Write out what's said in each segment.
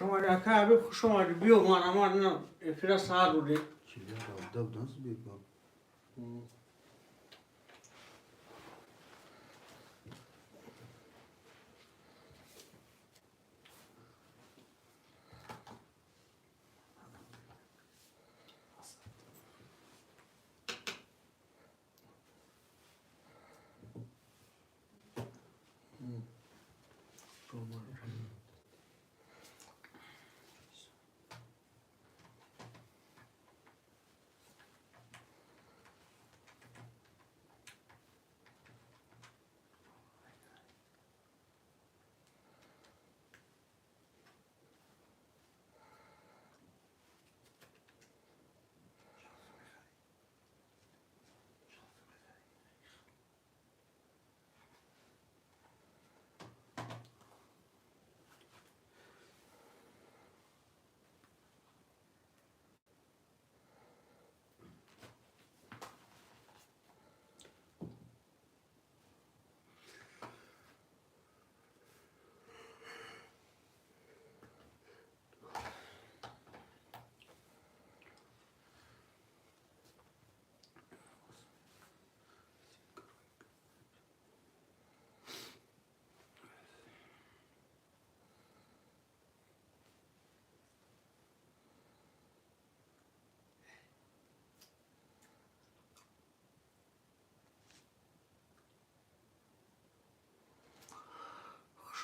Хуш омадӣ, акай Ҳабиб, хуш омадӣ. Биё, марҳамат, ина эфира сар додӣ.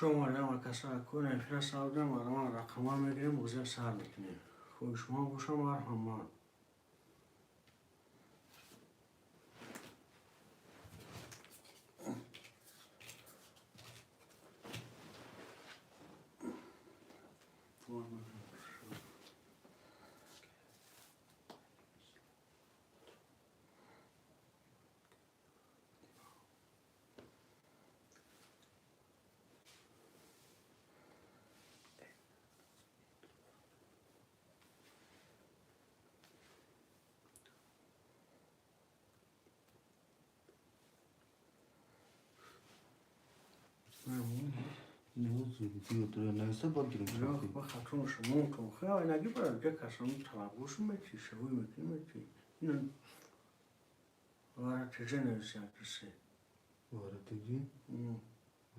Хуш омадем, акаса, кун эфира сар додем, марҳамат, рақамҳо мегирем, бозия сар мекунем. Хоҳишманд бошам, марҳамат.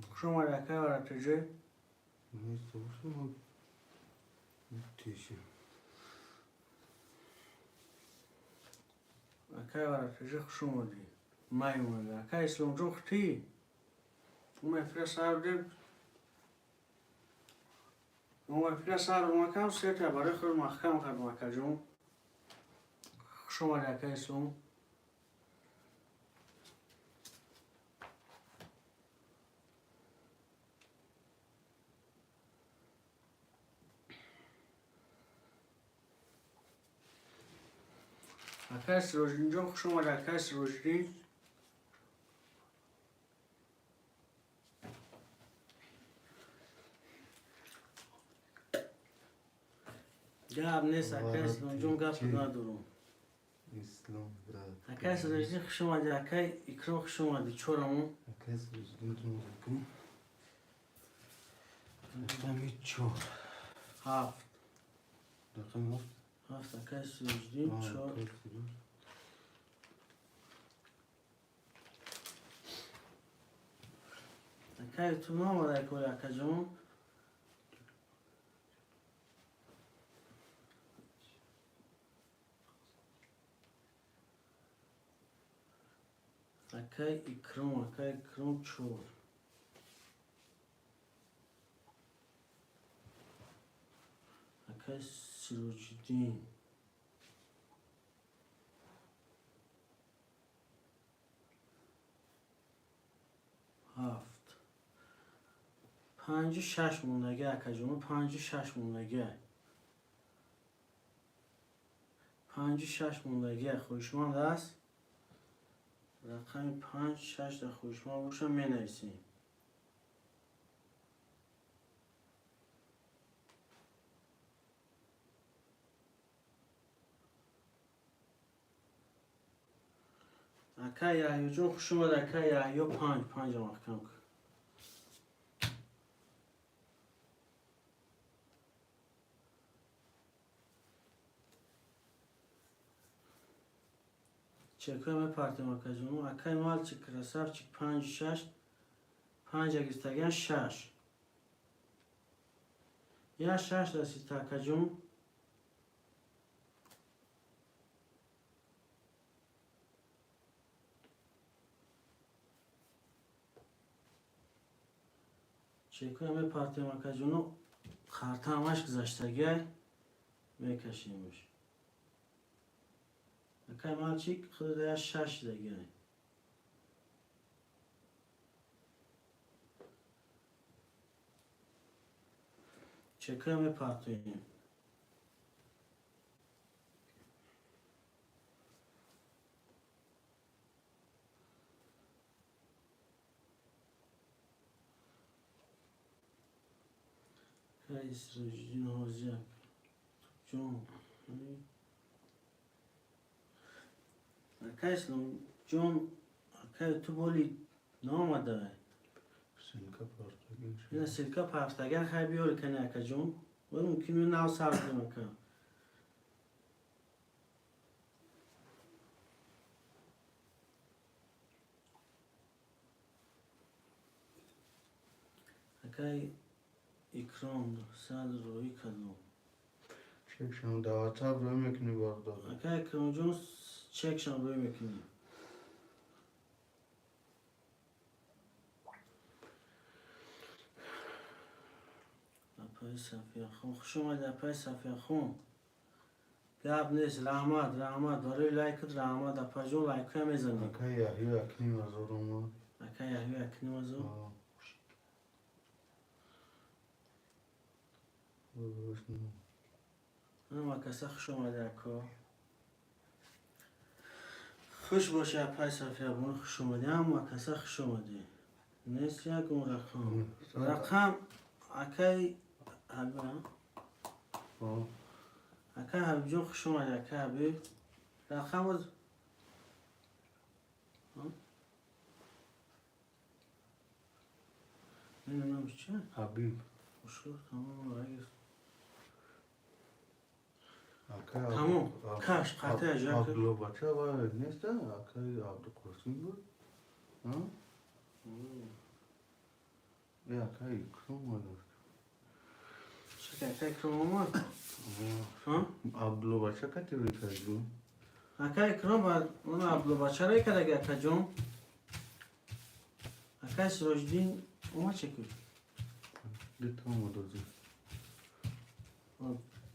Хуш омадӣ, акай Варатиҷӣ. Акай Варатиҷӣ, хуш омадӣ. Май омадӣ. Акай Исломҷон, хутӣ? Мо эфира сар додем. Мо эфира сар додем, сета барои худ маҳкам кардам, акаҷон. Хуш омадӣ, акай Ислом. Акай Сироҷиддинҷон, хуш омадӣ, акай Сироҷиддин. Гап нест, акай Исломҷон, гап надорам. Акай Сироҷиддин, хуш омадӣ, акай Икром, хуш омадӣ. Чорамон. Акай Сироҷиддин, рақами чор. Ҳафт. Рақами ҳафт. Ҳафт, акай Сироҷиддин, чор. Акай, ту наомадай кори, акаҷон? Акай Икром, акай Икром, чор. Акай Сироҷиддин. Ҳафт. Панҷу шаш мондагӣ, акаҷон, панҷу шаш мондагӣ. Панҷу шаш мондагӣ хоҳишманд аст. Рақами панҷ шаш дар хоҳишманд боша, менависем. Акай Яҳёҷон, хуш омад, акай Яҳё, панҷ, панҷа маҳкам кун. Чекоя мепартем, акаҷону. Акай мальчик красавчик, панҷу шаш, панҷа гирифтагиан, шаш. Я шаш расида, акаҷон. Чекоя мепартем, акаҷону, харта ҳамаш гузаштагиай, мекашемш. Акай мальчик, худо я шаш дагиай. Чекоя мепартоем. Акай Сироҷиддин ҳозиак. Ҷон. Акай Исломҷон, акай ту боли наомада. Ссылка партагин. Ина ссылка партаган, хай биёри кани, акаҷон. Вай мумкин нав сар кунем, ака. Акай Икром сад рӯӣ кардум. Чекшам да WhatsApp рӯй мекунӣ, бародар. Акай Икромҷон, чекшам рӯй мекунӣ. Апаи Сафияхон, хуш омадӣ, апаи Сафияхон. Гап нест, раҳмат, раҳмат барои лайкат, раҳмат, апаҷон, лайкҳоя мезанӣ. Акай Яҳё якним ҳазор омад. Акай Яҳё якним ҳазор. Ҳама каса хуш омадӣ, ако. Хуш бошӣ, апаи Сафиябону, хуш омадӣ. Ҳама каса хуш омадӣ. Нест ягон рақам. Рақам акай Ҳабиб. Акай Ҳабибҷон, хуш омадӣ, акай Ҳабиб. Рақам боз. Номиш чи? Ҳабиб. Ушур, тамом, рагир. Тамом, каш, қатъи аҷаб. Абдулло бача ва неста, акай Абдуқосим буд. Э, акай Икром омад. Чакай, акай Икром омад? Абдулло бача кати рӯй кард. Акай Икром ба ман Абдулло бача рӯй кардаги, акаҷон. Акай Сироҷиддин омад чекуй. Дута омад озир.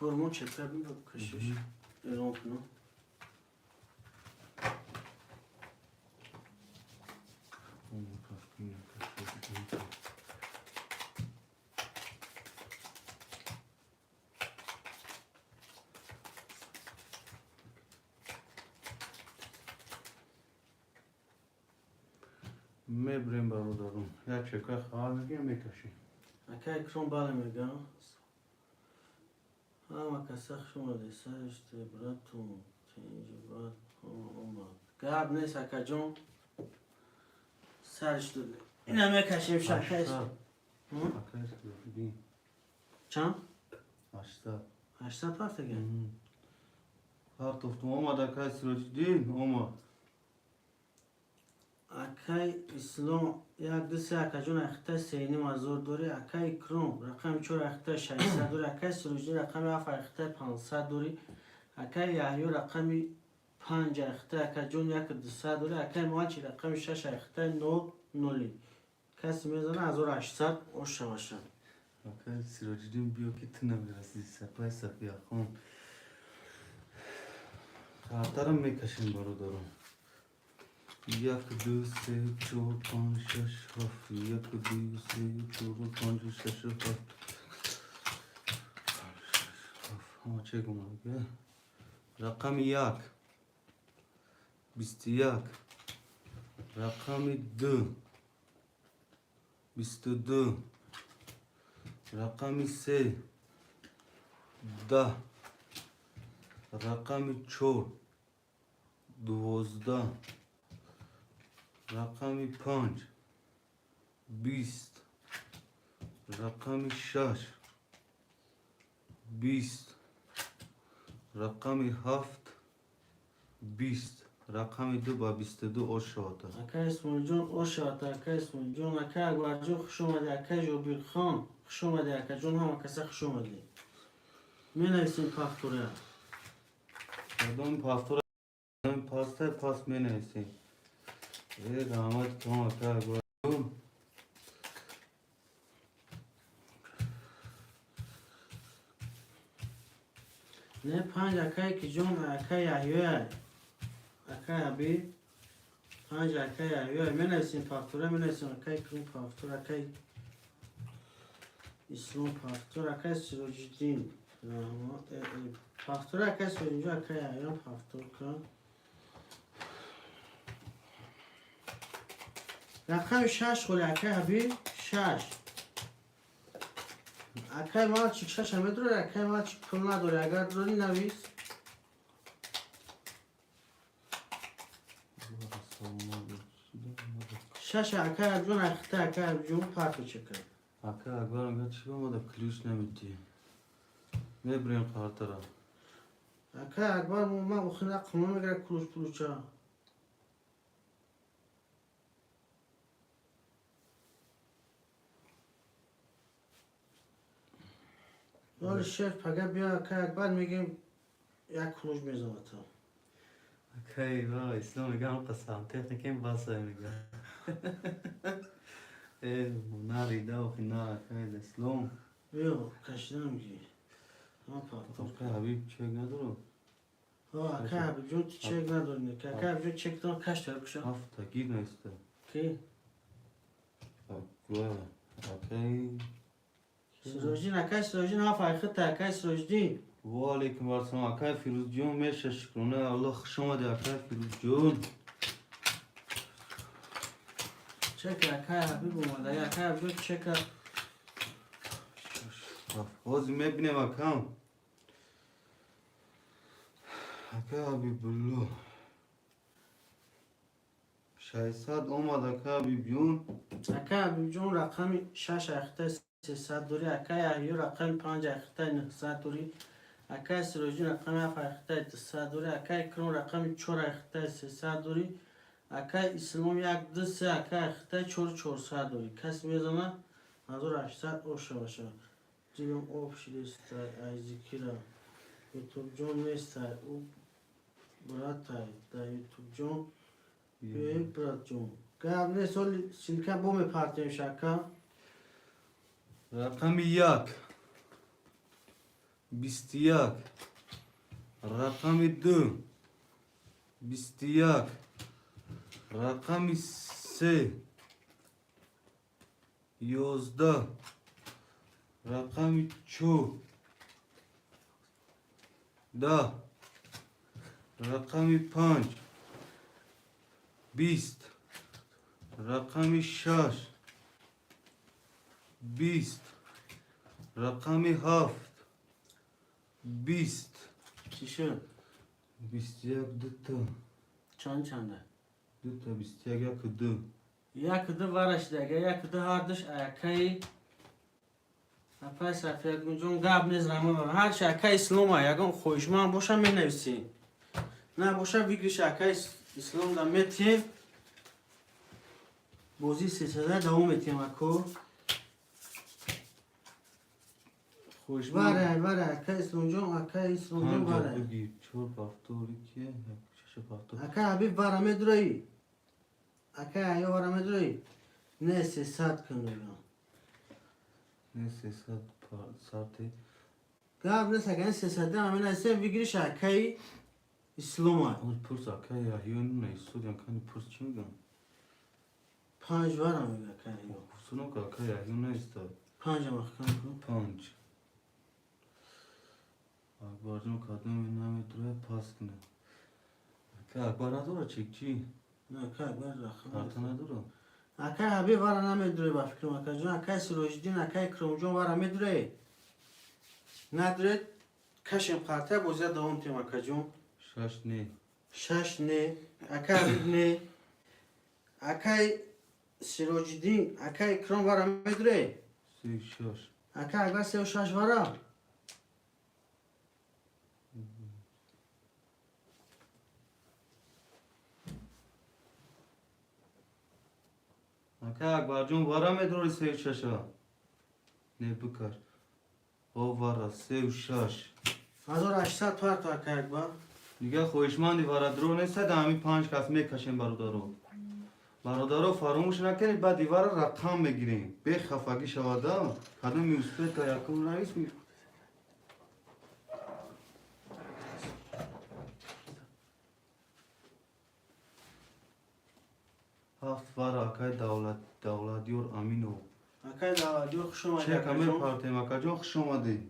Бурмон чека кашиш. Эълон кунам. Мебрем, бародарон. Як чека хабар мекунем, мекашем. Акай Икром бале мегам. Ҳама каса хуш омадед, сариште брату тинҷи брат омад. Гап нест, акаҷон. Сариш доде. Ина мекашем шакай. Акай Сироҷиддин. Чанд? 800. 800 партага? Партофтум омад, акай Сироҷиддин омад. Акай Ислом як ду се, акаҷон, ахта сеним ҳазор дорӣ. Акай Икром рақами чор ахта 600 дорӣ. Акай Сироҷиддин рақами ҳафт ахта 500 дорӣ. Акай Яҳё рақами панҷ ахта, акаҷон, як дусад дорӣ. Акай Муачи рақами шаш ахта нол ноли. Касе мезана, 1800 ош шаваша. Ака Сироҷиддин, биё, ки ту намерасӣ. Сапай Сафияхон, қартарам мекашем, бародарон. Як, ду, се, чор, панҷ, шаш, ҳафт. Як, ду, се, чор, панҷ, шаш, ҳафт. Ҳама чек омад. Рақами як, 21. Рақами ду, 22. Рақами се, 10. Рақами чор, 12. Рақами панҷ, 20. Рақами шаш, 20. Рақами ҳафт, 20. Рақами ду ба 22 ош шавад. Ака Исмоилҷон, ош шавад, ака Исмоилҷон. Ака Акбарҷон, хуш омадӣ. Ака Жобирхон, хуш омадӣ. Акаҷон, ҳама каса хуш омадӣ. Менависем повтора. Кадом повтора паста пас менависем. Э, раҳмат кам, ака Акбарҷон. Не, панҷ акае ки ҷон, ака Яҳёя, ака Ҳабиб, панҷ ака Яҳёя. Менависем повтора, менависем. Акаи Крум повтор, акаи Ислом повтор, акаи Сироҷиддин раҳмат. Повтора, акаи Сироҷиддин, акаи Яҳёям повтор кун. Рақами шаш холи, акаи Ҳабиб, шаш. Акаи мальчик шаша медорӣ? Акаи мальчик, пул надорӣ, агар дорӣ, навис. Шаша, акаи Абҷон, ахита, акаи Абҷон, парточа кард. Ака Акбар мегӯяд, чӣ омада ключ намедиҳӣ? Мебирем қартара. Акаи Акбар, ман охира қума мегирад ключ пулуча. Оли шеф, пага биё, акаи Акбар, мегем, як ключ мезанад. Акаи ва Ислом мегӯям, қасам техникем басай мега. Э, нарида охи, на, акаи Ислом. Биё, кашидам ки. Ҳа, повтор. Акаи Ҳабиб чек надорам. Ҳа, акаи Ҳабибҷон, ту чек надорӣ. Акаи Ҳабибҷон, чек дор, каш тар куша. Ҳафта гир наиста. Ки? Акбар, акаи Сироҷиддин, акаи Сироҷиддин, ҳафт айхита, акаи Сироҷиддин. Ва алейкум ассалом, акаи Фирӯзҷон, меша, шукрона Аллоҳ, хуш омадӣ, акаи Фирӯзҷон. Чек акаи Ҳабиб омада, акаи Ҳабиб, чека. Ҳозир мебинем, акам. Ака Ҳабибулло. 600 омад, ака Ҳабибҷон. Акаи Ҳабибҷон, рақами шаш айхита 300 дорӣ. Акаи Яҳё, рақами панҷ айхита 900 дорӣ. Акаи Сироҷиддин, рақами ҳафт айхита 200 дорӣ. Акаи Икром, рақами чор айхита 300 дорӣ. Акаи Ислом, як, ду, се, акаи айхита чор, 400 дорӣ. Кас мезана, 1800 оша баша. Дилам об шидестай ай зикира. Ютубҷон нестай, ӯ братай да Ютубҷон. Биёй, братҷон. Гап нест, оли ссылка бо мепартем шака. Рақами як, 21. Рақами ду, 21. Рақами се, 11. Рақами чор, 10. Рақами панҷ, 20. Рақами шаш, 20. Рақами ҳафт, 20. Чӣ шуд? 21 дута. Чанд чанда? Дута 21, яку ду. Як ду варашида, агар як ду ҳардуш акаи апай Сафиягунҷон, гап нест, рама ҳарчи акаи Ислома, ягон хоҳишманд боша, менависӣ. На боша, выигрыш акаи Ислом да метиҳем. Бозии сесада давом метиҳем, ако. Хоҳишманд. Варай, варай, акаи Исломҷон, акаи Исломҷон, панҷа варай. Буги чор повтори ки як шаша повтор. Акаи Ҳабиб, вара медураӣ? Акаи Ҳаё, вара медураӣ? Не, 300 кун мегам. Не 300 сарте. Гап нест, акани 300 ҳамин ҳастем, выигрыш акаи Ислома. Он пурс акаи Яҳё наистодям, кани пурс чӣ мегам? Панҷ вара мега акаи Яҳё. Пурсунам ка акаи Яҳё наистад. Панҷа маҳкам кун. Панҷ. Акбарҷон кадоме намедурад, пас кунад. Ака Акбар надорад чек чӣ? Не, акаи Акбар рақам. Карта надорад? Акаи Ҳабиб вара намедурад ба фикрам, акаҷон. Акаи Сироҷиддин, акаи Икромҷон вара медурад? Надуред, кашем қарта, бозия давом тем, акаҷон. Шаш не. Шаш не, акаи Ҳабиб не. Акаи Сироҷиддин, акаи Икром вара медуред? Сею шаш. Акаи Акбар сею шаш вара? Акаи Акбарҷон вара медурӣ сею шаша? Не, бикаш. О, вара, сею шаш. 1800 парто, акаи Акбар. Дигар хоҳишманди варадро нестад, ҳамин панҷ кас мекашем, бародаро. Бародаро, фаромӯш накунед, баъди вара рақам мегирем. Бехафагӣ шавада, кадоми успех ка якум навис. Ҳафт вара акаи Давлатёр Аминов. Акаи Давлатёр, хуш омадед. Чека акаҷон. Мепартем, акаҷон, хуш омадед.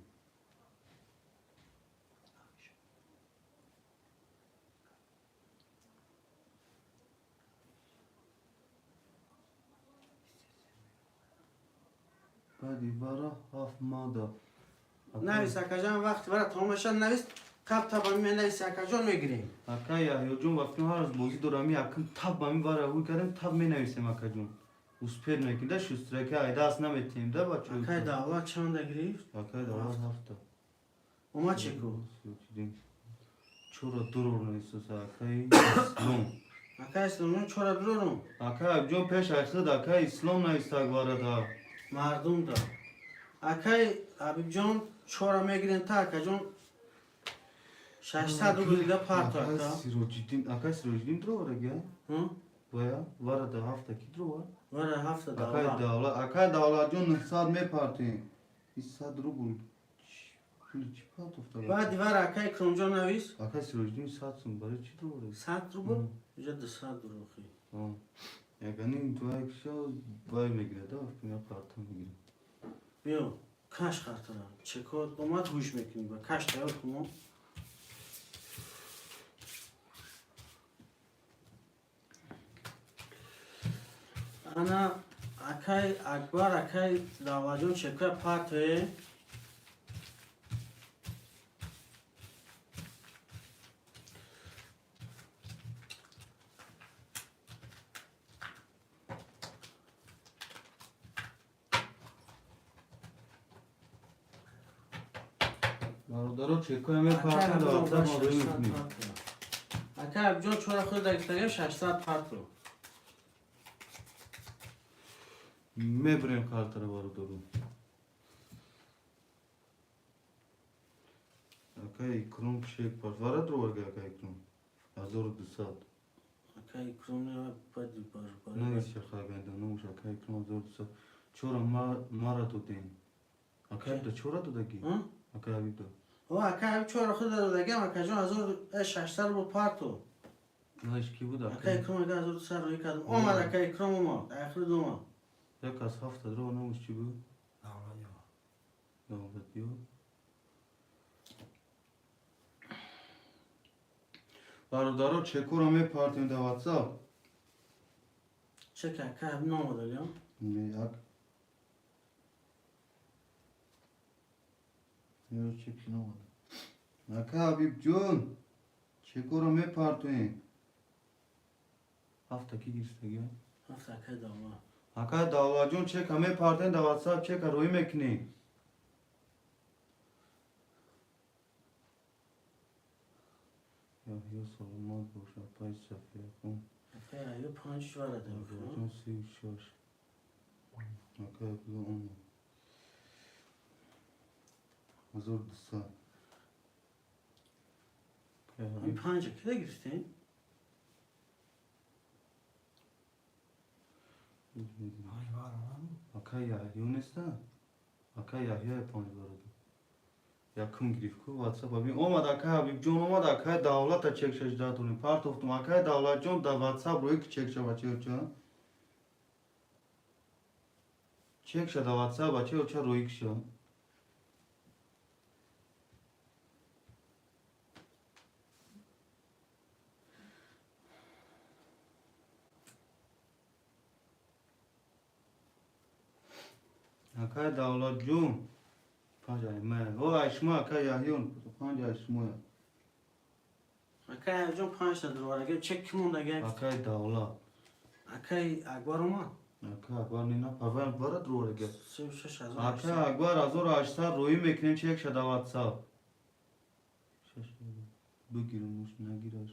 Баъди вара ҳафт мада. Навис, акаҷон, вақти вара тамом мешавад, навис, қаб таба менависи, акаҷон, мегирем. Акаи Яҳёҷон, вақти ҳар рӯз бозӣ дорам, якм таб ба мин вара ҳуй кардем, таб менависем, акаҷон. Успех мекунем да, шустрака ай даст наметиҳем да, бачо. Акаи Давлат чанда гирифт? Акаи Давлат ҳафта. Омад чеку? Чора дурор нависоса акаи Ислом. Акаи Исломҷон, чора дурорум. Акаи Абҷон, пеш ай худ акаи Ислом навистак варада. Мардум да. Акаи Ҳабибҷон, чора мегирем та, акаҷон, 600 рубл дига парто, Акаи ака. Сироҷиддин, акаи Сироҷиддин дровара Ҳм? Вая варада ҳафта ки дровар? Вара ҳафта Акаи Давлат. Давлат, акаи Давлатҷон, 900 мепартем. И 100 рубл. Пули чӣ партофта? Баъди вара акаи Икромҷон навис. Акаи Сироҷиддин 100 сум барои чӣ дровара? 100 рубл? Иҷа 200 рубл. Ягани дуай киша вай мегирад, да, я карта мегирад. Биё, каш қартара. Чеко омад, ҳуш мекунӣ ба каш тайёр кун. Ана акай Акбар, акай Давлатҷон, чекоя партое. Бародаро, чекоя мепартем, да ватсап мо рӯй мекунем. Акай Абҷон, чора худ дагифтагем, 600 парту. Мебурем картаро, бародаро. Акаи Икром чек парт. Вара дроварга акаи Икром. 1200. Акай Икром не бади бар бар. Навис чахаганда номуш акаи Икром 1200. Чора мара додем. Акаи да чора додаги? Ҳм? Акаи Ҳабиб да. О, акай Ҳабиб чора худ додагем, акаҷон, 1600 рубл парту. Знаеш ки буд Акай акаи? Икром ага 1200 рӯй кардам. Омад акай Икром, омад. Ахир омад. Як аз ҳафта дрова номуш чӣ буд? Давлатёр. Бародаро, чекоро мепартем да ватсап. Чека акай Ҳабиб наомадагам? Не, ак. Ё чек наомада. Ака Ҳабибҷон, чекоро мепартоем. Ҳафта ки гирифтагӣ? Ҳафта акай Давлат. Ака Давлатҷон, чека мепартем да ватсап, чека рӯй мекунем. Яҳё, саломат бош, апаи Сафияхон. Акай Яҳё панҷ вара дод. Давлатҷон 36. Акаи Абдулло омад. 1200. Ин панҷа кида гирифтем? Акаи Яҳё неста? Ака Яҳёи панҷ бародар. Якум гирифт ку WhatsApp бибин. Омад ака Ҳабибҷон, омад ака Давлата чек шаш датонем. Партофтум ака Давлатҷон да WhatsApp рӯи ки чек шава чеоча. Чек ша да WhatsApp чеоча рӯи ки ша. Акай Давлатҷон панҷ ай о ай шумо ака Яҳён панҷ ай шумо. Акай Яҳёҷон панҷта дурварага чек ки мондаги? Акай Давлат. Акай Акбар омад? Ака Акбар не на парвай бара дурварага. 36 Ака Акбар 1800 рӯӣ мекунем чек ша да WhatsApp. Бигирам муш нагираш.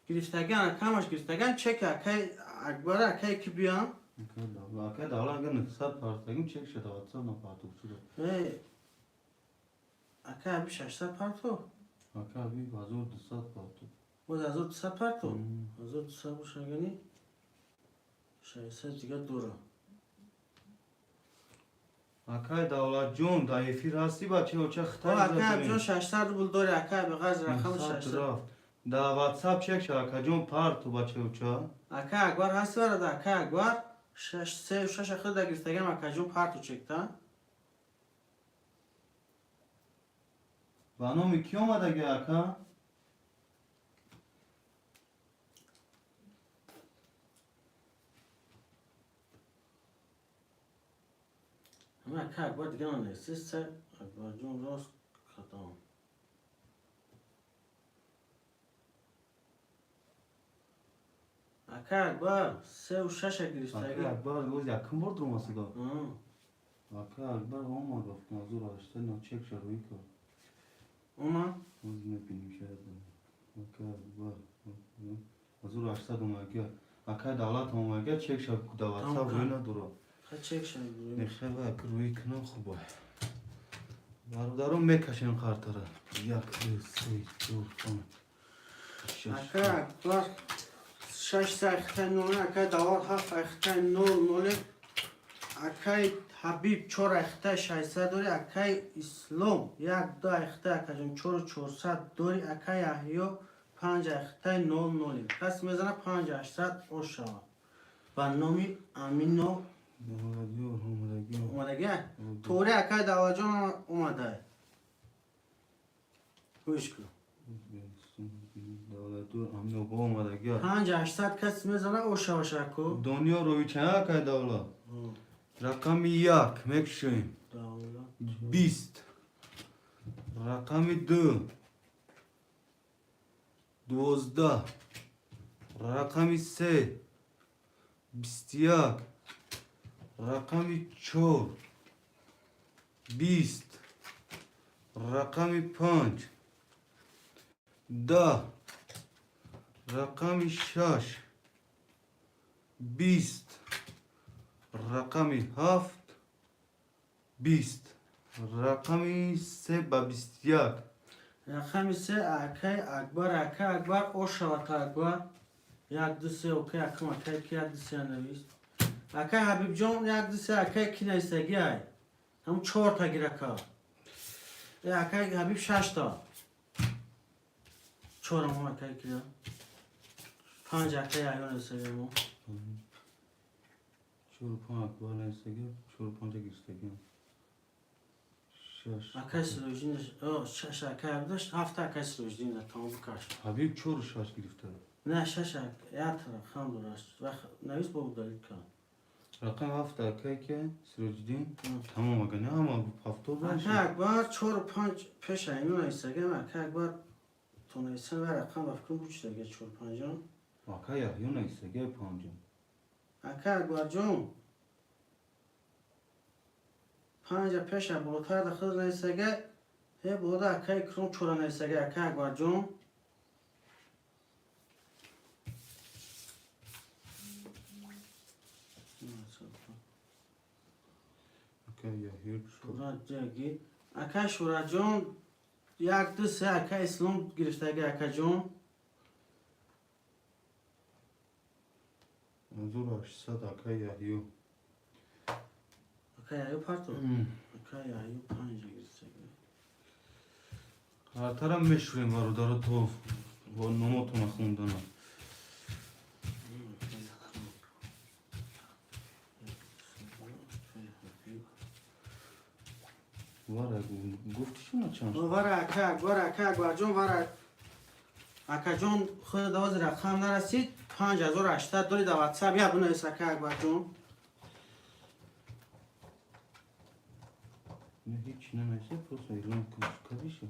Гирифтаган камаш гирифтаган чек акай Акбар акай ки биям? Ака Давлат ага 900 партагим чек ша да WhatsApp на партов шуда. Э ака аби 600 партов? Ака аби 1200 партов. Боз 1200 партов? 1200 боша агани 600 дига дора. Акай Давлатҷон дар эфир ҳастӣ бачаоча хитай Акай Абҷон 600 рубл дори акай беғарз рақами 600. Да WhatsApp чек ша акаҷон парту бачаоча. Акай Акбар ҳасти бародар акай Акбар 6 3 6 худа гирифтагам акаҷон парту чекта. Ба номи кӣ омадаги ака? Ама ака Акбар дига нанависист, Акбарҷон рост кадом. Ака Акбар 3 6 гирифтаги. Ака Акбар оз якум бор дуромасида. Ака Акбар омад вақт 1800 на чек ша рӯӣ кард. Омад? Оз мебинем шояд. Ака Акбар 1800 омаги. Ака Давлат омаги чек ша да WhatsApp рӯй надора. Ха чек ша рӯй. Нехева ака рӯй кунам хуба. Бародарон мекашем қартара. 1 2 3 4 5 6. Ака Акбар 6 ахтай 0, акай Давлат 7 ахтай 0 0, акай Ҳабиб 4 ахтай 600 дори, акай Ислом 1 2 ахтай акаҷон 4 400 дори, акай Яҳё 5 ахтай 0 0. Кас мезана 5 800 ош шава. Ба номи Амино омадаги? Тори акай Давлатҷон омада. Гӯш кун. 5 800 кас мезана ошавашаку. Дунё рӯи чанд акай Давлат? Рақами 1 мекушоем. 20. Рақами 2 12. Рақами 3 21. Рақами 4 20. Рақами 5 10. Рақами 6 20. Рақами 7 20. Рақами 3 ба 21. Рақами 3 акай Акбар, акай Акбар ошавака Акбар. 1 2 3 окей акам акай ки 1 2 3 навист. Акай Ҳабибҷон 1 2 3 акай ки навистаги ай. Ҳам 4 та гирака. Акай Ҳабиб 6 та. 4 ам акай ки. 5 акай Яҳё навистаги мо. 4 5 Акбар навистаги, 4 5 гирифтаги. 6. Акай Сироҷдин, 6 акай Ҳабиб, 7 акай Сироҷдин да тамом бикаш. Ҳабиб 4 6 гирифта. Не 6 як рақам дораш. Вақт навис бо удалить кан. Рақам 7 акай ки Сироҷиддин тамом ага не ҳама ҳафто Акай Акбар 4 5 пеш айну навистагам акай Акбар то нависан ва рақам ба фикрум бучидаги 4 5. Акай Яҳё навистаги 5. Акай Акбарҷон 5 пеша болотар да худ навистага, ҳе болода акай Икром 4 навистага акай Акбарҷон. Акай Шураҷон 1 2 3 акай Ислом гирифтаги акаҷон. 1800 акай Яҳё. Акай Яҳё партов? Акай Яҳё панҷ гирифта. Ҳартарам мешӯем, бародаро, то бо номотона хондана. Вара гуфти шуна чанд? Вара ака Акбар, ака Акбарҷон, вара акаҷон, худ ҳозир рақам нарасид, 5800 дори дар ватсап я бинавис, ака Акбарҷон. Не, ҳеч нанависа, просто эълон кардиша.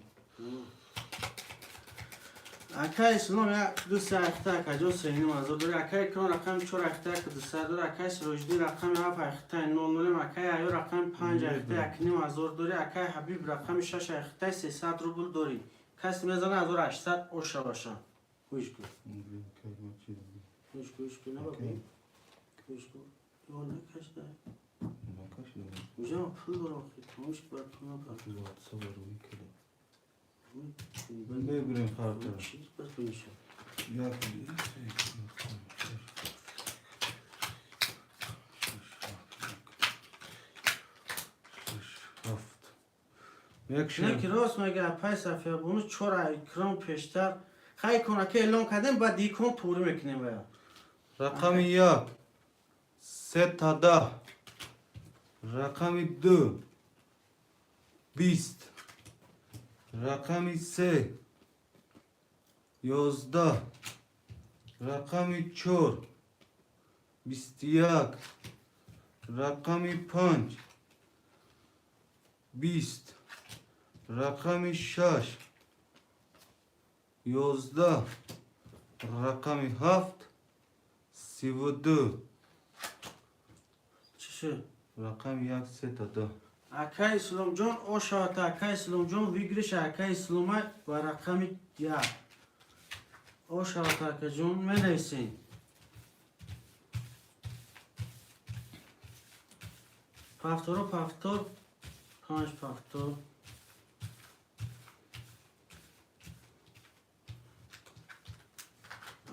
Ака Ислом як ду се ахта, акаҷон, 3500 дори. Ака Икром рақами чор ахта як дусад дори. Акаи Сироҷиддин рақами ҳафт ахтаи нол нолем. Акаи Аюр рақами панҷ ахта 1500 дори. Акаи Ҳабиб рақами шаш ахтаи 300 рубл дори. Каси мезана 1800 оша баша. Гӯш кун. Гӯш кун, гӯш кун, наба. Гӯш кун. Ё накашда. Уже пул дорам, хитмош бар пул набар. Мебирем хартара. Чиз бас бинша. Як, ду, се, чор, панҷ, шаш, шаш, шаш, ҳафт. Не ки рост мега, апай Сафия бону чора Икром пештар хай кона ки эълон кардем, баъд икон туғри мекунем вая. Рақами як сета даҳ, рақами ду 20, рақами се 11, рақами чор 21, рақами панҷ 20, рақами шаш 11, рақами ҳафт 32. Чӣ шуд? Рақами як сета даҳ. Акай Исломҷон, ошавата, акай Исломҷон, выигрыш акай Ислома ва рақами як. Ошавата, акаҷон, менависем. Повторо повтор, панҷ повтор.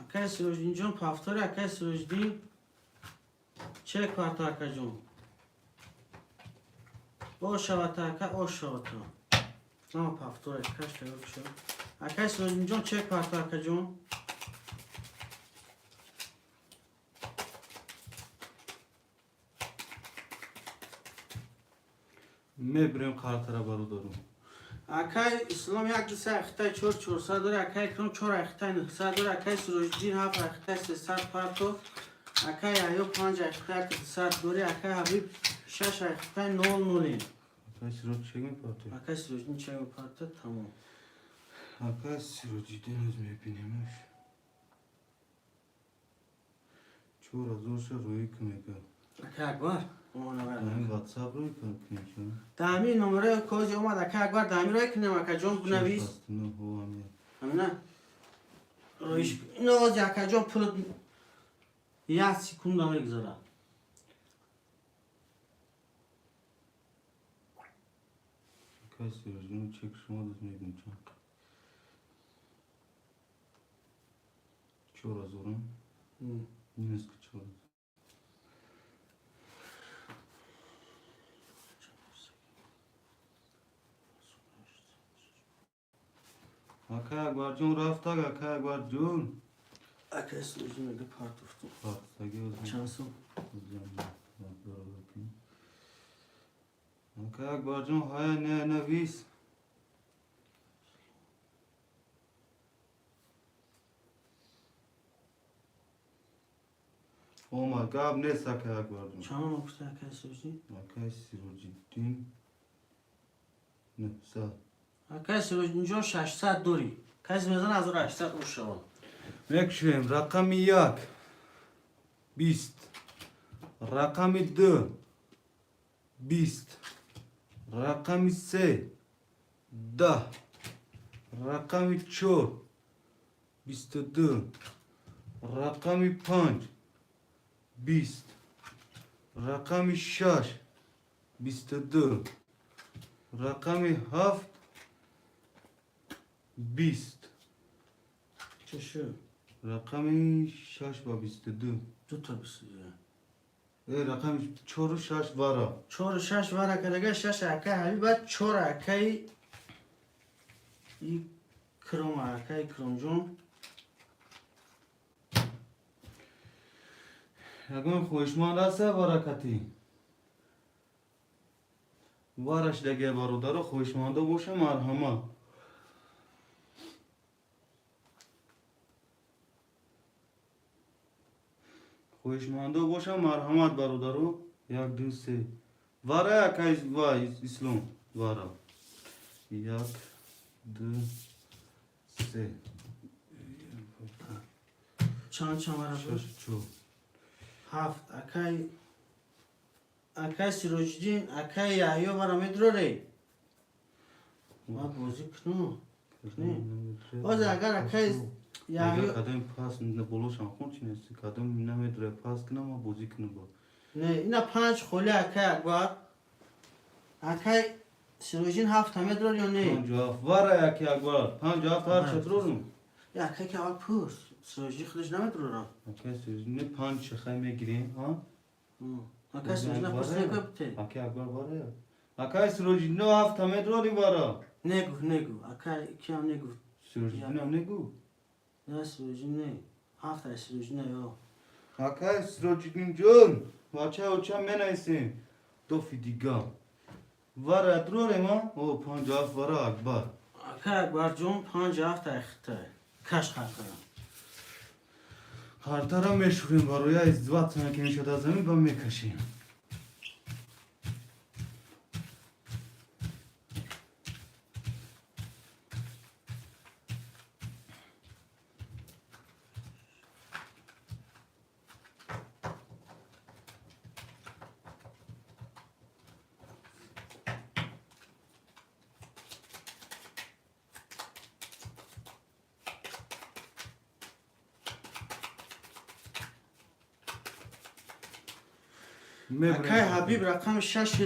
Акай Сироҷиддинҷон, повтори акай Сироҷиддин, чек парто, акаҷон. Ошавата, ака, ошавата. Нама повтор, акаш тайёр шуд. Акай Сироҷиддинҷон, чек парто, акаҷон. Мебирем қартара, бародаро. Акай Ислом як ду се ахтай чор чорсад дори. Акай Икром чор ахтай нӯҳсад дори. Акай Сироҷиддин ҳафт ахтай сесад парто. Акай Яҳё панҷ ахтай як дусад дори. Акай Ҳабиб шаш ахтай нол нолем. Акай Сироҷ чек мепартоед? Акай Сироҷиддин чек мепарта, тамом. Акай Сироҷиддин, оз мебинемаш. 4000 ша рӯӣ кунега. Акай Акбар. Ҳамин ватсап рӯй кунем чо? Даҳами номераи кози омад, акай Акбар, даҳами рӯй кунем, акаҷон, бинавис. Ҳамина роиш ино ози, акаҷон, пул як секунда мегузарад. Акай Сироҷиддин, чек шумо доз мебинем чанд. 4000-ам? Минус 4000. Акай Акбарҷон рафтаг, акай Акбарҷон. Акай Сироҷиддин мега партофтум. Партаги оз. Чанд сум? Акай Акбарҷон, ҳая не навис. Омад, гап нест, акай Акбарҷон. Чанд гуфта, акай Сироҷиддин? Акай Сироҷиддин 900. Акай Сироҷиддинҷон, 600 дорӣ. Каси мезана 1800 уш шавад. Мекушем рақами як 20, рақами ду 20, рақами се 10, рақами чор 22, рақами панҷ 20, рақами шаш 22, рақами ҳафт 20. Чӣ шуд? Рақами шаш ба 22. Дута 22. Рақами чору шаш вара. Чору шаш вара кардага, шаш акай Ҳабиб, баъд чор акаи Икром, акаи Икромҷон. Ягон хоҳишманд аста баракатӣ? Вараш даге, бародаро, хоҳишмандо боша, марҳамат. Хоҳишмандо боша, марҳамат, бародаро. Як, ду, се. Вара, акай ва Ислом, вара. Як, ду, се. Чанд чанд вара буд? Шаш, чор. Ҳафт. Акай Сироҷиддин, акай Яҳё, вара медроре? Бояд бозӣ кунам. Ҳозир агар акай Яҳё Кадом пас болошам хун чи нест, кадом намедуре, пас кунам, ма бозӣ кунам бо. Не, ина панҷ холи, акай Акбар. Акай Сироҷиддин, ҳафта медрор ё не? Панҷу ҳафт вара, яки Акбар, панҷу ҳафт ҳар чатрорум. Я акай ки аввал пурс. Сироҷиддин худаш намедрора. Акай Сироҷиддин, панҷ шахай мегирем, ҳа? Акай Сироҷиддин пурс некӯ бите. Акай Акбар вара. Акай Сироҷиддин, ҳафта медрори вара. Негуфт, негуфт. Акай киам негуфт. Сироҷиддинам негу. Не, Сироҷиддин не. Ҳафта Сироҷиддин не, ё. Акай Сироҷиддин ҷон, бача оча менависем. Дофи дига. Вара дрорем, а? О, панҷу ҳафт вара, Акбар. Акай Акбарҷон, панҷ ҳафта ихта. Каш хартара. Хартара мешӯрем, барои издиватса ки мешад аз замин, ба мекашем. Акай Ҳабиб, рақами шаши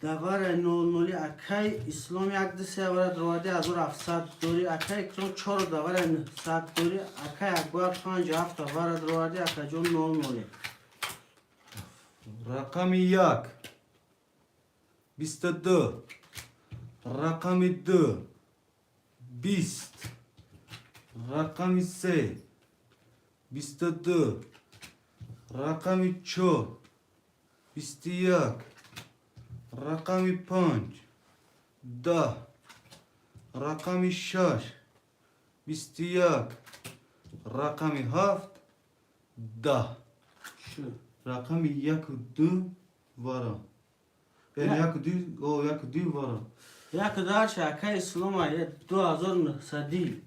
давара нол ноли. Акай Ислом, як, ду, се вара дроварди, 1700 дори. Акай Икром, чору давара 900 дори. Акай Акбар, панҷ ҳафта вара дроварди, акаҷон, нол ноли. Рақами як 22, рақами ду 20, рақами се 22, рақами чор 21, рақами панҷ 10, рақами шаш 21, рақами ҳафт 10. Шу. Рақами яку ду вара. Яку ду, о, яку ду вара. Яку дарча, акай Ислома, 2900-ӣ.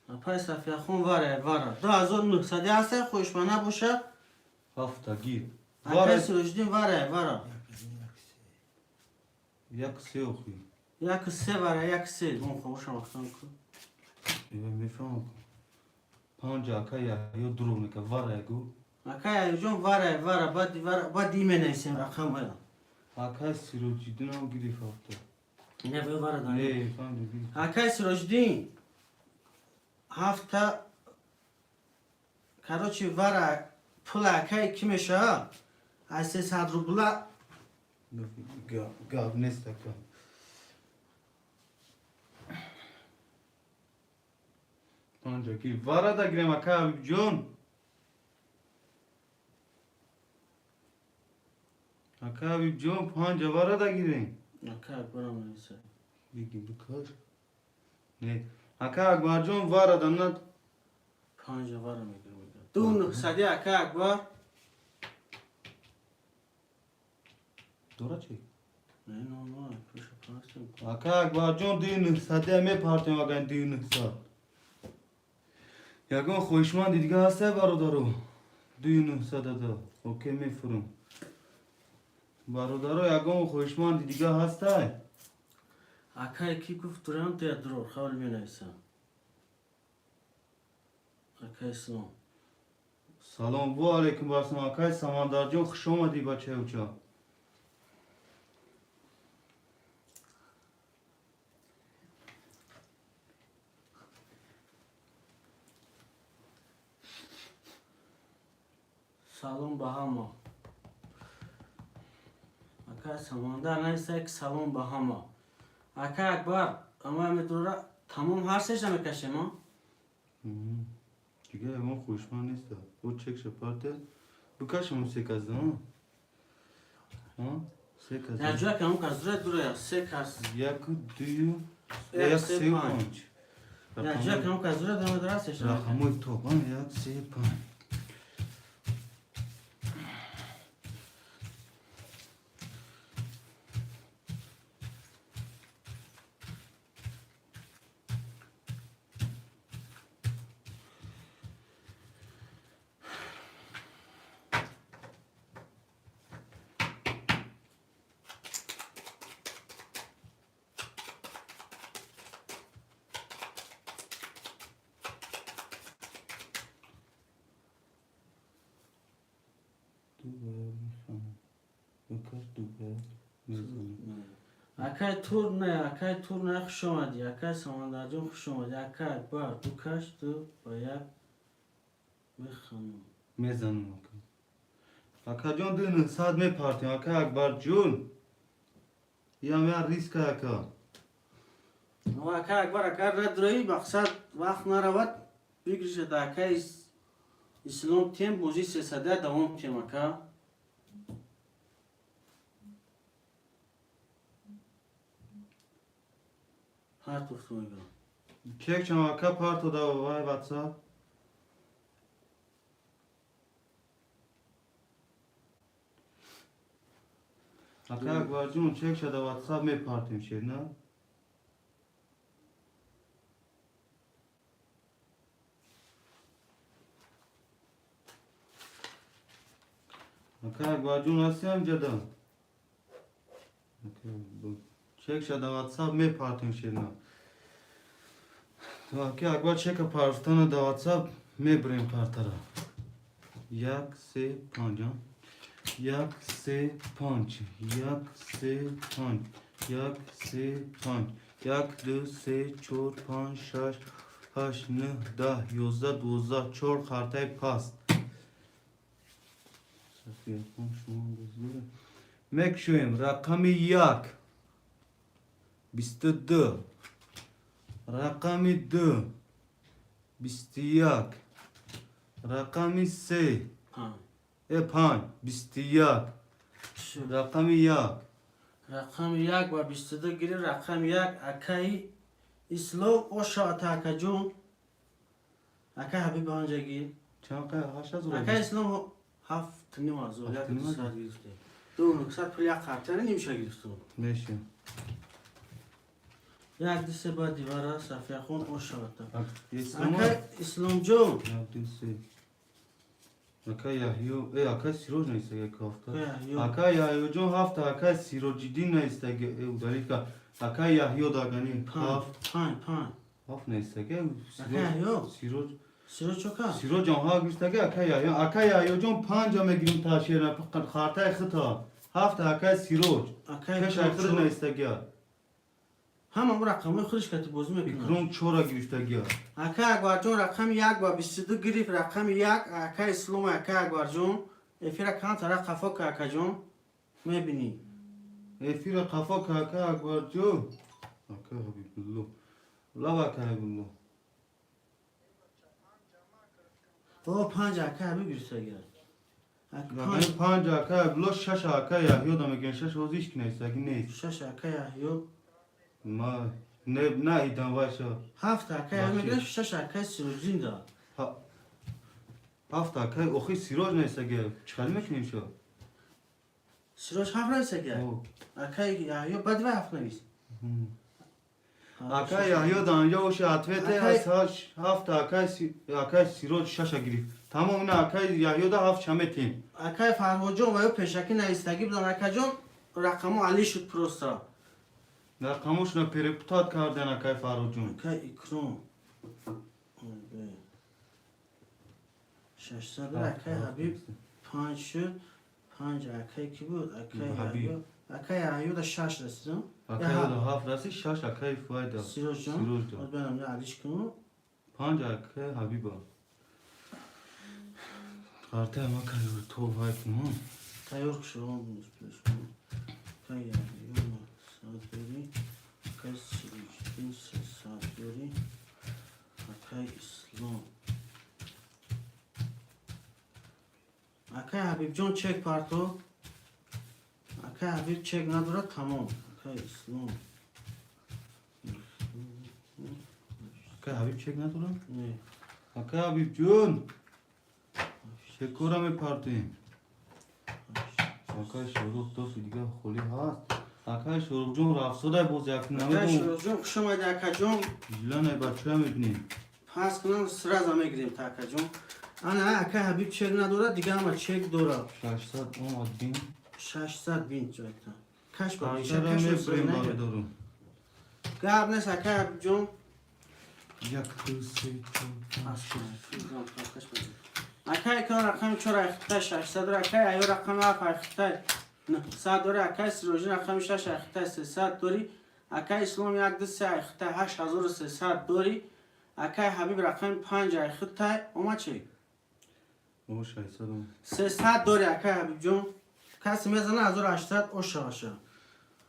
Апай Сафияхон, вара, вара. 2900-ӣ ҳаста, хоҳишманд набоша? Ҳафта гир. Акай Сироҷиддин, вара, вара. Як се охи. Яку се вара, як се. Он хомӯшам вақтан ку. Мефаҳмам. Панҷ ака ё дурӯғ мека, вара ягу. Акай Аюҷон, вара, вара, баъди вара, баъди менависем рақам вара. Акай Сироҷиддинам гирифт ҳафта. Не, вара да. Не, фаҳмидам, гирифт. Акай Сироҷиддин, ҳафта, короче, вара пул акай ки мешавад? Аз 300 рубла. Гап нест, ака. Панҷа гирифт. Вара да гирем, ака Ҳабибҷон. Ака Ҳабибҷон, панҷа вара да гирем. Акай Акбарам нависа. Бигим, бикаш. Не. Ака Акбарҷон, вара да на. Панҷа вара мегирем. Ду нуҳсади, акай Акбар. Дора чи? Не, но, но, пуша пастем. Ака Акбарҷон, дуи нуҳсади мепартем, агар дуи нуҳсад. Ягон хоҳишманди дига ҳаста, бародаро? Дуи нуҳсадада. Окей, мефурам. Бародаро, ягон хоҳишманди дига ҳастай? Акай ки гуфт дурам тя дрор, хавл менависам. Акай Ислом. Салом ва алайкум вассалом. Акай Самандарҷон, хуш омадӣ, бачаи уча. Салом ба ҳама. Ака Самандар нависта, ки салом ба ҳама. Ака Акбар, ама метрора тамом ҳар сеша мекашем, а? Дига ягон хушманд неста. О, чекша парте. Бикашем се кас, а? Се кас. Як ҷоя кам кас дура дура се кас. Як, дую, як, як, се, се, панҷ. панҷ. Як ҷоя кам кас дура дура дура сеша. Рақамои топ, а? Як, се, панҷ. Ду бояд мехонам. Бикаш, ду бояд мезанам. Акай тур не, акай тур не, хуш омадӣ. Акай Самандарҷон, хуш омадӣ. Акай Акбар, ду каш, ду ба як мехонам. Мезанам, ака. Акаҷон, ду нӯҳсад мепартем, ака Акбарҷон. Иам як риска, ака. Акай Акбар, агар надураи, мақсад вақт наравад, бигиришад акай Ислом тем, бозии сесада давом тем, ака. Партофту мегӯям. Чек чам, ака, парто да вай ватсап. Ака Акбарҷон, чек шада ватсап мепартем шер, на? Ака Акбарҷон, ҳасти ҳамҷада? Ака, чек шада ватсап мепартем шер, на? Ака Акбар, чека партана да ватсап мебурем партара. Як, се, панҷ, а? Як, се, панҷ, як, се, панҷ, як, се, панҷ, як, ду, се, чор, панҷ, шаш, ҳашт, нӯҳ, 10, 11, 12, чор қартаи паст. Мекушоем рақами як, 22, рақами ду, 21, рақами се, Панҷ. Панҷ, 21, рақами як. Рақами як ва 22 гирифт, рақами як акаи Ислом ошавата, акаҷон. Акай Ҳабиб анҷа гир. Чанд қай? 8 ҳазор? Акай Ислом 7,5 ҳазор, як Ҳафту ним ҳазор? сад гирифте. Ду нӯҳсад пул як қартара нимша гирифтум. Меши. Як, ду, се, баъд дивара Сафияхон ошавата. Ислом. Акай Исломҷон. Як, ду, се. Ака Яҳё, ака Сироҷ наистага, як ҳафта. Акай Яҳё. Ака Яҳёҷон ҳафта, ака Сироҷиддин наистага, удалить ка. Ака Яҳё дагани Панҷ, ҳафт. панҷ, панҷ. Ҳафт наистага. Ака Яҳё. Сироҷ. Сироҷ чока? Сироҷон ҳа гирифтага, ака Яҳё. Ака Яҳёҷон панҷа мегирим ташера, фақат хартаи хита. Ҳафта акай Сироҷ. Акай Пеш Икром ай худ чор. наистага. Ҳама он рақамҳои худаш кати бозӣ мекунад. Икром чора гирифтага. Акай Акбарҷон рақами як ва 22 гирифт, рақами як акай Ислом, акай Акбарҷон. Эфира кан тара қафо ка, акаҷон. Мебинӣ. Эфира қафо ка, ака Акбарҷон. Ака Ҳабибулло. Лав, ака Ҳабибулло. О, панҷ ака Ҳабиб гирифтага. Рақами панҷ ака Ҳабибулло, шаш ака Яҳё да мегӯян, шаш ҳозир ҳеч ки наистаги нест. Шаш ака Яҳё. Ма не наидам вайша. Ҳафт ака Яҳё Бахшид. мегирад, шаш акаи Сироҷдин да. Ҳафт акаи охи Сироҷ наистаги. Чӣ хел мекунем шо? Сироҷ ҳафт наистаги. О. Акаи Яҳё баъди вай ҳафт навис. Акаи Яҳё да анҷо оша ответе аз ҳафт акаи Сироҷ шаша гирифт. Тамом, ина акаи Яҳё да ҳафт шаметем. Акаи Фарҳодҷон ва ё пешакӣ наистагӣ будан, акаҷон, рақамо али шуд просто. Рақамошона перепутать кардан, акаи Фарҳодҷон. Акаи Икром. 600 акаи Ҳабиб панҷ шуд. Панҷ акаи кӣ буд? Акаи Ҳабиб. Яҳё. Акаи Яҳё да шаш расидам. Акаи да ҳафт расид, шаш акаи Файда. Сироҷҷон. Сироҷ да. Боз берам алиш кунам. Панҷ акаи Ҳабиба. Қарта ма кайёр то вай кунам. Тайёр шумо акай Яҳё 900 дорӣ, акай Сироҷиддин 300 дорӣ, акай Ислом. Акай Ҳабибҷон чек парто. Акай Ҳабиб чек надорад, тамом. Акай Ислом. Акай Ҳабиб чек надорад? Не. Акай Ҳабибҷон, чекора мепартем. Акай Шоҳрух дофи дига холӣ ҳаст. Акай Шоҳрухҷон рафтодай боз як Акай намедонам. Шоҳрухҷон, хуш омадӣ, акаҷон. Жиланай бача мебинем. Пас кунам, сразу мегирем та, акаҷон. Ана акай Ҳабиб чек надорад, дига ҳама чек дорад. 600 омад бин. 600 бин ҷойта. Каш ба Қартара мебурем, бародаро. Гап нест, акай Ҳабибҷон. Як, ду, се, чор, панҷ. Акай Икром рақами 4 айхитай 600 дора, акай Аюр рақами 7 айхитай 900 дора, акай Сироҷин рақами 6 айхитай 300 дори, акай Ислом 1 2 3 айхитай 8300 дори, акай Ҳабиб рақами 5 айхитай омад чек. О, 600 омад. 300 дори, акай Ҳабибҷон. Касе мезана 1800 ошаваша.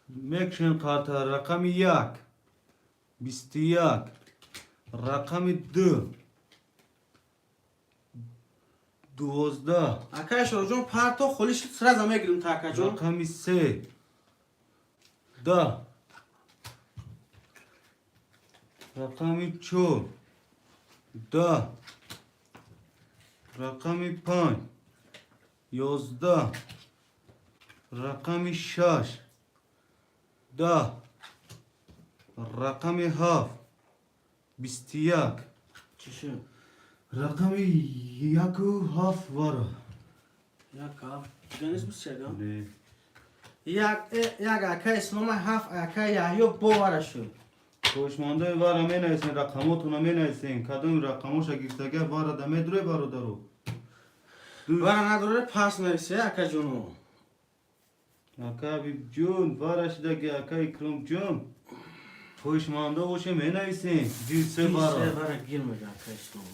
Мекшем қарта. Рақами 1 21, рақами 2 12. Акай Шоҳрухҷон, парто, холӣ шуд, сразу мегирем та, акаҷон. Рақами 3 10, рақами 4 10, рақами 5 11, рақами 6 10, рақами 7 21. Чӣ шуд? Рақами 1-у 7 вара. Як ҳафт. Дига нест бисяга? Не. Як як акай Ислома, ҳафт акай Яҳё бовара шуд. Хоҳишмандаи вара менависен, рақамотона менависен. Кадоми рақамоша гирифтага вара да медурой, бародаро. Вара надоре, пас нависе, акаҷоно. Ака Ҳабибҷон, вара шидаги, ака Икромҷон. Хоҳишманда боше, менависен. Ди се вара. Се вара гир мега ака Ислом.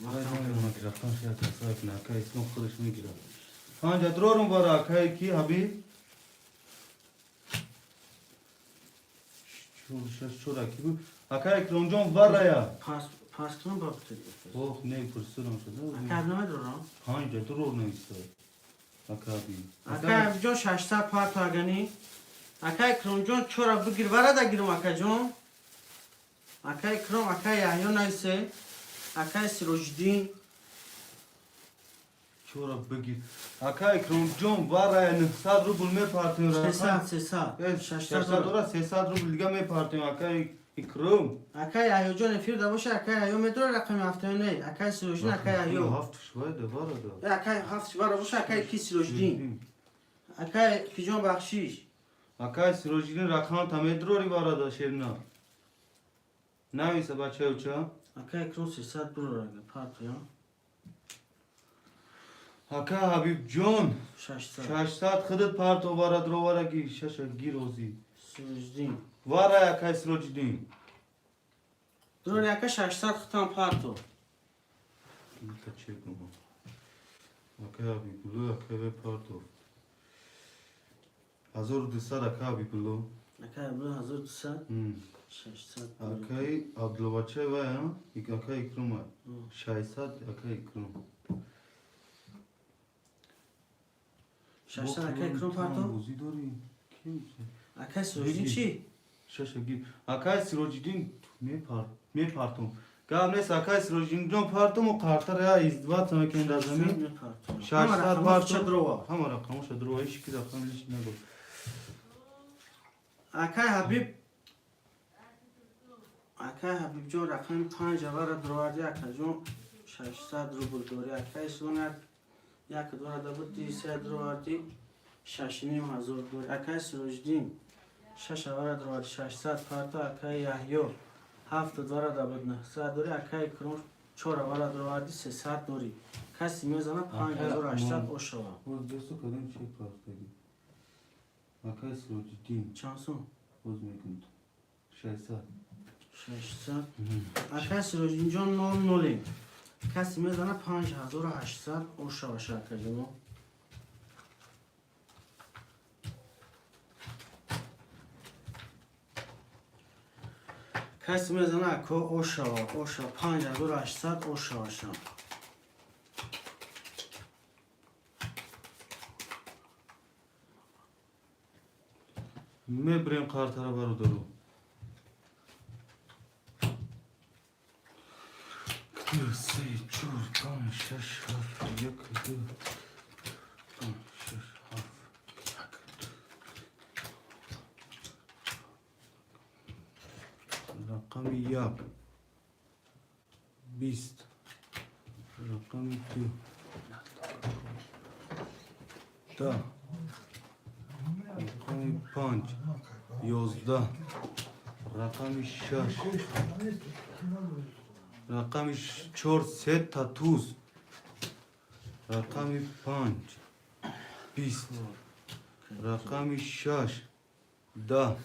Рақам шия касай куна, ака Ислом худаш мегирад. Панҷа дрорум вара, акаи ки Ҳабиб? Чор, шаш, чор аки буд. Ака Икромҷон, варая. Пас пас кунам ба бутед. Ох, не, пурсидам шуда. Ака намедорам. Панҷа дрор нависта. Ака Ҳабиб. Ака Ҳабибҷон, 600 парто агани. Ака Икромҷон, чора бигир, вара да гирам, акаҷон. Ака Икром, ака Яҳё нависе. Акаи Сироҷиддин. Чора бигир. Ака Икромҷон, варая 900 рубл мепартем. 300, 300. 600 дора, 300 рубл дига мепартем, ака Икром. Акаи Яҳёҷон эфир да боша, акаи Яҳё медора рақами ҳафтаё не. Акаи Сироҷиддин, акаи Яҳё. Ҳафт швайда вара да. Акаи ҳафт вара боша, акаи ки Сироҷиддин. Акаи киҷон, бахшиш. Акаи Сироҷиддин, рақам та медрори вара да шерна. Нависа, бачаюча. Акаи Икром 300 бурор ага парто я. Ака Ҳабибҷон, 600. 600 худат парто, вара дровараги, шаша гирози. Сироҷиддин. Вара, акаи Сироҷиддин. Дурор, ака, 600 хитам парто. Та чекнум. Акаи Ҳабибулло, акаи парто. 1200, ака Ҳабибулло. Акаи Ҳабибулло 1200. 600. Акаи Абдуллобачай вай, а? Акаи Икром. 600, акаи Икром. 600 акаи Икром парто. Бозӣ дорӣ? Ки? Акаи Сироҷиддин чӣ? Шаша гир. Акаи Сироҷиддин мепартом. Гап нест, акаи Сироҷиддинҷон, партому қартара я издиваться мекунем дар замин. 600 парто. Дрова. Ҳама рақамоша дрова, ҳеч ки рақам лиш нагуфт. Акаи Ҳабиб, акаи Ҳабибҷон рақами 5 авара дроварди, акаҷон, 600 рубл дорӣ. Акаи Ислом як як дора да буд, се дроварди, 6500 дорӣ. Акаи Сироҷиддин шаш авара дроварди, 600 парто. Акаи Яҳё ҳафт дора да буд, 900 дорӣ. Акаи Икром чор авара дроварди, 300 дорӣ. Каси мезана, 5800 ошава. Боз дасту кадом чек партаги. Акаи Сироҷиддин. Чанд сум? Боз мекунад. 600. 600. Акаи Сироҷиддинҷон, нол нолем. Каси мезана 5800 ошаваша, акаҷоно. Каси мезана, ако, ошава, ошава, 5800 ошаваша. Мебирем қартара, бародару. Ду, се, чор, панҷ, шаш, ҳафт, як, ду, панҷ, шаш, ҳафт, як, ду. Рақами як 20, рақами ду 10, рақами панҷ 11, рақами шаш, рақами чор сета туз, рақами панҷ 20, рақами шаш 10,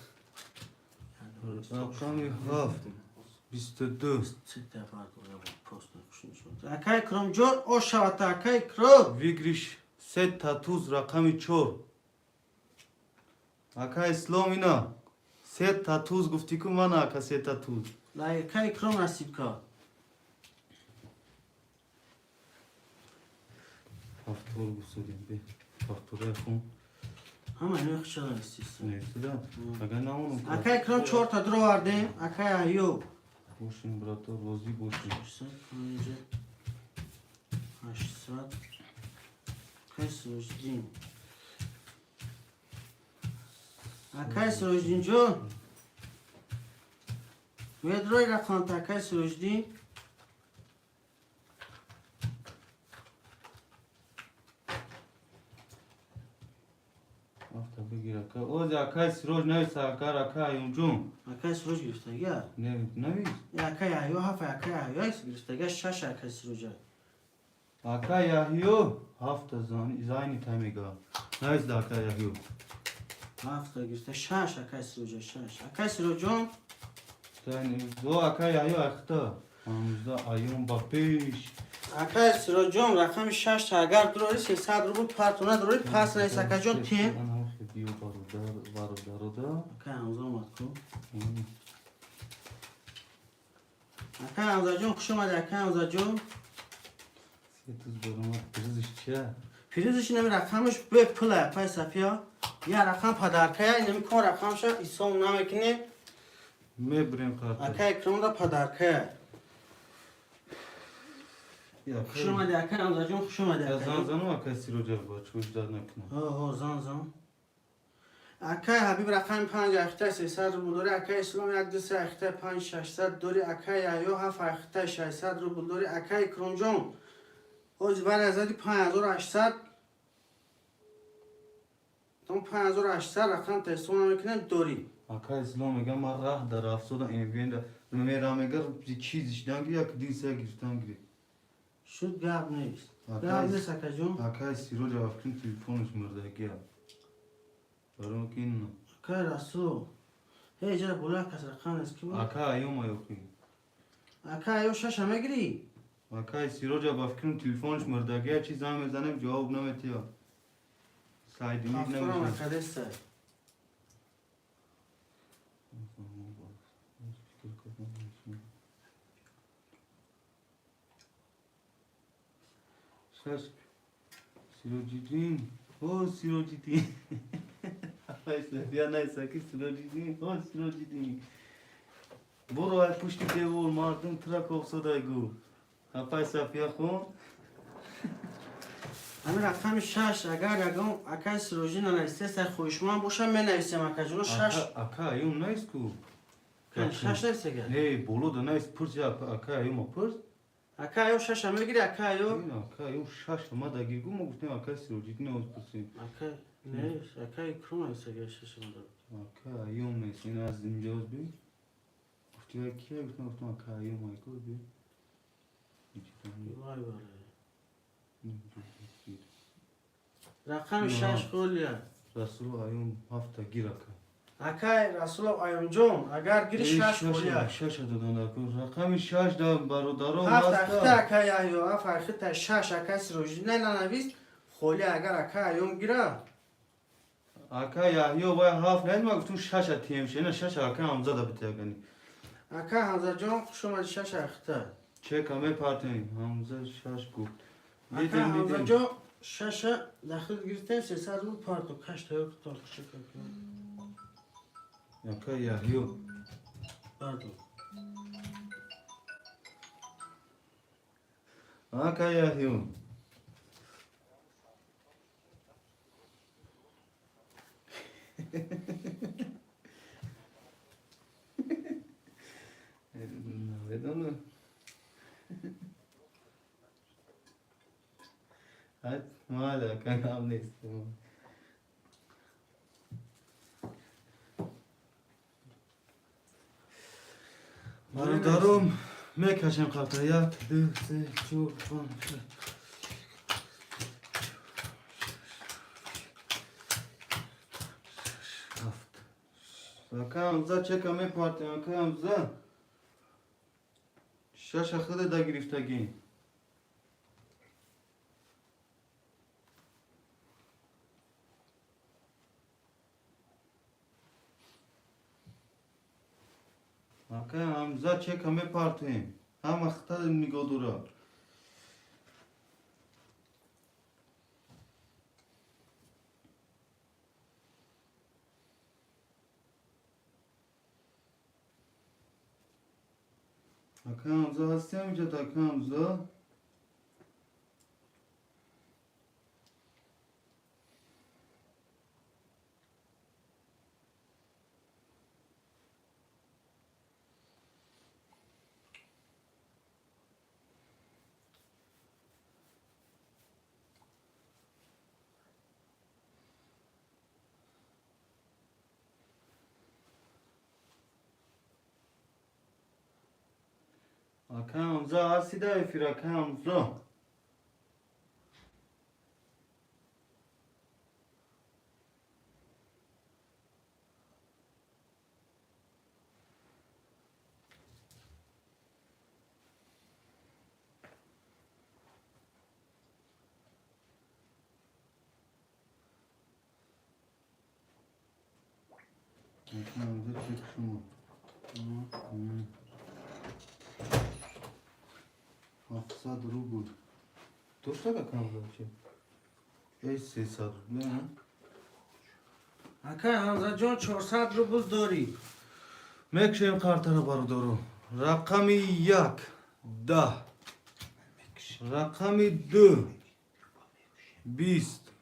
рақами ҳафт 22. Акай Икромҷон, ошавата, акай Икром. Выигрыш сета туз, рақами чор. Ака Ислом, ина сета туз гуфтӣ ку, мана, ака, сета туз. Акай Икром насиб кард. Ҳафтор гуфтодем, бе ҳафтораи хун. Ҳама ино хуча нависист. Нависида, агар намонам. Акай Икром, чорта дуровардем, акай Аюб. Бошем, брато, розӣ бошем. 800, акай Сироҷиддин, акай Сироҷиддинҷон, медрои рақамта, акай Сироҷиддин. Ҳафта бигир, ака. Ози акай Сироҷ нависа, агар ака Аюмҷон. Акай Сироҷ гирифтагия. Навис. Акай Яҳё ҳафт, акай Яҳё гирифтагия шаш, акай Сироҷа. Ака Яҳё ҳафта зайни тай мега. Навис да, ака Яҳё. Ҳафта гирифта, шаш, акай Сироҷа шаш, акай Сироҷон. О, ака Яҳё ахта. Ҳамза аюм ба пеш. Акай Сироҷон, рақами шашта агар дурори, 300 рубл партона дурори, пас наис, акаҷон, тем. Биё, бародар, бародарода. Акай Ҳамза омад ку. Акай Ҳамзаҷон, хуш омади, акай Ҳамзаҷон. Се туз баромад, призиш чия? Призиш инами рақамаш бепула, апай Сафия. Я рақам подаркая, инами кон рақамша исом намекунем. Мебирем қарта. Акай Икромда подаркая. Хуш омади, акай Ҳамзаҷон, хуш омади. Зан зану, акай Сироҷа, бачо ждать накунам. Ҳо, ҳо, зан зан. Акай Ҳабиб рақами панҷ ахта 300 рубл дори, акай Ислом як, ду, се ахта панҷ шашсад дори, акай Яҳё ҳафт ахта 600 рубл дори, акай Икромҷон. Ҳози вари азади 5800. Том 5800 рақам телефон намекунем, дори. Акай Ислом мегам, ман раҳ дар афсода МВН мера, мегар чизиш данги як динса гирифтан гири. Шуд, гап нест. Гап нест, акаҷон. Акай Сироҷа вақти телефонаш мурдагия. Барои ки ин Акай Расул. Ҳей, ҷара бола кас рақам нест ки. Ака Аюм аёқи. Ака Аюм, шаша мегирӣ? Акай Сироҷа, ба фикрам, телефонаш мурдагия, чи занг мезанем, ҷавоб наметиҳад. Сайдимид Ҳафторам намешавад. акадеста. Шаш, Сироҷиддин, о Сироҷиддин. Ай Сафия найсаки Сироҷиддин, о Сироҷиддин. Буро ай пушти девор, мардум тура кофсодай гу. Апай Сафия хон. Ҳамин рақами шаш агар ягон акай Сироҷиддин нанависеста, хоҳишманд бошам, менависем, акаҷоно, шаш. Ака Аюм найст ку. Шаш нависега? Не, боло да найст, пурс, ака Аюма пурс. Ака Аюм, шаша мегири, ака Аюм? Ака Аюм шаш ма дагир гу, мо гуфтем ака Сироҷиддин оз пурсем. Ака не, ака Икром нависега шаша мадор. Ака Аюм нест, ин аз инҷоз би. Гуфти кия, гуфтам ака Аюм айко би. Вай вале. Рақами шаш холия. Расул Аюм ҳафта гир, ака. Акай Расулов Аюмҷон, агар гири, шаш холия. Шаша додан. Рақами шаш да, бародаро. Ҳафт ахта, акай Яҳё, ҳафт ахта, шаш акай Сироҷиддин. Не, нанавист, холия. Агар акай Аюм гира. Ака Яҳё, вай ҳафт не, ма гуфтум шаша тием шена, шаша ака Ҳамза да битягани. Ака Ҳамзаҷон, хуш омадӣ, шаш ахта. Чека мепартем, Ҳамза шаш гуфт. Ака Дидем, дидем. Ҳамзаҷон, шаша дахил гирифтем, 300 рубл парто, каш тайёр кутон. Ака Яҳё. Пардон. Ака Яҳё. Намедонам. Ҳат майли, ака, гап нест. Бародаром, мекашем қалта: як, ду, се, чор, панҷ, шаш. Ҳафт. Ака Ҳамза, чека мепартем, ака Ҳамза. Шаша худе да гирифтагӣ. Ака Ҳамза, чека мепартем. Ҳама хита нигоҳ дора. Ака Ҳамза, ҳасти ҳаминҷа, ака Ҳамза? Ака Ҳамза, ҳасти дар эфир, ака Ҳамза? Ака Ҳамза, чек шумо. 700 рубл. Точно, ака Ҳамза, чи? Эй, 300 рубл, а? Акай Ҳамзаҷон, 400 рубл дорӣ. Мекшем қартара, бародаро. Рақами як 10, рақами ду 20,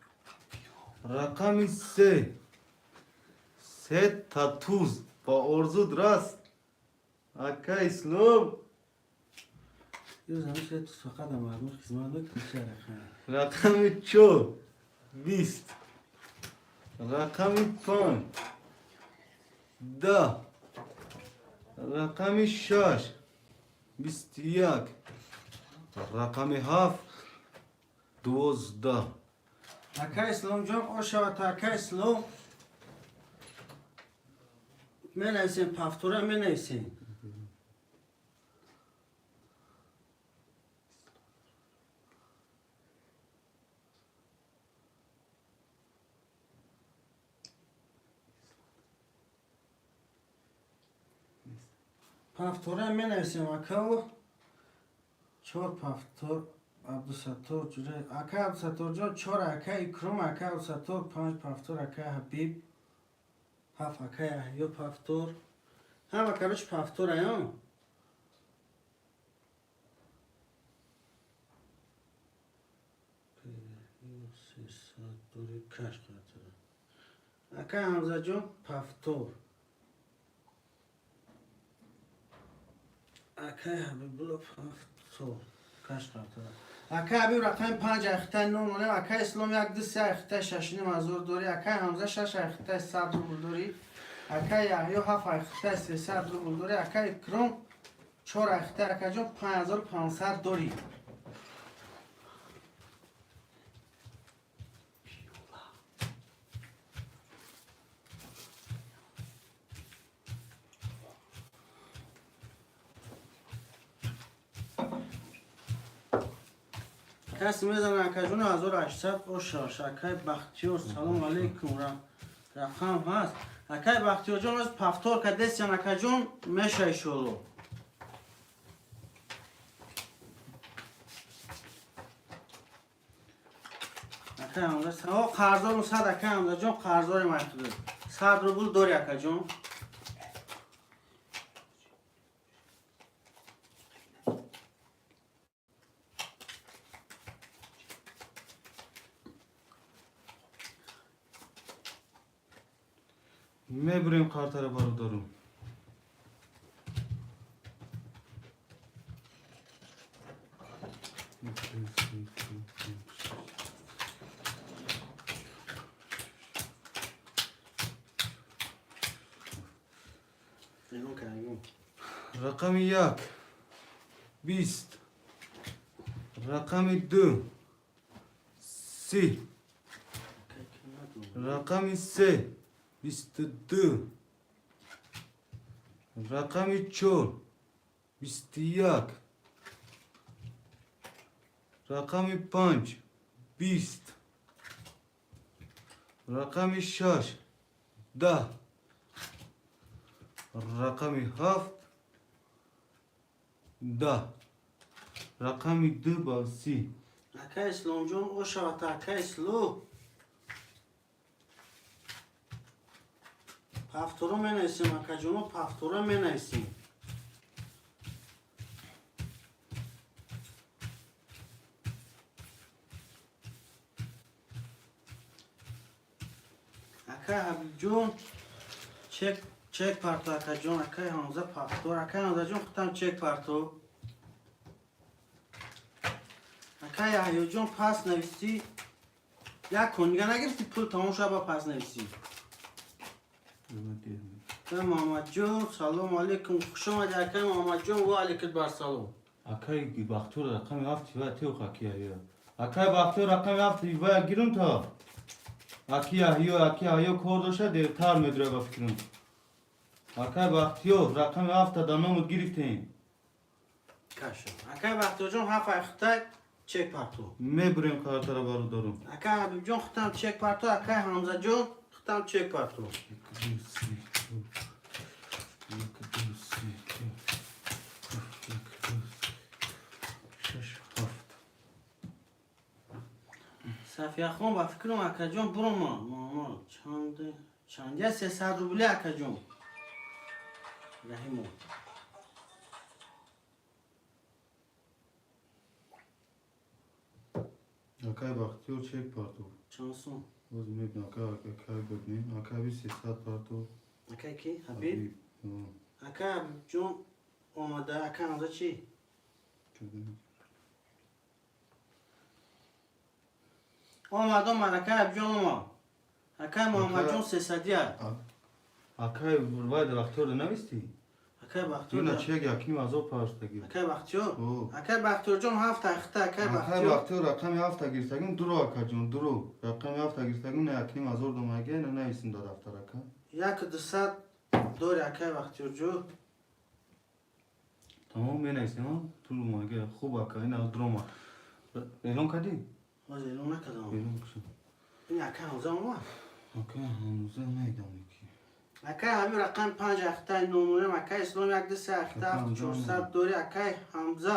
рақами се сета туз ба орзуд раст, ака Ислом. Юз ҳамеша туз фақат мардум хизмат мекунӣ, ча рақам? Рақами чор 20, рақами панҷ 10, рақами шаш 21, рақами ҳафт 12. Ака Исломҷон, ошавад, ака Ислом. Менависем, повтора менависем. Повтора менависем, акао. Чор повтор Абдусаттор ҷура, ака Абдусатторҷон чор, ака Икром, ака Абдусаттор панҷ повтор, ака Ҳабиб ҳафт, ака Яҳё повтор. Ҳама, короче, повтор аён. 300 дори каш қатра. Ака Ҳамзаҷон, повтор. Акай Ҳабибулло, повтор. Каш қатра. Акай Ҳабиб рақами панҷ ахитай нол нолем, акай Ислом як, ду, се ахитай 6,5 ҳазор дорӣ, акай Ҳамза шаш ахитай 100 рубл дорӣ, акай Яҳё ҳафт ахитай 300 рубл дорӣ, акай Икром чор ахитай, акаҷон, 5500 дорӣ. Каси мезана, акаҷон, 1800 ошаш. Акай Бахтиёр, салом алейкум. Рақам ҳаст, акай Бахтиёрҷон, аз повтор кадесян, акаҷон, меша иншоалло. Акай Ҳамза, о, қарздорум 100, акай Ҳамзаҷон, қарздорем айхуда 100 рубл дори, акаҷон. Мебурем картара, бародарум. Эълон кардагим. Рақами 1 20, рақами 2 30, рақами 3 22, рақами 4 21, рақами 5 20, рақами 6 10, рақами 7 10, рақами 2 ба 30. Акай Исломҷон, ошавата, акай Исло. Повторо менависем, акаҷоно, повторо менависем. Акай Ҳабибҷон, чек парто, акаҷон, акай Ҳамза, повтор, акай Ҳамзаҷон, худтам чек парто. Акай Яҳёҷон, пас нависӣ. Як кун дига нагирифти, пул тамом шуда, ба пас нависӣ. Акай Муҳаммадҷон, салому алейкум, хуш омадӣ, акай Муҳаммадҷон, ва алейкум барсалом. Акай Бахтиёр, рақами 7 ва теух, аки Яҳё. Акай Бахтиёр, рақами 7 ва гирум то. Аки Яҳё, аки Яҳё кор дошта, дертар медура, ба фикрам. Акай Бахтиёр, рақами 7 да номут гирифтем. Каша. Акай Бахтиёрҷон, 7 айхтай чек парто. Мебурем картара, бародарум. Акай Ҳабибҷон, худтам чек парто, акай Ҳамзаҷон, худтам чек парто. 1, 2, 3, 4. 1, 2, 3, 4. 1, 2, 3, 6, 7. Сафияхон, ба фикрам, акаҷон, бурома. Муҳаммад, чанд чандя 300 рубли, акаҷон. Раҳимо. Акай Бахтиёр, чек парто. Чанд сум? Боз мебинам, акай, акай бибинем. Акай би 300 парто. Акай ки? Ҳабиб? Акай Ҳабибҷон омада, акай Ҳамза чӣ? Омад, омад, акай Ҳабибҷон омад. Акай Муҳаммадҷон 300-ия. Акай вай Бахтиёр навистӣ? Акай Бахтиёр. Ина чек 1500 парстаги. Акай Бахтиёр. Акай Бахтиёрҷон, 7 айхта, акай Акай Бахтиёр. Бахтиёр, рақами 7 гирифтагим, дуро, акаҷон, дуро. Рақами 7 гирифтагим, на 1500 домаге, на нависим дар дафтар, ака. 1200 дори, акай Бахтиёрҷон. Тамом, менависем, а? Тул маге, хуб, ака, ина дрома. Эълон кардӣ? Боз эълон накардам. Эълон кушо. Ин акай Ҳамза омад. Акай Ҳамза найдам ки. Акай ҳамин рақами 5 ахтай номурем, акай Ислом, 1, 2, 3 ахта Акай 7 Ҳамза 400 дори, акай Ҳамза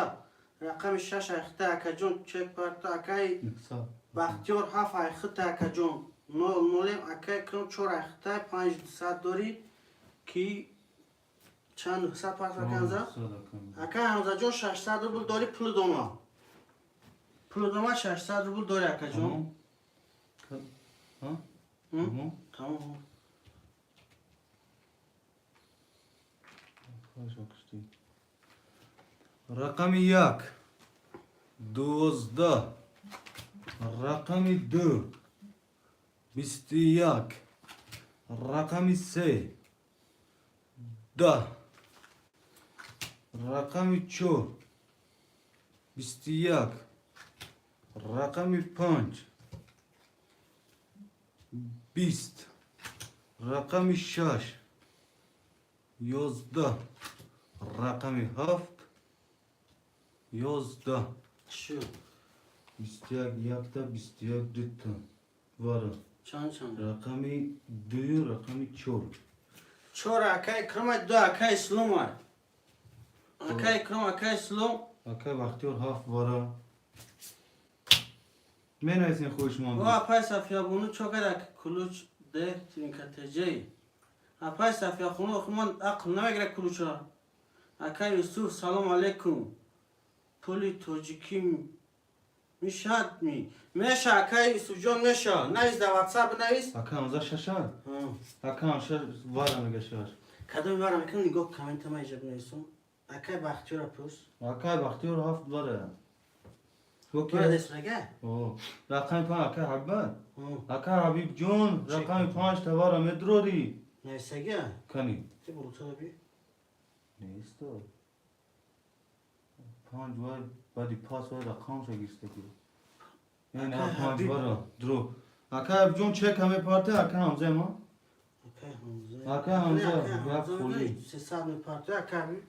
рақами 6 ахта, акаҷон, чек парто, акай 900. Бахтиёр, 7 айхта, акаҷон, нол нолем, акай Кром, 4 ахта, 500 дори, ки чанд 900 парто, акай Ҳамза? 900, акай. Акай Ҳамзаҷон, 600 рубл дори, пули дома. Пули дома 600 рубл дори, акаҷон. Тамом? Ҳа? М? Тамом? Тамом. Хорошо, кушти. Рақами 1 12, рақами 2 21, рақами 3 10, рақами 4 21, рақами 5 20, рақами 6 11, рақами 7 11. Шуд. 21 якта, 21 дута вара. Чанд чанд? Рақами дую, рақами чор. Чор акай Икром, ду акай Ислом. Акай Икром, акай Ислом. Акай Бахтиёр ҳафт вара. Менависем хоҳишманд. О, апай Сафиябону чо кард, ключ де твинкатеҷей. Апай Сафияхону, охи ман ақл намегира ключа. Акай Юсуф, салом алейкум. Пули тоҷикӣ мешад ми? Меша, акай Юсуфҷон, меша. Навис дар WhatsApp, навис. Ака Ҳамза шаша? Ака Ҳамза вара мега, шаш. Кадоми вара мекунам, нигоҳ, коммента ма иҷа бинависум. Акай Бахтиёра пурс. Акай Бахтиёр ҳафт вара. Вара десрага? О, рақами панҷ акай Ҳабиб. Акай Ҳабибҷон, рақами панҷ тавара медрорӣ. Нависага? Кани. Ти бурутара би? Несто. Панҷ вар баъди пас вар рақамша гирифтаги. Яъне панҷ вара дро. Акай Ҳабибҷон чека мепарте, акай Ҳамза ма? Акай Ҳамза. Акай Ҳамза, як холи. 300 мепарте, акай Ҳабиб.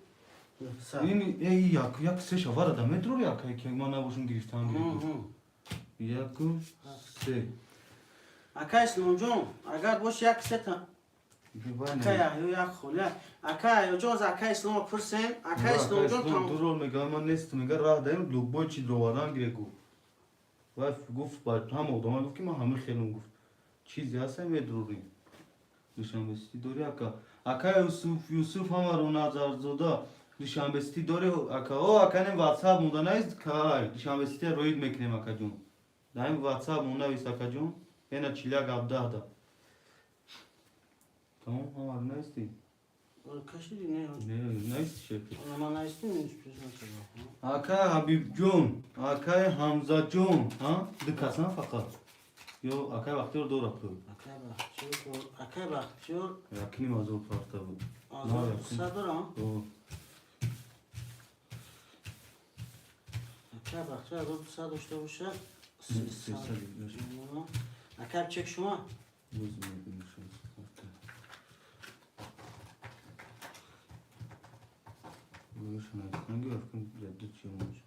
Ин эй як як се шавара да медрори, акай, ки ман набошум, гирифтан гирифту. Яку се. Акай Исломҷон, агар бош як сета. Акай Яҳё як холи. Акай Яҳёҷон, аз акай Ислома пурсем. Акай Исломҷон там. Ду рол мега, ман нестам, мега, раҳ даем, любой чи довардан гире, гуфт. Вай гуфт, ба ҳама одама гуфт, ки ман ҳама хелум, гуфт. Чизе ҳаста, медрорим. Душанбесити дори, ака? Ака Юсуф, Юсуф ҳамаро Назарзода. Душанбесити дори, ака? О, ака, нем WhatsApp монда навис, кай Душанбесити роид мекунем, акаҷон. Даим WhatsApp монда навис, акаҷон. Ена чиляк абдаҳ да. Тамом, ҳамаро нависти? Кашиди не? Не, нависти, шеф. Ман навистим. Акай Ҳабибҷон, акай Ҳамзаҷон, ҳа? Ду касан фақат. Ё акай Бахтиёр дора пул? Акай Бахтиёр, акай Бахтиёр. Якним ҳазор парта буд. Азор дорам? О. Акай Бахтиёр 1200 дошта бошад. Акай, чек шумо? Боз мебинем. Шунавистанги афкун ду чи мош.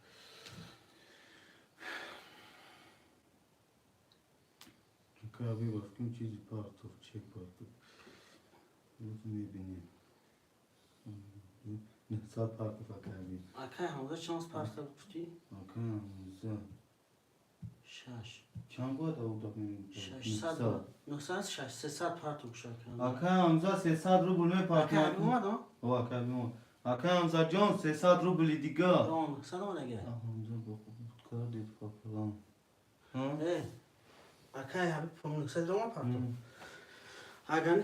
Акай Ҳабиб, афкун чизи партов, чек партов. Боз мебинем. 900 партов, акай Ҳабиб. Акай Ҳамза чанд партов гуфтӣ? Акай Ҳамза. Шаш. Чанд бояд авда? 600. 900, шаш, 300 партов шуд. Акай Ҳамза 300 рубл мепартам. Акай Ҳабиб омад? О, акай Ҳабиб омад. Акай Ҳамзаҷон, 300 рубли дигар. 900 омадага. Ҳамза бо кредит пополам. Акай Ҳабиб 900 омад партов. Агар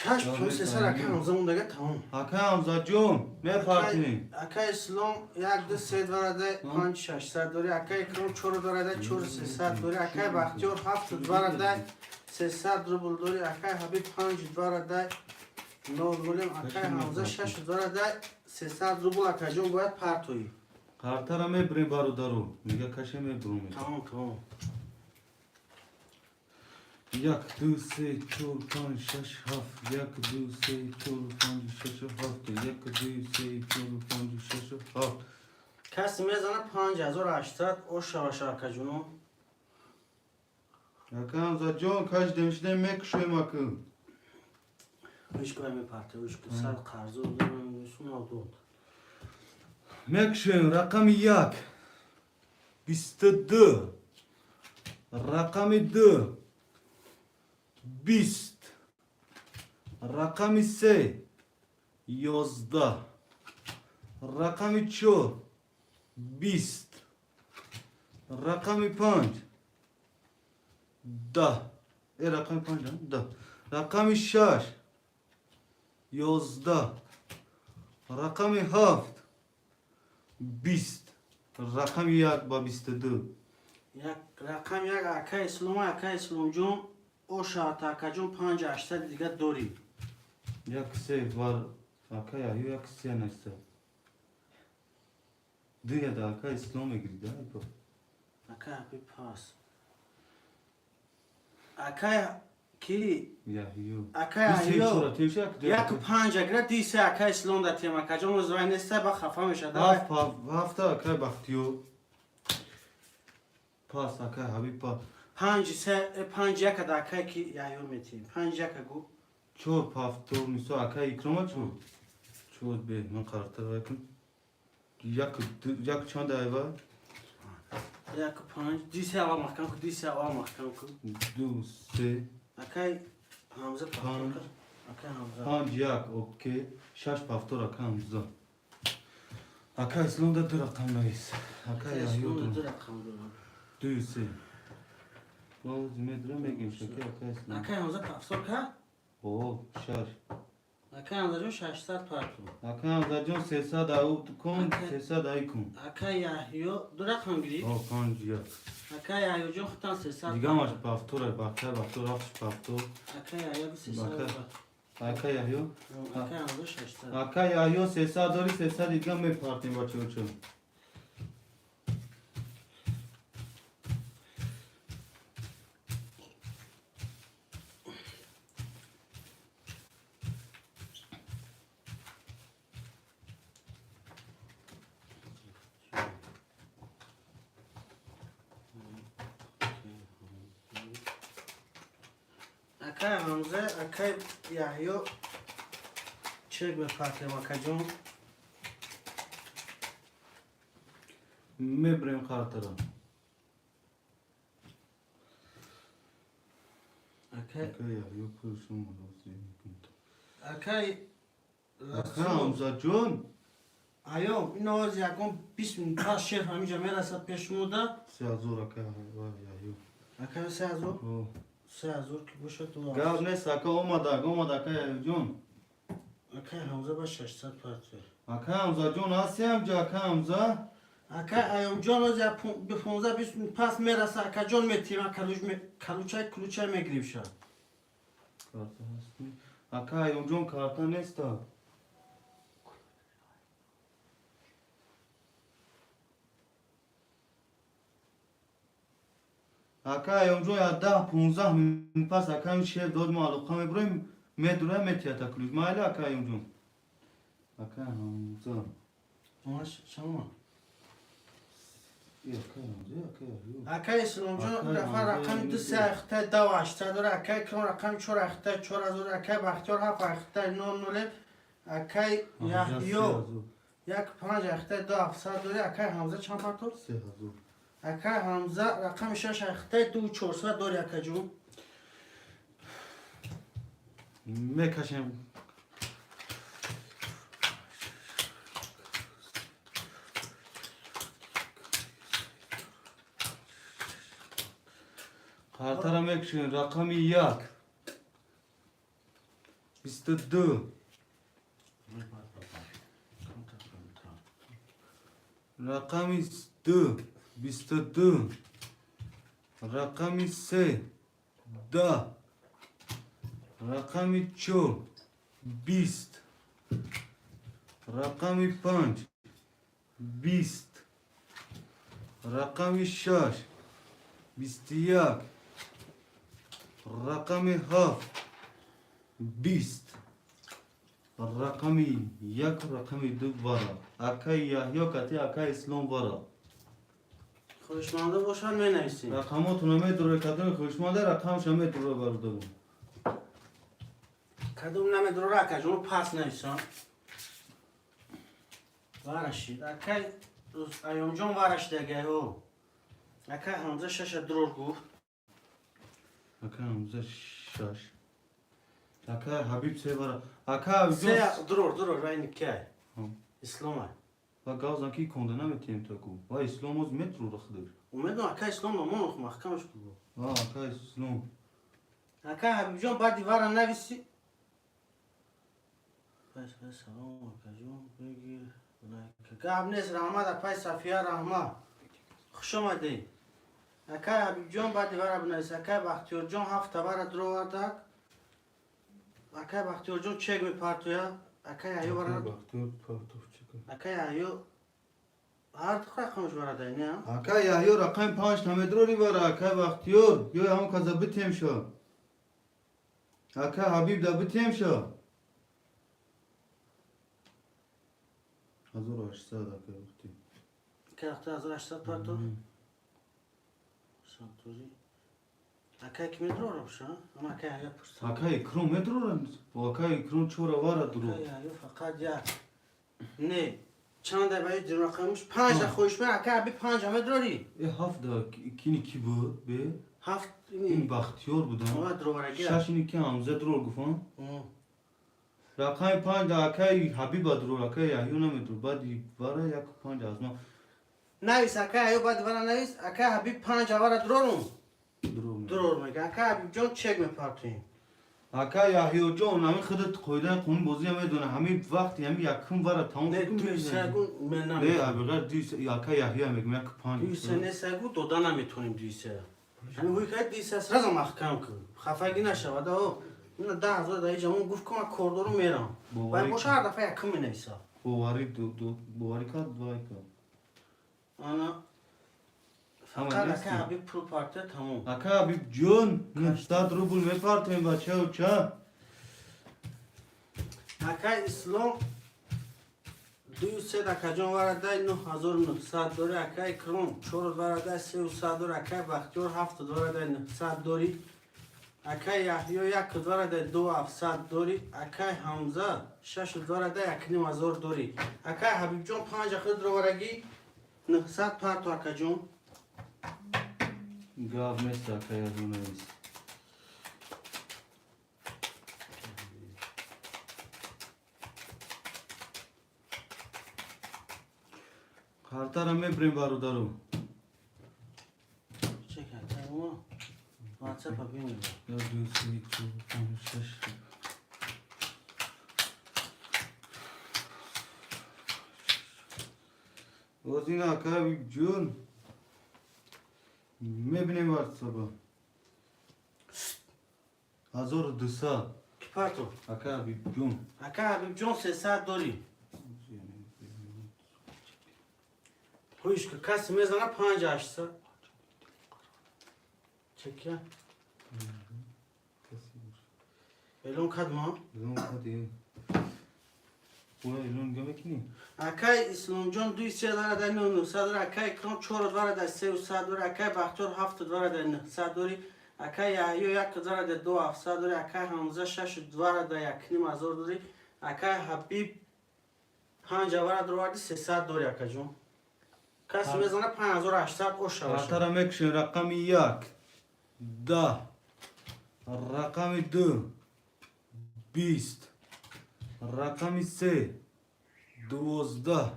каш пул 300 акай Ҳамза мондага, тамом. Акай Ҳамзаҷон, мепартем. Акай Ислом як, ду, се дорада, панҷ, 600 дори. Акай Икром чор дорада, чор, 300 дори. Акай Бахтиёр ҳафт дорада, 300 рубл дори. Акай Ҳабиб панҷ дорада, нол голем. Акай Ҳамза шаш дорада, 300 рубл. Акайҷон, бояд партоӣ. Картара мебурем, бародаро. Мега, каше мебурем. Тамом, тамом. Як, ду, се, чор, панҷ, шаш, ҳафт. Як, ду, се, чор, панҷ, шаш, ҳафт. Як, ду, се, чор, панҷ, шаш, ҳафт. Касе мезана 5800, ошаваша, акаҷоно. Ака Ҳамзаҷон, каш демшидем, мекушем, ака. Ҳеч кора мепарте, ҳеч сар қарзо дорам, дод. Мекушем. Рақами як 22, рақами ду 20, рақами се 11, рақами чор 20, рақами панҷ 10, рақами панҷ 10, рақами шаш 11, рақами ҳафт 20, рақами як ба 22. Як рақам як, акай Ислома, акай Исломҷон, ошаата, акаҷон, 5800 дига дорӣ. Як се вар, ака Яҳё як се неста. Дуяда ака Ислом мегирида. Акай Ҳабиб пас. Акай ки? Яҳё. Акай Яҳё як панҷ агира, ди се акай Ислом датем, акаҷон, узвай неста, ба хафа мешад. Ҳафт, ҳафта акай Бахтиёр. Пас, акай Ҳабиб, пас. Панҷ се, панҷ яка да акай ки Яҳё метиҳем. Панҷ яка гу. Чор пафтор, мисол, акай Икрома чор. Чор бе, ман қаратар вайкун. Як як чанд айва? Як панҷ, ди се аввал маҳкам ку, ди се аввал маҳкам ку. Ду, се. Акай Ҳамза панҷ. Акай Ҳамза. Панҷ як, окей. Шаш пафтор, акай Ҳамза. Акай Ислом да ду рақам навис. Акай Яҳё ду рақам дорам. Ду се. Боз медра мегим шаки акай Ислом. Акай Ҳамза пафтор кард? О, шаш. Акай Ҳамзаҷон 600 парту. Акай Ҳамзаҷон 300 ау кун, 300 ай кун. Акай Яҳё ду рақам гирифт? О, панҷ як. Акай Яҳёҷон худтан 300. Дигамаш пафтор, бахтар бахтор рафтш пафтор. Акай Яҳё 300. Акай Яҳё? Акай Ҳамза 600. Акай Яҳё 300 дори, 300 дига мепартем бачаҳо. Акай Ҳамза, акай Яҳё чек мепартем, акаҷон. Мебарем қартара. Акай Акай Яҳё пулшон розӣ мекунад. Акай Акай Ҳамзаҷон. Аё, ин овоз ягон 20 минут пас шеф ҳаминҷа мерасад пешмуда. 3000 акай Яҳё. Акай 3000? 3000 ки бошад ду. Гап нест, ака омада, омада акай Яҳёҷон. Акай Ҳамза ба 600 партия. Акай Ҳамзаҷон ҳасти ҳамҷа, акай Ҳамза? Акай Аёмҷон оз я 15-20 минут пас мераса, акаҷон метиҳем, калучай кулучай мегирим ша. Карта ҳасти? Акай Аёмҷон карта неста. Акай Аёмҷон я 10-15 минут пас акай шеф дод мо алоқа мебурем, медура метиҳад ключ. Майли акай Аёмҷон. Акай Ҳамза. Маш шама. Акай Ҳамза, акай Яҳё. Акай Исломҷон дафъа рақами ду се ахтай дав ҳаштсад дора, акай Икром рақами чор ахтай 4000, акай Бахтиёр ҳафт ахтай нол ноле, акай Яҳё як панҷ ахтай ду ҳафтсад дори, акай Ҳамза чанд партор? 3000. Акай Ҳамза рақами шаш ахтай ду чорсад дори, акаҷон. Мекашем. Қартара мекушем. Рақами як. 22. Рақами ду. 22. Рақами се. 10. Рақами чор. 20. Рақами панҷ. 20. Рақами шаш. 21. Рақами ҳафт. 20. Рақами як, рақами ду вара. Акай Яҳё кати акай Ислом вара. Хоҳишманда бошад менависем. Рақамотона медуре, кадоми хоҳишманда рақамша медуре бародарум. Кадом намедурора акаҷон пас нависон. Варашид. Акай Аёмҷон варашидагайо. Акай Ҳамза шаша дрор гуфт. Акай Ҳамза шаш. Акай Ҳабиб се вара. Акай Ҳабиб се дрор дрор райни кай. Ислома. Ва гавзан ки конда наметиҳем таку. Ва Ислом оз метрора худаш. Умедам акай Ислом номонох маҳкамаш буд. Ва акай Ислом. Акай Ҳабибҷон баъди вара нависи. Пас салом акаҷон бигир. Гап нест, раҳмат апай Сафия раҳмат. Хуш омадед. Акай Ҳабибҷон баъди вара бинавис. Акай Бахтиёрҷон ҳафта вара дуровардак. Акай Бахтиёрҷон чек мепартоя. Акай Яҳё вара. Бахтиёр партов чек. Акай Яҳё ҳар ду рақамаш варадай, не? Акай Яҳё рақами панҷ тамедрори вара, акай Бахтиёр, ё ҳамон каза битем шо. Акай Ҳабиб да битем шо. 1800 акай Бахтиёр. Акай Бахтиёр 1800 партов. Дорӣ. Акай ки медрора боша? Ама акай Яҳё пурсам. Акай Икром медрора? Акай Икром чора вара дуро. Акай Яҳё фақат як. Не, чанда баи рақамш панҷа хоҳишман акай Ҳабиб панҷа медрорӣ? Э ҳафт да кини ки буд бе? Ҳафт Ин Бахтиёр буда. Ова дровараги. Шаш ини ки Ҳамза дрор гуфтам. Рақами панҷ да акай Ҳабиба дрор, акай Яҳё намедрор. Баъди вара як панҷ аз ман. Навис акай Яҳё баъди вара навис акай Ҳабиб панҷа вара дрорум. Дрор. Дрор мега. Акай Ҳабибҷон чек мепартоем. Акай Яҳёҷон, ҳамин худат қоидаи қонун бозия медона. Ҳамин вақти ҳамин якум вара тамом Не, шуд. дуй сегу мен Не, наметонем. абиғар дуй се акай Яҳё мегум як панҷ. Дуй се не сегу дода наметонем дуй се. Ҳамин ҳуй кай дуй се сразу маҳкам кун. Хафагӣ нашавад. О, ина 10 000 дар иҷа мон гуфт ки ман кор дорум мерам. Боварӣ Баъд боша ҳар дафъа якум менависа. Боварӣ боварӣ кард вай кард. Ана Ҳама фақат нести. акай Ҳабиб пул партия тамом. Ака Ҳабиб ҷон, 900 рубл мепартем бачао ча? Акай Ислом дую се акаҷон варадай 9900 дорӣ, акай Икром чор варадай сеюсад дорӣ, акай Бахтиёр ҳафт варадай 900 дорӣ, акай Яҳё як варадай ду ҳафтсад дорӣ, акай Ҳамза шаш варадай 1500 дорӣ, акай Ҳабибҷон панҷ ахир дроварагӣ 900 парто акаҷон. Гап нест акай Яҳё навис. Картара мебирем бародару. Чек акай мо ватсапа бинем. Як, ду, се, чор, панҷ, шаш. Боз ин ака Ҳабиб ҷон мебинем ватсапа. 1200. Ки парто? Ака Ҳабиб ҷон. Акай Ҳабибҷон 300 дорӣ. Ҳуйш ки касе мезана панҷ ҳаштсад. Чекия. Эълон кард мо? Эълон кардем. Боя эълон нига мекунӣ? Акай Исломҷон дуи се дора дар 9900 дора, акай Икром чор дора дар сеюсад дора, акай Бахтиёр ҳафт дора дар 900 дорӣ, акай Яҳё як дора дар ду ҳафтсад дорӣ, акай Ҳамза шаш дора дар 1500 дорӣ, акай Ҳабиб панҷ авара дроварди 300 дорӣ акаҷон. Касе мезана 5800 ош шавад. Картара мекушем рақами як 10, рақами ду 20, рақами се 12,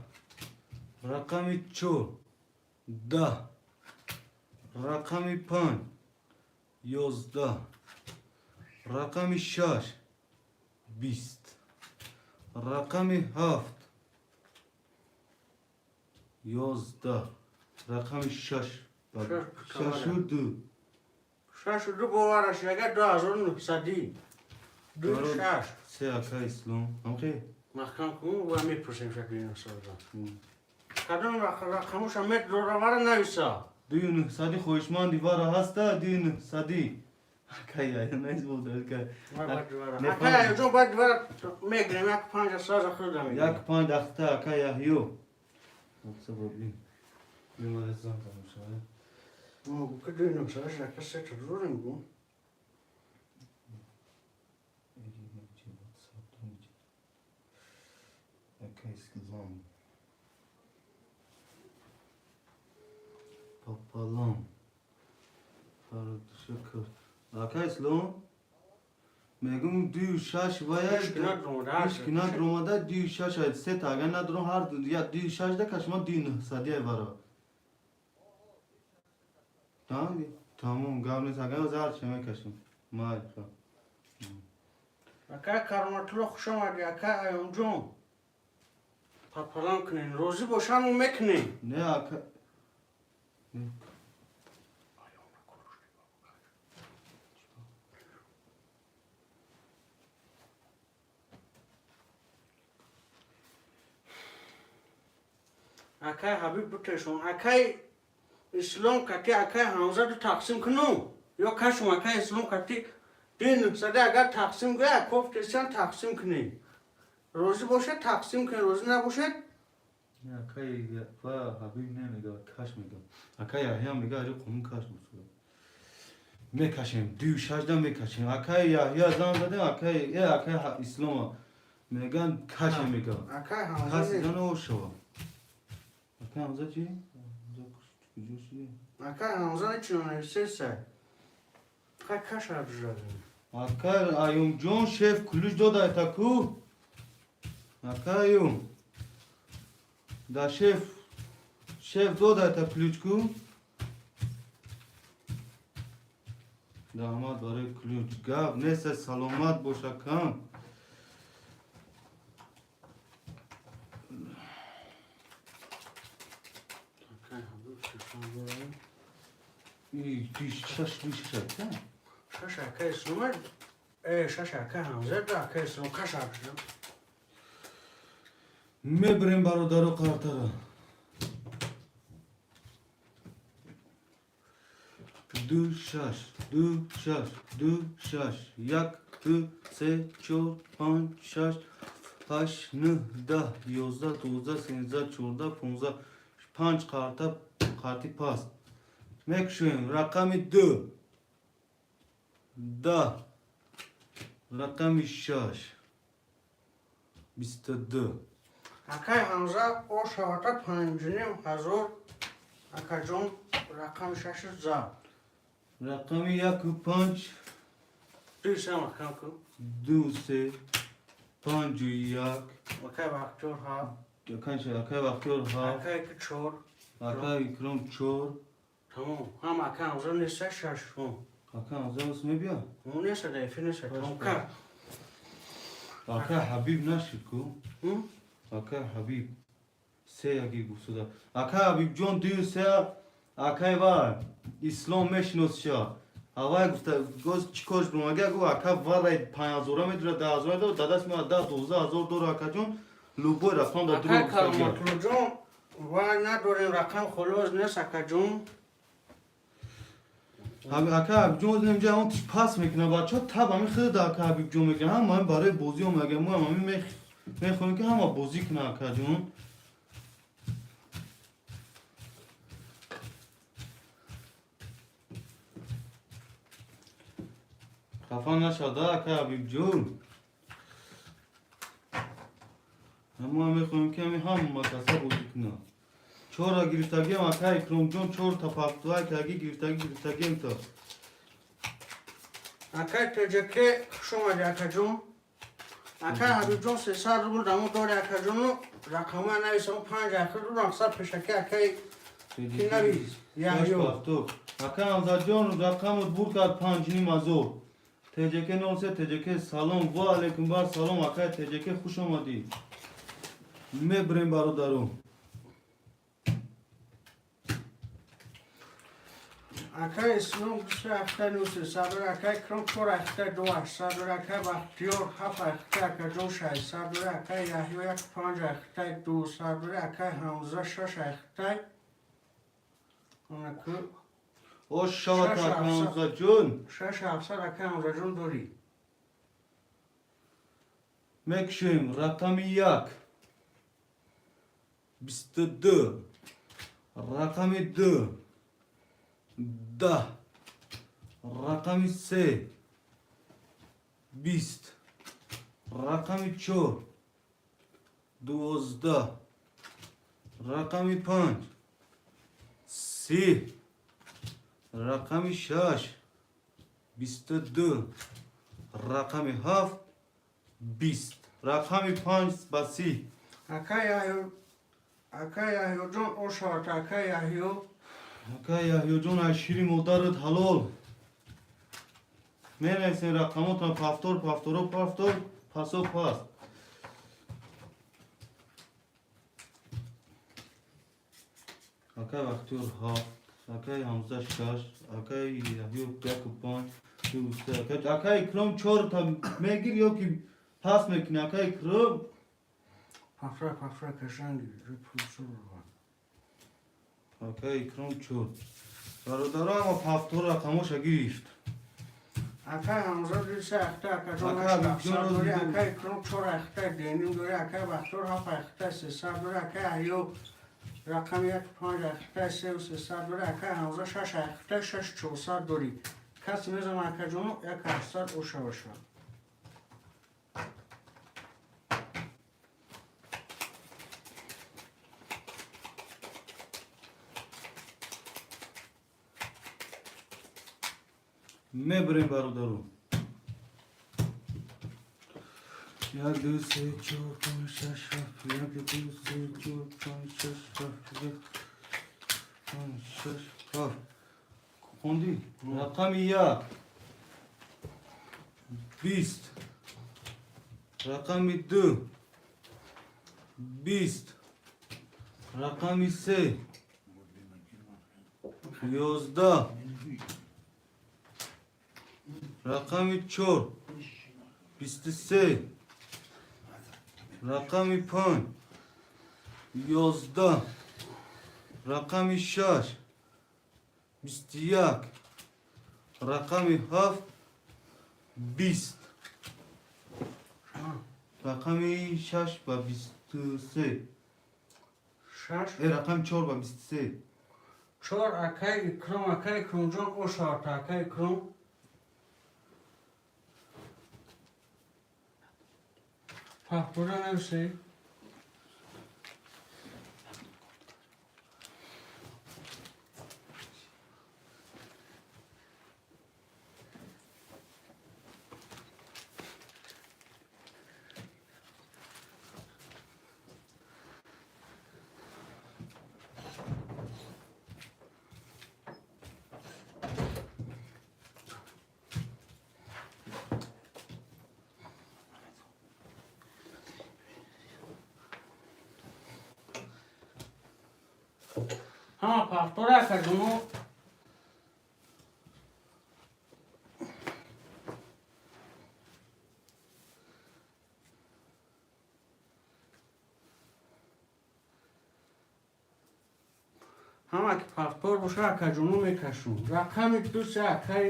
рақами чор 10, рақами панҷ 11, рақами шаш 20, рақами ҳафт 11, рақами шаш шашу ду. Шашу ду бовараш агар 2900-ӣ. Ду шаш. Се ака Ислом ҳамхе. Маҳкам кун ва мепурсем шакли насода. Кадом рақамоша медоравара нависа. Дую нӯҳсади хоҳишманди вара ҳаста дую нӯҳсади. Ака Яҳё наиз бодарка. Ака Яҳёҷон баъд вара мегирем як панҷа саза хӯрда мегирем. Як панҷ ахта ака Яҳё. Сабаб бимара зан тамошава. Ки дую нӯҳсадаш ака се та дорем гу. Ака Ислом. Папалам. Фарадшакр. Ака Ислом мегум дую шаш вая Ҳеч ки надромада. ҳеч ки надромада дую шаш ай се та агар надром ҳар я дую шаш да кашма дую нӯҳсади ай вара. Тамом тамом гап нест агар зар ча мекашем. Май ха. Ака Кароматулло хуш омадӣ, ака Аёмҷон. Папалам кунен, розӣ бошам мо мекунем. Не ака. Не. Акай Ҳабиб бутешон, акай Ислом кати акай Ҳамза ду тақсим кунум. Ё кашум акай Ислом кати дуи нӯҳсади агар тақсим гӯя, кофтесиан тақсим кунем. Розӣ бошад тақсим кунем, розӣ набошад Акай ва Ҳабиб намега, каш мега. Акай Яҳя мега, ари қонун каш бусуда. Мекашем, дую шашда мекашем. Акай Яҳя зан задем, акай акай Ислома меган каше мега. Акай Кас Ҳамза. зано шава. Акай Ҳамза чи? Ҳамза куҷо шуди? Акай Ҳамза нечино нависеса. Хай каша бижадем. Акай Аюмҷон шеф ключ дода таку. Акай Аюм. Да шеф дода та ключ ку. Раҳмат барои ключ. Гап нест, саломат бош, акам. Акай Ҳабиб шашон дорем. И шаш ду шаш ака. Шаш акай Ислома. Шаш акай Ҳамза да акай Ислом каша бижадем. Мебирем, бародаро, қартара. Ду шаш, ду шаш, ду шаш, як, ду, се, чор, панҷ, шаш, ҳашт, нӯҳ, 10, 11, 12, 13, 14, 15, панҷ қарта қарти паст. Мекушоем рақами ду, 10, рақами шаш, 22. Акай Ҳамза ошавата 5500 акаҷон рақами шаши за. Рақами яку панҷ. Дисам акам ку. Ду се, панҷу як. Акай Бахтиёр ҳафт. Акай Бахтиёр ҳафт. Акай ки чор. Акай Икром чор. Тамом. Ҳам акай Ҳамза неста шаш. Акай Ҳамза ос мебия. Мо неста да эфир неста. Тамом кар. Акай Ҳабиб нашид ку. Акай Ҳабиб се яги гуфтуда. Акай Ҳабибҷон дую се акай ва Ислом мешиносиша. Авай гуфта гоз чӣ корш бумага гу ака варай 5000 медура, 10 000 медура, дадаш меа 10-12 ҳазор дора акаҷон любой рақам да Акай дурӯғ гуфтагия. Кароматуллоҷон вай надорем рақам холос нест акаҷон. Ака Ҳабибҷон инҷа он тиш пас мекуна бачаҳо таб ҳами хеле да ака Ҳабибҷон мегӯян ҳама ҳами барои бозӣ омага мо ҳам ҳами мехоҳем ки ҳама бозӣ кунад акаҷон. Хафа нашада ака Ҳабибҷон. Мо ҳам мехоҳем ки ҳами ҳама каса бозӣ кунад. Чора гирифтагиам ака Икромҷон чорта пафтуай каги гирифтаги гирифтагиам то. Акай Тоҷаке хуш омади акаҷон. Акай Ҳабибҷон 300 рубл дамо дори акаҷону рақамҳоя нависам панҷ ахир рубл мақсад пешаки акай ки навис. Яҳё. Ака Ҳамзаҷон рақамот бур кард 5500. ТJK 03 ТJK салом ва алейкум бар салом акай ТJK хуш омадӣ. Мебирем бародаро. Акай Ислом се ахта ну 300 дори акай Икром чор ахта ду 800 дори акай Бахтиёр ҳафт ахта акаҷон 600 дори акай Яҳё як панҷ ахта 200 дори акай Ҳамза шаш ахта онаку Ош шавад Шаш ака ҳафтсад. Ҳамзаҷон. Шаш ҳафтсад акай Ҳамзаҷон дорӣ. Мекушем рақами як. 22. Рақами ду. 10. Рақами се. 20. Рақами чор. 12. Рақами панҷ. 30. Рақами шаш. 22. Рақами ҳафт. 20. Рақами панҷ ба 30. Акай Яҳё акай Яҳёҷон ошавад акай Яҳё. Ака Яҳёҷон аз шири модарат ҳалол. Менависем рақамотон пафтор пафторо пафтор пасо пас. Акай Бахтиёр ҳафт, акай Ҳамза шаш, акай Яҳё яку панҷ, ду се, акай Икром чорта мегир ё ки пас мекунӣ акай Икром? Пафра пафра кашанги пулсур. Акай Икром чор. Бародаро ҳама пафтор рақамоша гирифт. Акай Ҳамза ду се ахта, акаҷон Ака, ҳашт Ҳабибҷон ҳафтсад роз дорӣ, дидем. акай Икром чор ахта деним дорӣ, акай Бахтиёр ҳафт ахта 300 дорӣ, акай Аҳё рақами як панҷ ахта сеу 300 дорӣ, акай Ҳамза шаш ахта шаш 400 дорӣ. Касе мезана, акаҷоно, як 800 оша боша. Мебарем, бародару. Як, ду, се, чор, панҷ, шаш, ҳафт. Як, ду, се, чор, панҷ, шаш, ҳафт. Як, панҷ, шаш, ҳафт. Хондӣ? Рақами як 20, рақами ду 20, рақами се 11, рақами чор 23, рақами панҷ 11, рақами шаш 21, рақами ҳафт 20, рақами шаш ба 23. Шаш. Рақами чор ба 23. Чор, акай Икром, акай Икромҷон, ошавата, акай Икром. Пахтура нависи. Ҳама пахтура, акаҷоно. Ҳама ки пахтор боша, акаҷоно, мекашум. Рақами ду се акай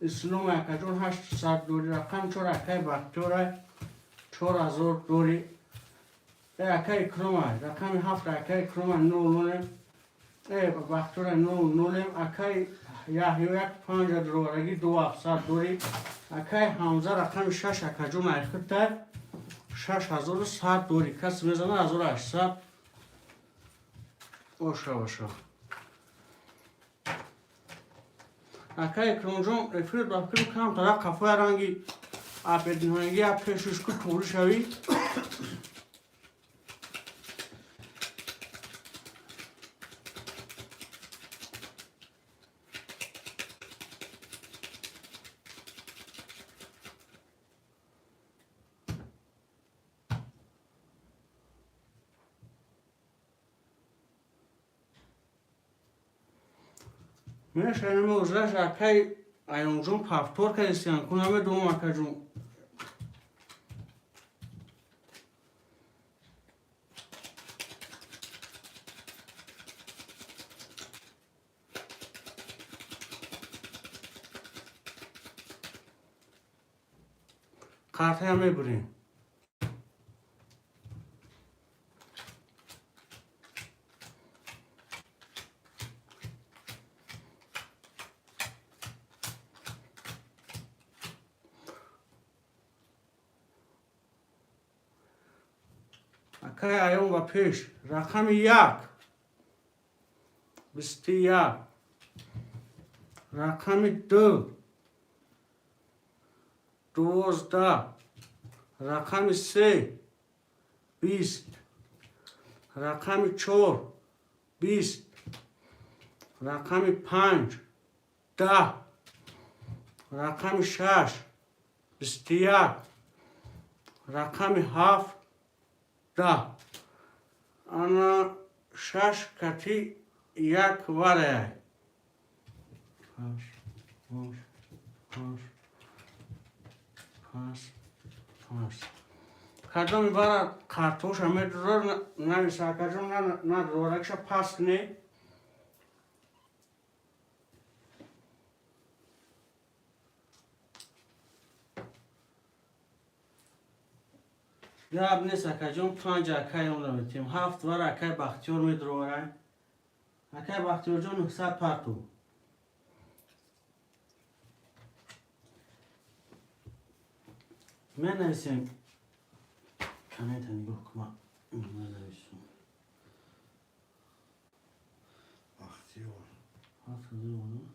Ислом, акаҷон, 800 дорӣ, рақами чор акай Бахтиёра 4000 дорӣ. Акай Икрома, рақами ҳафт акай Икрома нол нолем, Бахтиёра нол нолем, акай Яҳё як панҷа дурораги ду ҳафтсад дорӣ, акай Ҳамза рақами шаш, акаҷон, айхита 6100 дорӣ. Касе мезана, 1800 оша боша. Акай Икромҷон, эфир ба фикру камтара қафоя ранги абедиҳоягӣ я пешуш ку турӣ шавӣ. Мешанем озраш, акай Аёнҷон, повтор кардистиан ку, намедонам, акаҷон. Картаям мебурем. Акай Аён, ба пеш. Рақами як 21, рақами ду 12, рақами се 20, рақами чор 20, рақами панҷ 10, рақами шаш 21, рақами ҳафт 10. Ана шаш кати як варая. Ҳашт, ҳашт, ҳашт, пас, пас. Кадоми бара картоша медурор, нависа, акаҷон, надуроракша пас не. Гап нест, акаҷон, панҷ акай онро метиҳем. Ҳафт вара акай Бахтиёр медуроварай. Акай Бахтиёрҷон, 900 парту. Менависем. Коммента нигоҳ кун, менависем. Бахтиёр. Ҳафт ҳазор.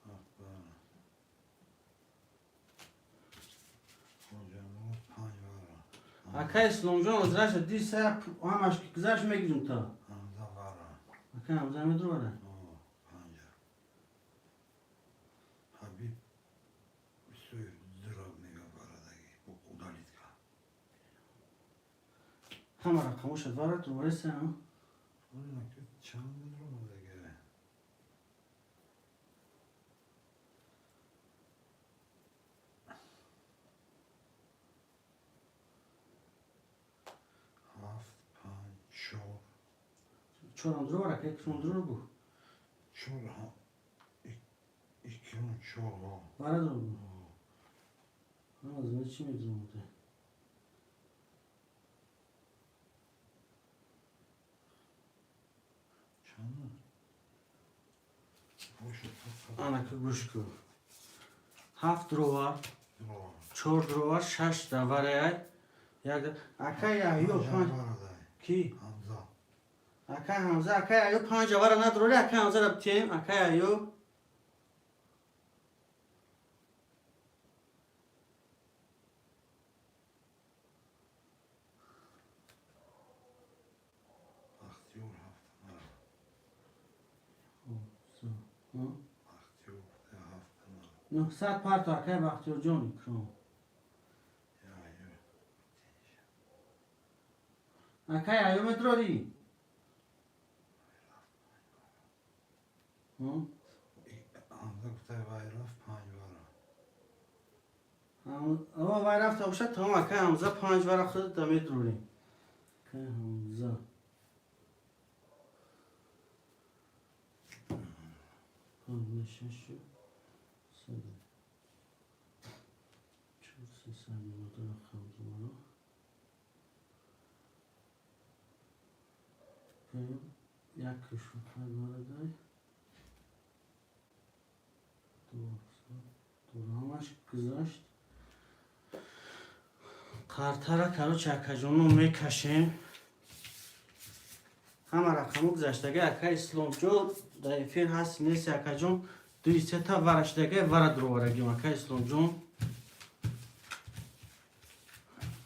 Ҳафт вара. Хоҷамурод панҷ вара. Акай Исломҷон, озраша ди сая ҳамаш гузашт, мегирим та. Ҳамза вара. Акай Ҳамза медуроварай. Панҷа. Ҳабиб бисёр зуроб мега варадаги. Удалить кард. Ҳама рақамошад вара дурвареса. Чанд медуромадаги? Ҳафт, панҷ, чор. Чорам дуровар, акай Икром дурур гуфт. Чор, икром чор. Вара дурур гуфт. Ҳама чӣ медуромада? Чанд? Анака гӯш кун. Ҳафт дуровар, чор дуровар, шаш давараяй. Як акай Яҳё панҷ ки? Ҳамза. Акай Ҳамза, акай Яҳё панҷ авара надурори, акай Ҳамзаро битем, акай Яҳё. Бахтиёр ҳафт вара. Бахтиёр ҳафт вара. 900 парту, акай Бахтиёрҷон, Икром. Яҳё. Акай Яҳё медурорӣ? Ҳамза гуфтай вай рафт панҷ вара. Ава вай рафта бошад, тамом, акай Ҳамза панҷ вара худат медурорӣ. Акай Ҳамза. Панҷ, шаш, сад. Чор, сесад, наваду рақам дувора. Як шуфад варадай. Ду, ҳамаш гузашт. Қартара, короче, акаҷоно, мекашем. Ҳама рақамо гузаштага. Ака Исломҷо дар эфир ҳаст нест, акаҷон? Дуи сета варашдага вара дуроварагим, ака Исломҷон.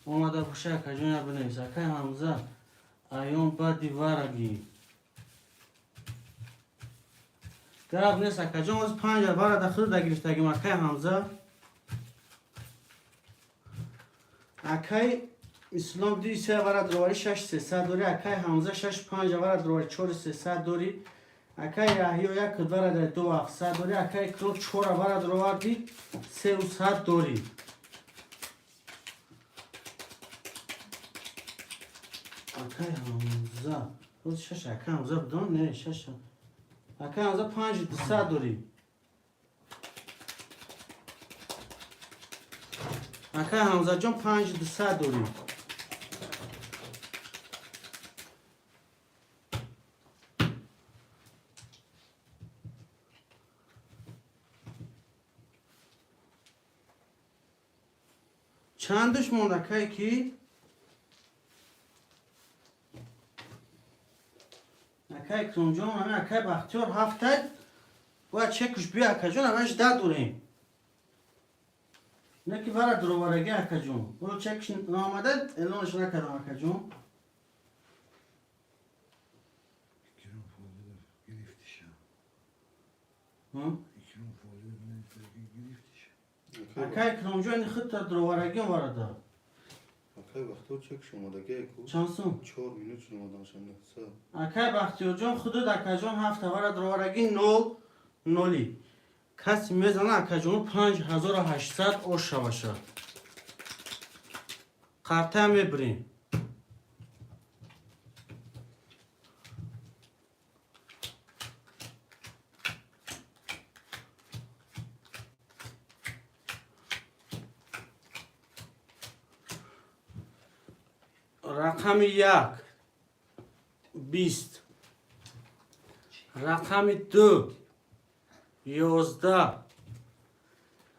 Омада боша, акаҷон, я бинавис. Акай Ҳамза аён баъди варагӣ. Гап нест, акаҷон, оз панҷ вара да худ гирифтагим, акай Ҳамза. Акай Ислом ди се вара дуроварӣ, шаш сесад дорӣ. Акай Ҳамза шаш панҷ вара дуроварӣ, чори сесад дорӣ. Акай Яҳё як вара дар ду ҳафтсад дорӣ. Акай Икром чора вара дуровардӣ, сеу сад дорӣ. Акай Ҳамза боз шаш, акай Ҳамза будон не шаш. Акай Ҳамза панҷ дусад дорӣ. Акай Ҳамзаҷон, панҷ дусад дорӣ. Чандаш монд, акай ки? Акай Икромҷон, ами акай Бахтиёр ҳафтай бояд чекуш бия, акаҷон, амаш да дорем. Не ки вара дуроварагӣ, акаҷон. Боз чекуш наомада, эълонаш накардам, акаҷон. Икром Фозилов гирифтиша. Икром Фозилов нависаги гирифтиша. Акай Икромҷон, ини худта дуроварагиам варада. Акай Бахтиёр чек шумодаги ку. Чанд сум? 4 минут шумодаша 900. Акай Бахтиёрҷон, худуд, акаҷон, ҳафта вара дуроварагӣ, нол ноли. Каси мезана, акаҷону, 5800 ош шаваша. Қартая мебирем. Рақами як 20, рақами ду 11,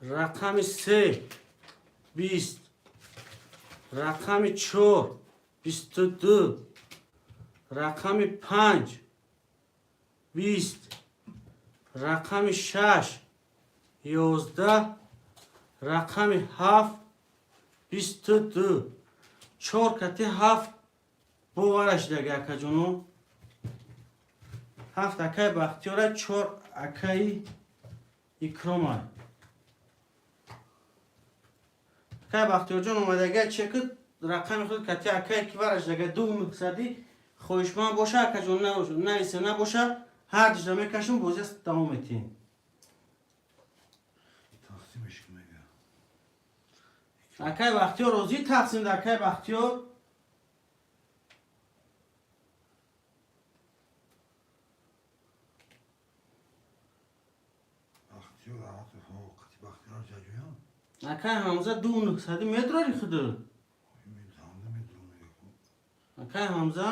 рақами се 20, рақами чор 22, рақами панҷ 20, рақами шаш 11, рақами ҳафт 22. Чор кати ҳафт бовараш даги, акаҷоно. Ҳафт акаи Бахтиёра, чор акаи Икрома. Акаи Бахтиёрҷон омадага чеки рақами худ кати акаи ки вараш дага ду нуҳсадӣ хоҳишманд боша, акаҷон, нависа набоша, ҳар дижа мекашем, бозия давом метиҳем. Тақсимеш ки мега. Акаи Бахтиёр розӣ тақсим да, акаи Бахтиёр? Бахтиёр ҳо қати Бахтиёр ҷаҷӯям. Акаи Ҳамза, ду нуҳсадӣ медрори худу? Ҳамза медурам мега ку. Акаи Ҳамза,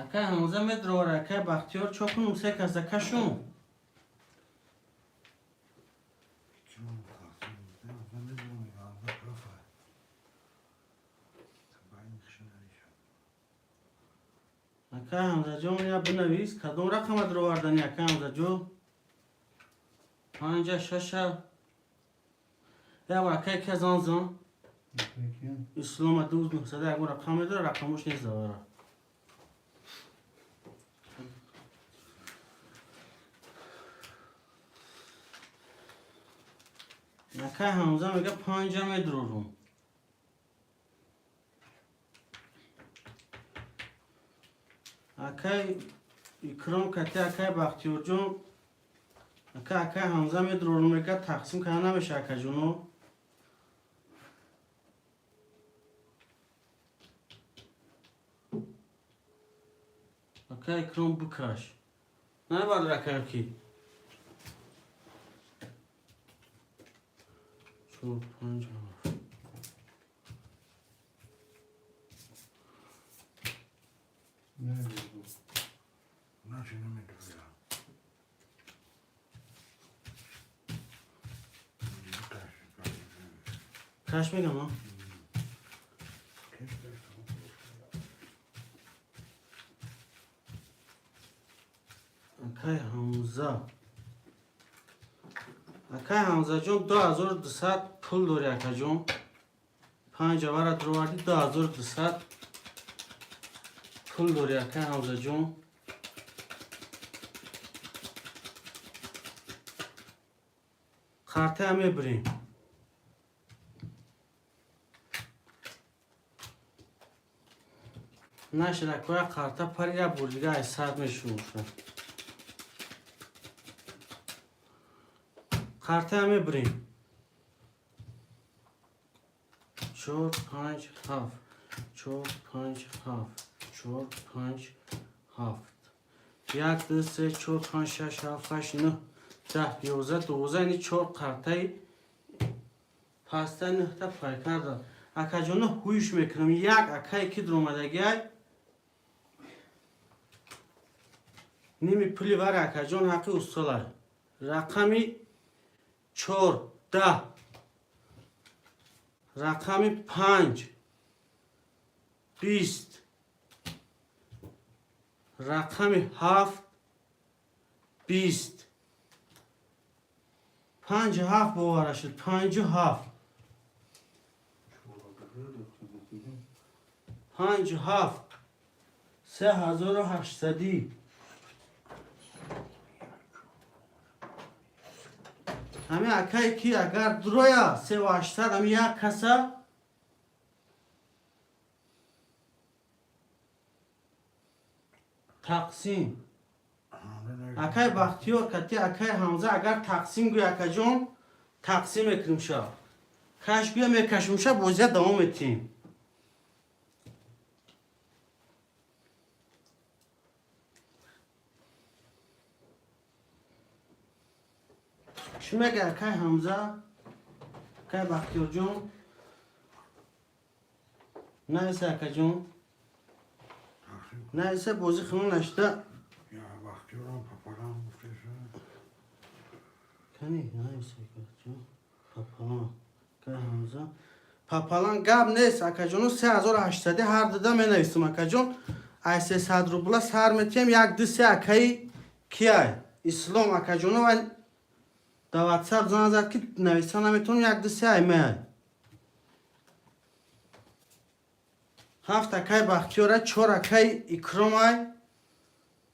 акаи Ҳамза медрора. Акаи Бахтиёр, чо кунум, се каса кашум? Икром тақсим Ҳамза медурам мега, Ҳамза профа. Баин хишнариша. Акаи Ҳамзаҷон, я бинавис, кадом рақама дровардани, акаи Ҳамзаҷон? Панҷа, шаша? Як акаи ка зан зан. Ислома ду нуҳсада ягон рақам медора, рақамош нест завара. Акаи Ҳамза мега, панҷа медрорум. Акаи Икром кати акаи Бахтиёрҷон, акаи Ҳамза медрорум мега, тақсим карда намеша, акаҷоно. Акаи Икром, бикаш, набардар, акаи ки чор, панҷ, ҳафт. Начи намедуря. Каш. Каш мегам, а? Каш каш. Акаи Ҳамза, акаи Ҳамзаҷон, 2200 пул дори, акаҷон. Панҷ авара дровардӣ, 2200 пул дори, акаи Ҳамзаҷон. Қартая мебирем. Нашид, акоя, қарта пари, як бор дига ай сад мешумоша. Қартая мебирем. Чор, панҷ, ҳафт, чор, панҷ, ҳафт, чор, панҷ, ҳафт. Як, ду, се, чор, панҷ, шаш, ҳафт, ҳашт, нӯҳ, 10, 11, 12. Ини чор қартаи паста, нӯҳта пайкарда. Акаҷоно, ҳуйш мекунам, як акае ки дуромадагиай, ними пули вари, акаҷон, ҳаққи устолай. Рақами чор 10, рақами панҷ 20, рақами ҳафт 20. Панҷ ҳафт бовара шуд, панҷу ҳафт, панҷ ҳафт, 3800-ӣ. Ҳамин акае ки агар дуроя, 3800, ҳамин як каса. Тақсим, акаи Бахтиёр кати акаи Ҳамза, агар тақсим гӯя, акаҷон, тақсим мекунем ша. Каш гӯя, мекашем ша, бозия давом метиҳем. Чӣ мега, акай Ҳамза, акай Бахтиёрҷон? Нависа, акаҷон. Тақсим. Нависа, бозӣ хунун нашта. Я Бахтиёрам пополам гуфтеса. Кани, нависа, акаҷон. Пополам. Акай Ҳамза. Пополам гап нест, акаҷону, 3800 ҳар дуда менависам, акаҷон. Ай 300 рубла сар метиҳем, як, ду, се, акаи кияй? Ислом, акаҷону, вай дар ватсап занг зад, ки нависа наметавонам, як, ду, се ай меай. Ҳафт акай Бахтиёра, чор акай Икромай.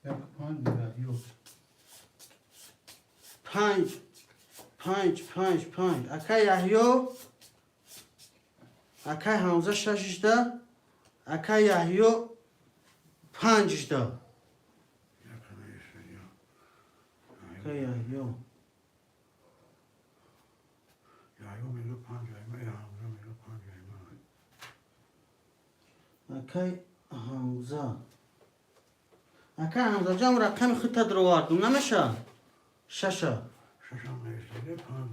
Як панҷ дига ё. Панҷ, панҷ, панҷ, панҷ. Акай Яҳё, акай Ҳамза шашишда, акай Яҳё панҷишда. Як нависа я. Акай Яҳё. Яҳё мега панҷ айма, я Ҳамза мега панҷ айма. Акай Ҳамза. Акай Ҳамзаҷон, рақами худта даровардум, намеша? Шаша. Шашам нависаде, панҷ.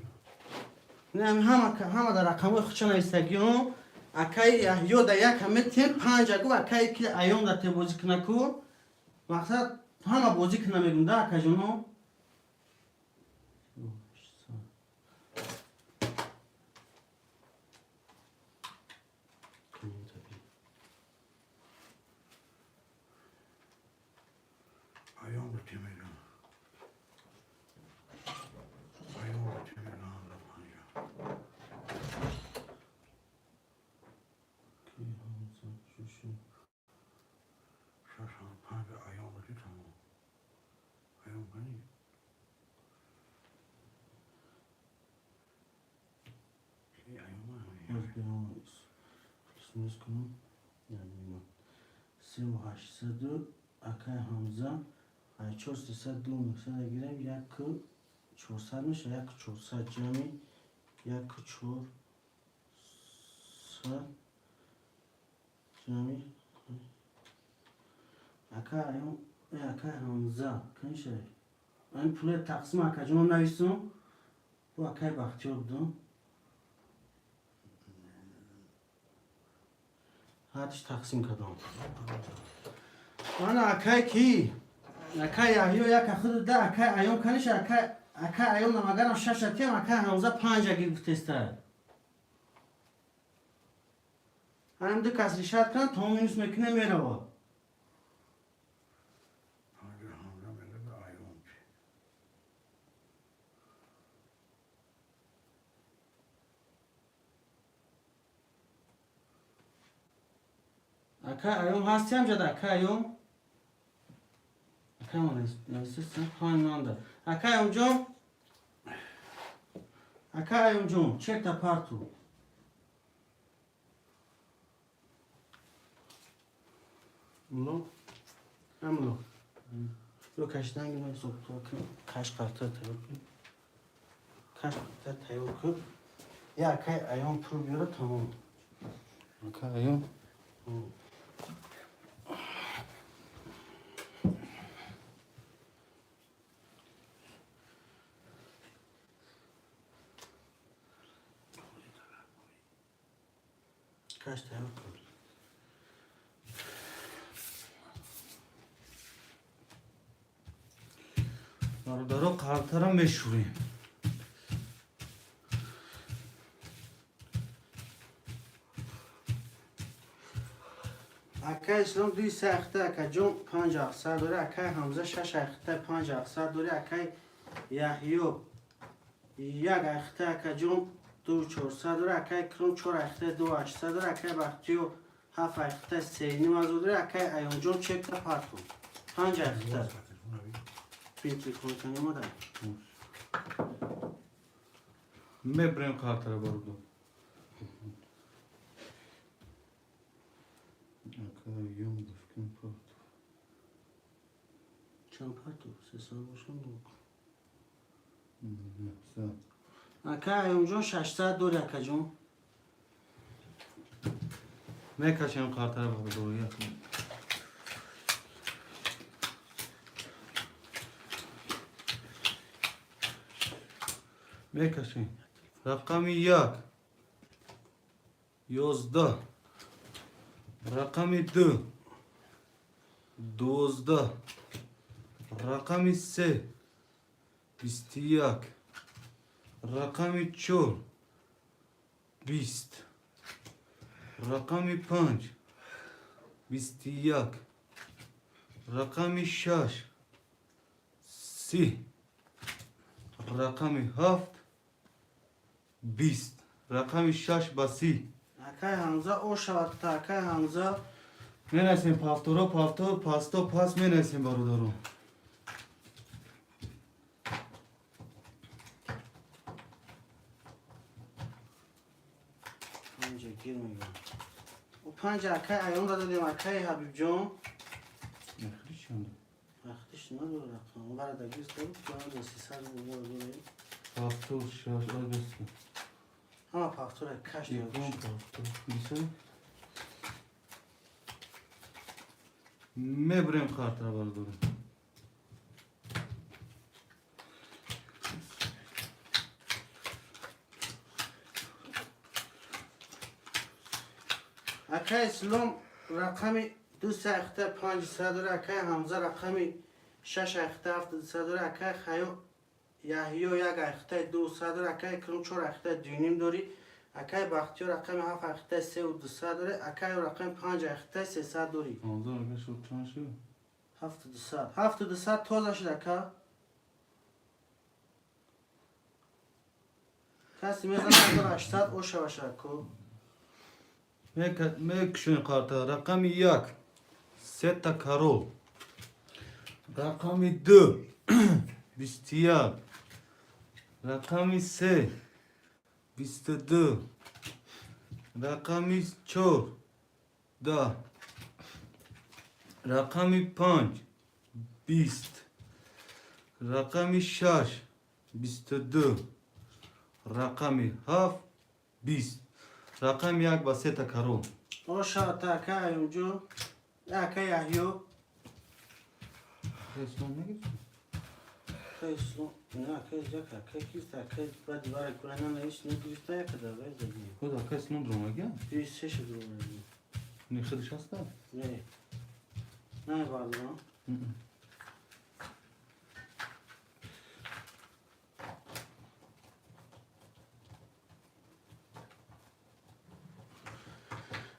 Не, ҳама ҳама дар рақамҳои худша нависагиҳо. Акай Яҳё да як ҳаме тем панҷа гу, акай ки аём да те бозӣ куна ку. Мақсад ҳама бозӣ куна мегум да, акаҷоно. Аём ба ти мега. Аём ба ти мега Ҳамза панҷа. Шаш ҳам панҷ аём ба ти, тамом. Аём кани? Ки аём ҳам? Плюс кунам. Севу ҳаштсаду акай Ҳамза, ай чор сесад ду нӯҳсад гирем, яку чорсад меша, яку чорсад ҷамъи яку чорсад ҷамъи акай аём, акай Ҳамза каниша. Ан пули тақсим, акаҷонам, нависум. Бу акай Бахтиёр будум. Ҳардиш тақсим кардам. Ана акай ки? Акай Яҳё яка худ да, акай аём каниша, акай аём намагарам шаша тиям, акай Ҳамза панҷа гирифтеста. Ҳамин ду кас решать кунанд, то минус мекуне, мерава. Панҷа Ҳамза мега ба аём чи. Акай аём ҳасти ҳамҷада, акай аём? Акай нависеста, панҷ нанда. Акай аёмҷон? Акай аёмҷон, чекта парту. Ло? Амло. Ё кашидан гирем, ҳисоб кун. Каш қарта тайёр кун. Каш қарта тайёр кун. Я акай аём пул биёра, тамом. Акай аём. Каш тайёр кун. Бародаро, қалтара мешӯрем. Акай Ислом дуи се ахта, акаҷон, панҷ ҳафтсад дорӣ, акай Ҳамза шаш ахта, панҷ ҳафтсад дорӣ, акай Яҳё як ахта, акаҷон, ду чорсад дорӣ, акай Икром чор ахта, ду ҳаштсад дорӣ, акай Бахтиё ҳафт ахта, сеним ҳазор дорӣ, акай Аёнҷон чекта парту панҷ ахта. Бин, телефонтон омада. Мебирем қалтара, бародар. Акай аём гуфтем парту. Чанд парту? 300 бошам. 900. Акай Аёнҷон 600 дорӣ, акаҷон. Мекашем қалтара, бародаро, як. Мекашем. Рақами 1 11, рақами 2 12, рақами 3 21, рақами 4 20, рақами 5 21, рақами 6 30, рақами 7 20, рақами 6 ба 30. Акай Ҳамза о шавад та, акай Ҳамза. Менависем повторо, повтор, пасто, пас менависем, бародаро. Панҷа гир мегирам. О панҷа акай Аёнра дадем, акай Ҳабибҷон. Нахри чанд? Вақтиш надора рақам. Варада гирифта буд, ки 300 рубл дорем. Повтор шаш агас. Ҳама повтора каш. Ягон повтор. Биса? Мебурем картара, бародаро. Акай Ислом рақами ду сахта панҷ дора, акай Ҳамза рақами шаш ахта ҳафт дора, акай Хаё Яҳё як ахтаи ду дора, акай Икром чор ахтаи дуюним дорӣ, акай Бахтиёр рақами ҳафт ахтаи сеу дусад дорӣ, акай рақами панҷ ахтаи 300 дорӣ. Ҳамза ака шуд чанд шуд? Ҳафту дусад. Ҳафту дусад тоза шуд, ака. Каси мезана 1800 ошаваша ку. Мекушем карта. Рақами 1 сета король. Рақами 2 21. Рақами 3 22. Рақами 4 10. Рақами 5 20. Рақами 6 22. Рақами 7 20. Рақами 1 ба сета король. Ошава та, акай Аюмҷон, акай Яҳё. Ислом нагирифт? Акай Ислом не, акай як, акай кист, акай баъди вара курана навис нагирифта, яка давай задим. Худ ака Ислом дромага? Ди се шуд дромаги. Не худаш ҳаста? Не. Не бардорам.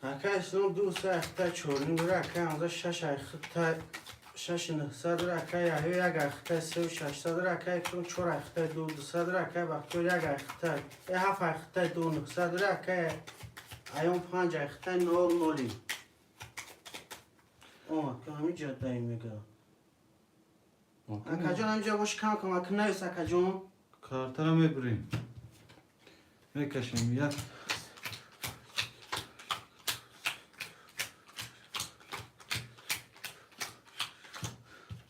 Акай Ислом ду се ахта чорним дора, акай Ҳамза шаш ахта шаши нӯҳсад дора, акай Яҳё як ахта сеу шашсад дора, акай Икром чор ахта ду дусад дора, акай Бахтиёр як ахта ҳафт ахта ду нӯҳсад дора, акай Аён панҷ ахта нол ноли. О, ака ҳамин ҷа даим мега. Акаҷон, ҳамин ҷа боши, кам кам ака навис, акаҷон. Картара мебурем. Мекашем як.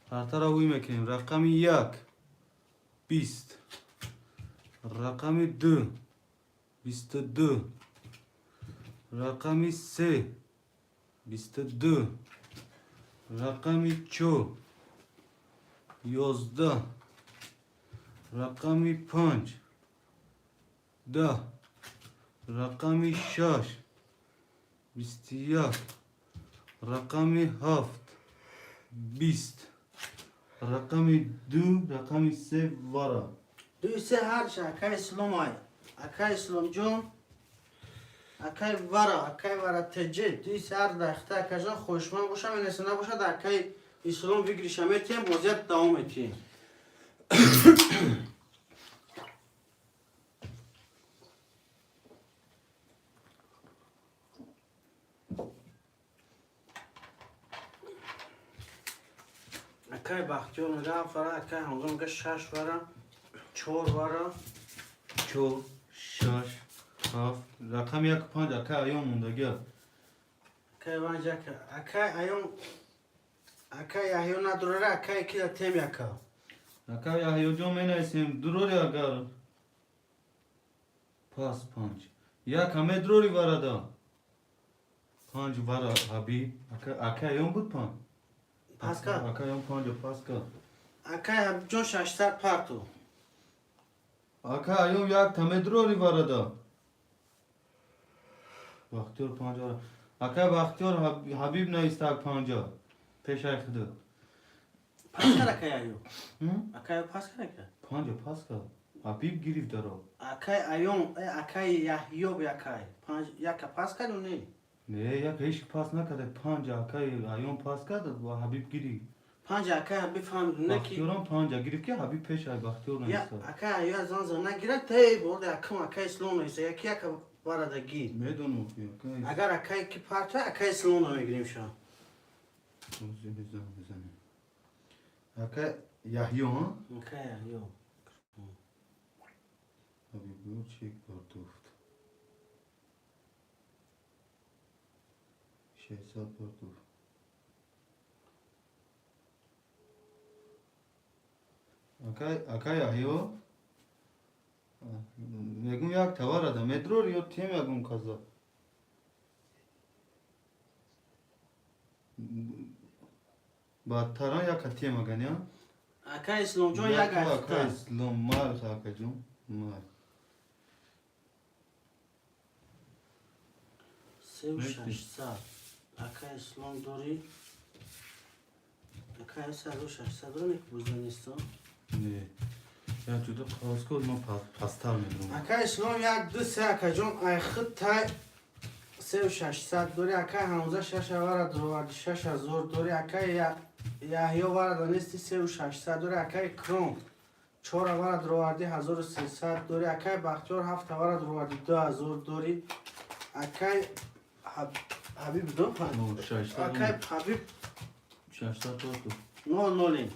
Картара ҳуй мекунем. Рақами 1 20. Рақами 2 22. Рақами 3 22. Рақами 4 11. Рақами 5 10. Рақами 6 21. Рақами 7 20. Рақами 2, рақами 3 вара. Ду се ҳарш акай Ислом ай. Акай Исломҷон, акай вара, акай вара теҷе, ду се ҳар дахта, акаҷон, хушман бошам, инеса набошад, акай Ислом выигрыша метиҳем, бозият давом метиҳем. Акай Бахтиёр мега ҳафт вара, акай Ҳамза мега шаш вара, чор вара. 4, 6, 7. Рақами 1 5 акай Аён мондагиа. Акай ванҷ ака, акай Аён, акай Яҳё надорара, акай кида тем яка. Акай Яҳёҷон, менависем дурори агар пас панҷ. Як ҳаме дурори варада. Панҷ вара Ҳабиб. Акай Аён буд панҷ. Паска. Акай Аён панҷо паска. Акай Ҳабибҷон 600 парту. Ака аём як тамедрори варада. Бахтиёр панҷа. Ака Бахтиёр Ҳабиб наистак панҷа. Пешай худо. Пас кар акай аё. Акай аё пас кар ака. Панҷа пас кар. Ҳабиб гирифт даро. Акай аём, акай Яҳёб якай. Панҷ яка пас кар ё не? Не, як ҳеч пас накарда. Панҷа акай аём пас кард ва Ҳабиб гирифт. Панҷа акай Ҳабиб фаҳмид не ки Бахтиёрам панҷа гирифт ки Ҳабиб пешай Бахтиёр наистад. Акай аё зан зан нагирад, тай борда якум акай Ислом наиста, яки яка варада гир. Медонам ки акай. Агар акай ки парта, акай Ислом намегирем ша. Мезанем. Акай Яҳё, ҳа? Акай Яҳё. Ҳабиб чек бардофт. 600 бардофт. Акай Яҳё мегум як таварада медрор ё тем ягум каза. Бадтаран яка тем аган, я? Акай Исломҷон як Акай ҳафта. Ислом мал акаҷон мал. 3600. Акай Ислом дорӣ? Акай 3600 дорӣ, ки бузанистон? Не. Як ҷудо қоғоз кун, ман пасттар медурам. Акай Ислом як ду се акаҷон айхид тай 3600 дорӣ. Акай Ҳамза шаш авара дуроварди 6000 дорӣ. Акай Яҳё варада нести 3600 дорӣ. Акай Икром чор авара дуроварди 1300 дорӣ. Акай Бахтиёр ҳафт авара дуроварди 2000 дорӣ. Акай Ҳабиб ду? Акай Ҳабиб 600 дорду. нол нолин.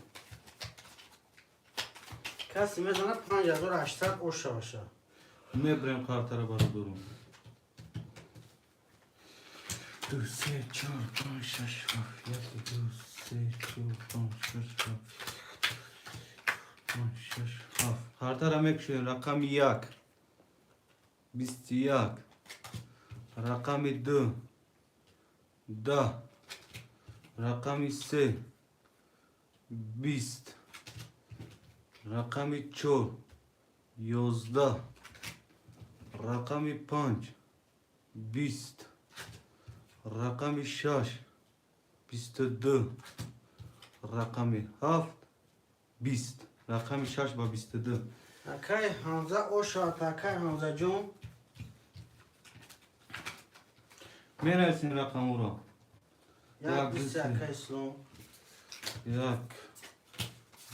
Касе мезанад 5800 оша баша. Мебарем картара бародарум. 2, 3, 4, 5, 6, 7, 1, 2, 3, 4, 5, 6, 7, 5, 6, 7. Картара мекушем. Рақами 1, 21, рақами 2, 10, рақами 3, 20, рақами 4, 11, рақами 5, 20, рақами 6, 22, рақами 7, 20, рақами 6 ба 22. Акай Ҳамза ошавад, акай Ҳамзаҷон. Менависем рақамуро. Як, ду, се, акай Ислом. 1,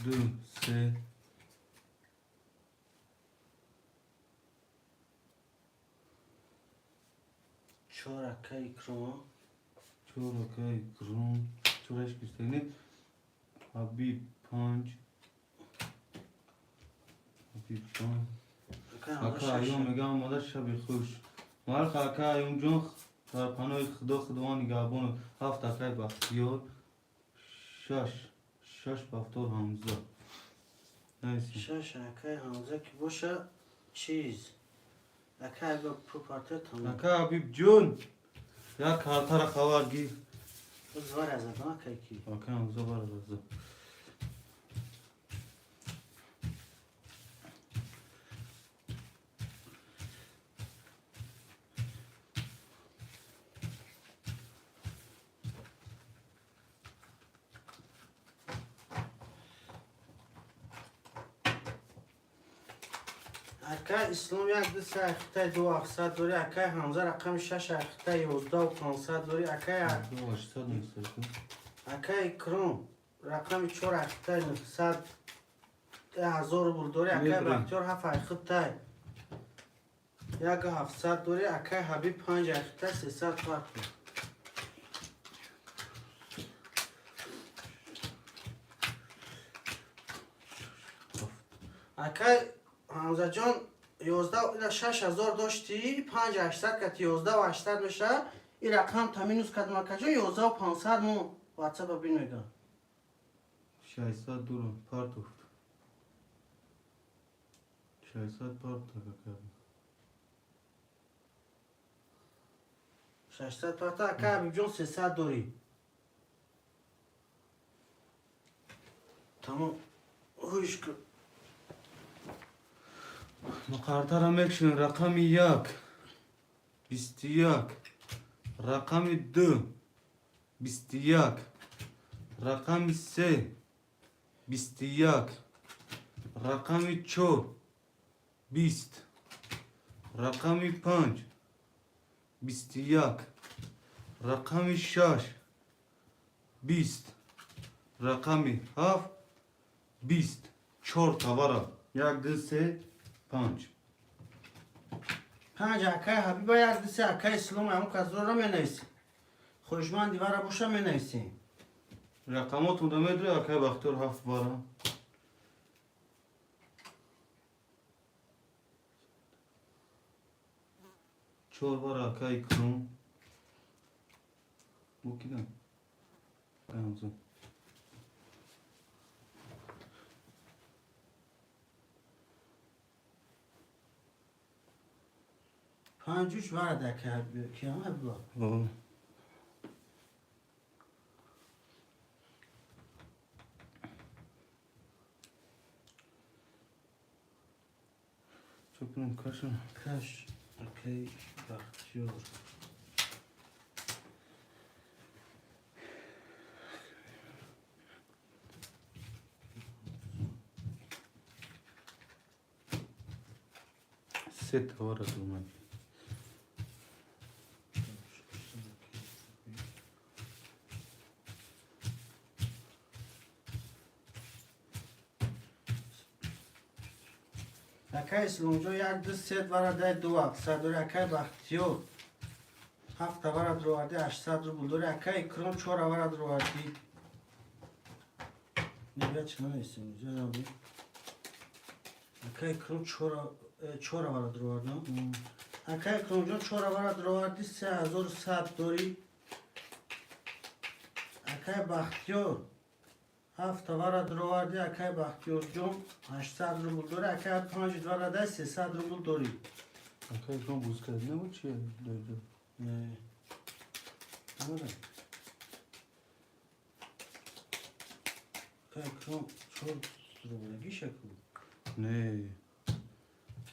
2, 3. Чор акай Икром. Чор акай Икром. Чораш гирифтагӣ. Ҳабиб панҷ. Ҳабиб панҷ. Ака Аюм мегам омада шаби хуш. Марха ака Аюмҷон дар паноҳи Худо Худованд нигаҳбон. Ҳафт акай Бахтиёр. Шаш. Шаш Бахтиёр Ҳамза. Шаш акай Ҳамза ки боша чиз. Акай ба пропарта тамом. Ака Ҳабиб ҷон як картара хабар гир. Звар азадам акай ки. Ака Ҳамза вар азад. Акай Ислом як ду се айхитай ду ҳафтсад дорӣ. Акай Ҳамза рақами шаш айхитай 11500 дорӣ. Акай Икром рақами чор айхитай нуҳсад ҳазор рубл дорӣ. Акай Бахтиёр ҳафт айхитай як ҳафтсад дорӣ. Акай Ҳабиб панҷ айхитай сесад фарқ. Акай Ҳамзаҷон ёздаҳ ила 6000 доштӣ, 5800 кати 11800 мешавад. Ин рақам та минус кардам акаҷон 11500 мо ватсапа бин мегам. 600 дурам партофт. 600 парта кардам. 600 парта ака Ҳабибҷон 300 дорӣ. Тамом. Ҳуш кун. Қартара мекшем. Рақами 1 21, рақами 2 21, рақами 3 21, рақами 4 20, рақами 5 21, рақами 6 20, рақами 7 20. Чор тавара. Як, ду, се, панҷ. Панҷ акай Ҳабиба, як, ду, се, акай Ислом, ҳамон касро менависем. Хоҳишманди вара боша, менависем. Рақамотонро медури, акай Бахтиёр, ҳафт бара. Чор бара, акай Икром. Бо кидам? Ҳамза. Панҷуш вара да акай Ҳабиба. Киам Ҳабиба? О. Чо кунам, кашам? Каш, акай Бахтиёр. Се тавара думад. Акай Исломҷон, як, ду, се вара дай, ду 700 дори. Акай Бахтиёр ҳафта вара дуроварди, 800 рубл дори. Акай Икром чора вара дуроварди. Небия чӣ нанависем? Акай Икром чора вара дуровардам. Акай Икромҷон чора вара дуроварди, 3100 дори. Акай Бахтиёр ҳафта вара дуроварди, акай Бахтиёрҷон 800 рубл дори. Акай панҷ вара дай, 300 рубл дори. Акай Икром буз кард, набуд чи? Дойду. Не. Набуда. Акай Икром чор рублагиша ку. Не.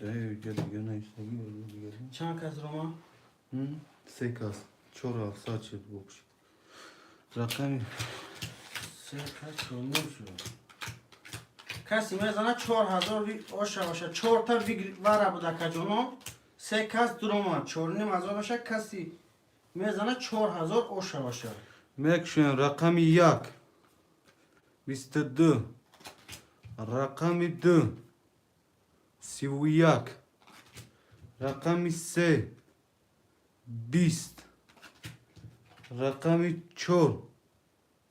Эй, ҷа дига наистагӣ, дига. Чанд кас рома? Се кас. Чор 700 шуд бокш. Рақами Се кас чорним шуд. Каси мезана, 4000 оша боша. Чорта вара буд, акаҷоно. Се кас дурома, 4500 боша. Каси мезана, 4000 оша боша. Мекшем. Рақами 1 22, рақами 2 31, рақами 3 20, рақами 4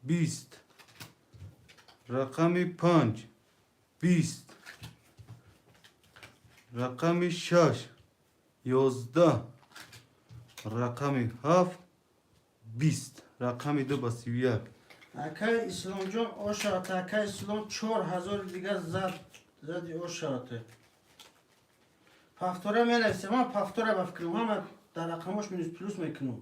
20, рақами 5 20, рақами 6 11, рақами 7 20, рақами 2 ба 31. Акай Исломҷон ошавата. Акай Ислом 4000 дига зад, зади ошавата. Повтора менависем, ман повтора ба фикрам, ҳама дар рақамош минус плюс мекунам.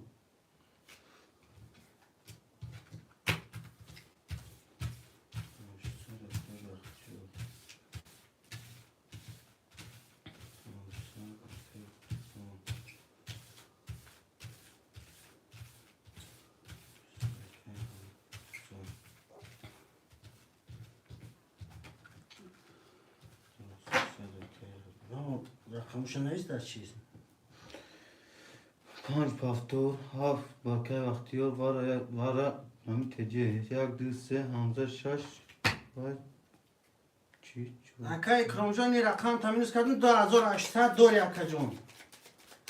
Рақамоша навис дар чиз. Панҷ повтор, ҳафт бакай Бахтиёр, вара, вара ҳами теҷе. Як, ду, се, ҳамза, шаш ва чи чор. Акай Икромҷон, ин рақам таминус кардем, 2800 дори, акаҷон.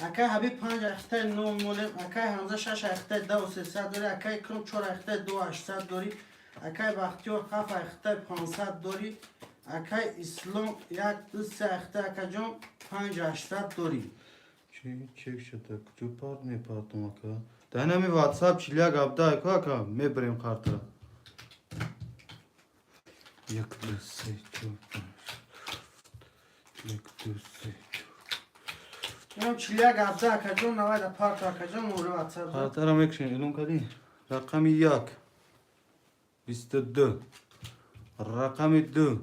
Акай Ҳабиб панҷ ахтаи нол нолем, акай Ҳамза шаш ахтаи даву сесад дори, акай Икром чор ахтаи ду 800 дори, акай Бахтиёр ҳафт ахтаи 500 дори, акай Ислом як, ду, се ахтаи, акаҷон, панҷ 800 дори. Чи чек шуда? Куҷо парт мепартам, ака? Дар ҳами ватсап 41 17 ку, ака, мебарем картара. Як, ду, се, чор, панҷ. Як, ду, се, чор. Инам 41 17, акаҷон, навайда парто, акаҷон, мури ватсап. Картара мекушем, эълон кардӣ? Рақами 1 22, рақами 2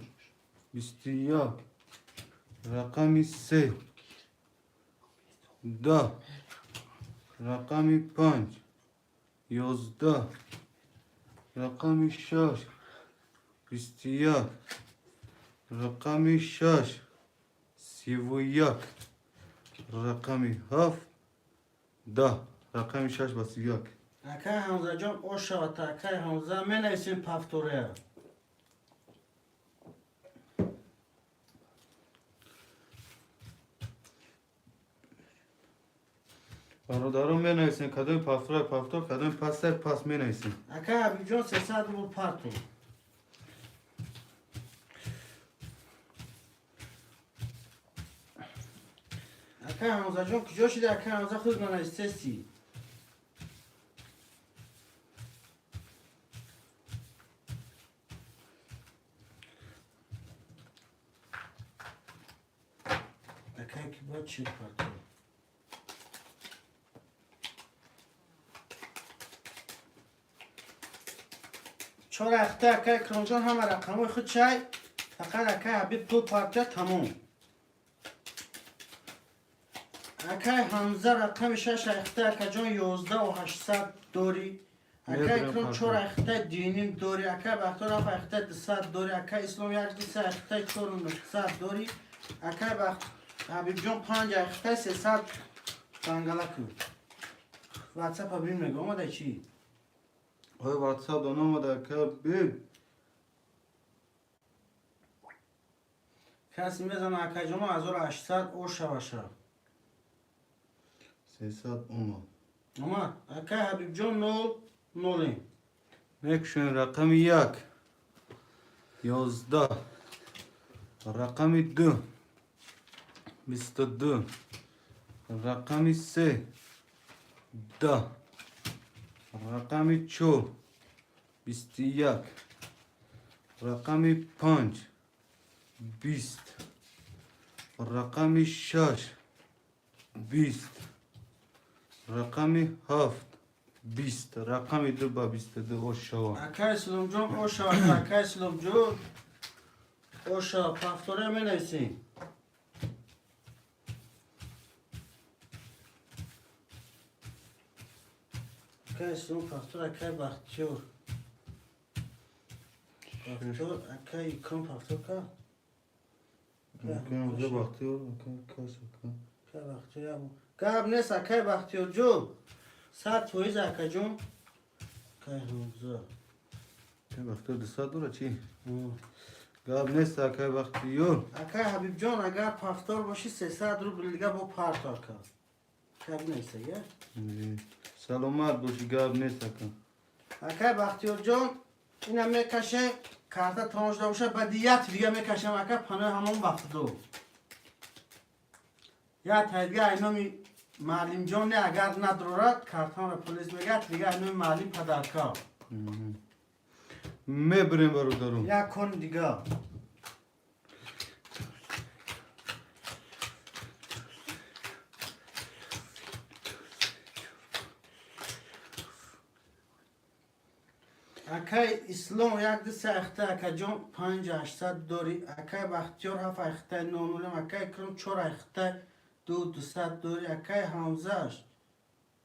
21. Рақами се, 10. Рақами панҷ, 11. Рақами шаш, 21. Рақами шаш, 31. Рақами ҳафт, 10. Рақами шаш ба 31. Акай Ҳамзаҷон, ошавад. Акай Ҳамза, менависем повтория. Бародарон, менависем, кадоми повтора повтор, кадоми пастай пас, менависем. Акай Ҳабибҷон, 300 рубл парту. Акай Ҳамзаҷон, куҷо шида? Акай Ҳамза, худ нанавистести. Акай, ки бояд чек парту. Чор ахта, акай Икромҷон, ҳама рақамҳои худ чай, фақат акай Ҳабиб пул партия, тамом. Акай Ҳамза, рақами шаш ахта, акаҷон, 11 800 дорӣ. Акай Мебирам. Икром, чор Партия. ахта диним дорӣ. Акай Бахтиёр, ҳафт ахта 200 дорӣ. Акай Ислом, як ду се ахта 4 900 дорӣ. Акай Бахт Ҳабибҷон, панҷ ахта 300 дангала кун. Ватсапа бин, мега омада чӣ? Ой, ватсап дон омада, ака биб. Касе мезана, акаҷоно, 1800 ошаваша. 300 омад. Омад. Акай Ҳабибҷон, нол нолем. Мекушем. Рақами як, 11. Рақами ду, 22. Рақами се, 10. Рақами чор, 21. Рақами панҷ, 20. Рақами шаш, 20. Рақами ҳафт, 20. Рақами ду ба 22 ошава. Акай Исломҷон, ошава. Акай Исломҷон, ошава. Повторя, менависем. Акай Ислом повтор. Акай Бахтиёр повтор. Акай Икром повтор ка. Бахтиёр, кас. Акай Бахтиёр, гап нест. Акай Бахтиёрҷон, 100%. Акаҷон, акай Ҳамза. Бахтиёр 200 дора чӣ? Гап нест, акай Бахтиёр. Акай Ҳабибҷон, агар повтор бошӣ, 300 рубл дига бо парто, ака. Гап нест, я. Саломат бошӣ, гап нест, ака. Акай Бахтиёрҷон, ина мекаше, карта тамом шуда боша, баъди як дига мекашам, ака, панои ҳамон вақтдо. Як тай дига айноми маълимҷон не, агар надрорад картамро полис мегӯяд, дига айноми маълим падарка. Мебирем, бародарон. Як кон дига. Акай Ислом, як ду се ахта, акаҷон, 5 800 дорӣ. Акай Бахтиёр, ҳафт ахта 0 0. Акай Икром, чор ахта 2 200 дорӣ. Акай Ҳамза,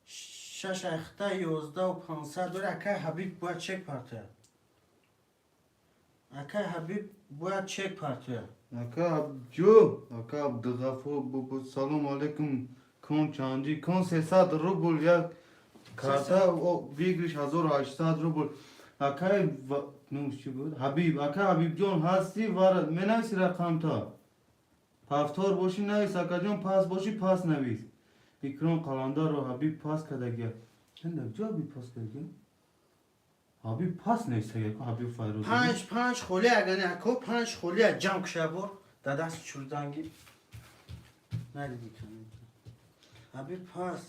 шаш ахта 11 500 дорӣ. Акай Ҳабиб бояд чек партояд. Акай Ҳабиб бояд чек партояд. Ака Абҷо, ака Абдуғафур бобо, салом алейкум. Кон чанҷи кон, 300 рубл як карта выигрыш, 1800 рубл. Акай, ну чӣ буд, Ҳабиб, ака Ҳабибҷон, ҳастӣ? Вара менависи рақамта. Повтор бошӣ, навис, акаҷон, пас бошӣ, пас навис. Икром Қаландарро Ҳабиб пас кардагия. Ҷо Ҳабиб пас кардагия? Ҳабиб пас нависагия, Ҳабиб Файроз. Панҷ панҷ холия, агани ако, панҷ холия ҷамъ куша бор дар дасти чурданги надиди. Ҳабиб пас.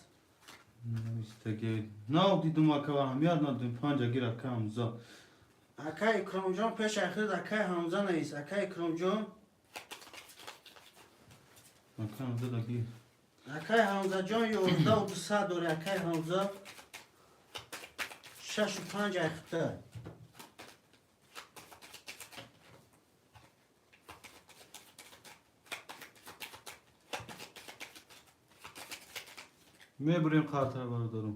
Навистагия. Нав дидум, ака, аҳамият надодем. Панҷ агир, ака Ҳамза. Акай Икромҷон, пеш ахирд акай Ҳамза навис, акай Икромҷон. Ака Ҳамза даги. Акай Ҳамзаҷон, 11 200 дори. Акай Ҳамза, шашу панҷ ахта. Мебурем қартара, бародарум.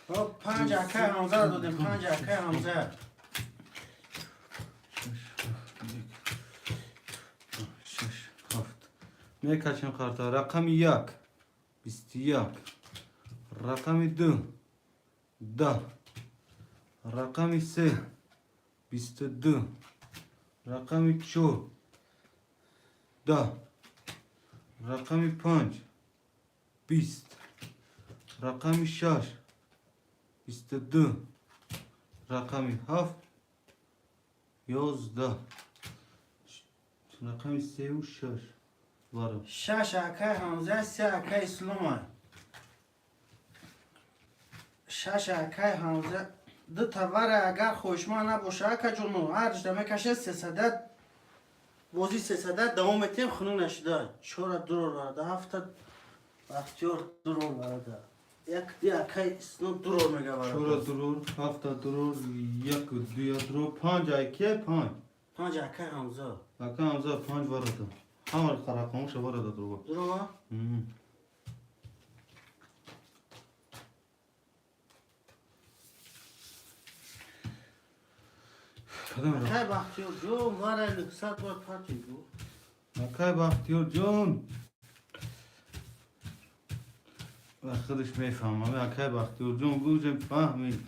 Ҳо, панҷ акай Ҳамзаро додем, панҷ акай Ҳамза. Шаш, ҳафт, як, шаш, ҳафт. Мекашем қарта. Рақами як, 21. Рақами ду, 10. Рақами се, 22. Рақами чор, 10. Рақами панҷ, 20. Рақами шаш, 22. Рақами ҳафт, 11. Рақами сеу шаш вара. Шаш акай Ҳамза, се акай Ислома. Шаш акай Ҳамза, ду таваре. Агар хоҳишманд набоша, акаҷоно, ҳарҷда мекашед, сесада бозӣ, сесада давом метиҳем. Хунук нашуда чора дурор варада, ҳафта Бахтиёр дурор варада, як ди акай Ислом дурор мега. Чора Варада. Дурор, ҳафта дурор, як, дуя дурор, панҷ айке, панҷ. Панҷ акай Ҳамза. Ака Ҳамза панҷ варада. Ҳама рақамоша варада дурова. Дурова. Кадом рақам? Акай Бахтиёр ҷон, вара 900 бор парти гу. Акай Бахтиёр ҷон. Ва худаш мефаҳмам. Акай Бахтиёр ҷон гӯжем, фаҳмид.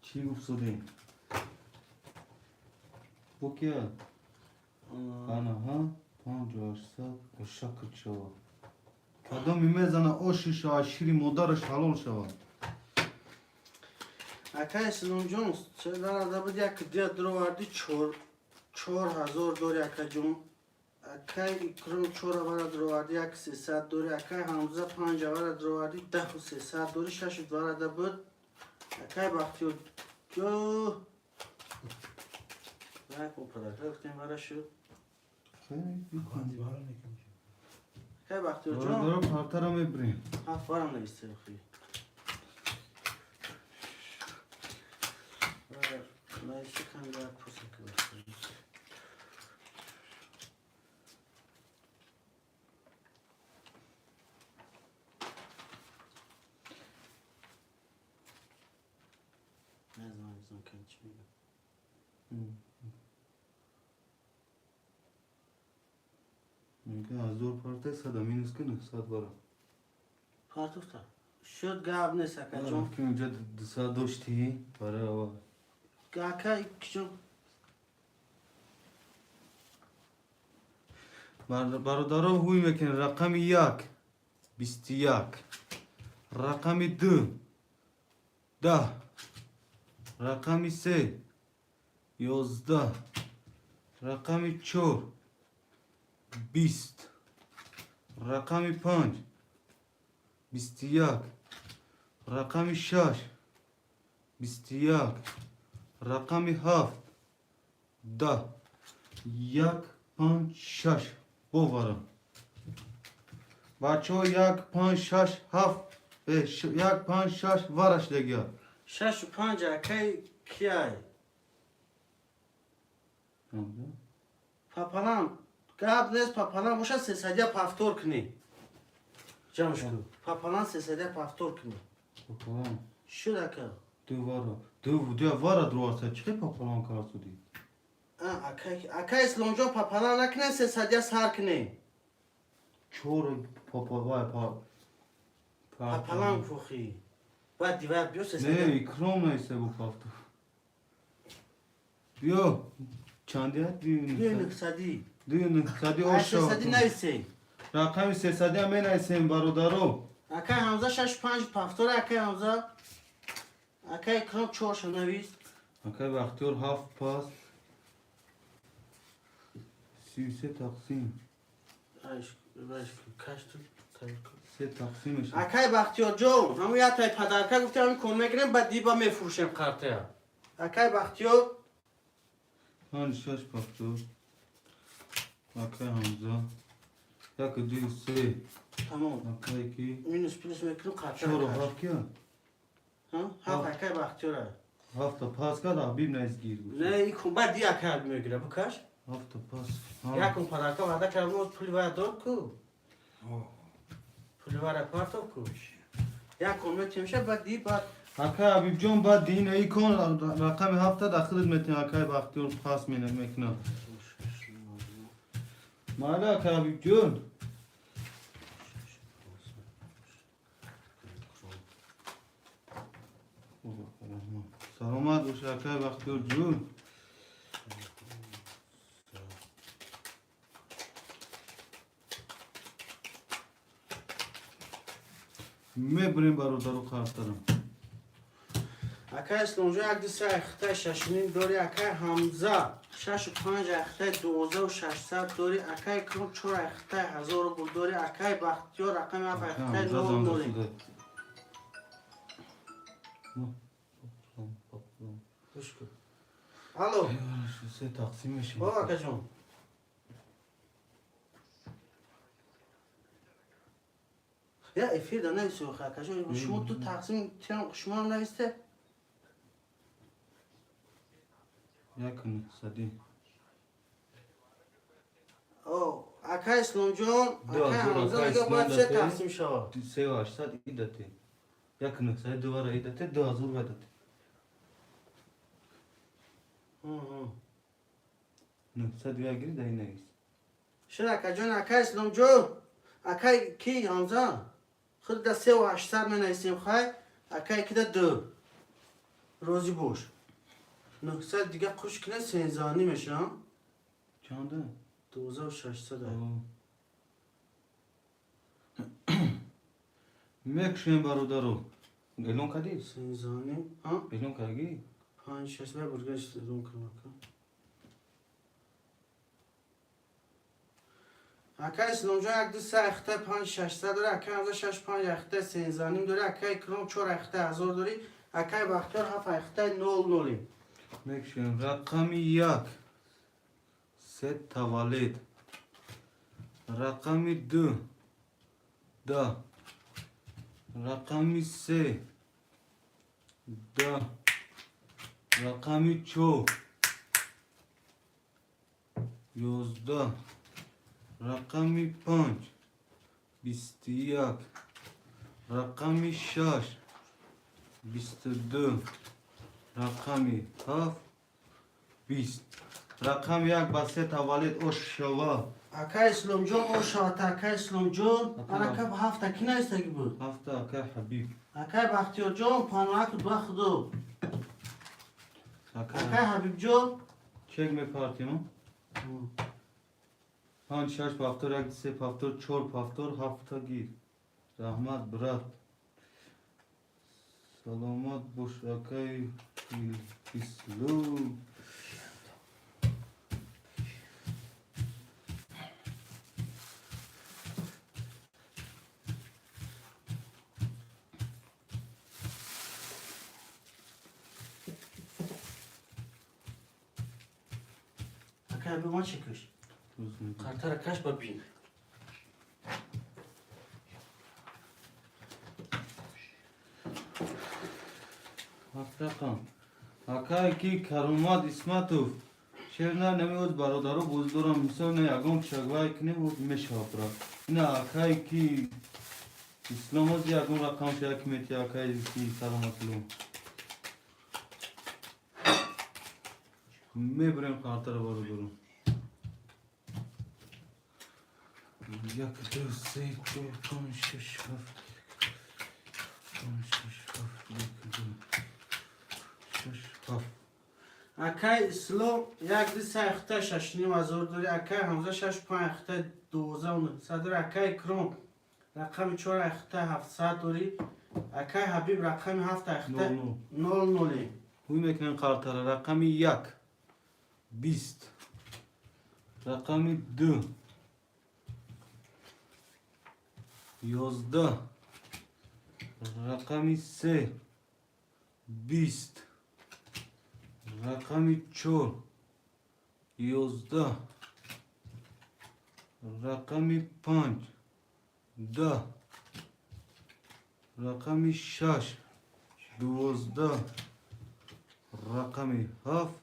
Чӣ гуфтодем? Бо кия? Анаҳа, 5800 ошакр шавад. Кадоми мезана, оши шавад, шири модараш ҳалол шавад. Акай Исломҷон, дарада буд, як дия дуроварди, 4000 дори, акаҷон. Акай Икром чор авара дуроварди, як сесад дори. Акай Ҳамза панҷ авара дуроварди, 10 300 дори. Шаш варада буд. Акай Бахтиёр ҷо як подарка гуфтем, вара шуд. Панҷ вара мекунем. Акай Бахтиёр ҷон. Бародаро, партара мебирем. Ҳафт варам нависте, охи. Нависте, кам як пурса ки. Не знаю, не знаю, кам чӣ мегӯям. Мега ҳазор парта сада минус ки 900 вара. Партуфта. Шуд, гап нест, акаҷон. Ки унҷа 200 доштӣ барои аввал. Ака ҷон. Бародаро, ҳуй мекунем: рақами як, 21, рақами ду, 10, рақами се, 11, рақами чор, 20, рақами панҷ, 21, рақами шаш, 21, рақами ҳафт, 10. Як, панҷ, шаш боварам, бачаҳо. Як, панҷ, шаш, ҳафт, як, панҷ, шаш вараш дегия. Шашу панҷ акай кияй? Папалам гап нест, папалам боша, сесадия повтор кунӣ. Ҷамш кун. Папалам сесадия повтор кунӣ. Папалам. Шуд, ака. Ду вара, ду ду вара дуруаста, чӣ папалам карсудӣ? А, акай, акай Исломҷон, папалам накунем, сесадия сар кунем. Чор папа вай па. Папалам фухи. Баъд дивар биё Не. Сесадия. Икром наисе бу пафту. Биё, чандия? Дуи Ду нухсадӣ. ду нухсади. Ай, Ош. сесадӣ нависем. Рақами сесадия менависем, бародаро. Акай Ҳамза шашу панҷ повтор, акай Ҳамза. Акай Икром чорша навис. Акай Бахтиёр ҳафт пас, 33 тақсим. Айш, айш, кашту. Се тақсим мешавад. Акай Бахтиёрҷон, ҳамун як тай подарка гуфтем, ҳамин кон мегирем, баъд диба мефурӯшем қартая. Акай Бахтиёр. Панҷ, шаш пафтор. Акай Ҳамза як, ду, се. Тамом. Акай ки? Минус плюс мекунем қартая. Чору ҳафт кия? Ҳафт акай Бахтиёра. Ҳафта пас кард, Ҳабиб наизгир. Не, икун баъд ди акай мегира, букаш. Ҳафта пас. Якун подарка ваъда кардам, пули вая дод ку. Пуливара партов ку. Як кон метемша, баъд ди баъд. Акай Ҳабибҷон, баъд дин ай кон рақами ҳафта дахилат метем. Акай Бахтиёр пас мекунам. Майли, акай Ҳабибҷон. Саломат бош, акай Бахтиёрҷон. Мебурем, бародару қартарам. Акай Исломҷон, як, ду, се ахтай шашним дори. Акай Ҳамза, шашу панҷ ахтай 12 600 дори. Акай Икром, чор ахтай 1000 рубл дори. Акай Бахтиёр, рақами ҳафт ахтай нол ноли. Гӯш кун. Алло. Се тақсим мешим. О, акаҷон. Я эфир да нависи, охи, акаҷон. Шумо ту тақсим тиям, шумоам нависте? Як нӯҳсадӣ. О, акай Исломҷон, Ду акай ҳазор. Ҳамза Акай мега, бояд Ислом се дате. тақсим шавад. Сеу ҳаштсад идате. Як нӯҳсади дувара идате, 2000 вайдате. 900 я гири, даи навис. Шуд, акаҷон, акай Исломҷон, акай ки Ҳамза, худ да 3800 менависем, хай, акай ки да ду. Розӣ бош. 900 дига қуш кина, сензаҳани мешавам. Чанда? 12 600. Мекушем, бародару. Эълон кардӣ? Сензаҳани, ҳа? Эълон кардӣ? Панҷ, шаш, вай бургаш эълон кунам, ака. Акай Исломҷон, як, ду, се ахтай панҷ шашсад дори. Акай Ҳамза, шаш панҷ ахтай сензаҳаним дори. Акай Икром, чор ахтай 1000 дори. Акай Бахтиёр, ҳафт ахтай нол ноли. Мекушем. Рақами як. Се таваллуд. Рақами ду. Да. Рақами се. Да. Рақами чор. 11. Рақами панҷ. 21. Рақами шаш. 22. Рақами ҳафт. 20. Рақами як ба се таваллуд ош шава. Акай Исломҷон, ошавата, акай Исломҷон. Анака ҳафта ки наистаги буд? Ҳафта акай Ҳабиб. Акай Бахтиёрҷон, панваку два худо. Акай Ҳабибҷон. Чек мепартем. Панҷ, шаш повтор, як, се повтор, чор повтор, ҳафта гир. Раҳмат, брат. Саломат бош, акай Ислом. Акай Ҳабиб, ма чекаш? Қартара каш, ба бин. Ҳафт рақам. Акай ки Каромат Исматов. Шер на намеоз, бародаро, боз дорам. Мисол, на ягон чагвай кунем, оз мешавад, брат. Ина акай ки Ислом оз ягон рақам шая ки мети, акай ки саломатлу. Мебурем қартара, бародаро. Як, ду, се, чор, панҷ, шаш, ҳафт. Панҷ, шаш, ҳафт. Як, ду, шаш, ҳафт. Акай Ислом, як, ду, се ахта 6500 дори. Акай Ҳамза, шаш панҷ ахта 12 900 дори. Акай Икром, рақами чор ахта 700 дори. Акай Ҳабиб, рақами ҳафт ахта Нол нол. Нол ноли. Ҳуй мекунем қартара. Рақами як. 20. Рақами ду. 11. Рақами се. 20. Рақами чор. 11. Рақами панҷ. 10. Рақами шаш. 12. Рақами ҳафт.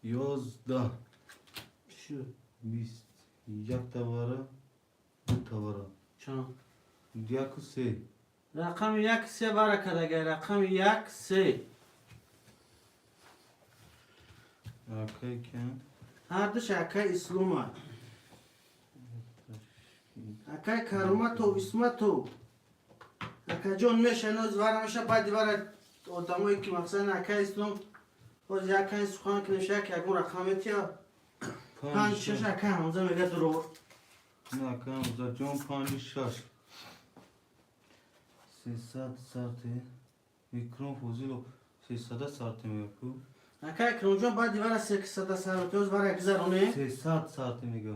11. Шу. 20. Як тавара, ду тавара. Чанд? 1 3. Рақами 1 3 вара кардагай, рақами 1 3. Акай кан? Ҳардуш акай Ислома. Акай Кароматов, Исматов. Акаҷон, меша ноз вара меша, баъди вара одамое ки мақсад акай Ислом боз якай сухан кунем, як ягон рақам метия. 5 6, акай Ҳамза мега дурор. Не, акай Ҳамзаҷон, 5 6. 300 сарте. Икром Фозилов 300 сарте мега ку. Акай Икромҷон, баъди вара 300 сарте, оз вара гузароне. 300 сарте мега.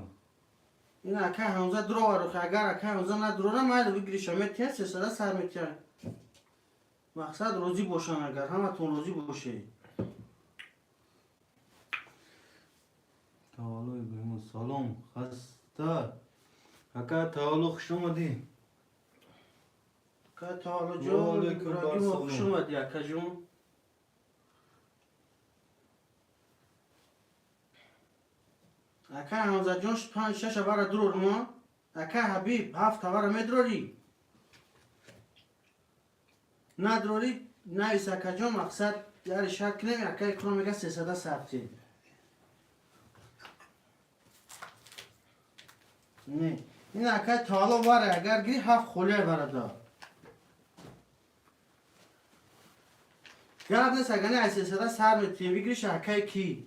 Ин акай Ҳамза дуровар, агар акай Ҳамза надурора, майли, бигириша метия, 300 сар метия. Мақсад розӣ бошанд, агар ҳаматон розӣ бошед. Тавалло Иброҳимов, салом, хаста. Ака Тавалло, хуш омадӣ. Ака Таваллоҷон, Ваалайкум Иброҳимов, хуш ассалом. омадӣ, акаҷон. Ака Ҳамзаҷон, 5 6 вара дурор мо. Ака Ҳабиб, 7 вара медурорӣ? Надурорӣ, навис, акаҷон, мақсад яре шарт кунем, ака Икром мега 300 сабти. Не. Ин акай Тавалло вара агар гири, 7 холия вара да. Гап нест, агар не, аз 300 сар метиҳем, бигириш, акай ки?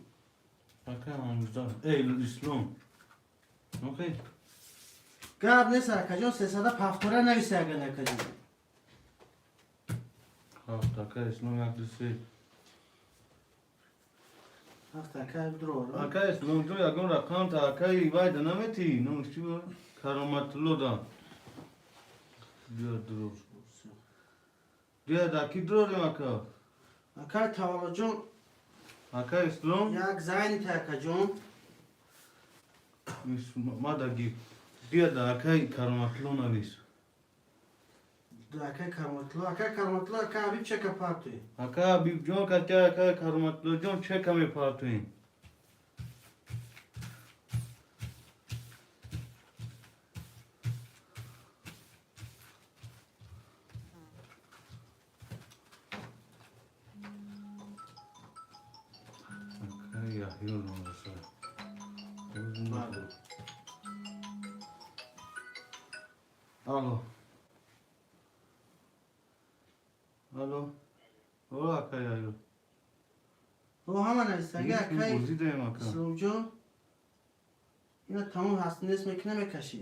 Ака Ҳамза. Эй, Ислом. Окей. Гап нест, акаҷон, 300 пафтора нависи, агар не, акаҷон. 7, ака Ислом, 1 2 3. 7, акай дурор. Ака Ислом ҷон, ягон рақам та акаи вайда наметӣ? Номаш чӣ буд? Кароматулло да. Биё дурор. Биё да ки дурорем, ака? Акай Таваллоҷон, Ака Ислом, як зайните, акаҷон. ма да ги. Биё да акаи Кароматулло навис. Акай Кароматулло, акай Кароматулло, акай Ҳабиб чека партуи. Ака Ҳабибҷон, катя акаи Кароматуллоҷон чека мепартоем. Акаи Яҳё номаса. Бале. Алло. Алло. О, акаи Яҳё. О, ҳама нависаги, акай Бозӣ даем, ака. Исломҷон. Ина тамом ҳаст, нест мекунӣ, мекашӣ.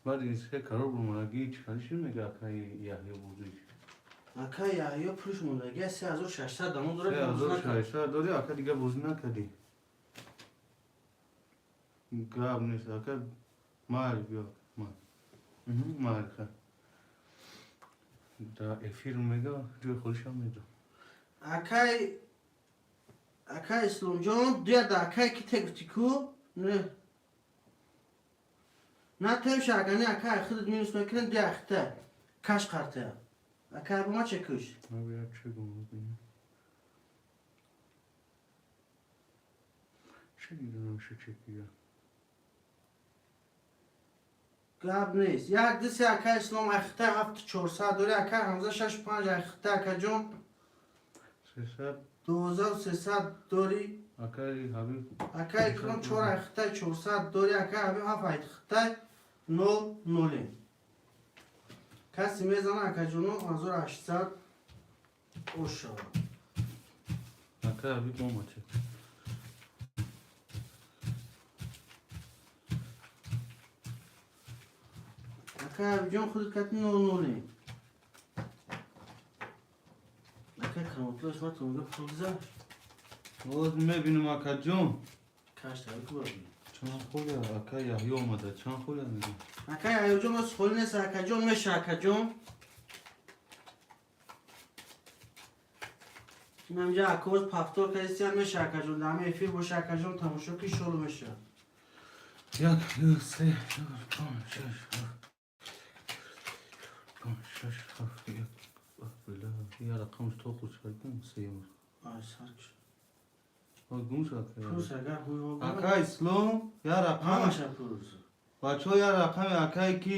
Баъд ин се қарор бумадаги чӣ хали шуд, мега акаи Яҳё бозӣ. Акай Яҳё пулш мондаги 3600 дамон дорад. 3600 дорӣ, ака, дига бозӣ накардӣ. Гап нест, ака, майли, биё, май. Майли, ха. Да эфир мега, ҷои холишам медо. Акай Исломҷон, дуя да акай ки те гуфтӣ ку? Не. На темша, агар не, акай худат минус мекунем, дуя ахта. Каш қарта. Акай бума чекуш. Ма чӣ гум бинем. Чӣ дидам, ша чекия. Гап нест. 1 2 3, акай Ислом ахта 7 400 дорӣ, акай Ҳамза 6 5 ахта, акаҷон. 300. 12 300 дорӣ. Акаи Ҳабиб. Акай Икром 4 ахта 400 дорӣ, акай Ҳабиб 7 ахта 0 0. Касе мезана, акаҷоно, 1800 ош шавад. Акаи Ҳабиб омад чек. Акай Ҳабибҷон, худат кати 0 0. Акай Кароматулло Исматов мега пул гузашт. Боз мебинам, акаҷон. Каш таби ку бабин. Чанд холия акаи Яҳё омада? Чанд холия мега? Акай Яҳёҷон, оз холӣ нест, акаҷон, меша, акаҷон. Инамҷа акоз пафтор кардистиян, меша, акаҷон, дар ҳама эфир боша, акаҷон, тамошо ки шолу меша. 1 2 3 4 5 6 7 5 6 7 1. Била, я рақамш то худ шаркун сеюм. Ай, саркш. Ой, гум шуд, акаи. Пурс агар ҳуй. Ака Ислом, я рақам. Ҳамаша пурс. Бачаҳо, як рақами акае ки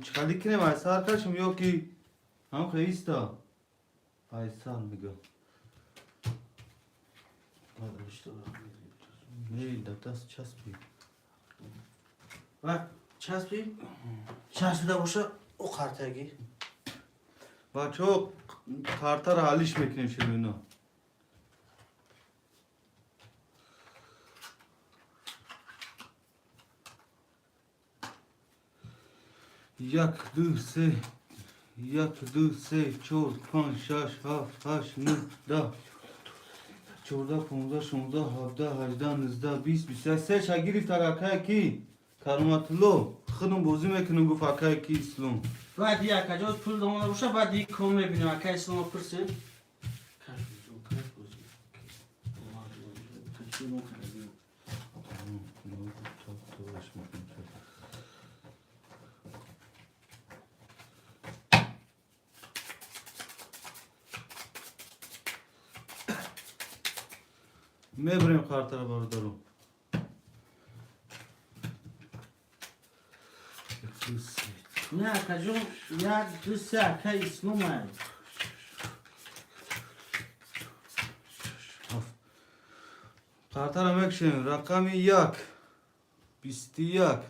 чиқали кинем, айсар кашем ё ки ҳам хеиста айсар мега. Не, да даст часпи. Часпи, часпида боша, о қартаги. Бачаҳо, картаро ҳалиш мекунем, ширино. Як, ду, се, як, ду, се, чор, панҷ, шаш, ҳафт, ҳашт, нӯҳ, 10, 14, 15, 16, 17, 18, 19, 20, 21. Сеша гирифт акае ки Кароматулло. Худум бозӣ мекунем, гуфт акае ки Ислом. Баъд як аҷоз пул домода боша, баъд ик ком мебинем, акай Ислома пурсем. Каш бозӣ, каш бозӣ. Мебарем картаро, бародаро. Не, акаҷон, як, ду, се, акай Ислома. Картаро мекушем. Рақами як 21,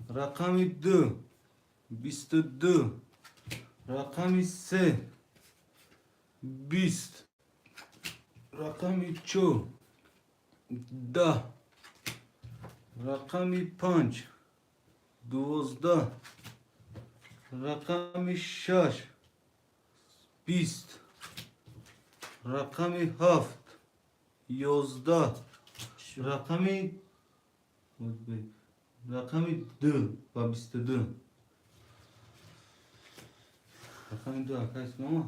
рақами ду 22, рақами се 20, рақами чор 10, рақами панҷ 12, рақами шаш 20, рақами ҳафт 11, рақами ду ва 22. Рақами ду ака Ислома.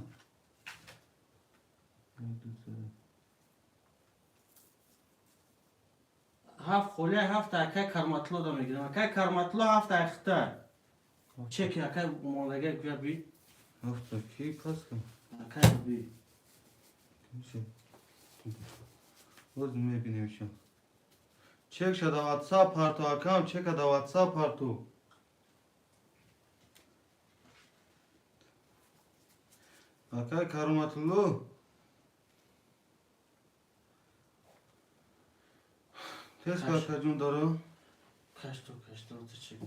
Ҳафт холия, ҳафт акай Карматло да мегирам. Акай Карматло, ҳафт айхта. Чеки акай мондага гӯя би. Ҳафта ки паста? Акай би. Боз мебинем ша. Чек шада ватсап парту, акам, чека да ватсап парту. Акай Кароматулло. Тез акаҷон дора. Кашто, кашто, чек.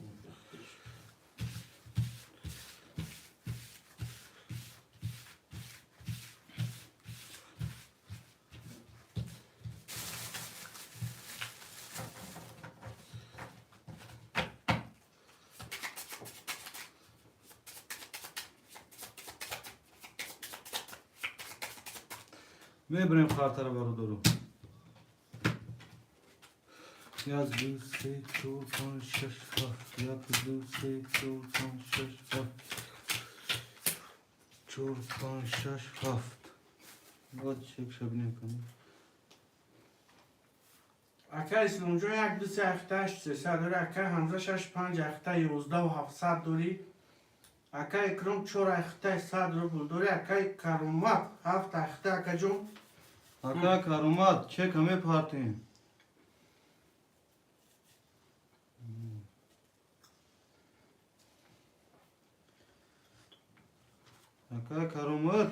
Мебарем картаро, бародаро. Як, ду, се, чор, панҷ, шаш, ҳафт. Як, ду, се, чор, панҷ, шаш, ҳафт. Чор, панҷ, шаш, ҳафт. Боз чек шабинем кунем. Акай Исломҷон, як, ду, се, ҳафта, ҳашт, сесад дори. Акай Ҳамза, шаш, панҷ, ҳафта, ёздаҳу ҳафтсад дори. Акай Икром, чор, ҳафта, 100 рубл дори. Акай Каромат, ҳафт, ҳафта, акаҷон. Акай Каромат, чека мепартем. Акай Каромат,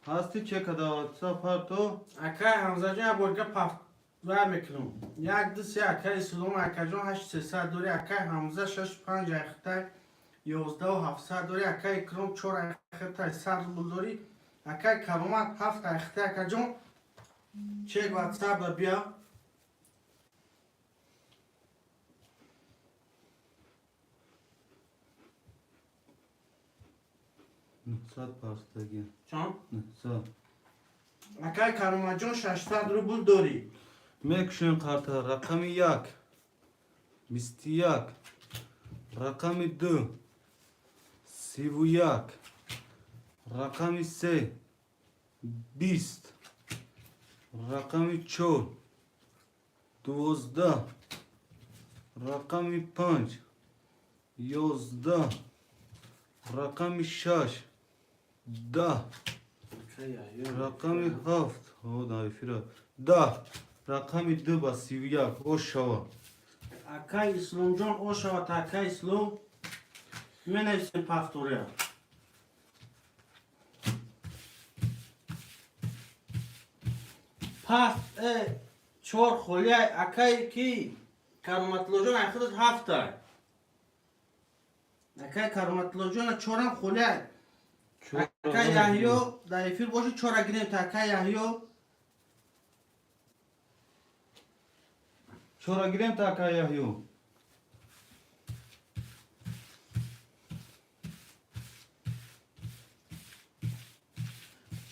ҳасти, чека да ватсап парто. Акай Ҳамзаҷон, як борга пафт ва мекунам. Як, ду, се, акай Ислом, акаҷон, ҳашт, сесад дори. Акай Ҳамза, шаш, панҷ, ҳафта, ёздаҳу ҳафтсад дори. Акай Икром, чор, ҳафта, 100 рубл дори. Акай Каромат, ҳафт, ҳафта, акаҷон. Чек ватсап да бия. 900 парстаги. Чанд? 900. Акай Кароматҷон, 600 рубл дорӣ. Мекушем карта. Рақами як 21, рақами ду 31, рақами се 20, рақами чор 12, рақами панҷ 11, рақами шаш 10, рақами ҳафт эфира 10, рақами ду ба 31. Ош шава. Акай Исломҷон, ошавад, акай Ислом, менависем повтория. Пас чор холия, акай ки Кароматлоҷон, ай худат ҳафтай. Акай Кароматлоҷон, чорам холия. Акай Яҳё дар эфир боши, чора гирем та, акай Яҳё. Чора гирем та, акай Яҳё.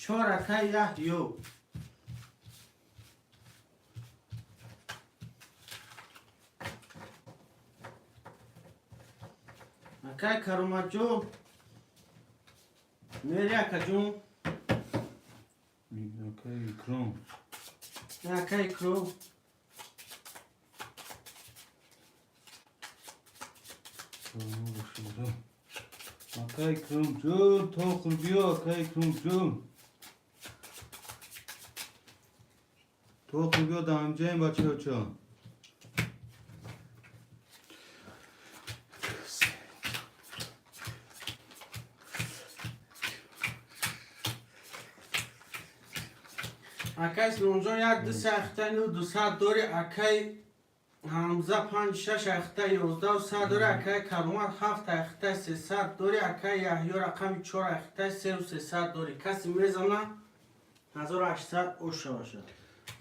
Чор, акай Яҳё. Акай Кароматҷон, мери, акаҷон. Акай Икром. Акай Икром. Салом бошед. Акай Икромҷон, тохр биё, акай Икромҷон. Тохр биё, даҳамҷаем, бачаҳочо. Акай Исломҷон, як, ду, се, ахта ну дусад дори. Акай Ҳамза, панҷ, шаш, ахта ёздаҳу сад дори. Акай Каромат, ҳафт, ахта сесад дори. Акай Яҳё, рақами чор, ахта сеу сесад дори. Касе мезана, 1800 оша бошад.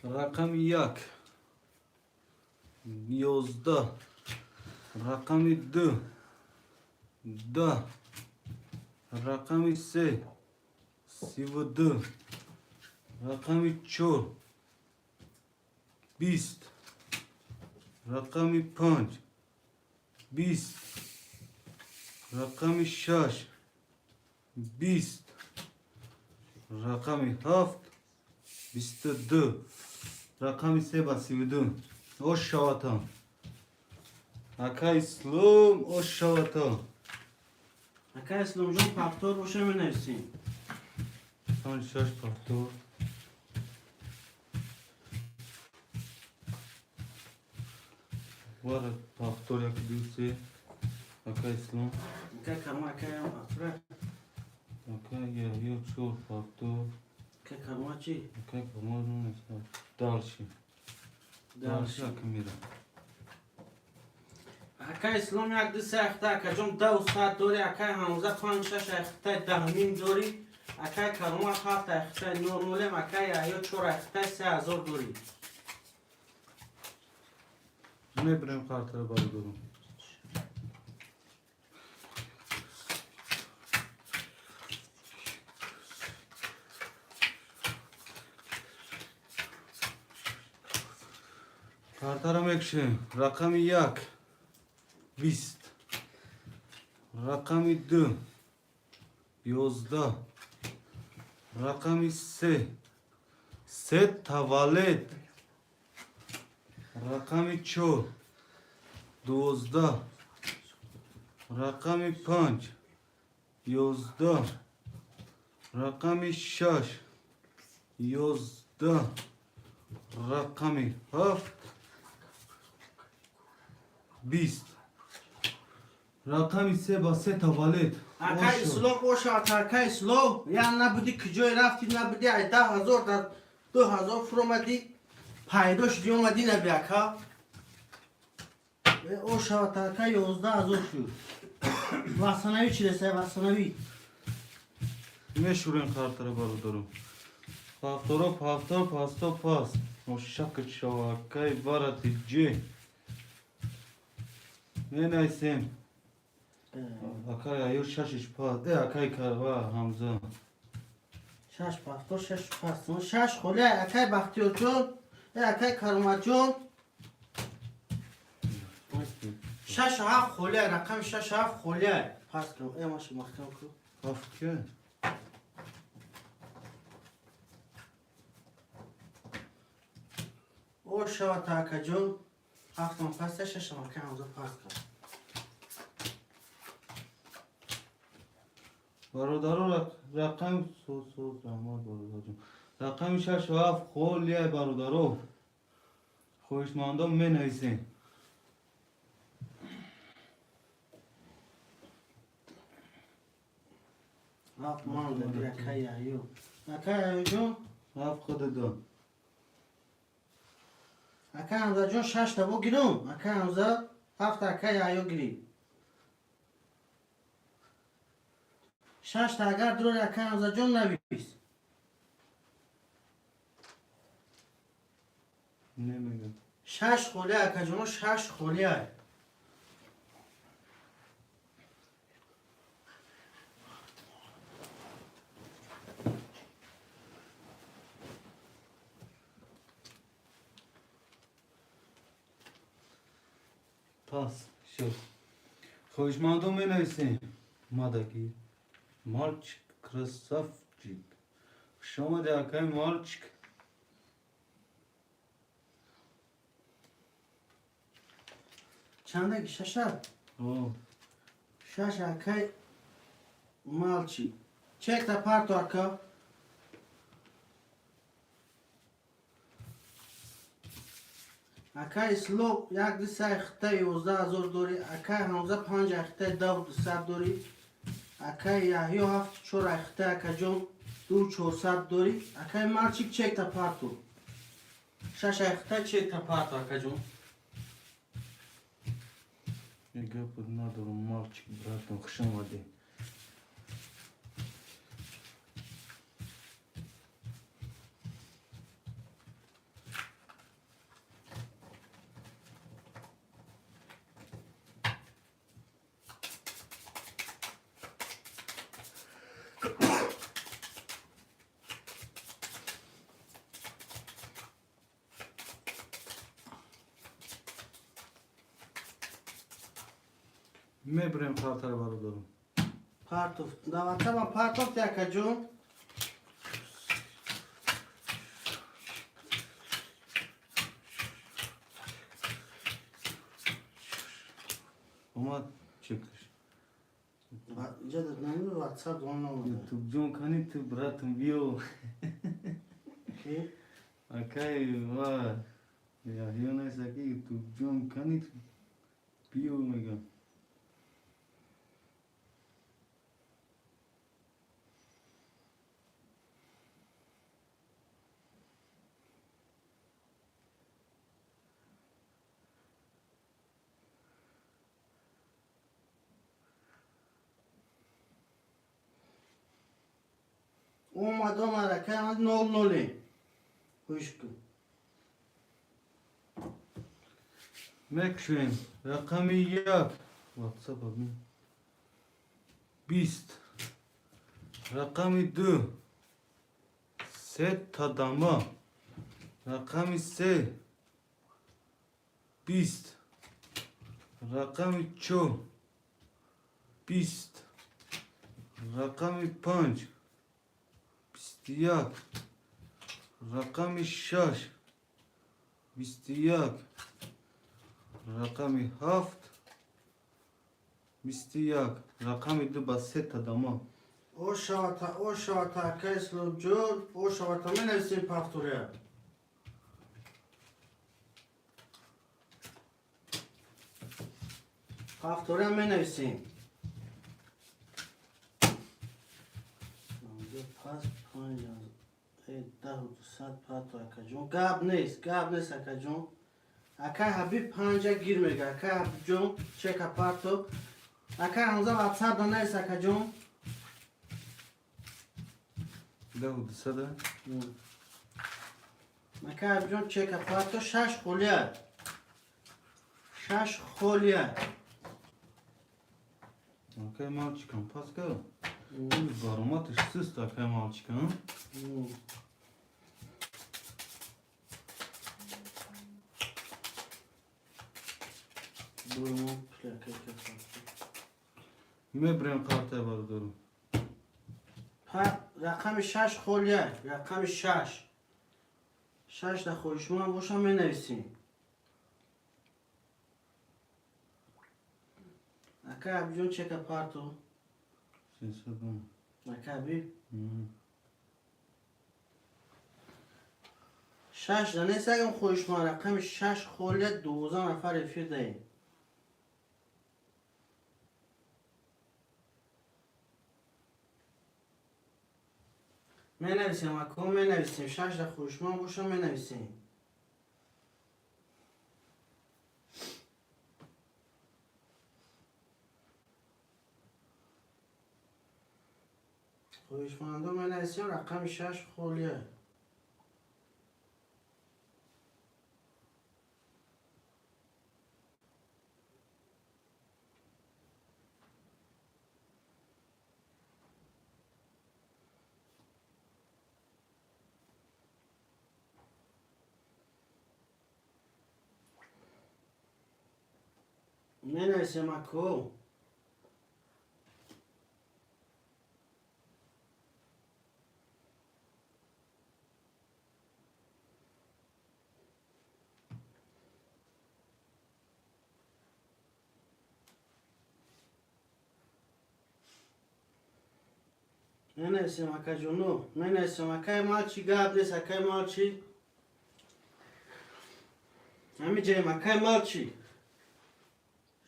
Рақами як 11, рақами ду 10, рақами се 32, рақами чор 20, рақами панҷ 20, рақами шаш 20, рақами ҳафт 22, рақами се ба 32. Ош шавата, ака Ислом, ош шавата. Акай Исломҷон, повтор боша, менависем. Панҷ, шаш, повтор. Вара повтор, як, ду, се, ака Ислом. Акай Карома, акай повтора. Ака Яҳё, чор, повтор. Акай Карома чи? Ака Камол дальше. Дальше ака мира. Акай Ислом, як, ду, се, ахта, акаҷон, даҳу сад дори. Акай Ҳамза, панҷ, шаш, ахта даҳним дори. Акай Каромат, ҳафт, ахта нол нолем. Акай Яҳё, чор, ахта 3000 дори. Мебирем картара, бародарум. Картара мекушем. Рақами як 20, рақами ду 11, рақами се се таваллуд, рақами чор 12, рақами панҷ 11, рақами шаш 11, рақами ҳафт 20, рақами се ба се таваллуд. Акай Ислом, бошад, акай Ислом, я набуди, куҷое рафти, набуди, ай 10 000 дар 2000 фуромадӣ, пайдо шуди, омадӣ, наби, ака. Ошавад, ака, 11 000 шуд. Васанави чи ресай, васанави. Мешурем картара, бародарум. Повторо, повтор, пасто, пас. Мошакр шава, акай варати ҷи. Менайсем. Акай аю, шашиш пас. Акай карва Ҳамза. Шаш повтор, шаш пас, шаш холия. Акай Бахтиёрҷон, акай Кароматҷон, шаш ҳафт холия, рақами шаш ҳафт холия. Пас кун, маша маҳкам кун. Ҳафт ке? О шавата, акаҷон, ҳафтам паста, шашам акай Ҳамза пас кун. Бародаро, рақами соз соз, раҳмат, бародарҷон. Рақами шашу ҳафт холия, бародаро. Хоҳишмандон, менависем. Ҳафт ман дагир, акай Яҳё. Акай Яҳёҷон. Ҳафт худадо. Акай Ҳамзаҷон, шашта бо гирум. Акай Ҳамза, ҳафта акай Яҳё гирӣ. Шашта агар дурори, акай Ҳамзаҷон, навис. Немегам. Шаш холия, акаҷоно, шаш холия. Пас шуд. Хоҳишмандон, менависем. Мадагир. Мальчик красавчик. Хуш омади, акай мальчик. Чандаги, шаша? О. Шаш, акай мальчик. Чекта парто, ака. Акай Ислом, як дисай хита 11 000 дорӣ. Акай Ҳамза, панҷ хита 10 200 дорӣ. Акай Яҳё, ҳафт чор хита, акаҷон, 2 400 дорӣ. Акай мальчик, чекта парто. Шаш хита чекта парто, акаҷон. Гап надорам, мальчик, братан, хуш омадӣ. Мебурем хатар, бародарам. Партов. Даватама партов, акаҷон. Омад чекаш. Иҷа нами ватсап дон намода. Ютуб ҷон, кани ту, братам, биё. Ки? Акай ва Яҳё нест, аки ютуб ҷон, кани ту, биё мегам. Омад, омад, акай, нол ноли. Гӯш кун. Мекушем. Рақами як. Ватсап абин. 20. Рақами ду. Се тадама. Рақами се. 20. Рақами чор. 20. Рақами панҷ. 21. Рақами шаш. 21. Рақами ҳафт. 21. Рақами ду ба се тадама. Ошавата, ошавата, акай Исломҷон, ошавата, менависем повторя. Повторя менависем. Пас панҷ 10 200 парто, акаҷон. Гап нест, гап нест, акаҷон. Акай Ҳабиб, панҷа гир мега. Акай Ҳабибҷон, чека парто. Акай Ҳамза, ватсап да навис, акаҷон. 10 200-а? Акай Ҳабибҷон, чека парто, шаш холия. Шаш холия. Акай мальчикам, пас ка. Баромадаш суст, акай мальчикам. Бурмо пули акай кафа. Мебурем картай, бародарам. Рақами шаш холия, рақами шаш. Шаш да хоҳишманд бошам, менависем. Акай Ҳабибҷон, чека парто. 300. Акай Ҳабиб. Шаш да нест, агам хоҳишманд, рақами шаш холия, 12 нафар эфир даем. Менависем, ако менависем, шашда хушман боша менависем. Хоҳишмандо менависем, рақами 6 холия. Менависем, ако. Менависем, акаҷоно, менависем, акай малчи гап нест, акай малчи. Ҳами ҷаем, акай малчи.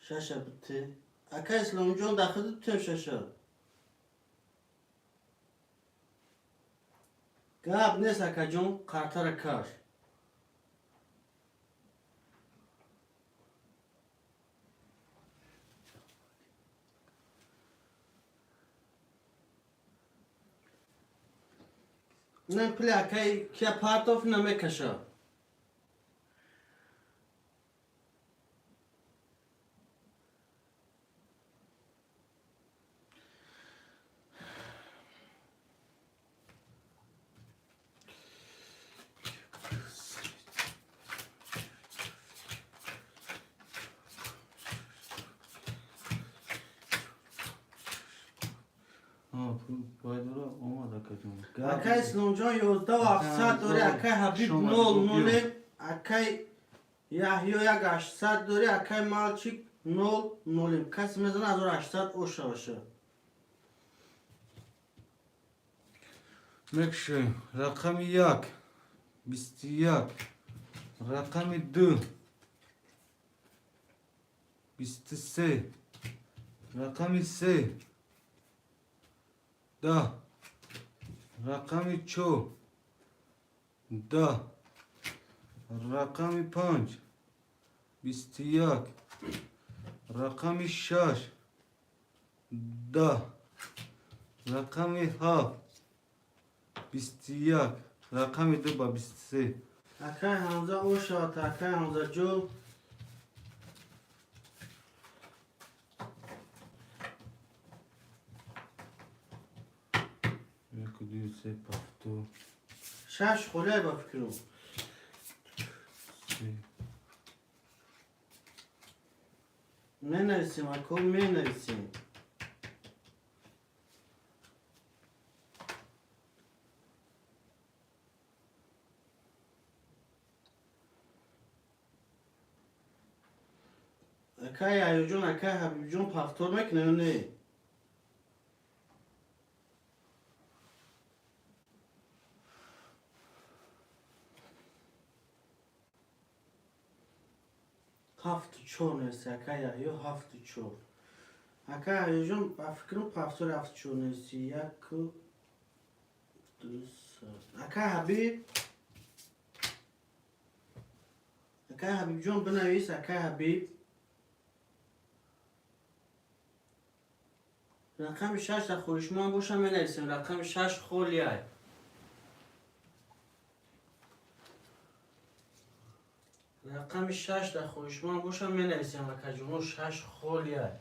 Шаша бите. Акай Исломҷон дахиди тутем шаша. Гап нест, акаҷон, қартара каш. Не пули акай кия партоф намекаша. Акай Исломҷон 11 700 дорӣ, акай Ҳабиб 0 0, акай Яҳё 1 800 дорӣ, акай Малчик 0 0. Касе мезана 1800 ошаваша. Мекшем. Рақами 1 21, рақами 2 23, рақами 3 10, рақами 4 10, рақами 5 21, рақами 6 10, рақами 7 21, рақами 2 ба 23. Акай Ҳамза ошавад, акай Ҳамзаҷон. Яку, ду, се, пафту. Шаш холия ба фикрам. Се. Менависем, ако менависем. Акай Аюҷон, акай Ҳабибҷон повтор мекунад ё не? Ҳафту чор нест, акай Яҳё, 7-4. Акай Аюҷон, ба фикрам повтори 7-4 нести. Яку, ду, се. Акай Ҳабиб, акай Ҳабибҷон бинавис, акай Ҳабиб. Рақами 6 дар хоҳишманд боша менависем. Рақами 6 холияй. Рақами 6 дар хоҳишманд боша менависем, акаҷоно, 6 холияй.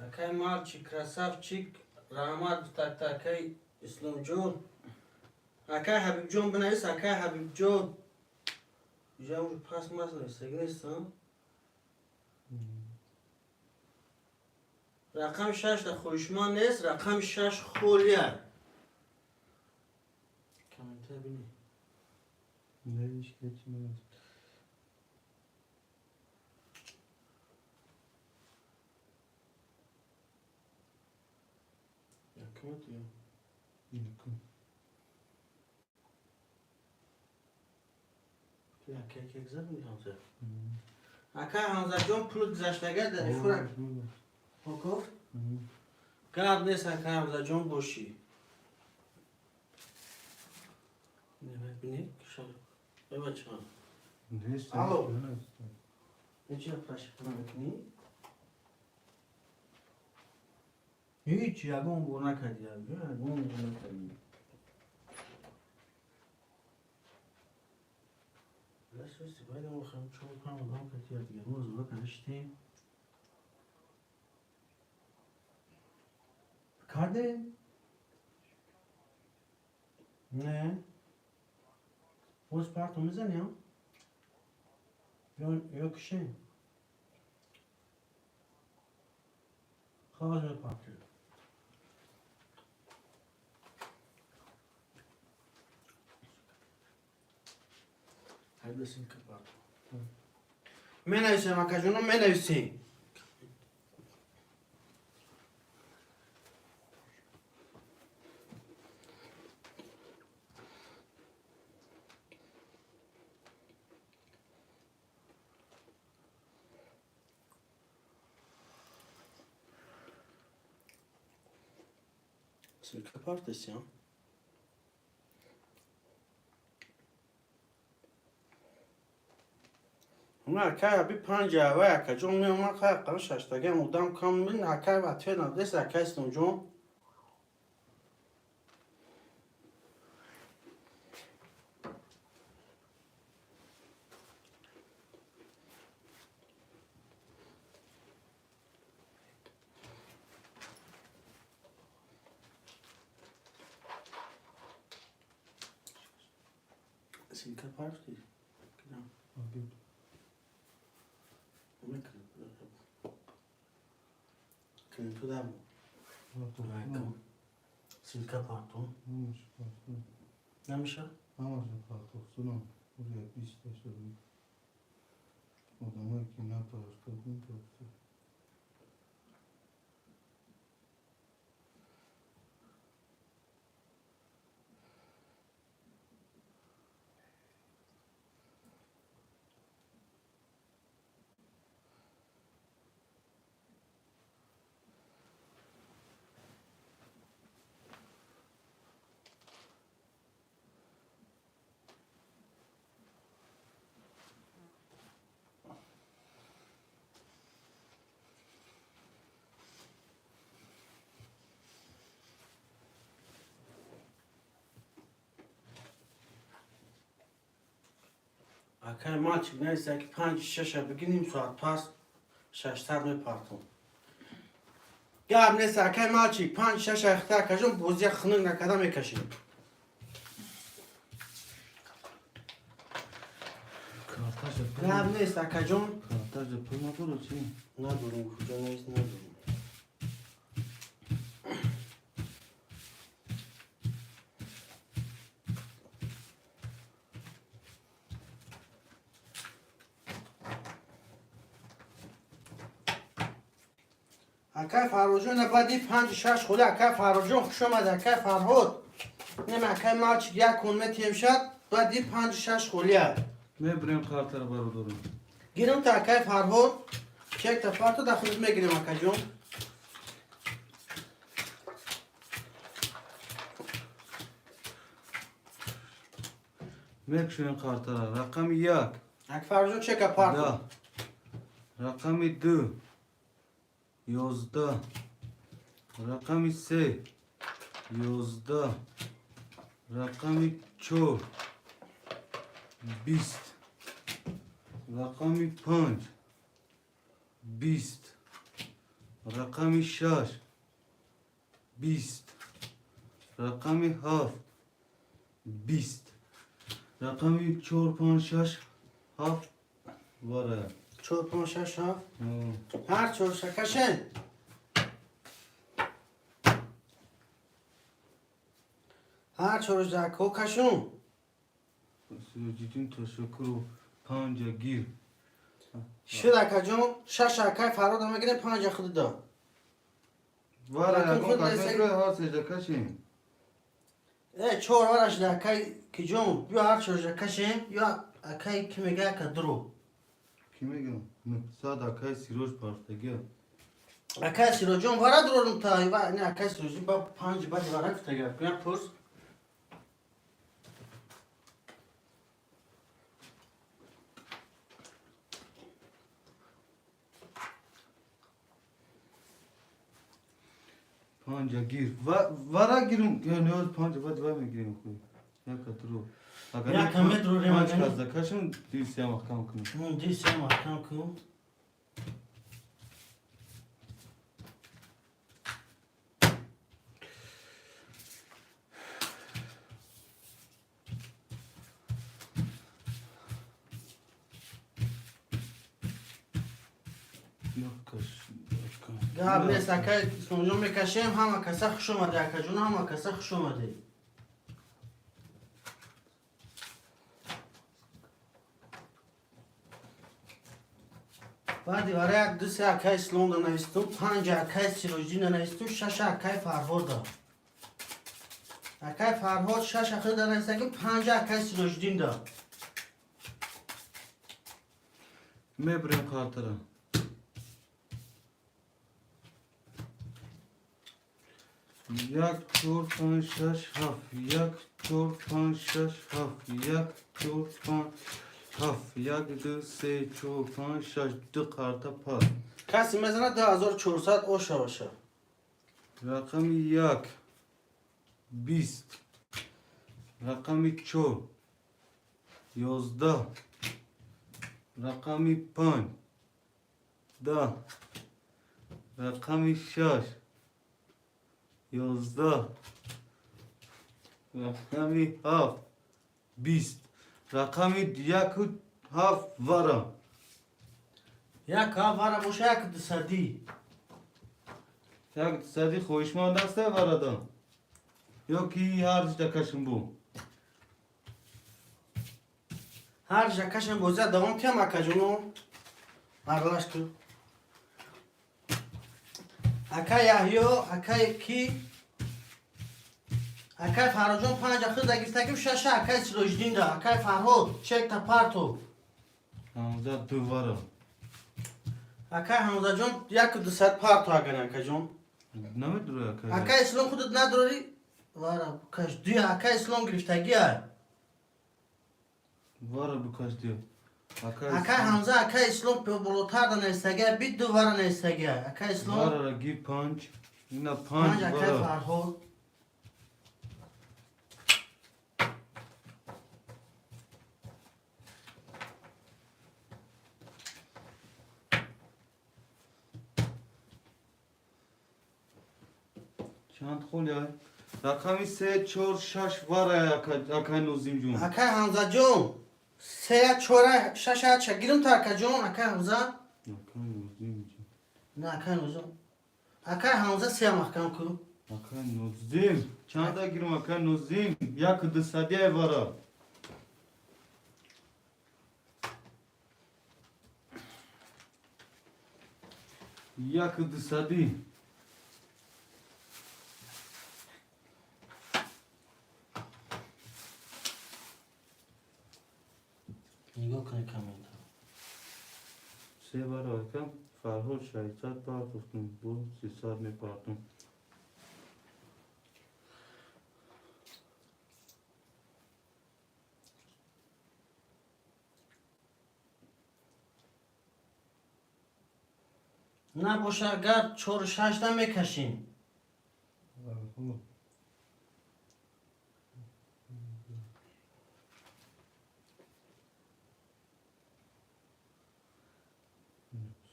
Акай мальчик, красавчик, раҳмат такта, акай Исломҷон. Акай Ҳабибҷон бинавис, акай Ҳабибҷон. Иҷа уже пас мас нависаги нестам. Рақами 6 дар хоҳишманд нест, рақами 6 холия. Комментар бини. Не, ҳеч ки ҳеч нест. Якум. Як як як зад Ҳамза. Акай Ҳамзаҷон, пули гузаштага дар эфира гуфт. Гап нест, акай Ҳамзаҷон, бошӣ. Бини, бача. Нест. Алло. Нечи прошивка мекунӣ? Ҳеҷ ягон бор накардӣ, ягон бор накардӣ. Чор панҷ одам кардӣ, дигар мо зура каништем. Кардем? Не. Боз парту мезанем? Ё кишем? Қоғаз мепартем. Ҳайбесин ки парту. Менависем, акаҷоно, менависем. Ссылка партеси, а? Ма акай аби панҷа авай, акаҷон, меомад, хай қан шаштагам одам кам мин, акай ответ надест, акай Исломҷон. Ссылка парти. Кидам. Мекунам. Клинту дам. Ссылка парту. Намеша? Ҳамаша партохтунам. Уже 20-та шуд. Одамое ки напартохтум, партохтум. Акай мальчик нависа, ки панҷ шаша бигӣ, ним соат пас шаштар мепартом. Гап нест, акай мальчик, панҷ шаша ихта, акаҷон, бозия хунук накарда мекашем. Карташа пул. Гап нест, акаҷон. Карташа пул надорад чӣ? Надорум, куҷо нест, надорум. Акай Фарҳодҷон, баъди панҷ шаш худа, акай Фарҳодҷон, хуш омад, акай Фарҳод. Нем, акай мальчик, як кун метием шад, баъди панҷ шаш холия. Мебирем картара, бародарам. Гирем та, акай Фарҳод, чекта парто да худ мегирем, акаҷон. Мекушоем картара. Рақами як. Ак Фарҳодҷон, чека парто. 10. Рақами ду. 11. Рақами се. 11. Рақами чор. 20. Рақами панҷ. 20. Рақами шаш. 20. Рақами ҳафт. 20. Рақами чор, панҷ, шаш, ҳафт вара. Чор, панҷ, шаш, ҳафт. Ҳар чорша кашен. Ҳар чорша ко кашун. Сироҷиддин, ташаккуру, панҷа гир. Шуд, акаҷон, шаш акай Фарҳода мегирем, панҷа худ до. Вара Рақам ягон худ кас несаг- мекунад, ҳар сежда кашем. Чор вара шуда, акай киҷон, биё ҳар чорша кашем, ё акай ки мега яка дуро. Ки мегам? 900 акай Сироҷ партагия. Акай Сироҷон вара дурорум та, ва не акай Сироҷон ба панҷ баъди вара гуфтага. Куя пурс. Панҷа гир. Вара гирум, ё панҷа баъд ва мегирем хуй. Яка дуро. Агар Яка медурорем, панҷ агар кас закашем, дил сия маҳкам кунем. Ди се маҳкам кун. Гап нест, акай Исломҷон, мекашем, ҳама каса хуш омаде, акаҷон, ҳама каса хуш омаде. Баъди вара як, ду, се акай Ислом да навистум, панҷ акай Сироҷдин да навистум, шаш акай Фарҳод да. Акай Фарҳод шаш акай да навистагим, панҷ акай Сироҷдин да. Мебирем картара. Як, чор, панҷ, шаш, ҳафт. Як, чор, панҷ, шаш, ҳафт. Як, чор, панҷ, ҳафт. Як, ду, се, чор, панҷ, шаш. Ду карта пас. Касе мезанад 2400 оша боша. Рақами як, 20. Рақами чор, 11. Рақами панҷ, 10. Рақами шаш, 11. Рақами ҳафт, 20. Рақами яку ҳафт вара. Як ҳафт вара боша, як дусадӣ. Як дусади хоҳишманд аста варада? Ё ки ҳар дакашм бу? Ҳар жакашам бозия давом тиям, акаҷоно. Аралаш ку. Акай Яҳё, акай ки? Акай Фарҳодҷон панҷ ахир дагиртагим, шаша акай Сироҷдин да. Акай Фарҳод, чекта парто. Ҳамза ду вара. Акай Ҳамзаҷон яку дусад парто агар акаҷон. Намедурӣ акай? Акай Ислом худат надорӣ? Вара букаш дуя акай Ислом гирифтагия. Вара букаш дия. Акай Акай Ҳамза, акай Ислом болотар да навистагия, бит ду вара навистагия. Акай Ислом Варара гир панҷ. Ина панҷ панҷ акай вара. Фарҳод. Чанд хол я? Рақами се, чор, шаш вара акай Нозимҷон. Акай Ҳамзаҷон, сея, чора, шаша, ча гирим та акаҷон, акай Ҳамза? Акай Нозимҷон. Не, акай Нозим. Акай Ҳамза сея маҳкам ку. Акай Нозим. Чанда гирим акай Нозим? Як дусадияй вара. Як дусадӣ. Нигоҳ кунед комментҳо. Се вара ака. Фарҳод 600 партофтум. Бо 300 мепартум. Набоша агар чору шашта мекашем. Фарҳод.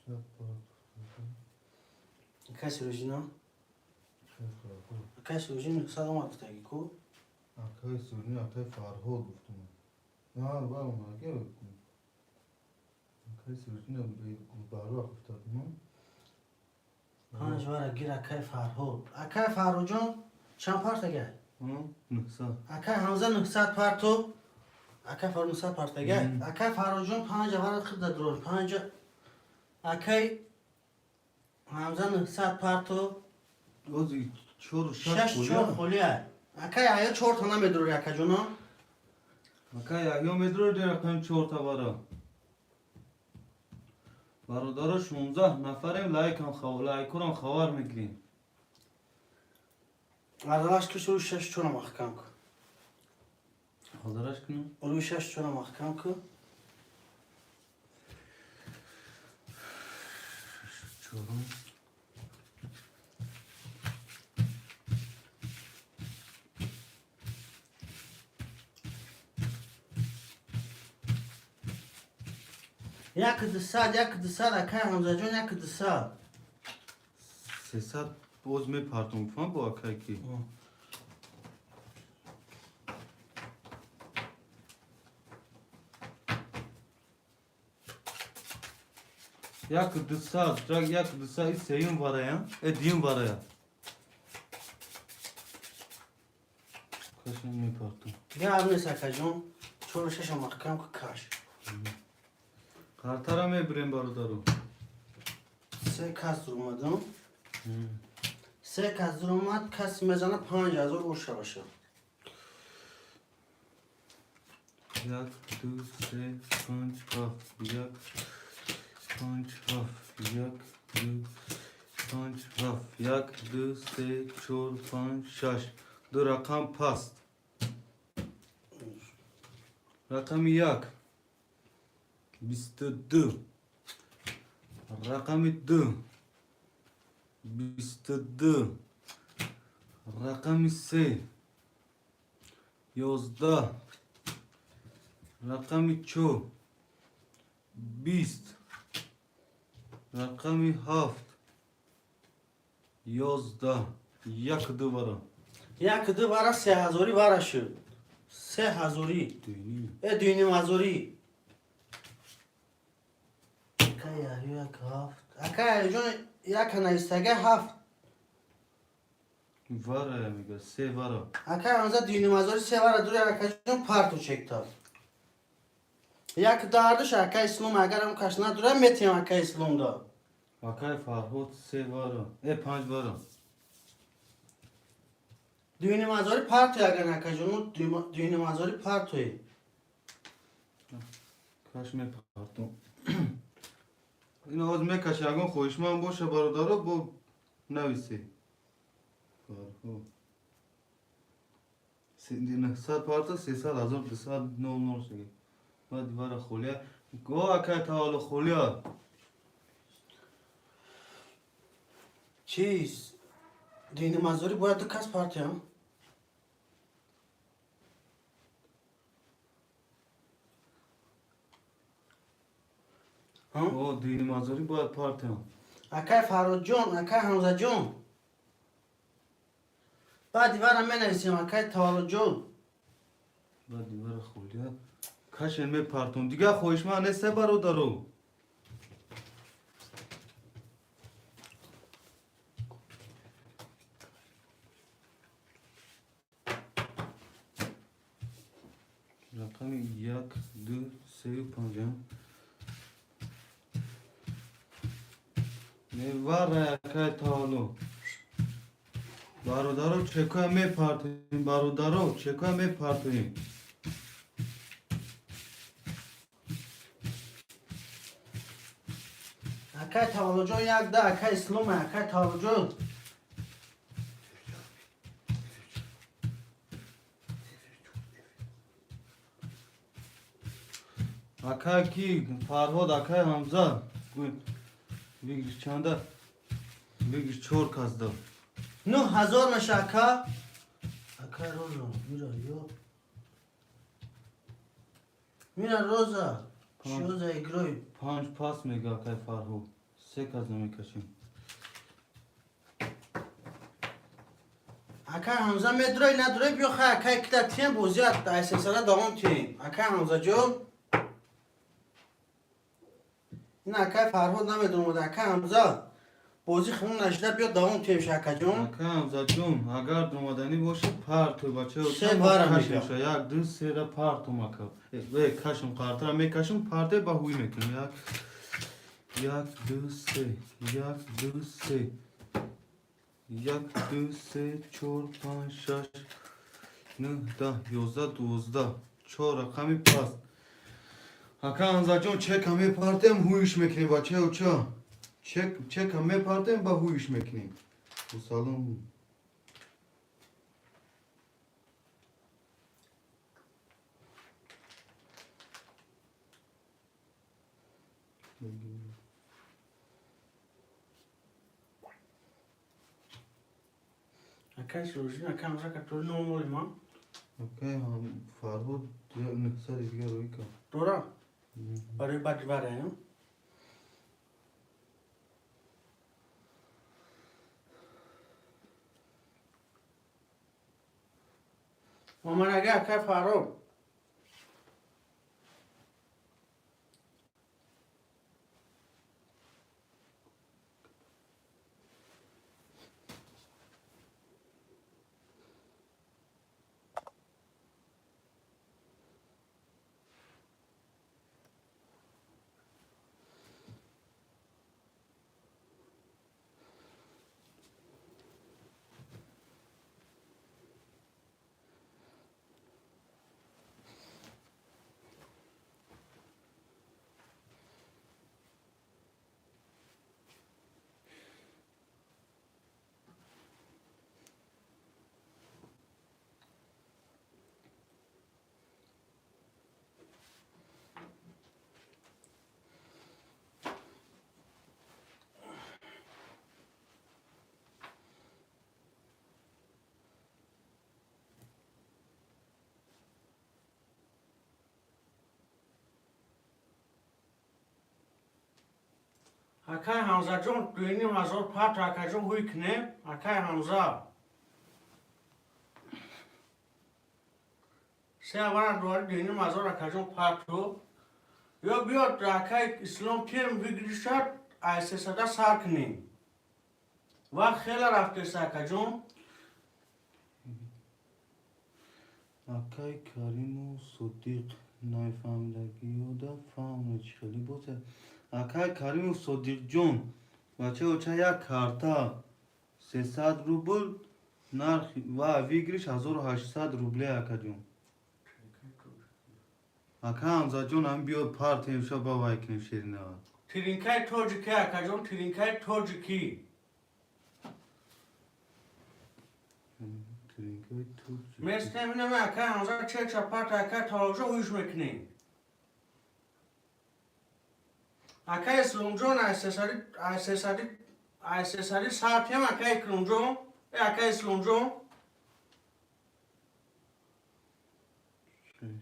900 партофтум. Акай Сироҷино? Акай Фарҳод. Акай Сироҷин 900 омад гуфтаги ку? Акай Сироҷин, акай Фарҳод гуфтум. На, вара маге. Акай Сироҷин барвақт гуфтадум. Панҷ вара гир акай Фарҳод. Акай Фарҳодҷон чанд партага? 900. Акай Ҳамза 900 парто. Акай Фарҳод 900 партага. Акай Фарҳодҷон панҷ вара хирда дурор. Панҷ акай Ҳамза 900 парто. Ози чору шаш Шаш чор холия. холия. Акай Яҳё чорта намедурори, акаҷоно. Акай Яҳё медурори рақами чорта вара. Бародаро, 16 нафарем, лайкам, лайкурам хабар мегирем. Аралаш ки, рӯи шаш чора маҳкам ку. Ҳозираш кунам. Рӯи шаш чора маҳкам ку. Чорум. 1 200, 1 200, акай Ҳамзаҷон, 1 200. 300 боз мепартом, гуфтам бо акай ки. 1 200, 1 200 и сеюм варая, э, дуюм варая. Кашам мепартом. Гап нест, акаҷон, чору шаша маҳкам ку, каш. Қартара мебирем, бародаро. Се кас дуромадам, се кас дуромад, каси мезана 5000 ошаваша. Як, ду, се, панҷ, ҳафт, як, панҷ, ҳафт, як, ду, панҷ, ҳафт, як, ду, се, чор, панҷ, шаш. Ду рақам паст. Рақами як 22, рақами ду 22, рақами се 11, рақами чор 20, рақами ҳафт 11. Як, ду вара. Як, ду вара, сеҳазорӣ вара шуд, сеҳазорӣ. Дуюним. Э, дуюнимҳазорӣ. Акай Яҳё як ҳафт, акай Яҳёҷон яка наистага ҳафт. Вара мега, се вара. Акай Ҳамза, дуюнимҳазорӣ се вара дури, акаҷон, парту чекта. Як дардуш акай Ислом, агарам каш надура, метиҳам акай Исломда. Акай Фарҳод се вара, э, панҷ вара. Дуюнимҳазорӣ партуй, агар акаҷон, дуюнимҳазорӣ партуй. Каш мепартум. Ин овоз мекаша, ягон хоҳишманд боша, бародаро, бо нависе. Фарҳод 900 парта, 300 000, 200 нол нол шуд. Баъд вара холия го, акай Тавалло, холия. Чиз, дуюнимҳазорӣ бояд ду кас партиям. О, дуюнимҳазорӣ бояд партиям. Акай Фарҳодҷон, акай Ҳамзаҷон, баъди вара менависем, акай Таваллуҷон. Баъди вара холия кашен, мепартум. Дигар хоҳишманд неста, бародаро? Рақами як, ду, сею, панҷам мевара, акай Тавалло. Бародаро, чекоя мепартоем, бародаро, чекоя мепартоем. Акай Таваллуҷон, як да, акай Ислома, акай Таваллуҷон. Акай ки, Фарҳод, акай Ҳамза, выигрыш чанда? Выигрыш чор кас дод. 9000 меша, ака. Акай Роза, мира, ё мира, Роза, чё за игрой? Панҷ пас мега акай Фарҳод, се кас намекашем. Акай Ҳамза, медурой, надурой, биё, хай, акай, кида тием, бозият айсесара давом тием, акай Ҳамзаҷон. Ин акай Фарҳод намедонад, акай Ҳамза, бозӣ хун нашида, биё, давом тием, шакаҷон. Акай Ҳамзаҷон, агар омаданӣ бошӣ, парту бача. Се вара мега. Як, ду, сера партум, ака. Э, кашм, қартара мекашм, парте ба ҳуй мекунем. Як, як, ду, се, як, ду, се, як, ду, се, чор, панҷ, шаш. 9, 10, 11, 12. Чор рақами паст. Ака Ҳамзаҷон, чека мепартем, ҳуиш мекунем, бачаё, ча. Чека мепартем, ба ҳуиш мекунем. Салом. Акай Сироҷиддин, акай Ҳамза катори 00 ман. Акай Фарҳод 900 дигар рӯй кард. Дора? Барои баъди вараям. Мамад акай Фарҳод. Акай Ҳамзаҷон, 2500 парт, акаҷон, ҳуй кунем. Акай Ҳамза. Се аввала дуари 2500, акаҷон, парту. Ё биёд, акай Ислом, тем выигрышат ай 300 сар кунем. Вақт хеле рафтеса, акаҷон. Акай Кариму Содиқ, нафаҳмидагиёда фаҳмед, чӣ хеле бозе. Акай Кариму Содиқҷон, бачаоча, як карта 300 рубл нарх ва выигрыш 1800 рубле, акаҷон. Ака Ҳамзаҷон, ҳам биё партем ша, ба вай кунем ширинава. Тиринкаи тоҷикӣ, акаҷон, тиринкаи тоҷикӣ. Тиринкаи тоҷикӣ. Местем инаме, акай Ҳамза, чекша парт, акай Талоҷо, ҳуш мекунем. Акай Исломҷон, ай сесади, ай сесади, ай сесади сартем, акай Икромҷон, акай Исломҷон.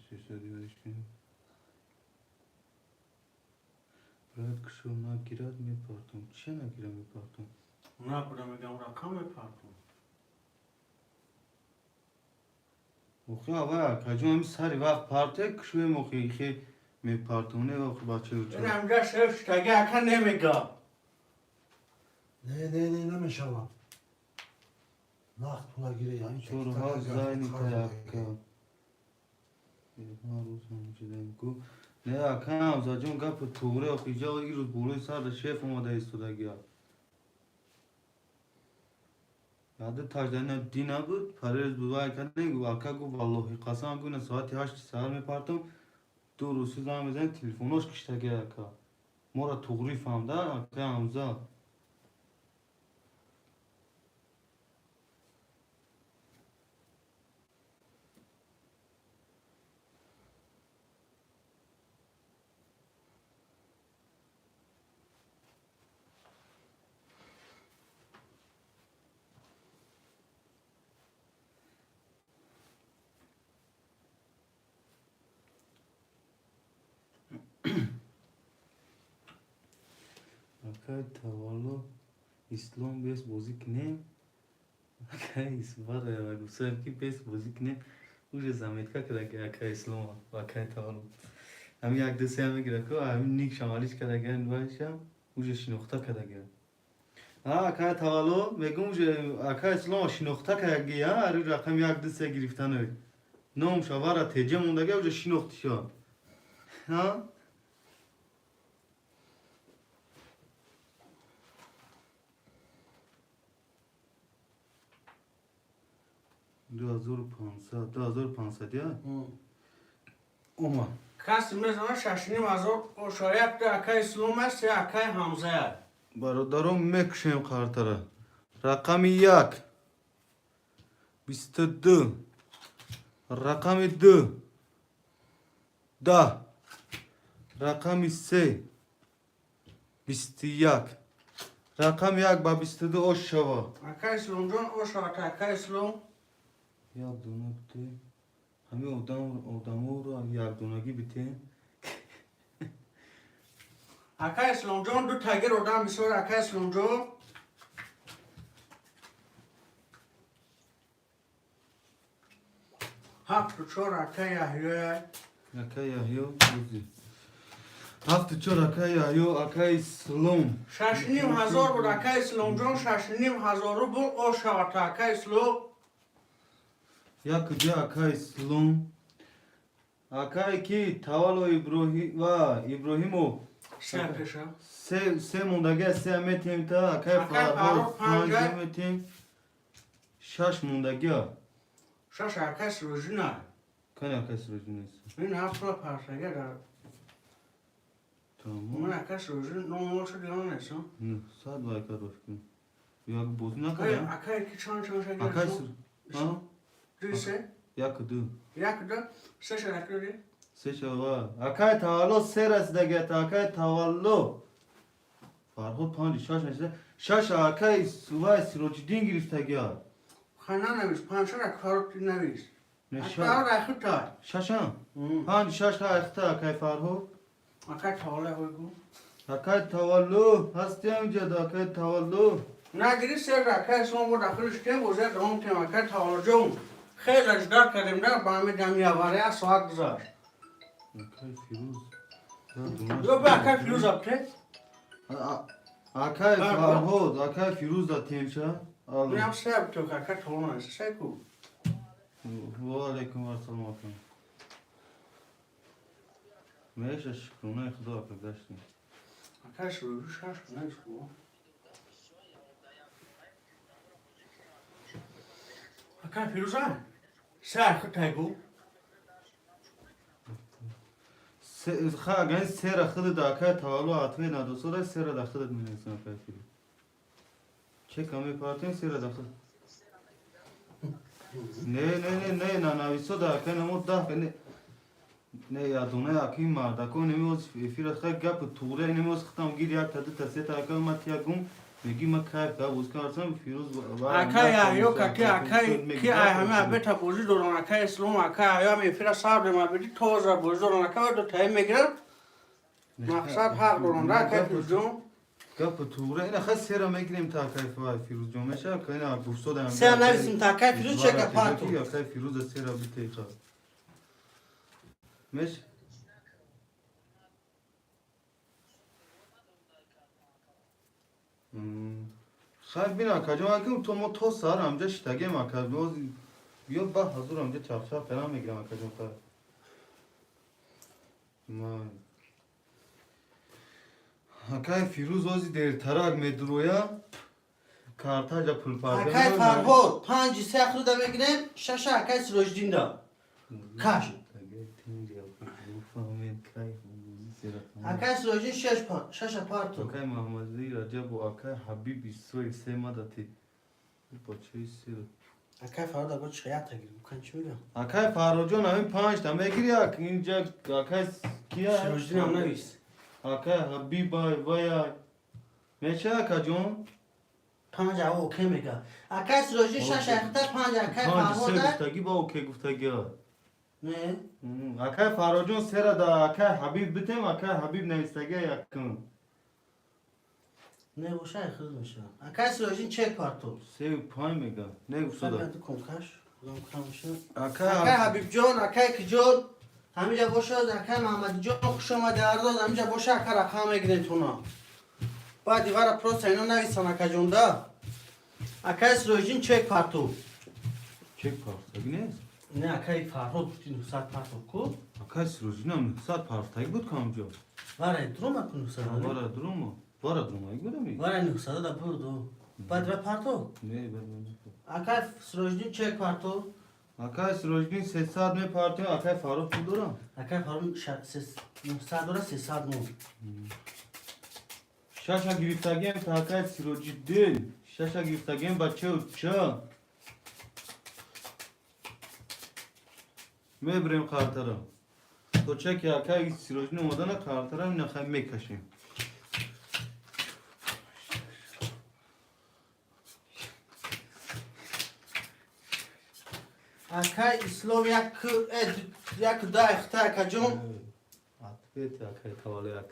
Сесади вайш кунем. Брат, кушо нагирад, мепартом. Чия нагирад, мепартом? Набуда, мегам, рақам мепартом. Охи, авай, акаҷон, ҳами сари вақт парте, кушоем, охи, хе мепартом, не, охи, бачаоча. Ин ҳамҷа шеф штаги, ака, немега. Не, не, не, намешавад. Нақд пула гирӣ. Чор ҳафт зайни таякка. Ҳар рӯз ҳамчидаем ку. Не, ака Ҳамзаҷон, гапи туғри, охи, иҷа ирӯз болои сарда шеф омада истодагия. Яде таҷдана дина буд, парез буд, вай кардем, ака гуфт, валлоҳи қасам, гуфт, ина соати 8 саҳар мепартом, ду рӯзи занг мезанем, телефонош киштагия, ака. Мора туғрӣ фаҳмда, ака Ҳамза. Акай Тавалло, Ислом, бес бозӣ кунем. Акай Исбара гуфтам, ки бес бозӣ кунем. Уже заметка карда, ки акай Ислом ва акай Тавалло. Ҳамин як ду се мегира ку, ҳамин ник шамалиш карда, вайшам уже шинохта карда. А акай Тавалло, мегум, уже акай Ислом шинохта кардаги, а ари рақам як ду се гирифтан. Ном шавара теҷа мондага, уже шинохтиша. Ҳа? 2500, 2500 я? Омад. Каси мезана 6500 оша, якта акай Ислом аст, се акай Ҳамзая. Бародарон, мекушем қартара. Рақами як 22, рақами ду 10, рақами се 21, рақами як ба 22 ош шава. Акай Исломҷон, оша, акай Ислом. Як дона бите, ҳамин одам одаморо якдонагӣ битем. Акай Исломҷон, ду тагир одам бисёр, акай Исломҷон. Ҳафту чор акай Яҳёя. Акай Яҳё бузи. Ҳафту чор акай Яҳё, акай Ислом. 6500 буд, акай Исломҷон, 6500 рубл ошавата, акай Ислом. Як ҷа, акай Ислом. Акай ки Тавало Иброҳим ва Иброҳимов. Се пеша. Се мондагия, се метем та акай. Акай Фарҳод. Фарҳод. Панҷ. Панҷа. Метем, шаш мондагия. Шаш акай Сирожина. Кани акай Сироҷин нест? Ин ҳафтро парсага дар. Тамом. Ман акай Сирожин номошо дигар нестам. 900 лайка дошт кун, як бозӣ накардам. Акай ки чанд чанд шагир? Акай Сир Ду, се. Як, ду. Як, ду, се шаракири. Се шава. Акай Тавалло се расидагията, акай Тавалло. Фарҳод панҷ, шаш нашида, шаш акай вай Сироҷиддин гирифтагия. Хана навис, панҷшара фарҳод навис. Не. Фарҳод айхута. Шашам, панҷ, шаш айхта акай Фарҳод. Акай Тавалло ҳойгу. Акай Тавалло ҳасти ҳамҷада, акай Тавалло? Нагири сер, акай Ислом буд, ахириш кем бозия давом тем, акай Таваллоҷон. Хеле ждать кардем, да, ба ҳами дами авария соат гузашт. Акай Фирӯз. Ё ба акай Фирӯз абте. Акай Фарҳод, акай Фирӯз да темша. Минам се абте, акай Тавалло нест. Се ку. Ва алайкум ассалом, ака. Меша, шукронаи Худо, ака, гаштем. Акай Сирожи шаш нест ку. Акай Фирӯза? Се айхутайгу. Ха, агар сера худат акай Тавалло ответ надосода, сера да худат менависам, акай Фирӯз. Чека мепартем, сера да худ. Не, не, не, не, нанависода акай намо 10 не. Не, ядона аки мардако немиоз эфира хай гап туғре немиоз хитам гир як та дута сета акай ма тия гум меги ма кайф га боз кардам Фирӯз. Акай Яҳё каки акай ки ай ҳама абета бозӣ доран, акай Ислом, акай Яҳё ҳам эфира сар дем абеди тоза бозӣ доран, акай ду таи мегиранд. Мақсад ҳақ доранд, акай Фирӯзҷон. Гап туғре ина хай сера мегирем та акай Фирӯзҷон меша акай на гуфтода. Се нависим та акай Фирӯз чека парту. Акай Фирӯза сера битеха. Меш. Хай бин акаҷон, аким то мо то саҳар ҳамҷа шитагем, ака, боз биё ба ҳазур ҳамҷа чақчақ фелан мегирам, акаҷон, хай. Май. Акай Фирӯз ози дертарак медуроя, картаҷа пулпарда. Акай Фарҳод панҷи се худа мегирем, шаша акай Сироҷиддин да. Каш. Акай Сироҷиддин шаш шаша парту. Акай Маҳмадали Раҷабу акай Ҳабиб Исроил се мадати. Бачаи сер. Акай Фарҳод аго чӣ ята гирим? Кан чӣ мегам? Акай Фарҳодҷон ҳамин панҷта мегири, ак инҷа акай кия? Сироҷиддин ҳам навис. Акай Ҳабибай ваяй. Меша, акаҷон? Панҷ ава окей мега. Акай Сироҷиддин шаш айхта, панҷ акай Панҷ се Фарҳода. гуфтагӣ ба окей гуфтагӣ. Не. Акай Фарҳодҷон сера да акай Ҳабиб битем, акай Ҳабиб навистагия якум. Не боша айхуд меша. Акай Сироҷиддин чек парту. Сею панҷ мега. Не гуфтада. Саб кункаш. Худам камша. Акай Акай Ҳабибҷон, акай киҷон ҳамиҷа бошад, акай Маҳмадиҷон хуш омади ардоз, ҳамиҷа боша, ака рақам мегирем туна. Баъди вара просто ино нависан, акаҷон да. Акай Сироҷиддин чек парту. Чек партагӣ нест? Не, акай Фарҳод гуфти 900 парту ку? Акай Сироҷиддинам 900 партагӣ буд камҷо. Вара дурума ку 900. Вара дурума. Вара дурумагӣ будами? Вара 900 да бурду. Баъд ва парту? Не, баъд. Акай Сироҷиддин чек парту. Акай Сироҷиддин 300 мепартем, акай Фаррух пул дорам? Акай Фаррух 900 дора, 300 мон. Шаша гирифтагием та акай Сироҷиддин. Шаша гирифтагием бачау ча. Мебирем қартара. То ча ки акай Сироҷиддин омадана қартара инахай мекашем. Акай Ислом як да ихта акаҷон. Ответ акай Тавалло як.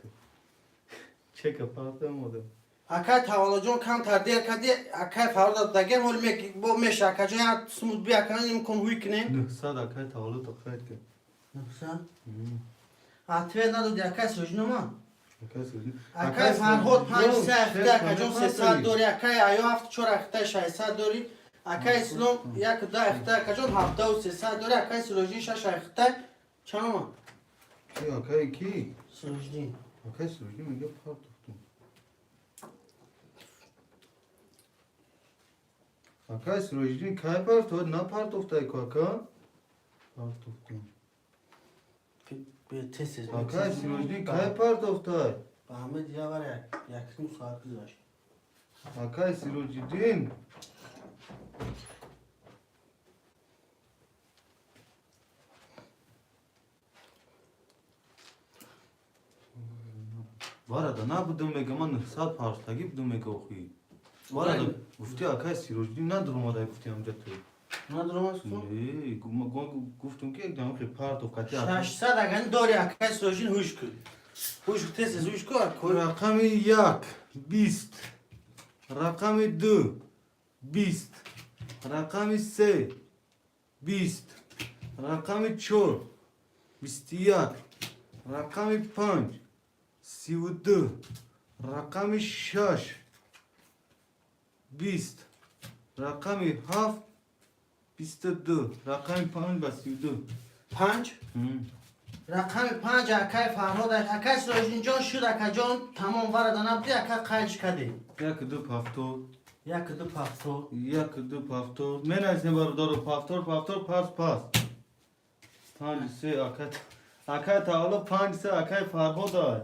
Чека партам одам. Акай Таваллоҷон камтар дер кади, акай Фарҳод дагем ҳоли бо меша акаҷон як сумут би акан имкон ҳуй кунем. 900 акай Тавалло то қайд кун. 900? Ответ надоди акай Сироҷиддин омад. Акай Сироҷиддин. Акай Фарҳод 5 се ахта акаҷон 300 дори, акай Аё 7 4 ахта 600 дори, акай Ислом 1 2 ахта акаҷон 7 300 дори, акай Сироҷиддин 6 ахта чанд омад? Ки акай ки? Сироҷиддин. Акай Сироҷиддин мега партохтум. Акай Сироҷиддин кай партофт? Напартофтай ку ака? Партохтум. Акай Сироҷиддин кай партофтай? Ба ҳама дигар вара якним соат гузашт. Акай Сироҷиддин. Варада набудум мега ман 900 партагӣ будум мега охи. Варада гуфти акай Сироҷиддин надуромадай гуфти ҳамҷа ту. Надуромад ту? Не, гуфтум ки якдам охи партов кати. 600 агани дори акай Сироҷиддин ҳуш кун. Ҳуш кун тез тез ҳуш кун. Рақами 1 20, рақами 2 20, рақами 3 20, рақами 4 21, рақами 5 32, рақами 6 20, рақами 7 22, рақами 5 ба 32. 5? Рақами 5 акай Фарҳод акай Сироҷиддинҷон шуд акаҷон тамом варада набуди ака қайч кади. 1 2 ҳафтод. 1 2 ҳафтод. 1 2 ҳафтод. Менависем бародаро ҳафтод ҳафтод пас пас. 5 3 акай акай Тавалло 5 3 акай Фарҳод ай.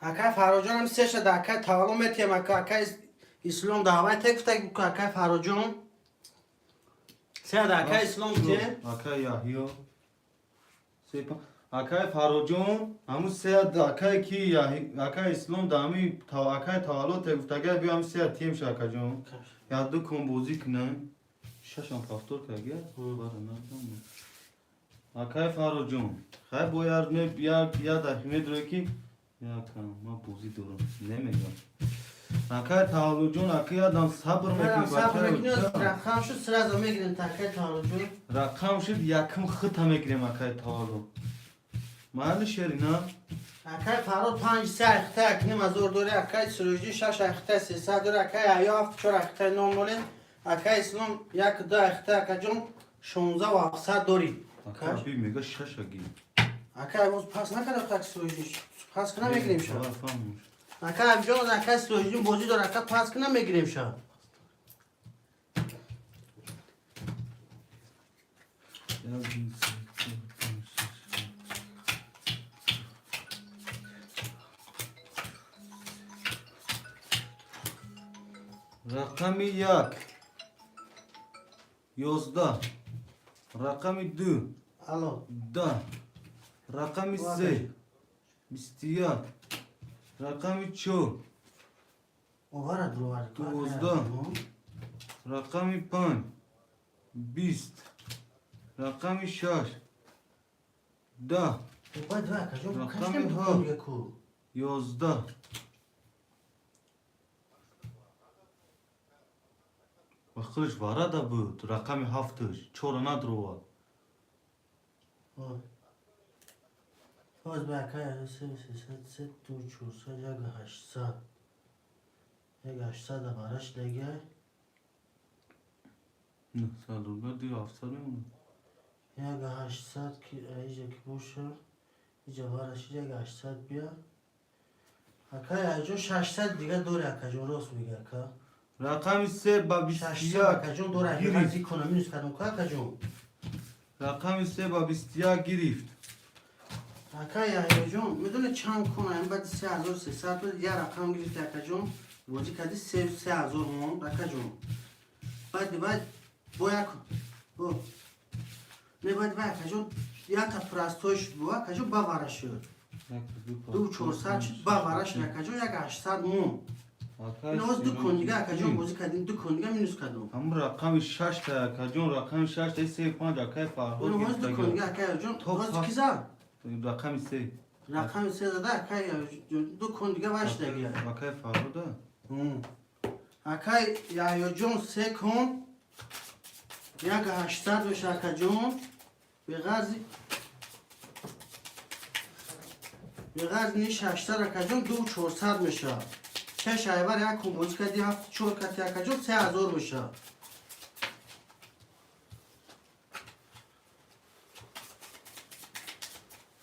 Акай Фарҳодҷон ҳам се шада акай Тавалло метиҳем ака акай Ислом даъвай тек гуфта акай Фарҳодҷон. Се ада акай Ислом тиҳем. Акай Яҳё. Се акай Фарҳодҷон ҳамун се акай ки акай Ислом да ҳами акай Тавалло тек гуфтага биё ҳамин се тиҳем ша акаҷон. Як ду кон бозӣ кунем. Шашам ҳафтод кага. Бара надам. Акай Фарҳодҷон, хай бо яр ме як я дафъа медрои ки якам ман бозӣ дорам. Намегам. Акай Таваллоҷон, акай ядам сабр мекунӣ Сабр мекунӣ, бачаро. рақам шуд сразу мегирем акай Таваллоҷон. Рақам шуд якм хита мегирем акай Тавалло. Майли Шерина? Акай Фарҳод 5 се ахта якним ҳазор дори, акай Сироҷиддин 6 ахта 300 дори, акай Аё 7 4 ахта 0 0, акай Ислом 1 2 ахта акаҷон 16 ва 700 дори. Акай би мега 6 аги. Акай боз пас накарда акай Сироҷиддин. Пас кина мегирем ша. Фаҳмуш. Акай Абиҷон акай Сироҷиддин бозӣ дор, ака пас кина мегирем ша. Рақами 1 11, рақами 2 Алло. 10, рақами 3 21, рақами 4 Овара дровар. 12, рақами 5 20, рақами 6 10, Бай два акаҷон, Рақами кашнем ҳафт. дукон яку. 11. Вақтиш варада буд, рақами ҳафташ, чора надровад. Боз ба акай 3 300 3 2 400 1 800. 1 800 бараш дега. 900 рубл, 2 700 мемонад. 1 800 ки иҷа ки боша. Иҷа бараш 1 800 бия. Акай аҷо 600 дига дори акаҷон рост мега ака. Рақами 3 ба 600 21 акаҷон дори гирифт. ака кона минус кардам ка акаҷон. Рақами се ба 21 гирифт. Ака Яҳёҷон, медони чанд кун ам баъди 3300 буд, як рақам гирифти, акаҷон, бозӣ кардӣ, 3000 монд, акаҷон. Баъди баъд бо як бо не, баъди баъд, акаҷон, якта простой шуд бо, акаҷон, ба вара шуд. Ду 400 шуд, ба вара шуд, акаҷон, як 800 монд. Ин ду кун дига, акаҷон, бозӣ кардем, ду кун дига минус кардем. Ҳамун рақами шашта, акаҷон, рақами шашта, се панҷ, акай Фарҳод. Ин ҳоз ду кун дига, акаҷон, ҳоз ки зад? Рақами се. Рақами се зада, акай, ду кун дига вашдаги. Акай Фарҳода. Акай Яҳёҷон, се кун як 800 меша, акаҷон, беғарзи ни 600, акаҷон, ду 400 меша. Шаш айвар як кун бозӣ кардӣ, ҳафт чор кати, акаҷон, 3000 меша.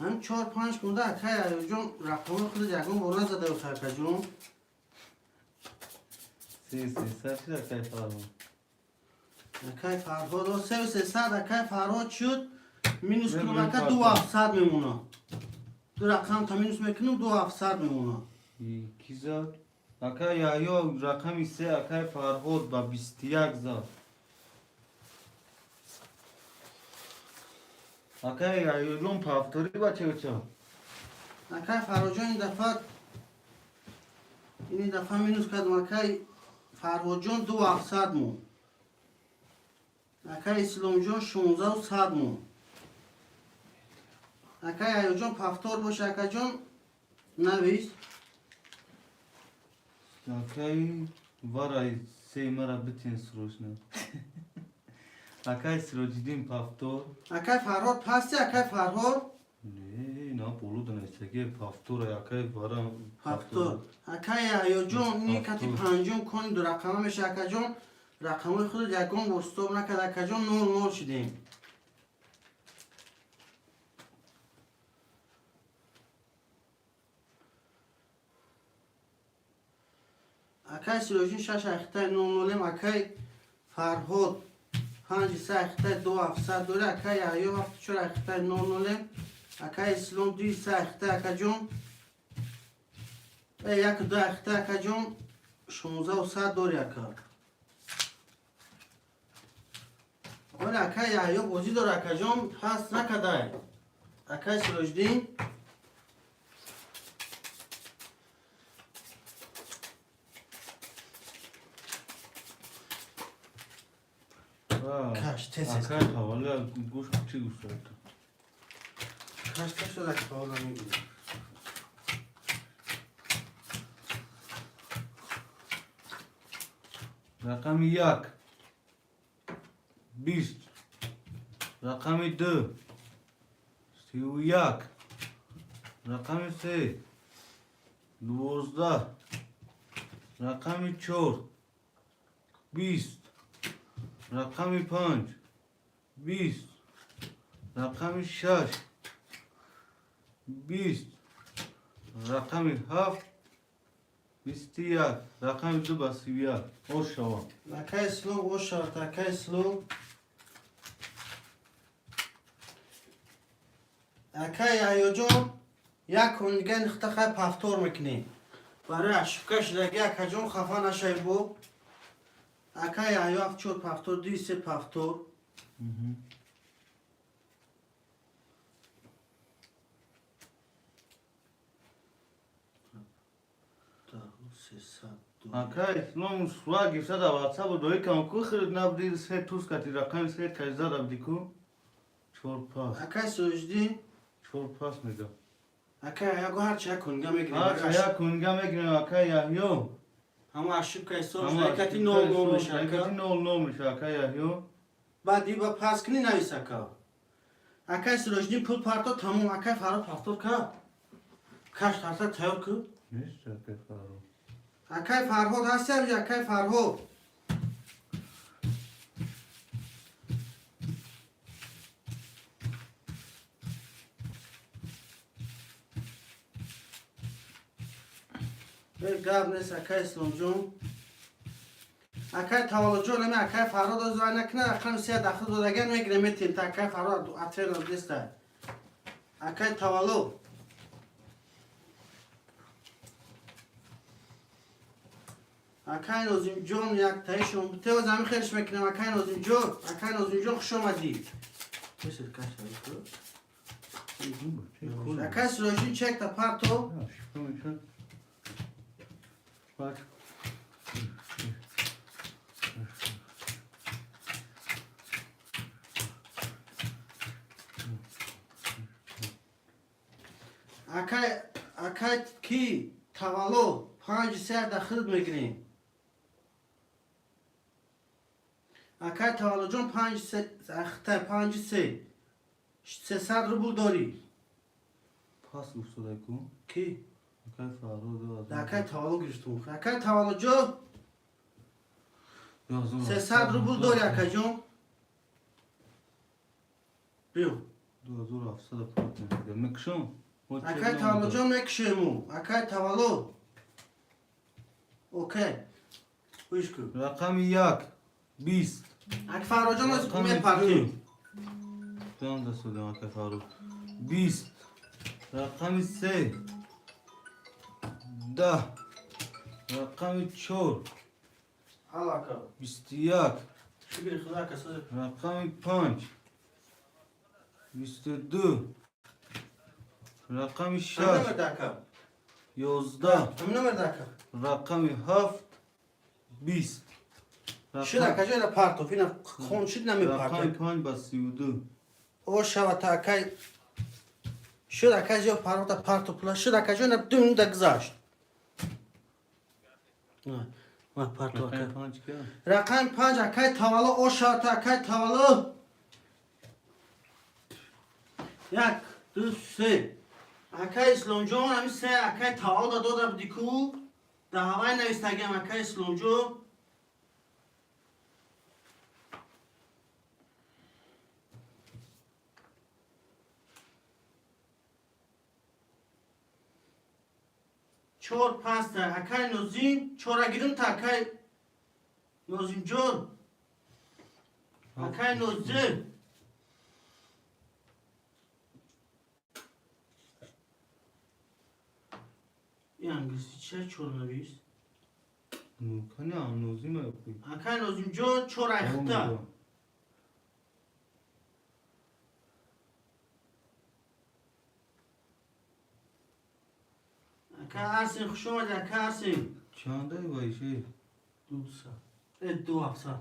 Ҳам чор панҷ кунда, акай Яҳёҷон, рақамҳои худат ягон бор назада, акаҷон. Се 300 шуд, акай Фарҳод. Акай Фарҳод, сеу 300, акай Фарҳод шуд, минус кунам, ака, ду 700 мемонад. Ду рақам та минус мекунам, ду 700 мемонад. Ки зад? Акай Яҳё, рақами се, акай Фарҳод ба 21 зад. Акай Яҳёҷон, повтори бача. Акай Фарҳодҷон, ин дафъа минус кардам, акай Фарҳодҷон, ду 700 монд. Акай Исломҷон, шонздаҳу сад монд. Акай Яҳёҷон, повтор боша, акаҷон, навис. Акай варай се мара битен срочно. Акай Сироҷиддин, повтор. Акай Фарҳод, пасти, акай Фарҳод? Не, на болу данастаги, повтор, акай вара. Повтор. Акай Яҳёҷон, ин кати панҷум кони ду рақама меша, акаҷон, рақамҳои худат ягон бор стоп накард, акаҷон, нол нол шудем. Акай Сироҷиддин, шаш ахитаи нол нолем, акай Фарҳод, панҷи се ахитаи ду 700 дорӣ, акай Яҳё, ҳафту чор ахитаи нол нолем, акай Ислом, дуи се ахитаи, акаҷон, яку ду ахитаи, акаҷон, шонздаҳу сад дорӣ, ака. Оли акай Яҳё бозӣ дора, акаҷон, пас накардай. Акай Сироҷиддин. Каш, тез тез. Акай ҳавола гӯш, чӣ гӯш дод? Каш, каш шуд, ака, ҳавола мебинам. Рақами як 20, рақами ду 31, рақами се 12, рақами чор 20, рақами панҷ 20, рақами шаш 20, рақами ҳафт 21, рақами ду ба 31. Ош шавад. Акай Ислом, ош шавад, акай Ислом. Акай Яҳёҷон, як кун дига нихта, хай, повтор мекунем. Барои ошибка шудаги, акаҷон, хафа нашавӣ бо. Акай Яҳё, ҳафт чор повтор, дуи се повтор. Акай Ислом, сура гирифта дар ватсап дои кам ку хирид набуди, се туз кати, рақами се кай зада буди ку, чор пас. Акай Сироҷиддин. Чор пас мега. Акай Яҳё, ҳарчи як кунга мегирем. Ҳарчи як кунга мегирем, акай Яҳё. Ҳама ошибка ҳисоб шуда, кати нол нол меша, ака. Кати нол нол меша, акай Яҳё. Баъд ба пас кунӣ, навис, ака. Акай Сироҷиддин, пул парто, тамом, акай Фарҳод повтор кард. Каш тарта тайёр ку. Нест акай Фарҳод. Акай Фарҳод ҳасти ҳамҷа, акай Фарҳод? Гап нест, акай Исломҷон. Акай Таваллуҷон, ами акай Фарҳод озва накна, рақами се дахл додаган мегирем, метем та акай Фарҳод ответ надеста. Акай Таваллуд. Акай Нозимҷон яктаишон теоз ами хелш мекунам. Акай Нозимҷон, акай Нозимҷон, хуш омадӣ. Акай Сироҷиддин, чекта парто. Акай ки Таваллуд, панҷ се дахл мекунем. Акай Таваллуҷон, панҷ се ахта, панҷ се 300 рубл дорӣ. Пас уфтода ку. Ки? Акай Фарҳод. Акай Таваллуд гирифтум. Акай Таваллуҷон, 300 рубл дорӣ, акаҷон, биё. 2700 партем. Мекшам. Акай Таваллуҷон, мекушему. Акай Таваллуд, окей, гӯш кун. Рақами як, 20. Ак Фарҳодҷон, мепартем. Чанд судам, акай Фарҳод? 20. Рақами се, 10. Рақами чор, Ҳало, ака. 21. Шукри худо, ака, соз. Рақами панҷ, 22. Рақами шаш, Номер ака. 11. Номер ака. Рақами ҳафт, 20. Шуд, акаҷон, ина партов, ина хоншид. Рақами Намепартов. панҷ ба 32. О шавата, акай, шуд, акай, зиёд парота партов пула шуд, акаҷон, ина 2 минута гузашт. Ма партов, ака. Рақами панҷ ки? Рақами панҷ, акай Таваллуд, о шавата, акай Таваллуд. Як, ду, се. Акай Исломҷон, ҳами се акай Таваллуда дода будӣ ку, дар ҳавай навистагиам, акай Исломҷон. Чор панҷта, акай Нозим, чора гирим та, акай Нозимҷон, акай Нозим. Ин англиси чия чор навис? Кани Нозима. Акай Нозимҷон, чор айхта. Ака Арсен, хуш омадӣ, ака Арсен. Чандаи вайши? 200, 2700.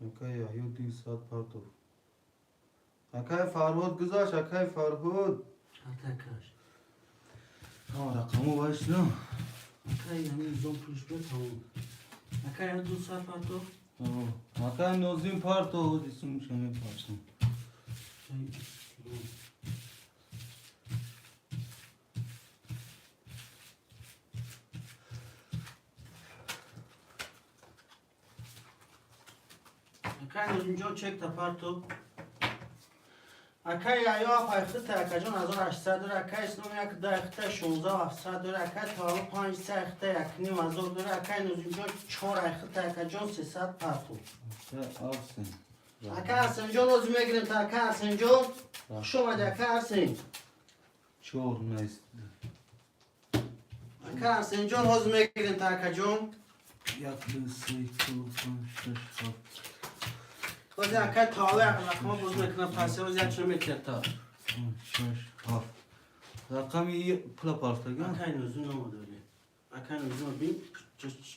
Акай Яҳё, 200 партов. Акай Фарҳод гузашт, акай Фарҳод. Атакаш. Рақамо вайшна. Акай, ҳамин зон пулш биё, тамом. Акай, ҳамин 200 партов. Акай Нозим, партов, исмша мепартам. Акай Нозимҷон, чекта партов. Акай Яҳё, пайхита, акаҷон, 1800 дора. Акай Ислом, як дайхита, 16 700 дора. Акай Таваллуд, панҷ се айхита, 1500 дора. Акай Нозимҷон, чор айхита, акаҷон, 300 партов. Арсен. Акай Арсенҷон, лозим мегирем та, акай Арсенҷон, хуш омадӣ, акай Арсен. Чор нест. Акай Арсенҷон, ҳозир мегирем та, акаҷон. Як, ду, се, чор, панҷ, шаш, ҳафт. Ҳозир акай Таваллуд як рақама боз мекунам, паси ҳозир як чиро метиҳад та. Панҷ, шаш, ҳафт. Рақами пула партага. Акай Нозим номадори. Акай Нозим, бин,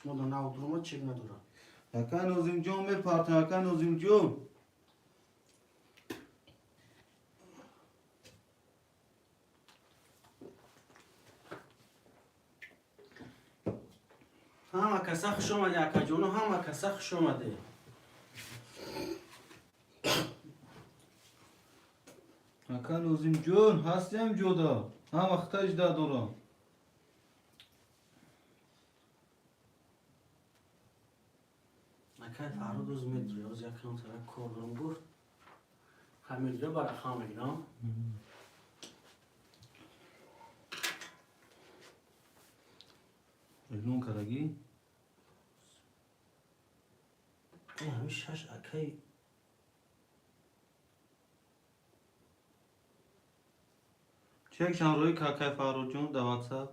мода нав дурома, чек надора. Акай Нозимҷон, мепартам, акай Нозимҷон. Ҳама каса хуш омадӣ, акаҷону, ҳама каса хуш омадӣ. Ака Нозимҷон, ҳастиам ҷода. Ҳама хитажда дорам. Акай Фарҳод оз медури, оз якам тара кор дорам гуфт. Ха медури, ба рақам мегирам. Эълон кардагӣ? Ҳамин шаш акай Чекшан рӯи какай Фарҳодҷон дар WhatsApp.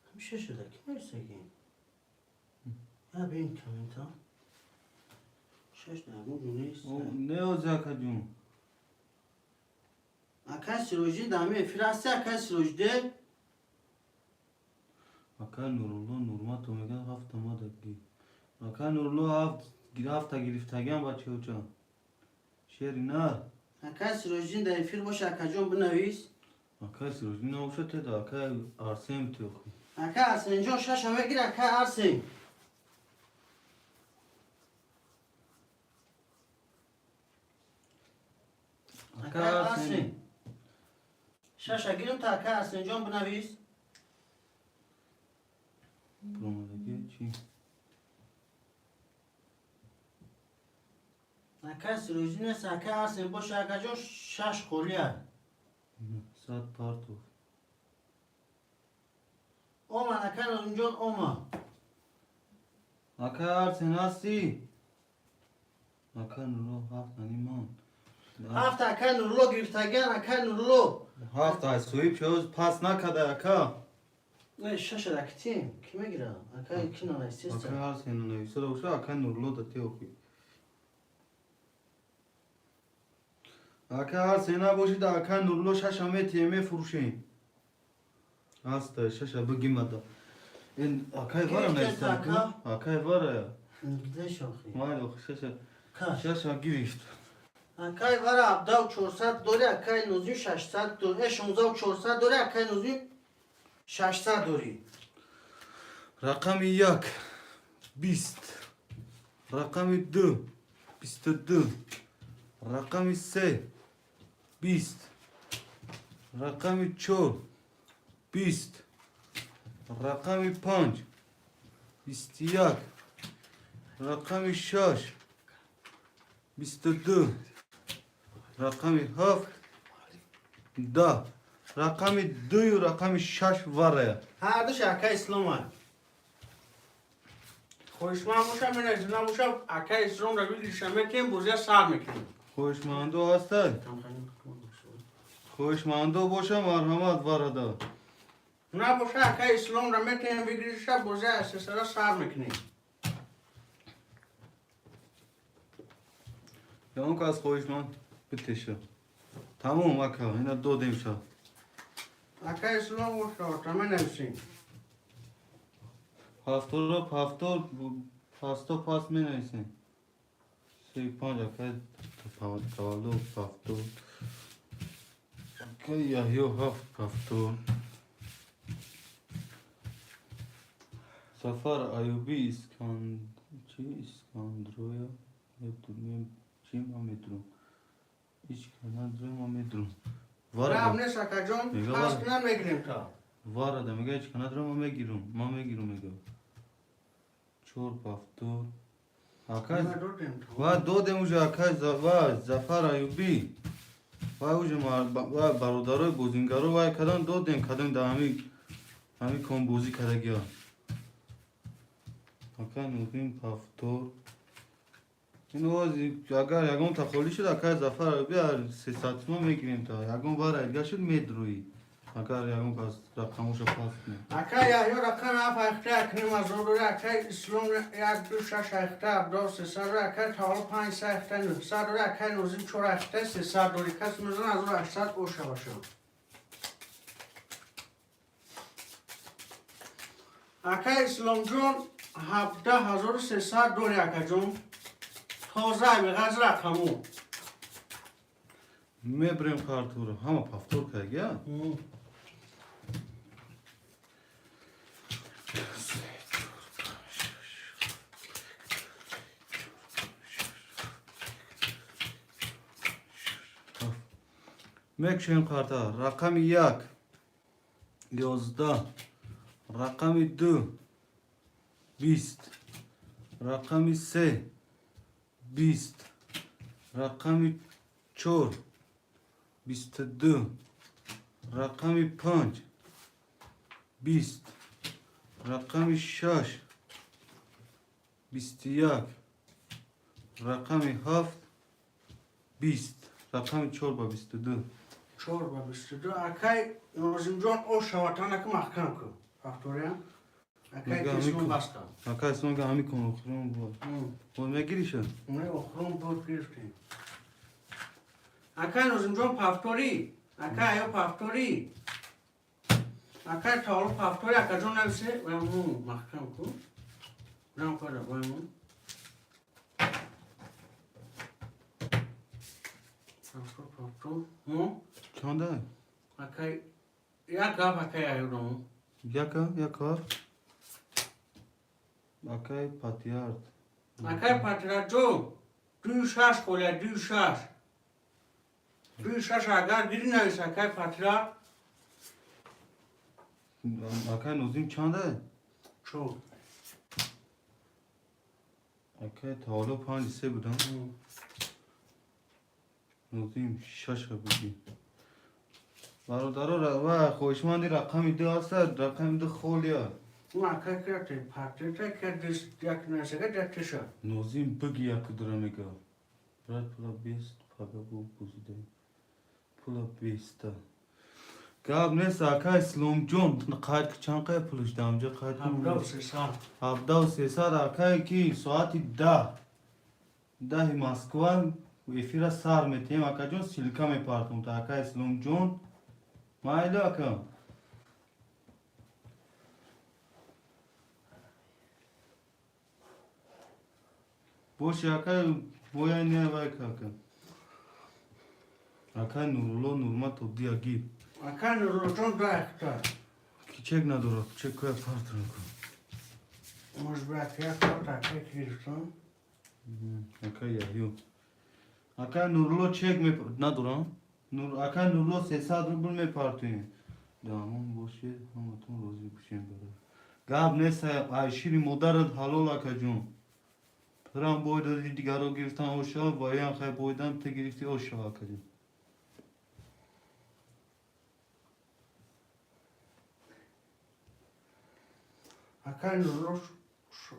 Ҳамин шаш шуда, ки нависагӣ? Я бин коммента. Шаш нагун ҷо нест. Не ози акаҷон. Акай Сироҷиддин дар ҳамин эфир ҳасти, акай Сироҷиддин? Акай Нурулло Нурматов мегӯяд ҳафта мадаги. Акай Нурулло ҳафта гирифтагиам бачаҳоча. Шери нар. Акай Сироҷиддин дар эфир боша, акаҷон бинавис. Акай Сироҷиддин набошад, теда акай Арсен битёхи. Акай Арсенҷон шаша мегир, акай Арсен. Акай Арсен. Шаша гирим та акай Арсенҷон бинавис. Пуромадаги чӣ? Акай Сироҷиддин нест, акай Арсен боша, акаҷон шаш холия. Сад партов. Омад, акай Нозимҷон омад. Акай Арсен ҳастӣ? Акай Нурулло ҳафт наниман. Ҳафт акай Нурулло гирифтагиан, акай Нурулло. Ҳафт ай соҳиб шоз пас накарда ака. Не, шаша дактим, ки мегира? Акай ки нанависеста? Акай Арсен нанависада боша, акай Нурулло да теохи. Акай Арсен набоши да акай Нурулло шаша метием мефурӯшем. Ҳаста шаша бигимада. Ин акай вара Гирифтест, нависта. ака? Акай вара. Где шохи? Майли охи шаша. Каш. Шаша гирифт. Акай вара 17400 дори, акай Нозим 600 дори, 16400 дори, акай Нозим 600 дори. Рақами як 20, рақами ду 22, рақами се 20, рақами чор 20, рақами панҷ 21, рақами шаш 22, рақами ҳафт 10, рақами дую рақами шаш варая. Ҳардуш акай Исломай. Хоҳишманд бошам, менависам, набошам, акай Ислом ра вилиша метиҳем, бозия сар мекунем. Хоҳишмандо ҳастад? Хоҳишмандо боша, марҳамат варада. Набоша, акай Ислом ра метиҳем, вигриша бозия сесара сар мекунем. Ягон кас хоҳишманд битеша. Тамом ака, ина додем ша. Акай Ислом боша, ота менависем. Ҳафторо ҳафтор пасто паст менависем. Се панҷ акай таваллуд ҳафтор. Акай Яҳё ҳафт ҳафтор. Сафар Аюбӣ Исканд чи Искандроя медурем чи ма медурам. Ҳеч канадро ма медурам. Раб нест, акаҷон, Мега пас вара. намегирем та. Варада мега ҳеч канадро ма мегирам. Ма мегирам мега. Чор ҳафтор. Акай Ма додем та. ва додем уже акай ва Зафар Аюбӣ. Вай уже ва бародарои бозингаро вай кадан додем, кадем да ҳами комбозӣ кардагиа. Акай Нурдин ҳафтор. Ин овози агар ягон та холӣ шуд, акай Зафар Аюбӣ 300 сомон мегирем та. Ягон вара дига шуд медрӯӣ. Агар ягон кас рақамоша паст кунем. Акай Яҳё рақами ҳафт айхта якним ҳазор дори, акай Ислом як ду шаш айхта абдо сесад дори, акай Таваллуд панҷ се айхта нӯҳсад дори, акай Нозим чор айхта сесад дори, кас мезан 1800 оша бошам. Акай Исломҷон 17300 дори, акаҷон. Тоза беғаз рақаму. Мебрем картуро. Ҳама повтор кардагиа? Мекушем карта. Рақами 1 11, рақами 2 20, рақами 3 20, рақами 4 22, рақами 5 20, рақами 6 21, рақами 7 20, рақами 4 ба 22. 4 ба 22. Акай Нозимҷон, ошаватанаки маҳкам кун. Повторяем. Акай Мега, кисмон мекун. бастам. Ака ислом ҳами кун, охирон буд. Бо мегириша? Не, охирон буд, гирифтем. Акай Нозимҷон, повтори. Акай аё, повтори. Акай таоло, повтори. Акаҷон, нависе, ваймун маҳкам кун. Рам кара ваймун. Повтор, повтор. Чанда? Акай як гап, акай аёдому. Яка, як ҳафт. Акай Патиард. Акай Патираҷо, дую шаш холя, дую шаш. Дую шаш агар гири, навис, акай Патира. Акай Нозим чанда? Чор. Акай таоло панҷ се будам. Нозим шаша буди. Бародаро ва хоҳишманди рақами ду ҳастад, рақами ду холия. Ну, акай карте, патрета кардис, як насага дактиша. Нозим биги яку дура мега. Брат, пула бест, пага бу бузида. Пула беста. Гап нест, ака Исломҷон, қайд чанд қай пулш дамҷа қайд кун. 17 300. 17 300. Акае ки соати 10 10-и Москва эфира сар метиҳем, акаҷон, ссылка мепартом та ака Исломҷон. Майли, ака. Боши, ака, боя не вай ака. Ака Нурулло Нурматов диаги. Акай Нуруллоҷон, дахта. Ки чек надорад, чек коя партра кун. Может быть, акай карта, акай гирифтам. Ака Яҳё. Ака Нурулло чек надорам. Ака Нурулло 300 рубл мепартоем. Дамон бошед, ҳаматон розӣ бошем, бародар. Гап нест, ай шири модарат ҳалол, акаҷон. Падарам бой доди, дигаро гирифтан оша, ваям хай бойдан, ту гирифти оша, акаҷон. Акай Нурулло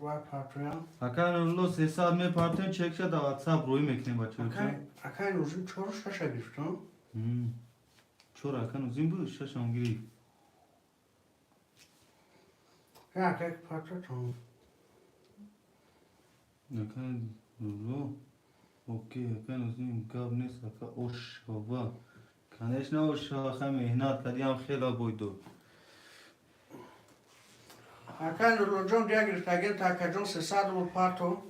вай патриям. Ака Нурулло 300 мепартоем, чекша дар WhatsApp рӯй мекунем, бачаҳо. Акай Нурзим чору шаша гирифтам. Чор ака Нузим буд, шашам гирифт. Акай патриям. Ака Нурулло, окей, ака Нузим, гап нест, ака ошава. Конечно, ошава, хай меҳнат кардиам, хела бой дод. Акай Нуруллоҷон дия гирифтагин, та акаҷон 300 рубл парто.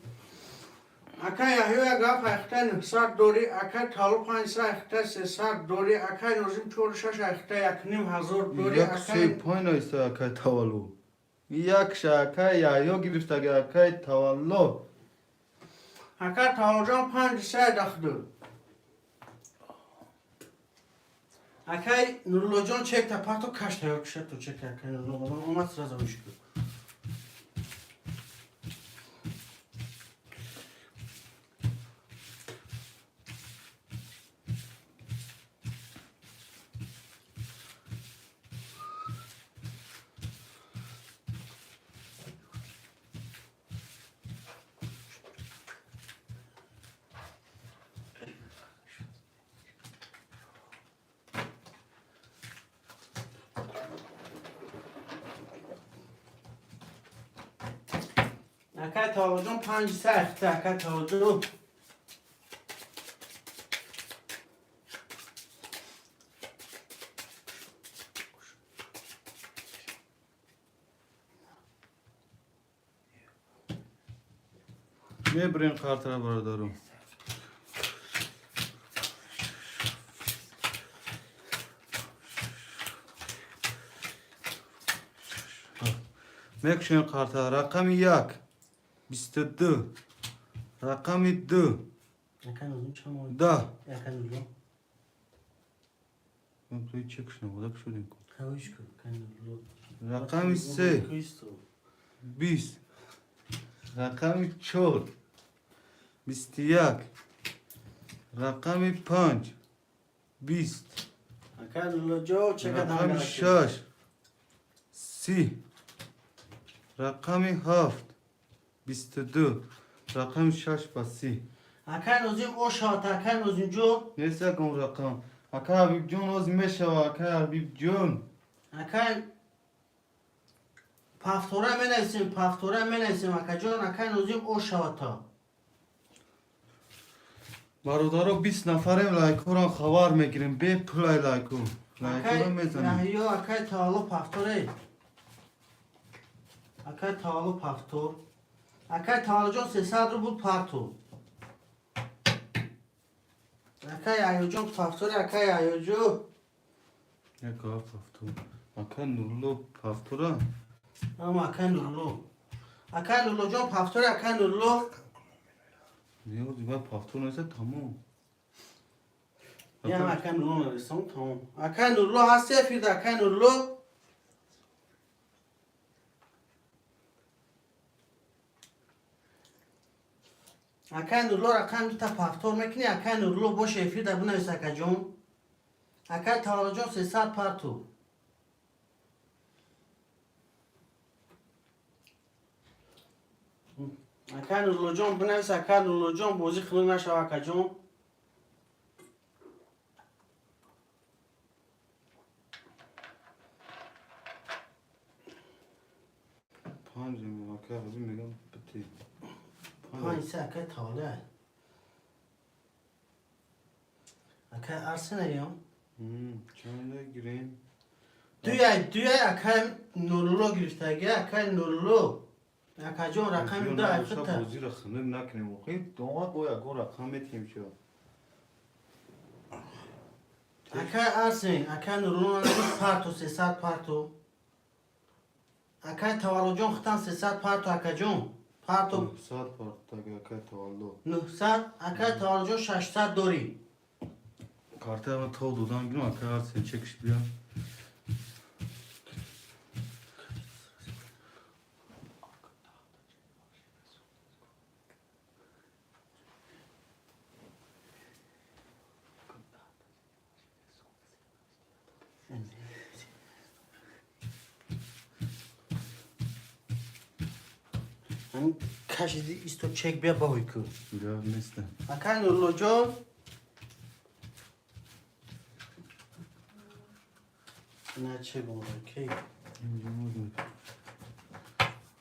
Акай Яҳё як гап ахта 900 дорӣ, акай Талу 500 ахта 300 дорӣ, акай Нозим чору шаш ахта 1500 дорӣ, Як се акай пойн айса, акай Тавалло. Якша акай Яҳё гирифтаги, акай Тавалло. Акай Талуҷон 500 ахду. Акай Нуруллоҷон, чек та парто, каш тайёр киша то чек акай Нуруллоҷон омад, сразу вишку. Акай Таваллоҷон 500 ахта, акай Таваллоҷон. Мебирем картара, бародаро. Мекушем карта. Рақами 1 22, рақами 2 Акай Нозим чанд? 10. Акай Нурулло. Чек шунавода шудем. Хавиш кун. Рақами се 20, рақами 4 21, рақами 5 20, Ака Нуруллоҷон чека. Рақами 6 30, рақами 7 22, рақами 6 ба 30. Ака Нозим ошавад, ака Нозимҷон. Нест ягон рақам. Ака Ҳабибҷон, оз мешава, ака Ҳабибҷон. Ака пафтора менависем, пафтора менависем, акаҷон, ака Нозим ошавад то. Бародаро, 20 нафарем, лайкҳоро хабар мегирем, бепулай лайкҳо. Лайкҳоро мезанем. Яҳё, акай Таоло пафторе. Акай Таоло пафтор. Акай Таолоҷон, 300 рубл парту. Акай Яҳёҷон пафтори, акай Яҳёҷон. Як пафтор. Ака Нурулло пафтора? Ама акай Нурулло. Акай Нуруллоҷон пафтори, акай Нурулло. Ниёзи ба пафтор неста, тамом. Ям акай Нурулло нависам, тамом. Акай Нурулло ҳасти эфирда, акай Нурулло? Акай Нурулло рақам дута пафтор мекунӣ, акай Нурулло бош эфирда бинавис, акаҷон. Акай Таваллоҷон, 300 парту. Акай Нуруллоҷон бинавис, акай Нуруллоҷон, бозӣ хунук нашава, акаҷон. Панҷ ака ҳабиб мегам бити. Панҷ се акай Тавалло. Акай Арсенаям. Чанда гирем? Дуяй, дуяй акай Нурулло гирифтаги, акай Нурулло. Акаҷон рақами ду айфита. Бозиро хунук накунем. Охи, дома бо ягон рақам метиҳем шо. Акай Арсен, акай Нурулло парту 300 парту. Акай Таваллоҷон хитан 300 парту, акаҷон. Парту. 900 парту, акай Тавалло. 900, акай Таваллоҷон 600 дорӣ. Картаама тов додан гирам, акай Арсен чекш бия. Ҳамин кашиди исто чек бия баҳой ку. Гап неста. Акай Нуруллоҷон. На чек омада, ки?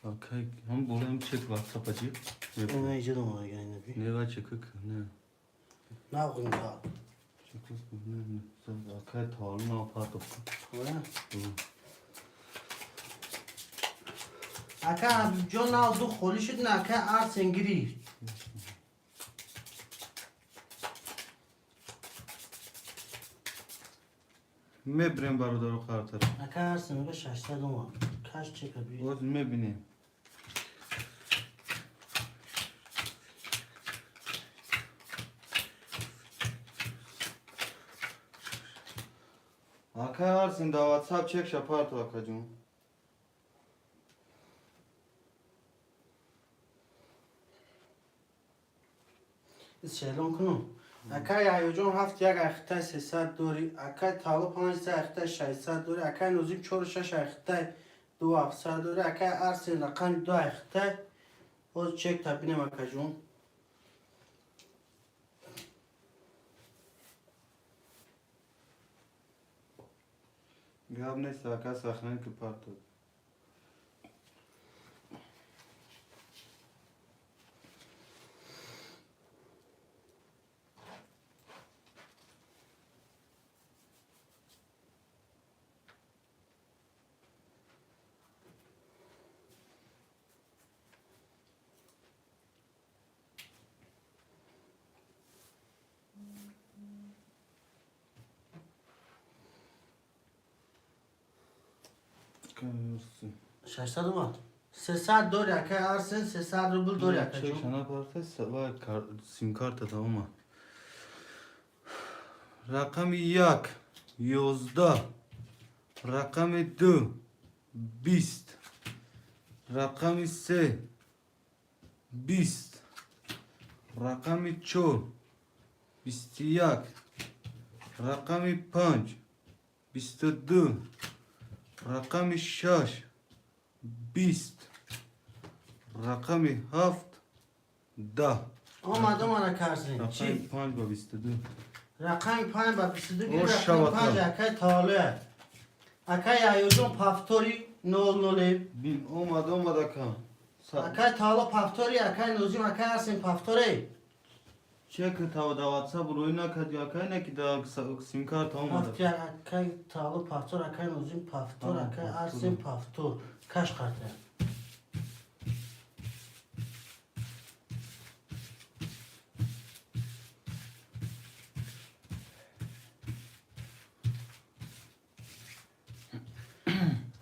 Акай, ҳам болаем чек ватсапа чи? Ина иҷод омада, ина би. Не ва чек не. Нағунда. Чек не, не. Акай Тавалло на парту. Ака Ҳабибҷон нав ду холӣ шуд, на акай Арсен гирифт. Мебирем, бародаро, картаро. Ака Арсен мега 600 омад. Каш чека би. Боз мебинем. Акай Арсен, дар ватсап чек ша парту, акаҷон. Эълон кунам. Акай Яҳёҷон ҳафт як ахитай 300 дорӣ, акай Тавалло панҷ се ахитай 600 дорӣ, акай Нозим чору шаш ахитай ду ҳафтсад дорӣ, акай Арсен рақами ду ахитай. Боз чек та бинем, акаҷон. Гап нест, ака, сохранить ки парту. 600 омад. 300 дорӣ, акай Арсен, 300 рубл дорӣ, акаҷон. Чек парта, ва симкарта омад. Рақами 1 11, рақами 2, 20, рақами 3, 20, рақами 4, 21, рақами 5, 22, рақами 6, 20, рақами 7, 10. Омад, омад, акарсин. Рақами Чӣ? 5 ба 22. Рақами 5 ба 22 гир. Ош Рақами шавад. 5 акай Таолуя. Акай Яҳёҷон, повтори 00. Бин, омад, омад, ака. Акай Таоло, повтори, акай Нозим, акай Арсен, повтори. Чек та да WhatsApp рӯй накарди, акай, не ки да симкарта омада. Ҳафт як, акай Таоло повтор, акай Нозим повтор, Ҳа, акай повтор. Арсен повтор. Каш карта.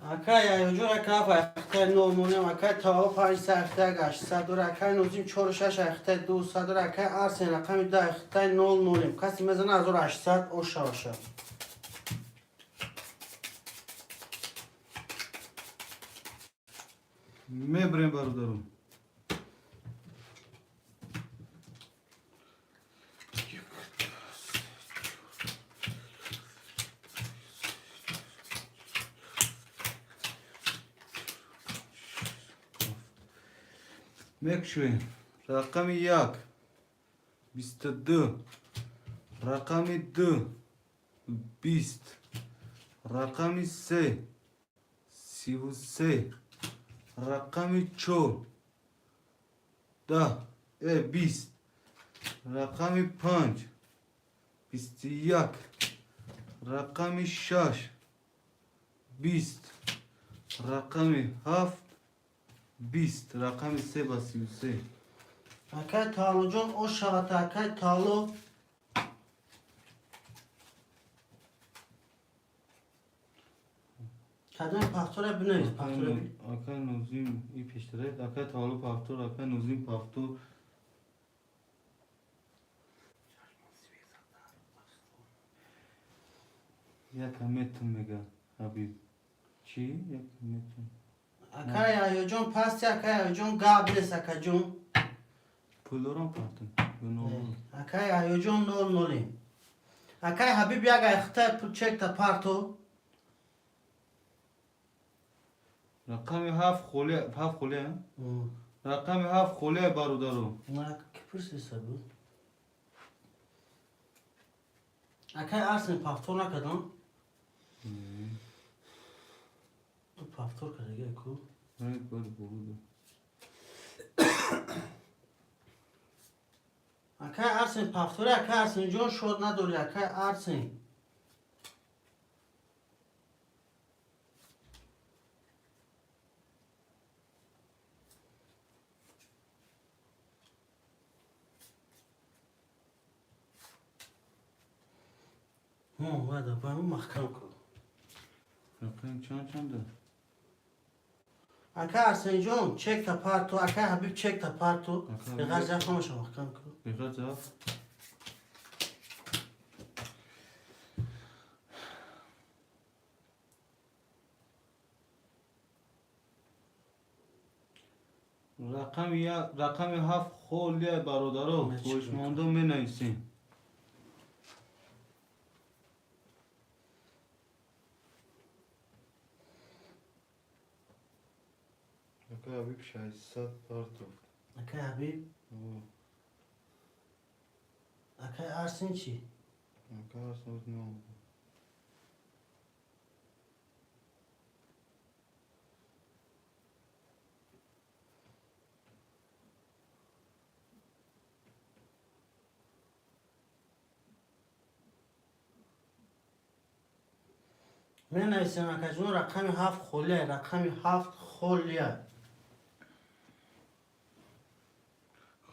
Акай Яҳёҷон, акай ҳафт ахтай 0 нолем, акай Таоло панҷ се ахтай 800 дора, акай Нозим чору шаш ахтай 200 дора, акай Арсен рақами 2 ахтай 0 нолем. Касе мезана, 1800 оша оша. Мебарем, бародару. Мекушоем. Рақами 1, 22, рақами 2, 20, рақами 3, 33, рақами 4, 10, 20, рақами 5, 21, рақами 6, 20, рақами 7, 20, рақами 3 ба 33. Акай Таолоҷон, ош шавад, акай Таоло. Кадом повтора бинавис, повтора. Акай Нозим и пештара, акай Таоло повтор, акай Нозим повтор. Якам метун мега, Ҳабиб. Чӣ? Якам метун. Акай Яҳёҷон, пасти, акай Яҳёҷон, гап нест, акаҷон. Пул дорам, партум. Ё нол? Акай Яҳёҷон, 0 нолем. Акай Ҳабиб, як айхтай чекта парто. Рақами 7 холӣ, 7 холӣ, а? Рақами 7 холӣ, бародаро. Ки пурсиса буд? Акай Арсен повтор накардам? Ту повтор кардаги ку? Ай, бали, буду. Акай Арсен повтори, акай Арсенҷон, шод надорӣ, акай Арсен. Вада, ба маҳкам кун. Рақами чанд чанда? Акай Арсенҷон, чекта парто, акай Ҳабиб, чекта парто. Акай. Биғар ҷафамаша маҳкам кун. Биғар ҷаф. Рақами 1, рақами 7 холия, бародаро. Мечи. Хоҳишмандо, менависем. Акай Ҳабиб 600 партофт. Акай Ҳабиб, акай Арсен чӣ? Акай Арсен наомад. Менависем, акаҷон, рақами 7 холия, рақами 7 холия.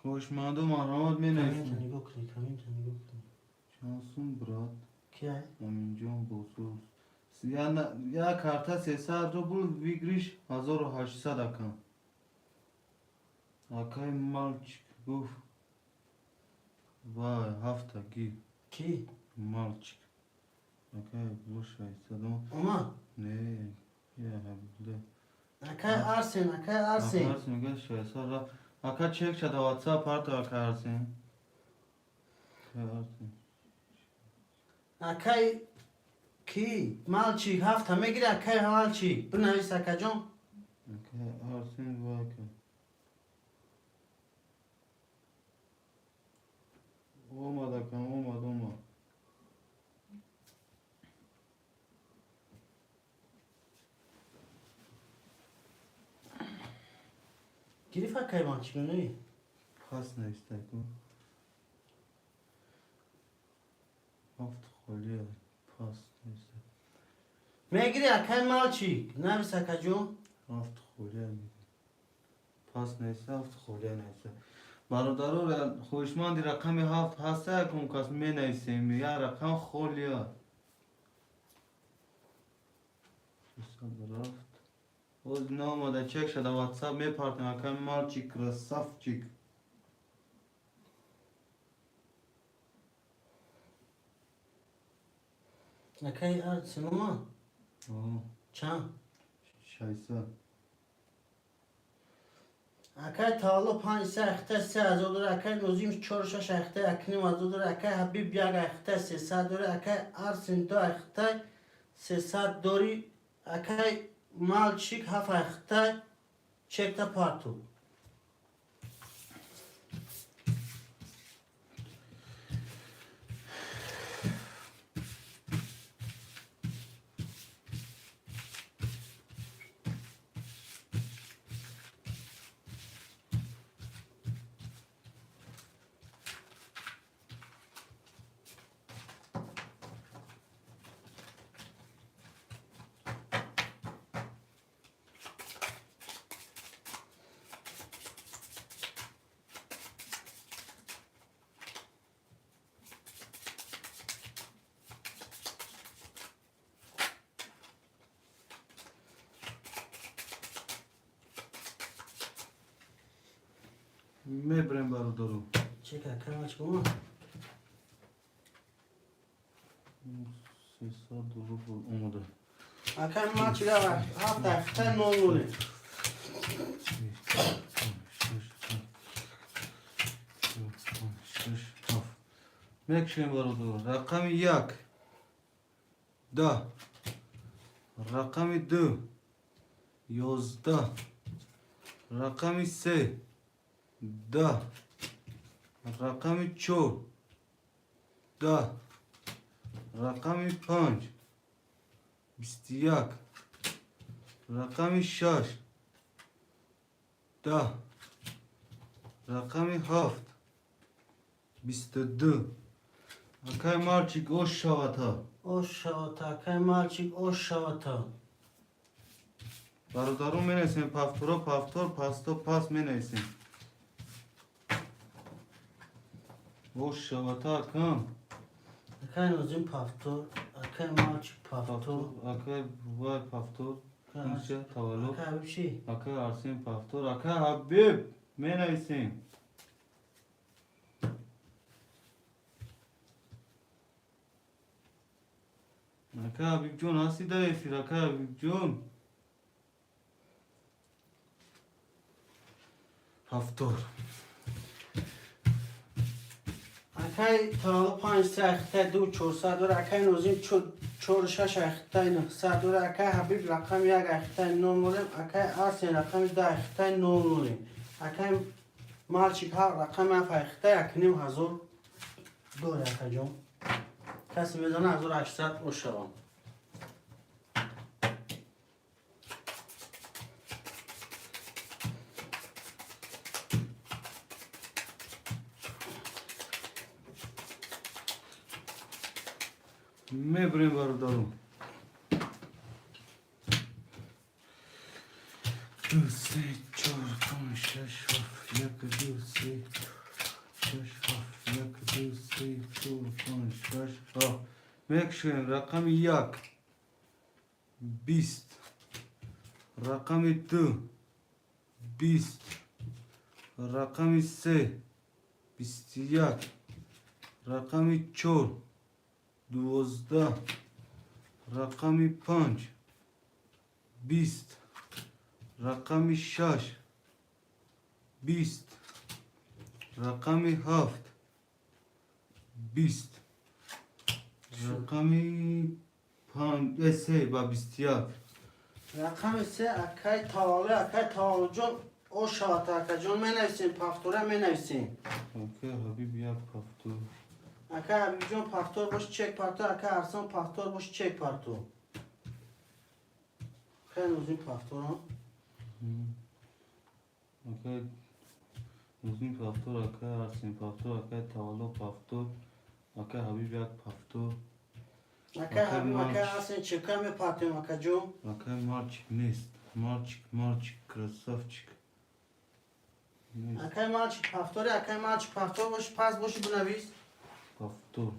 Хоҳишмандо, марҳамат, Коммента менависем. нигоҳ кунӣ, коммента нигоҳ кунӣ. Чанд сум, брат? Кия? Аминҷон Босуз. Як карта 300 рубл, выигрыш 1800, ака. Акай мальчик гуфт. Вай, ҳафта гир. Ки? Мальчик. Акай Ҳабибулло 600. Омад? Не, я Ҳабибулло. Акай Арсен, акай Арсен. Ака Арсен мегӯяд 600 рафт. Ака, чек шада, WhatsApp парто, ака Арсен. Акай Арсен. Акай ки? Мальчик ҳафта мегири, акай Мальчик. Бинавис, акаҷон. Акай Арсен вака. Омад, акам, омад, омад. Гирифт акай Мальчик, не? Пас нависта ку. Ҳафт холия пас нависта. Мегири, акай Мальчик. Навис, акаҷон. Ҳафт холия мегирӣ. Пас нависта, ҳафт холия нависта. Бародаро, хоҳишманди рақами ҳафт ҳаста, якум кас менависем. Я рақам холия. 600 рафт. Боз наомада, чек шада, WhatsApp мепартем, акай Мальчик, красавчик. Акай Арсен омад? О, Чанд? 600. Акай Таоло панҷ се ахта 3000 дора, акай Нозим чор шаш ахта 1500 дора, акай Ҳабиб як ахта 300 дора, акай Арсен ду ахта 300 дори, акай Мальчик ҳафт ахта чекта парту. Мебарем, бародаро. Чек акай Мальчик омад? 300 рубл омода. Акай Мальчик ҳафт ахта нол ноли. Шаш, шаш, ҳафт. Мекушем, бародаро. Рақами як. 10. Рақами ду. 11. Рақами се. 10. Рақами чор. 10. Рақами панҷ. 21. Рақами шаш. 10. Рақами ҳафт. 22. Акай Мальчик, ош шавата. Ош шавата, акай Мальчик, ош шавата. Бародарон, менависем повторо, повтор, пасто, пас менависем. Ош шавата, акам. Акай Нозим повтор, акай Мальчик повтор. Акай вай повтор. Инша таваллуд. Акай Ҳабиб чӣ? Акай Арсен повтор. Акай Ҳабиб менависем. Акай Ҳабибҷон ҳасти дар эфир, акай Ҳабибҷон. Повтор. Акай Таоло панҷ се ахта ду чорсад дора, акай Нозим чор шаш ахта 900 дора, акай Ҳабиб рақами як ахта нол нолем, акай Арсен рақами ду ахта нол нолем, акай Мальчик рақами ҳафт ахта 1500 дора, акаҷон. Касе медона 1800 ошавам. Мебарем, бародаро. Ду, се, чор, панҷ, шаш, ҳафт, як, ду, се, шаш, ҳафт, як, ду, се, чор, панҷ, шаш, ҳафт. Мекушоем. Рақами як. 20. Рақами ду. 20. Рақами се. 21. Рақами чор. 12. Рақами панҷ, 20. Рақами шаш, 20. Рақами ҳафт, 20. Рақами панҷ, се ба 21. Рақами се, акай Тавалло, акай Таваллоҷон, о шавад, акаҷон, менависем, повтора менависем. Акай Ҳабиб, як повтор. Акай Ҳабибҷон, повтор бош, чек парто. Акай Арсон, повтор бош, чек парто. Акай Нозим, повторам. Акай Нозим повтор, акай Арсен повтор, акай Тавалло повтор, акай Ҳабиб як повтор. Акай Ҳабиб, акай Арсен, чека мепартем, акаҷон. Акай Мальчик нест. Мальчик, мальчик, красавчик. Нест. Акай Мальчик повтори, акай Мальчик, повтор бош, пас боши, бинавис. Повтор.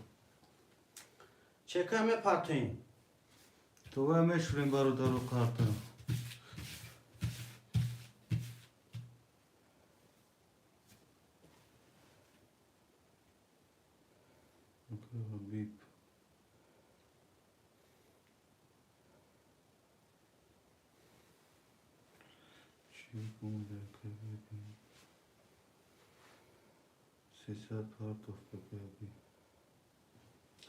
Чека мепартем. Това мешурем, бародару, карта. Акай Ҳабиб. Чӣ буда, акай Ҳабиб? 300 партов, акай Ҳабиб.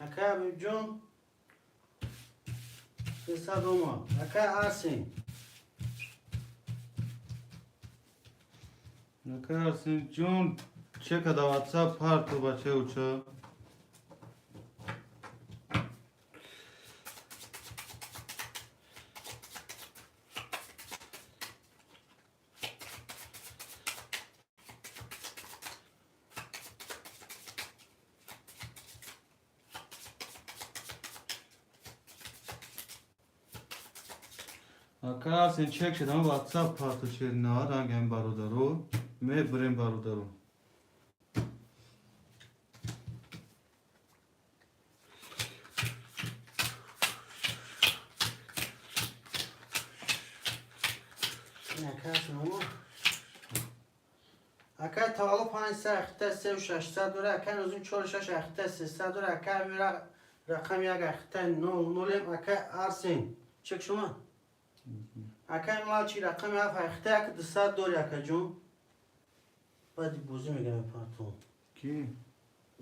Акай Ҳабибҷон, 300 омад. Акай Арсен. Акай Арсен ҷон, чека да WhatsApp парто, бачаюча. Ака Арсен, чек шудам, WhatsApp парто, чер на рангам, бародаро. Мебурем, бародаро. Акай Арсен омад. Акай Тавалло, панҷ ахита севу 600 дора. Акай Нозим, чору шаш ахита 300 дора. Акай рақами як ахита нол нолем. Акай Арсен, чек шума. Акай Мальчик, рақами ҳафт ахита як 200 дори, акаҷон. Баъди бозӣ мегам, партон. Ки?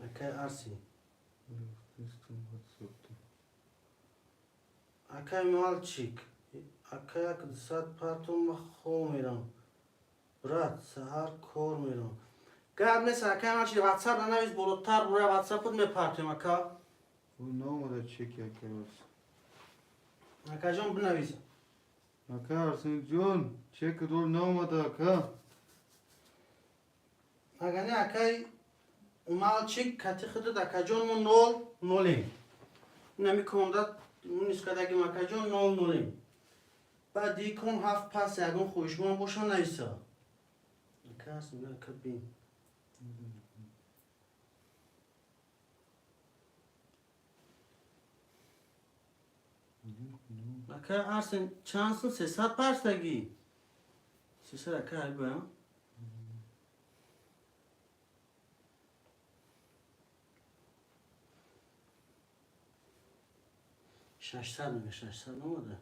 Акай Арсен. Акай Мальчик, ака, як 200 партон, ма хоб мерам, брат, саҳар кор мерам. Гап нест, акай Мальчик, ватсап нанавис, болотар бура, ватсапут мепартем, ака. Наомада чеки акай Арсен. Акаҷон, бинавис. Ака Арсен ҷон, чек рол наомада, ака. Агар не, акай Мальчик, кати худат, акаҷон, мо нол нолем. Нами комда нискадагим, акаҷон, нол нолем. Баъд икон ҳафт пас ягон хоҳишманд боша, нависа. Ака Арсен, ака, бин. Ака Арсен, чанд сум? 300 парстагӣ, 300, ака ҳабиба. 600 мега, 600 омада.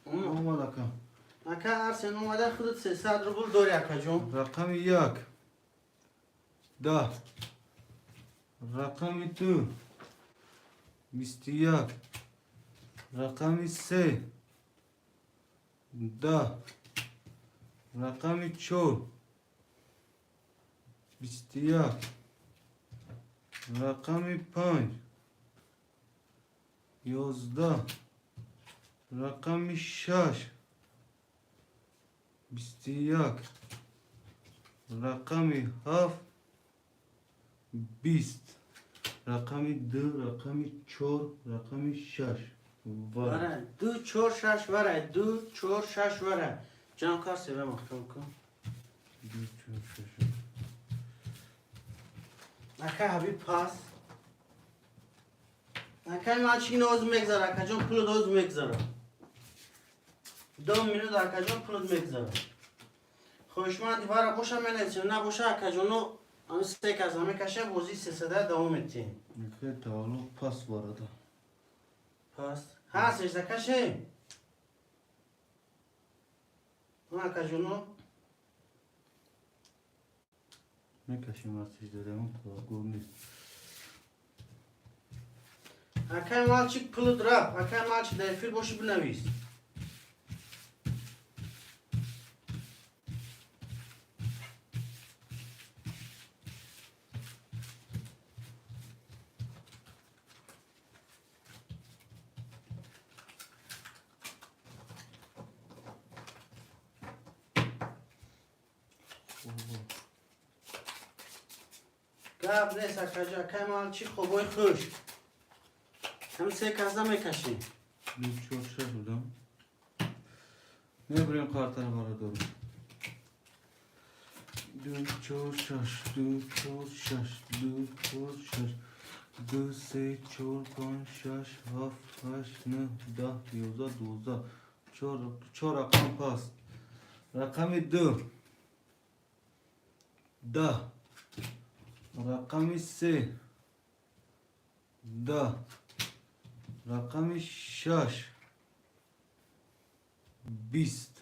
Омад, ака. Ака Арсен, омада, худат 300 рубл дори, акаҷон. Рақами як, 10. Рақами ду, 21. Рақами се, 10. Рақами чор, 21. Рақами панҷ, 11. Рақами шаш, 21. Рақами ҳафт, 20. Рақами ду, рақами чор, рақами шаш. Вара ду, чор, шаш, вара ду, чор, шаш, вара ҷамъ кар, себе маҳкам кун. Ду, чор, шаш. Ака Ҳабиб, пас. Акай мальчик ноз мегзара, акаҷон, пулот оз мегзара. 2 минут, акаҷон, пулот мегзара. Хоҳишманди вара боша, менависем, набоша, акаҷоно, ами се каса мекаша, бозии сесада давом метиҳем. Акай таваллуд пас варада. Пас ҳа, сежда кашем, акаҷоно. Мекашем аз сиждадаон, таваккул нест. Акай мальчик, пулот рафт. Акай мальчик, дар эфир боши, бинавис. Гап нест, акаҷо, акай мальчик, хобои хуш. Ҳам се каса мекашем. Ду, чор, шаш будам. Мебурем қартара, бародаро. Ду, чор, шаш, ду, чор, шаш, ду, чор, шаш, ду, се, чор, панҷ, шаш, ҳафт, ҳашт, нӯҳ, 10, 11, 12, чор, чор рақам паст. Рақами ду, 10, рақами се, 10, рақами шаш, 20.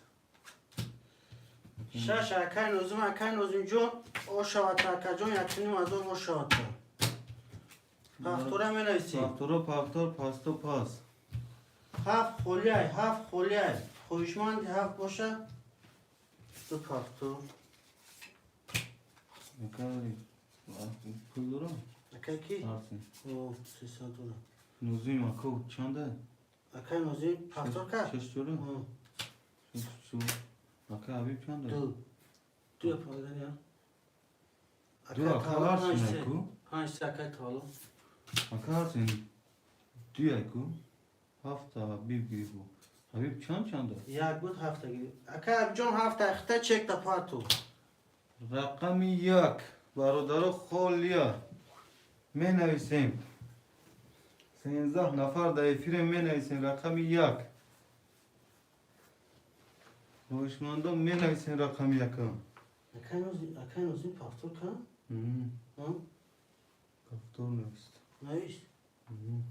Шаш, акай Нозим, акай Нозимҷон, ошавата, акаҷон, 1,5 ҳазор ошавата. Пахтора менависем. Пахторо, пахтор, пасто, пас. Ҳафт холиай, ҳафт холиай. Хоҳишманди ҳафт боша, ду пахтор. Акай, пул дорам? Акай ки? Арсен. О, 300 доллар. Нозим ака чанда? Акай Нозим пахтор кард? Шаш чора? О. Шаш чор. Ака Ҳабиб чанда? Ду. Ду япадан я. Ду, ака Арсен айку? Панҷ се, акай Таваллуд. Ака Арсен ду айку? Ҳафта Ҳабиб гирифту. Ҳабиб чанд чанда? Як буд, ҳафта гирифт. Акай Абиҷон, ҳафта хита чекта парту. Рақами як, бародаро, холия. Менависем. 13 нафар дар эфире, менависем рақами як. Хоҳишмандон, менависем рақами якам. Акай Нозим, акай Нозим пахтор кард? А? Пахтор навист. Навист? Мм.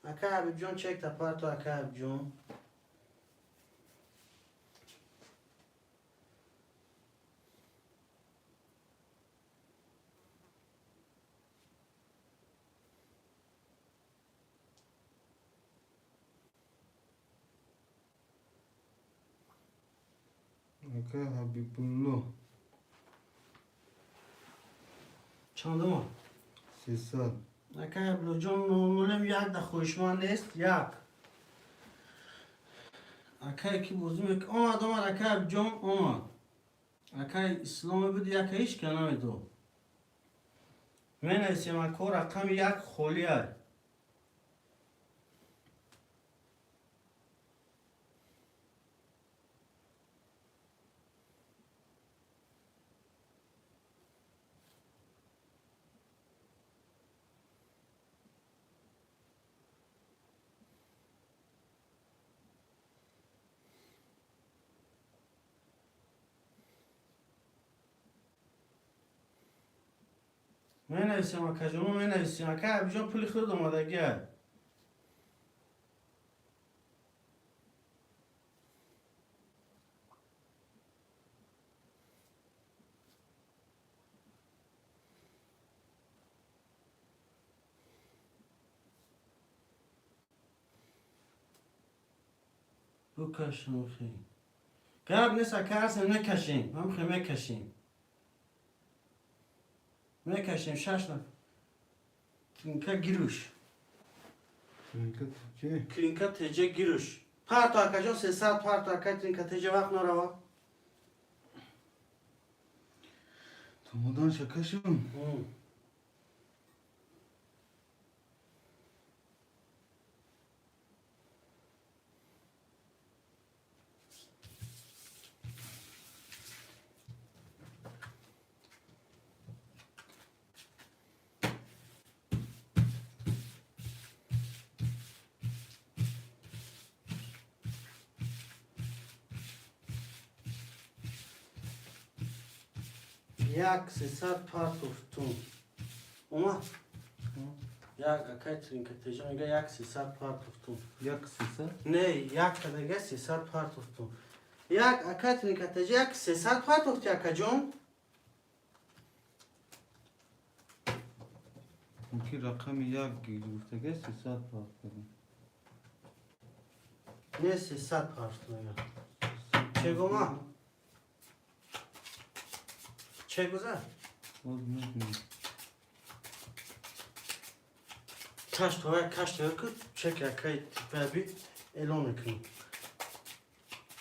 Акай Абиҷон, чекта парту, акай Абиҷон. Акай Ҳабибулло. Чандума? 300. Акай Абдуллоҷон, нолем як да хоҳишманд нест, як. Акай ки бозӣ мек омад, омад, акай Абиҷон омад. Акай Исломе буд, яка ҳеч ка намедод. Менависем, ако, рақами як холиай. Менависем, акаҷоно, менависем. Акай Абиҷон, пули худ омадагиай. Букашам хе. Гап нест, ака ҳастем, мекашем. Ҳамхе мекашем. Мекашем, шаш нафар. Клинка гирӯш. Клинка че? Клинка теҷа гирӯш. Парто, акаҷон, 300 парто, ака, клинка теҷа, вақт нарава. Томодан шакашум. Як 300 партофтум. Омад? Як акай тринкатежа мега як 300 партофтум. Як 300? Не, як кадага 300 партофтум. Як акай тринкатежа як 300 партофти, акаҷон? Мумкин рақами як гуфтага 300 партофтум. Не, 300 партофтум мега. Чек омад? Чек гузар? Боз мебинем. Каш това каш това ки чек акай типаби эълон мекунем.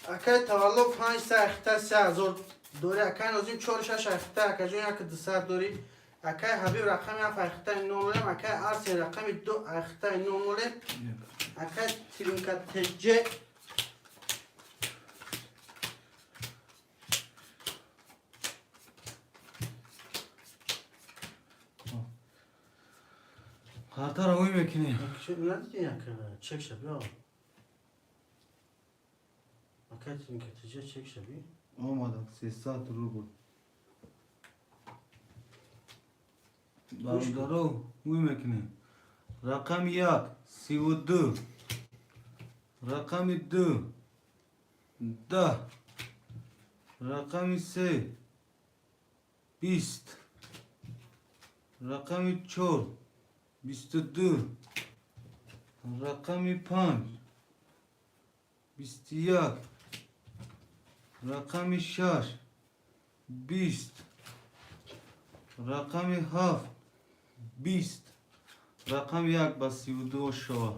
Акай таваллуд 500 ахта 3000 дори, акай Нозим 4 6 ахта акаҷон 1 200 дори, акай Ҳабиб рақами 7 ахта 0 акай Арсен рақами 2 ахта 0, акай Тринка ТЖ. Қартаро ӯй мекунем. Надидин ака чек шаби? Акай Тринка ТЖ чек шаби. Омада 300 рубл. Бародаро, ӯй мекунем. Рақами як 32. Рақами ду 10. Рақами се 20. Рақами чор 22. Рақами панҷ 21. Рақами шаш 20. Рақами ҳафт 20. Рақами як ба 32 ошава.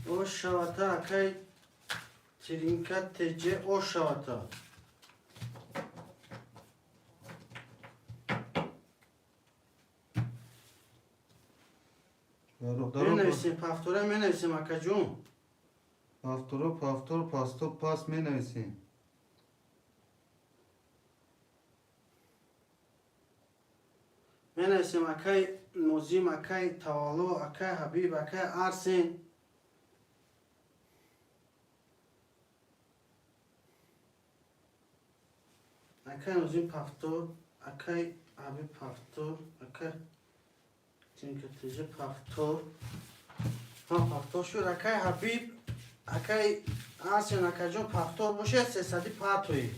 Ошавата, акай Тринка ТЖ, ошавата. Менависем, повтора менависем, акаҷон. Повторо, повтор, пасто, пас менависем. Менависем, акай Нозим, акай Тавалло, акай Ҳабиб, акай Арсен. Акай Нозим повтор, акай Ҳабиб повтор, акай Тринка ТЖ повтор. Ҳа, повтор шуд. Акай Ҳабиб, акай Арсен, акаҷон, повтор бошад, сесади партои.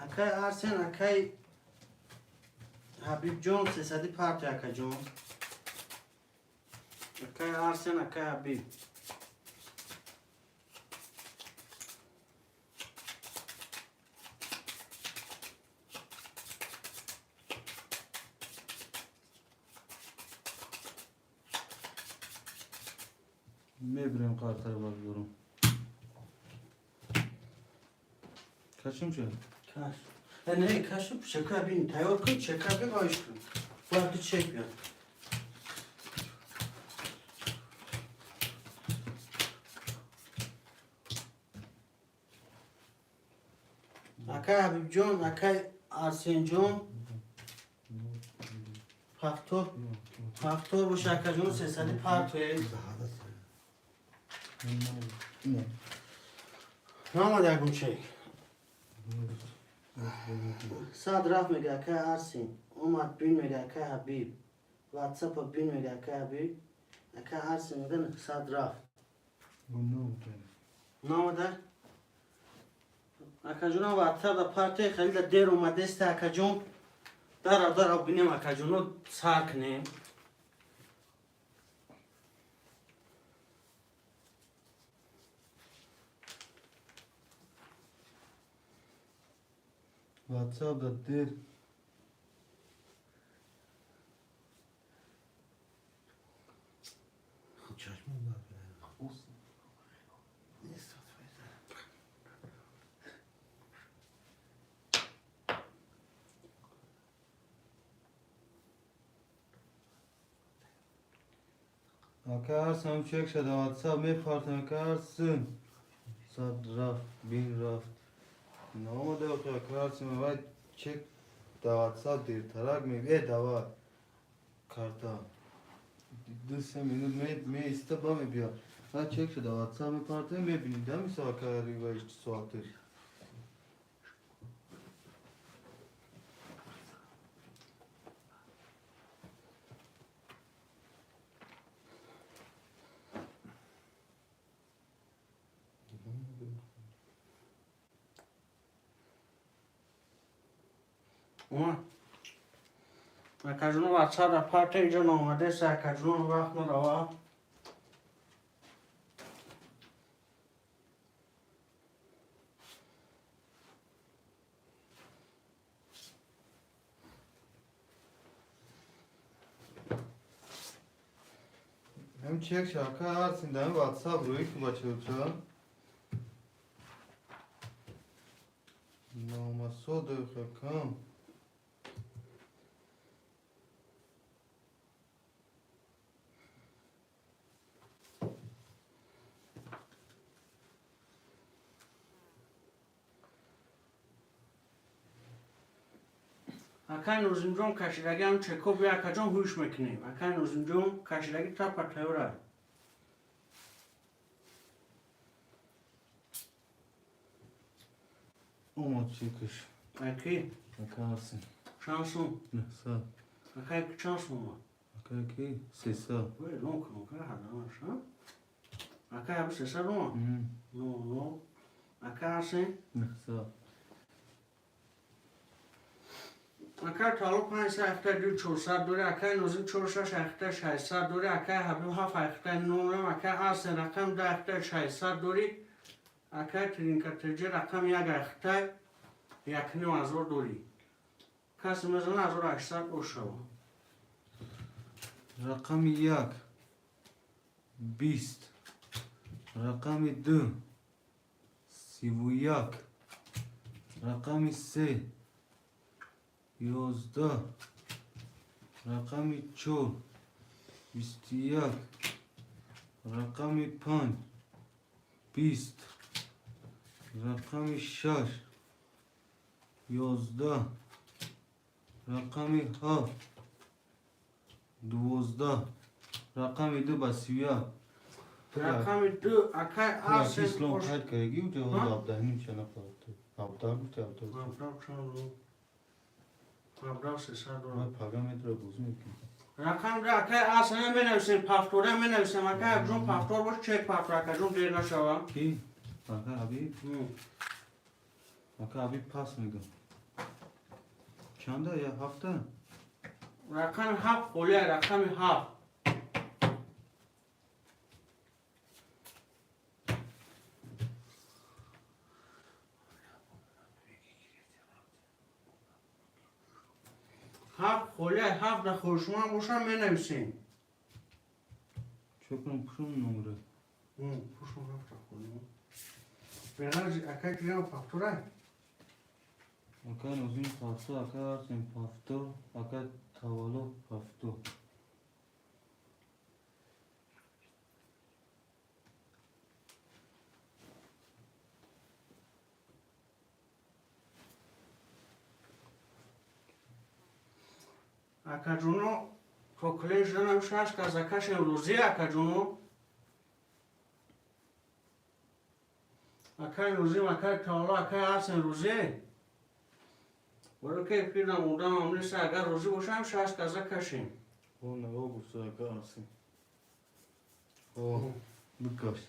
Акай Арсен, акай Ҳабибҷон, сесади партои, акаҷон. Акай Арсен, акай Ҳабиб. Мебирем қартаро, бародаро. Кашим шуд? Каш. Не, каш чека бин, тайёр кун, чека бин, оиш кун. Бояд ду чек биёд. Акай Ҳабибҷон, акай Арсенҷон, повтор, повтор боша, акаҷон, сесади партоe. Наомад ягон чек. Сад рафт мега акай Арсен, омад бин мега акай Ҳабиб. Ватсапа бин мега акай Ҳабиб. Акай Арсен мега сад рафт. Наомада? Акаҷонам, ватсап да партои халида дер омадеста, акаҷон. Дара дара бинем, акаҷоно, сар кунем. Ватсап да дер. Чашмон дар. Нест. Ака Арсен, чек шуда, ватсап мепартам, ака Арсен. Сад рафт, бин рафт. Наомада охи, ака Арсен, вай чек да ватсап дертарак ме э дава карта. 2-3 минут меиста, ба мебия. Ҳа, чек шуда, ватсап мепартем, мебинӣ да, мисол, акари ва соаташ. Омад. Акаҷоно, ватсап ра парта, инҷо наомадест, акаҷоно, вақт нарава. Ҳам чек ша, ака ҳарсин, дами ватсап рӯи ку, бачаҳо. Номасодых акам. Акай Нозимҷон, кашидаги ҳам чеко бия, акаҷон, ҳуш мекунем. Акай Нозимҷон, кашидаги тапа тайёра. Омад чекаш. Аки? Ака ҳарсин. Чанд сум? 900. Акай, чанд сум омад? Ака ки? 300. Ой, лон кун, ка ҳадааш, а? Акай аби 300 омад? Но, но. Акай Арсен? 900. Акай Тало 5 ахта 2 400 дори, акай Нозим 4 6 ахта 600 дори, акай Ҳабиб 7 ахта 0, акай Арсен рақам 10 ахта 600 дори, акай Тринкатеҷи рақам 1 ахта 1,5 ҳазор дори. Касе мезана, 1800 ошава. Рақами 1 20, рақами 2 31, рақами 3 11, рақами 4 21, рақами 5 20, рақами 6 11, рақами 7 12, рақами 2 ба 31. Рақами 2, акай Арсен. Ислом қайд кардаги уҷа 17 ним ча нафар. 17 гуфти, 17. 17 чанд? 17 300 дорам. Пага метра бозӣ мекунем. Рақам 2, акай Арсен, менависем, пафтора менависем, акай Абҷон, пафтор бош, чек пафтор, акаҷон, дер нашава. Ки? Ака Ҳабиб? Ака Ҳабиб пас мегӯ. Чанда? Я ҳафта? Рақами 7 холия, рақами 7. 7 холия, 7 да хушман бошам, менависем. Чё кунам, пушум номера? Пушум, 7 холия. Берази, акай кирам пафтора. Ака Нозим пафто, ака Арсен пафто, ака Тавалло пафто. Акаҷоно, кокулен шуданам, шаш каза кашем, рӯзи, акаҷоно. Акай Нозим, акай Тавалло, акай Арсен, рӯзе. Баро ки фирам одамам нест, агар розӣ бошам, шаш каза кашем. О, наво гуфта ака Арсен. О, бикаш.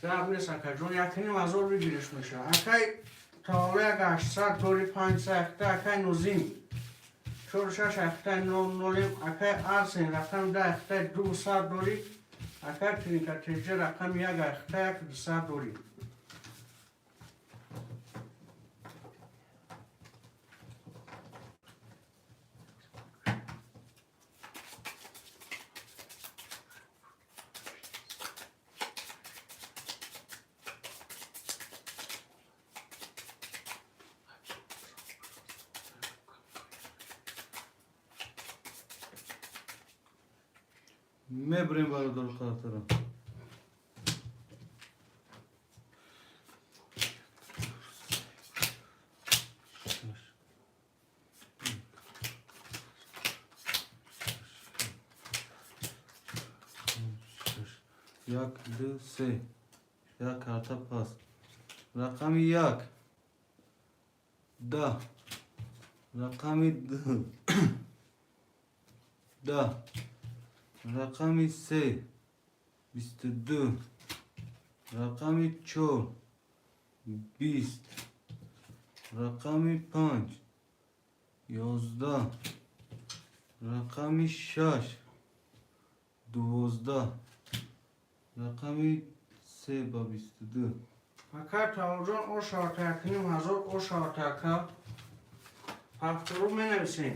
Гап нест, акаҷон, 1,5 ҳазор бигириш меша. Акай Тавалло 1 800 дори, 5 ахта, акай Нозим 4 6 ахта 0 нолем, акай Арсен рақам 10 ахта 200 дори, акай Тринкатеҷа рақам 1 ахта 1 200 дори. Мебурем, бародару хоҳарон. Як, ду, се. Як карта пас. Рақами як. 10. Рақами ду. 10. Рақами се. 22. Рақами чор. 20. Рақами панҷ. 11. Рақами шаш. 12. Рақами се ба 22. Ака Тавоҷон, ошавата 1500 ошавата, ака. Ҳафтору менависем.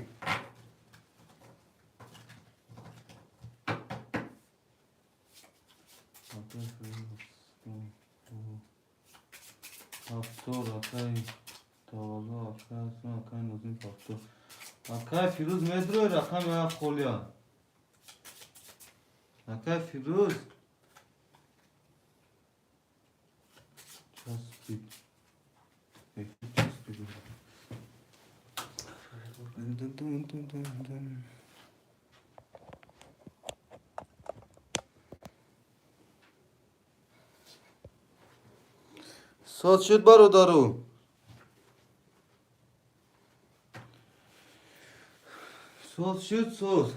Ҳафтор, акай Тавалло, акай Асан, акай Нозим, ҳафтор. Акай Фирӯз, медрои рақами ҳафт холия. Акай Фирӯз. Часпид. Часпид. Дун-дун-дун-дун-дун. Соз шуд, бародару. Соз шуд, соз.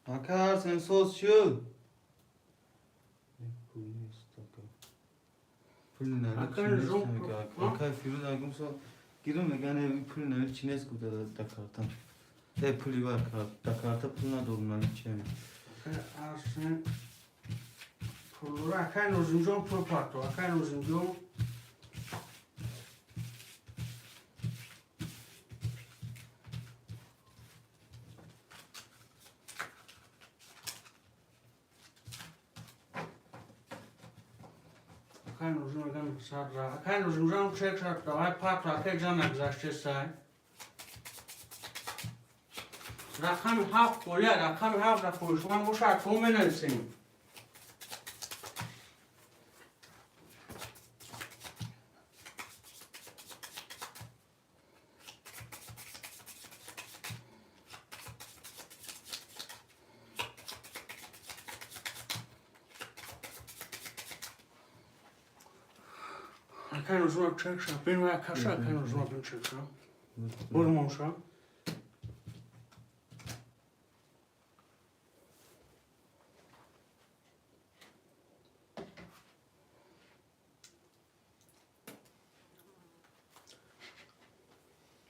Ака Арсен, соз шуд. Пул нест, ака. Пули налив Ака, чи нест, мега. Ака Фирӯз, агум со гирум, мега, не, пули налив чи нест гуфта да карта. Э, пули вар да карта пул надорум, налив чи ами. Акай Арсен пулура, акай Нозимҷон пул парто, акай Нозимҷон. Акай Нозим меган садра. Акай Нозимҷон, чек шад, давай парто, акай ҷан нагузаштесай. Рақами ҳафт холия, рақами ҳафт ра хоҳишманд боша, акон менависем. Акай Нозим, чек ша, бин ва каша, акай Нозим, бин чек ша. Бурмон ша.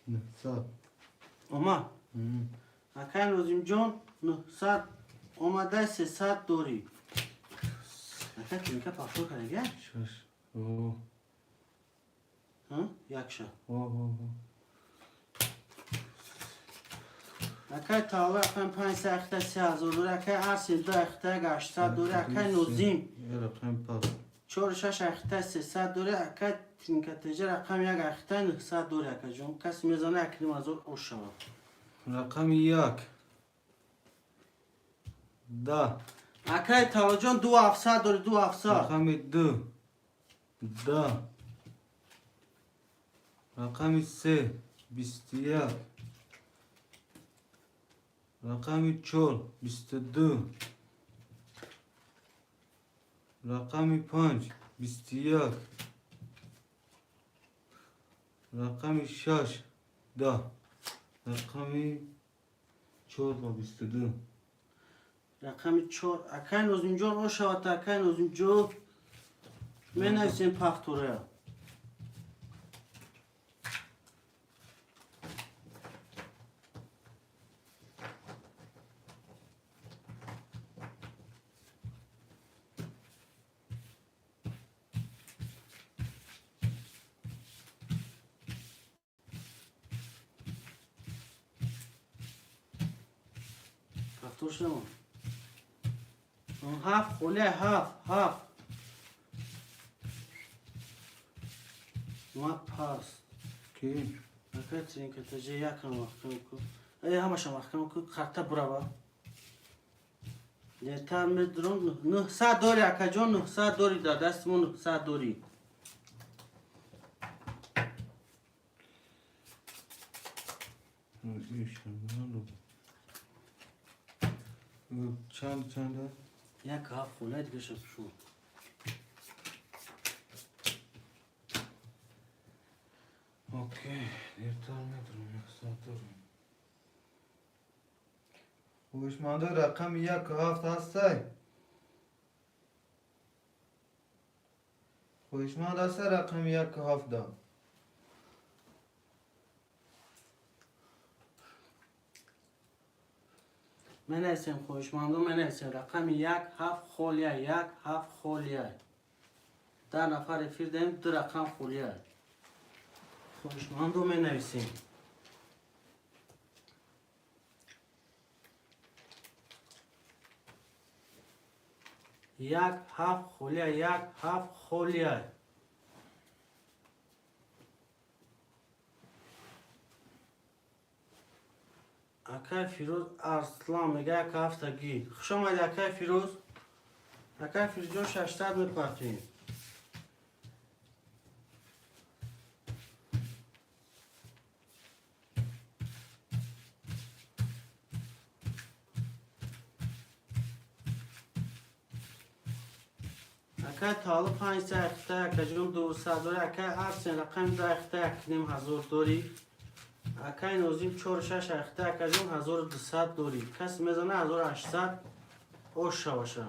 900. Омад. Акай Нозимҷон, 900 омада, 300 дорӣ. Ака клиника пахшо кардага? Шаш. О, Якша. о, о, о. Акай Тавла рақами панҷ ахта 3000 дорӣ, акай Арсен ду ахта 800 дорӣ, акай Нозим Е, рақами пас. чор шаш ахта 300 дорӣ, акай Тринкатеҷа рақами як ахта 900 дорӣ, акаҷон. Касе мезана, 1500 ош шавад. Рақами як. 10. Акай Тавлаҷон, ду 700 дорӣ, ду 700. Рақами ду. 10. Рақами се. 21. Рақами чор. 22. Рақами панҷ. 21. Рақами шаш. 10. Рақами чор ба 22. Рақами чор, акай Нозимҷон, ош шавад, акай Нозимҷон. Менависем пахтора. Пахтор шумо. Ҳафт холе, ҳафт, ҳафт. Ма паст. Ки? Акай тринкатаже якам маҳкам ку. Э, ҳамаша маҳкам ку, карта бурава. Дертар медурам, 900 дори, акаҷон, 900 дори, дар дасти мо 900 дори. Ишам, Чанд чанда? 1 7 холия дига шуд. Окей, дертар медурам, 1 соат дорем. Хоҳишмандо рақами 1 7 ҳастай? Хоҳишманд ҳастай рақами 1 7 да? Менависем, хоҳишмандо, менависем рақами 1 7 холия, 1 7 холия. 10 нафар эфир даем, ду рақам холия. Хоҳишмандо, менависем. 1 7 холия, 1 7 холия. Акай Фирӯз Арслан мега 1 ҳафтагӣ. Хуш омадӣ, акай Фирӯз. Акай Фирӯзҷон, 600 мепартоем. Акай Таолу 500 ихта, акаҷон 200 дорӣ, акай Арсен рақами 2 ихта 1,5 ҳазор дорӣ. Акай Нозим 4 6 ихта, акаҷон 1200 дорӣ. Касе мезана 1800 ош шаваша.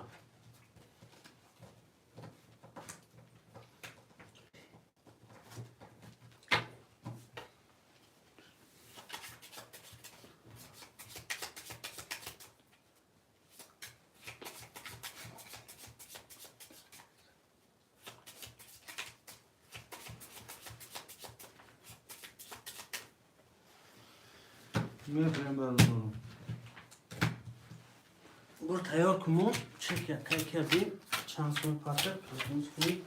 Мехӯрем, бародаро. Бур тайёр кумо, чек якай кардем, чанд сом пата, плюс кунем.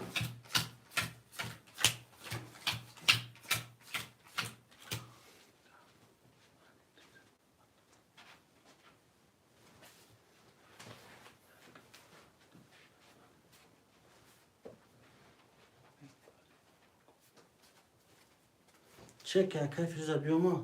Чек якай Фирӯза биёма.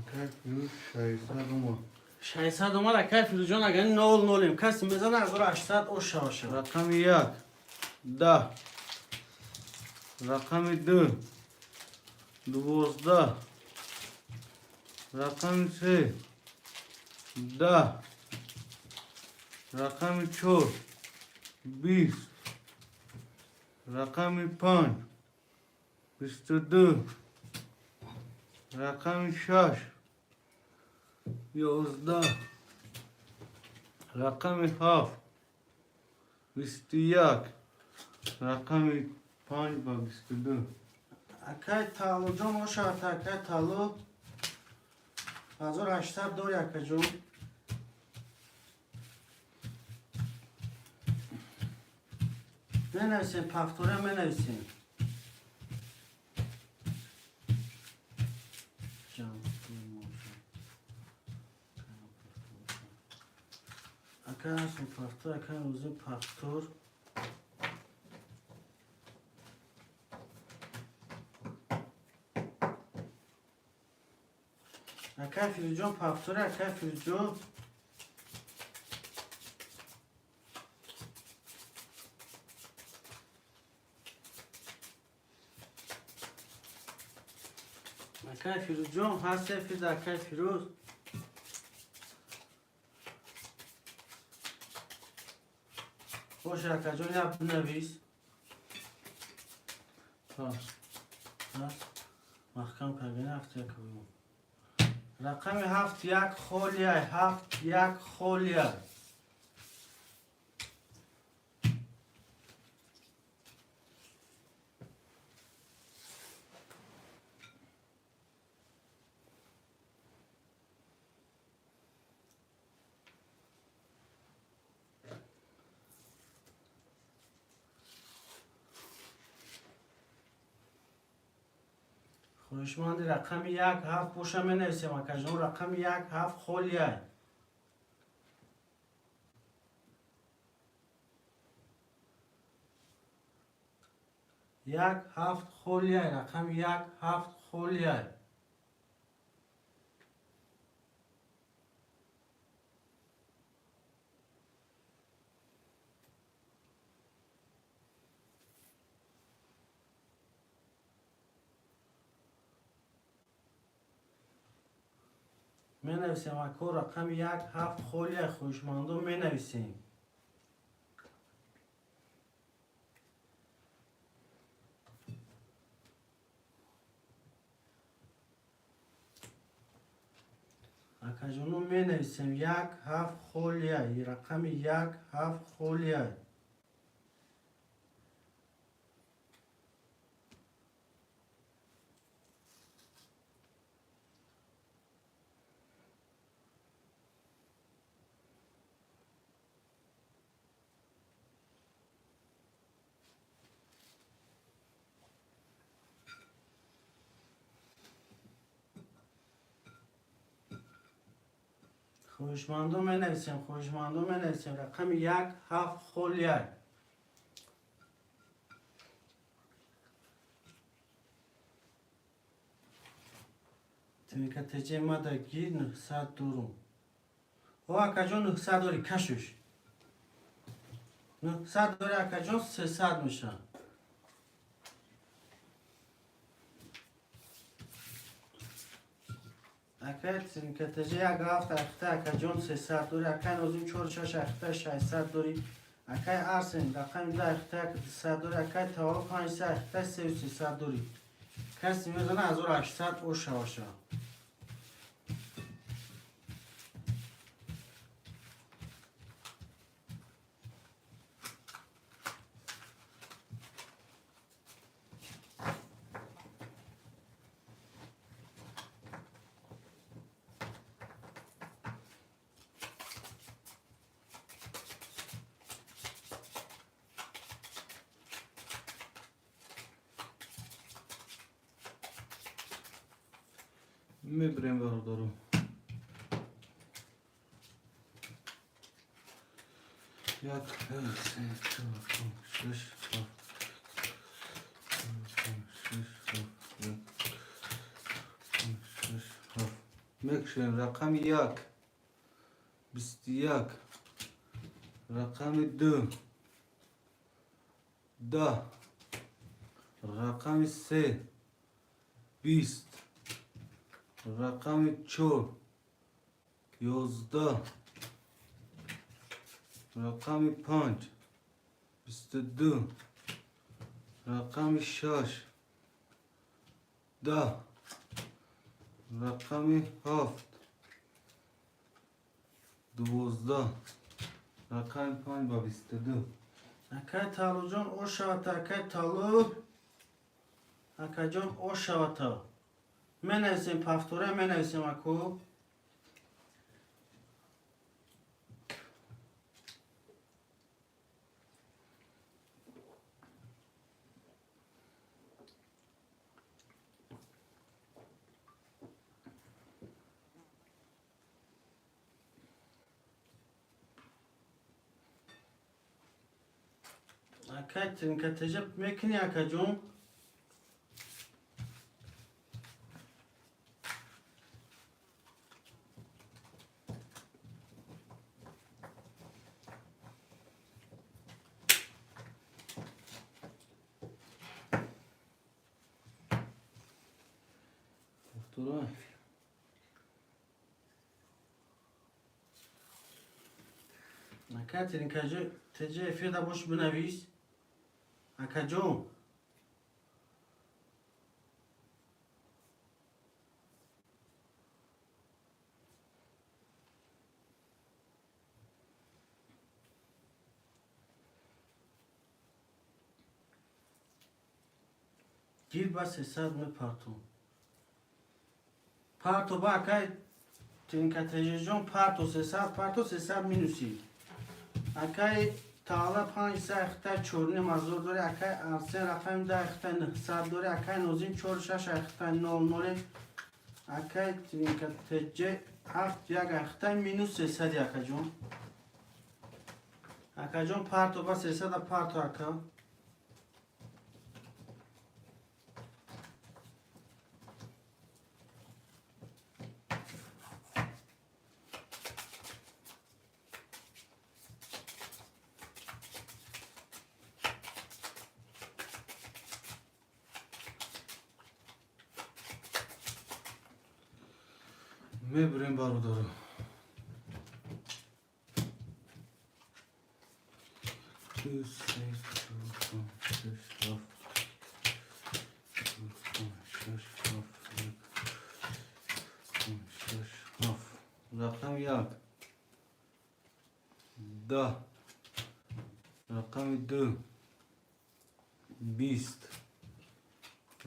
Акай Фирӯз 600 омад. 600 омад, акай Фирӯзҷон, агар нол нолем. Касе мезана 1800 ош шаваша. Рақами 1 10, рақами 2 12, рақами 3 10, рақами 4 20, рақами 5 22, рақами 6 11, рақами 7 21, рақами 5 ба 22. Акай Таалуҷон ошавад, акай Таалу 1800 дорӣ, акаҷон. Менависем, повторя менависем. Акай ҳастм повтор, акай Нозим повтор. Акай Фирӯзҷон повтор, акай Фирӯзҷон. Акай Фирӯзҷон ҳаст эфир, акай Фирӯз. Бош, акаҷон, як бинавис. Ҳаст. Ҳаст. Маҳкам кардани 7 1. Рақами 7 1 холия, 7 1 холия. Хоҳишманди рақами як ҳафт боша, менависем, акаҷон. Рақами як ҳафт холияй. Як ҳафт холияй, рақами як ҳафт холияй. Менависем, ако, рақами як ҳафт холияй. Хоҳишмандо, менависем. Акаҷоно, менависем: як ҳафт холияй, рақами як ҳафт холияй. Хоҳишмандо, менависем. Хоҳишмандо, менависем: рақами як ҳафт холияй. Тмикатеҷ мада гир, 900 дорум. О, акаҷон, 900 дорӣ, кашуш. 900 дорӣ, акаҷон, 300 меша. Акай тмикатеҷ як ҳафт ахта, акаҷон, 300 дорӣ. Акай Нозим, чор шаш ахта, 600 дорӣ. Акай Арсен, рақами ду ахта, 200 дорӣ. Акай Таваллуд, панҷ се ахта, сею сесад дорӣ. Каси мезана, 1800 ошаваша. Мебирем, бародаро. Як, ду, се, чор, панҷ, шаш, ҳафт, панҷ, шаш, ҳафт, як, панҷ, шаш, ҳафт. Мекушем: рақами як 21, рақами ду 10, рақами се 20, рақами чор 11, рақами панҷ 22, рақами шаш 10, рақами ҳафт 12, рақами панҷ ба 22. Акай Таллуҷон, ошавата. Акай Таллу, акаҷон, ошавата. Менависем, повтора менависем, аку. Акай тринкатежа мекунӣ, акаҷон? Повтора. Акай тринкатежа, эфирда бош, бинавис, акаҷон. Гир, ба 300 мепартум. Парто ба, акай тринкатежаҷон, парто 300, парто 300 минуси. Акай. Таала панҷ се айхта чорним ҳазор дори. Акай Арсен рақами 10 айхта 900 дори. Акай Нозим чор шаш айхта нол ноле. Акай Твинка ТЖ ҳафт як айхта минус 300, акаҷон. Акаҷон, парто ба 300-а парто, ака. Мебурем, бародаро. Ду, се, чор, панҷ, шаш, ҳафт, чор, панҷ, шаш, ҳафт, як, панҷ, шаш, ҳафт. Рақами як, 10, рақами 2, 20,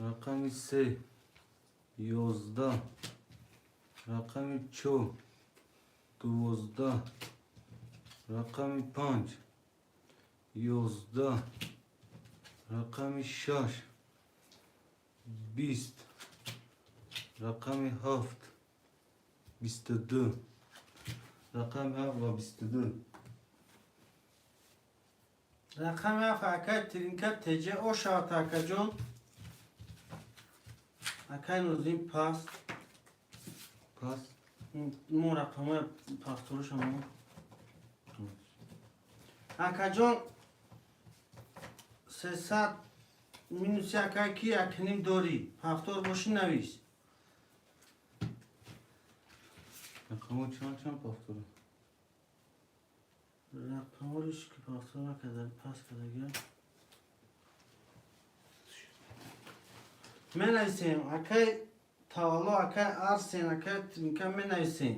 рақами 3, 11, рақами 4, 12, рақами 5, 11, рақами 6, 20, рақами 7, 22, рақами 7 ва 22. Рақами 7, акай Тринка ТЖ, ошавад, акаҷон. Акай Нозим, паст. Пас. Мо рақамҳои пафторушамо, акаҷон. 300 минус акай, ки якним дорӣ, пафтор бошӣ, навис. Рақамҳо чанд чанд пафтора? Рақамҳориш ки пафтор накарда, пас кардага. Менависем, акай Тавалло, акай Арсен, акай Тринка, менависем.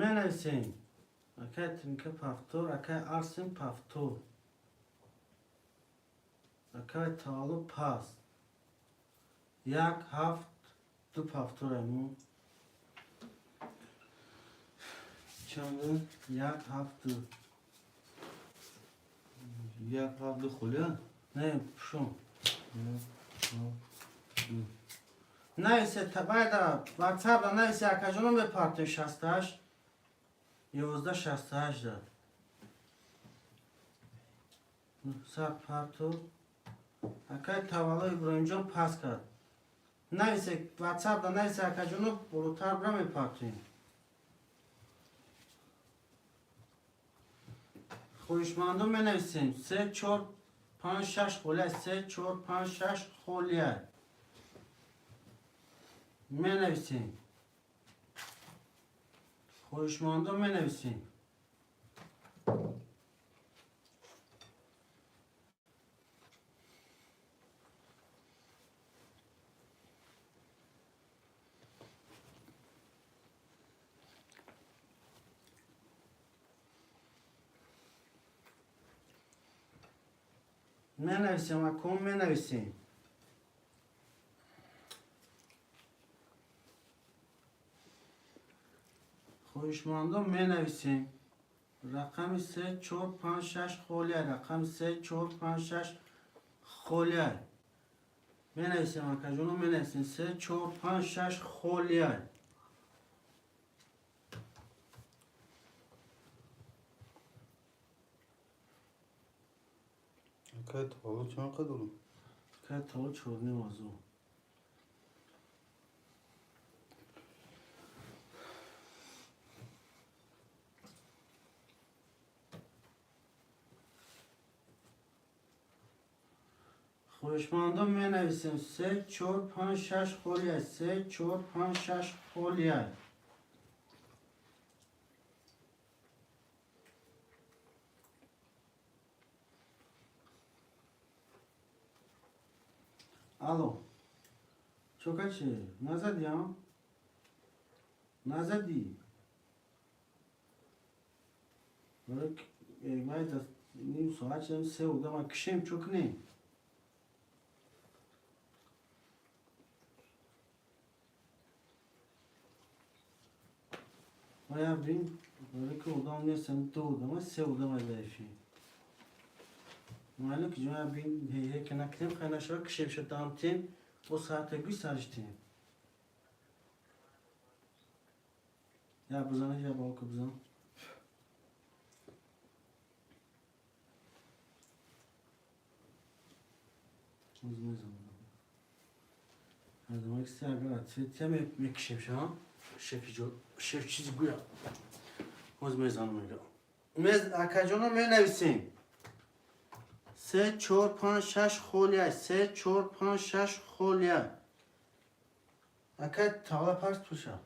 Менависем, акай Тринка пафтор, акай Арсен пафтор, акай Тавалло паст. Як, ҳафт, ду пафторайму. Чанд? Як, ҳафт, ду. Як, ҳафт, ду холия? Не, пушум. Як, ҳафт, ду. Нависе, байда ватсапда нависе, акаҷоно, мепартем. 68 11 68 да 900 парту. Акай Тавалло Иброҳимҷон пас кард. Нависе, ватсапда нависе, акаҷоно, болотар бира мепартем. Хоҳишмандон менависем. Се, чор, панҷ, шаш холия. Се, чор, панҷ, шаш холия. Менависем, хоҳишмандон, менависем. Менависем, акун менависем. Хоҳишмандон, менависем. Рақами се, чор, панҷ, шаш холия. Рақами се, чор, панҷ, шаш холия. Менависем, акаҷоно, менависем. Се, чор, панҷ, шаш холия. Акай Тавалло чанд қад дорам? Акай Тавалло чорним ҳазор. Хоҳишмандон, менависем. Се, чор, панҷ, шаш холия. Се, чор, панҷ, шаш холия. Алло, чокачи назадӣ? А назадӣ? Ним соат шидам, се одама кишем, чо кунем? Оя бин, ки одам нестам, ду одама, се одама заифи. Майли ки ҷоя бин, ҳе ки накунем, хай нашава, кишем ша дамтем, бо саата гӯй сариштем. Я бизан, я балка бизан. Мекишем ша, шеф шеф чизи гӯя. Ҳоз мезанам мега. Мез акаҷоно менависем. 3 4 5 6 холия, 3 4 5 6 холия. Акай тағла парс пуша.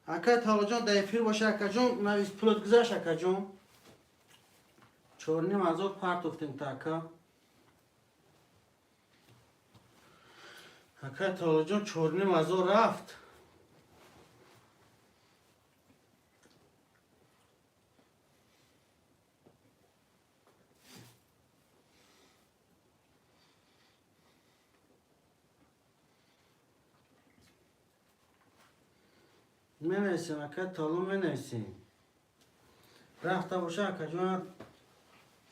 Акай тағлаҷон дар эфир боша, акаҷон навис, пулот гузашт, акаҷон. 4,5 ҳазор партофтем та ака. Акай тағлаҷон 4,5 ҳазор рафт. Менависем, ака тало, менависем. Рафта боша, акаҷон,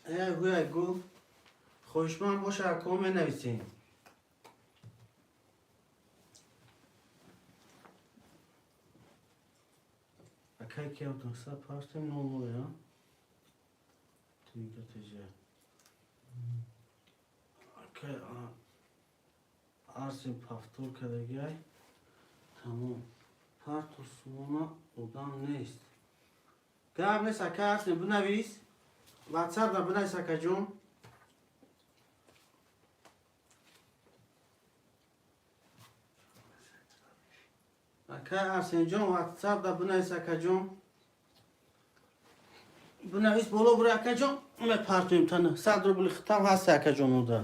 э гӯя гу хоҳишманд боша, ако менависем. Акай ки автокса партем 00 я. Тига теже. Акай Арсен повтор кардагиай. Тамом. Парту сумона одам нест. Гап нест, ака Арсен, бинавис. WhatsApp да бинавис, акаҷон. Ака Арсенҷон, WhatsApp да бинавис, акаҷон. Бинавис, боло бура, акаҷон, мепартоем тана. 100 рубли хитам ҳаст, акаҷон, уда.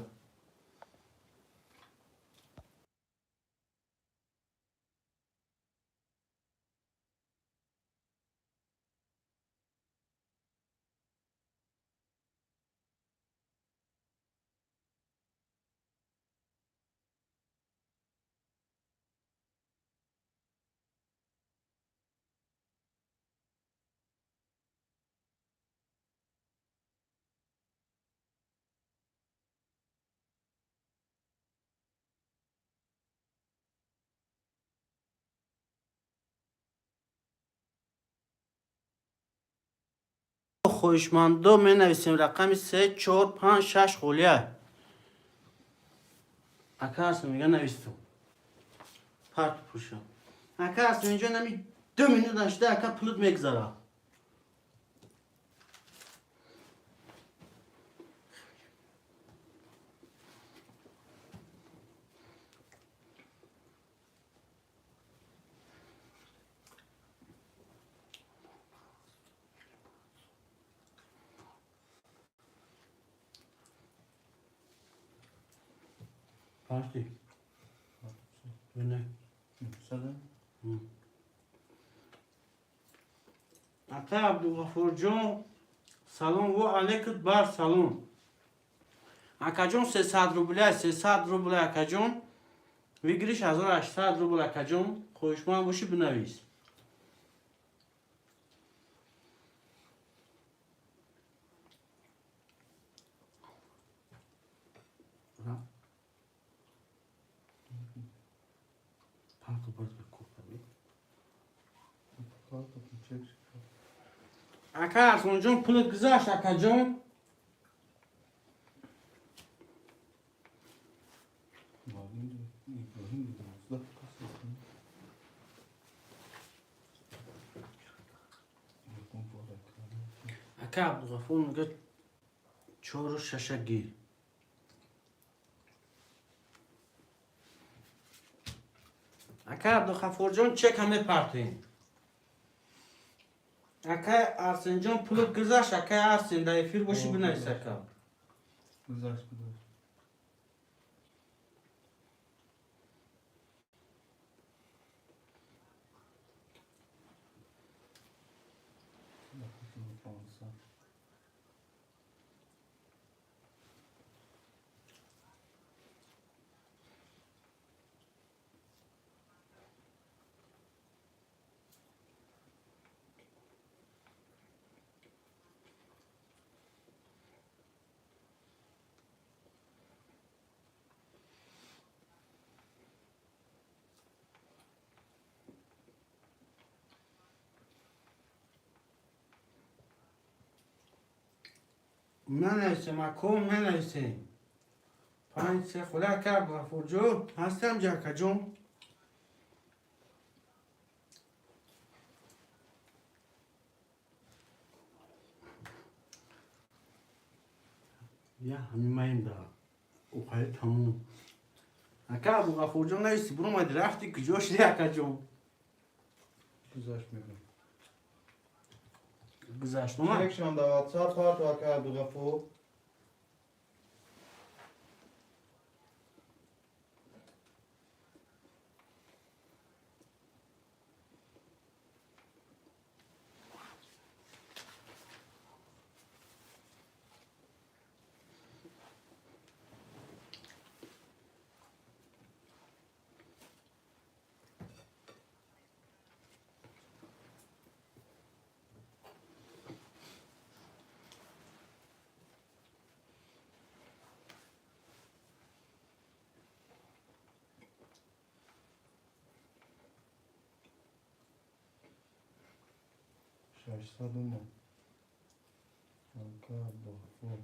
Хоҳишмандо менависем рақами 3 4 5 6 холия. Ака Арсен мега навистум. Парт пуша. Ака Арсен инҷо нами 2 минут нашуда, ака, пулут мегзара. Parti. Не. Сада? Ака Абдуғафурҷон, салом во алейкум бар салом. Акаҷон, 300 рубля, 300 рубля, акаҷон. Выигрыш 1800 рубл, акаҷон. Хоҳишманд бошӣ, бинавис. Парту бард купаби. Парту чек. Ака Арслонҷон, пулат гузашт, акаҷон. Иброҳим 12 кас. Ака Абдуғафур мега чору шаша гир. Ака Абдуғафурҷон, чека мепартем. Ака Арсенҷон, пулат гузашт, ака Арсен, дар эфир бошӣ, бинавис, ака. Гузашт, гузашт. 600. Менависем, ако менависем. 5-3 хула ака Абдуғафурҷон, ҳастам ҷа акаҷон. Я ҳамин маем да ухаи тамом. Ака Абдуғафурҷон нависи буромади рафти куҷо шуди акаҷон? Гузашт мегӯям. Гузашт омад? Чекшон да WhatsApp парту ака Абдуғафур. Шашсад омад. Ака Абдуғафур.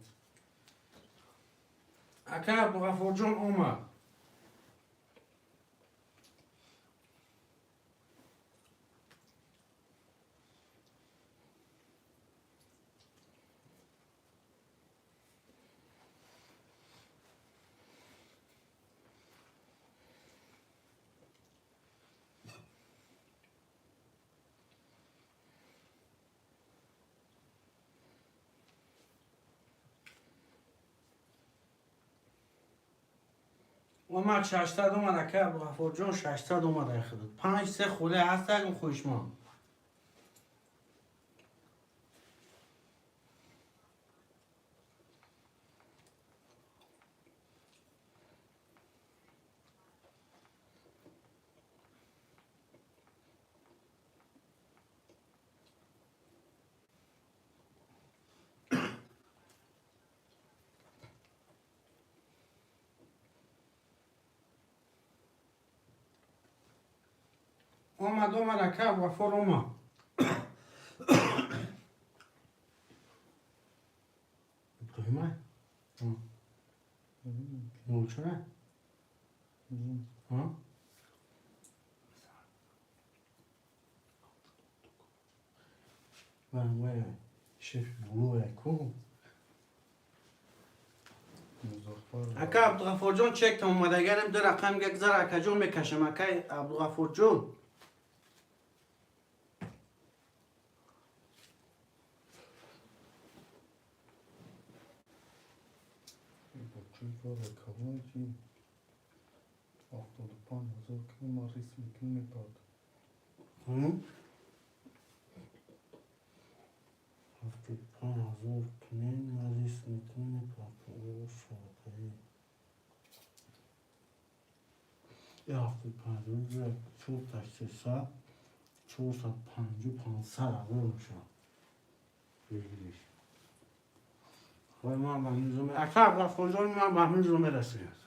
Ака Абдуғафурҷон омад. Омад 600 омад ака Абдуғафурҷон 600 омад ай худат. 5-3 хуле ҳаст агм хушмон. Омад омад ака Абдуғафур омад. Иброҳима? Нолчура? Вай, шеф булоя ку. Ака Абдуғафурҷон чек там омад. Агарем ду рақам гагзар акаҷон мекашам. Ака Абдуғафурҷон. Калонки 75 000 кило ма рис мекунем мепард. 75 000 кунем ма рис мекунем мепард. Шабакаи. 75 000 чорта 300 450 500 ҳазор мешавад. Бигириш. Вай ман ба ҳамин зуме. Ака Абдуғафурҷон ман ба ҳамин зуме расидам.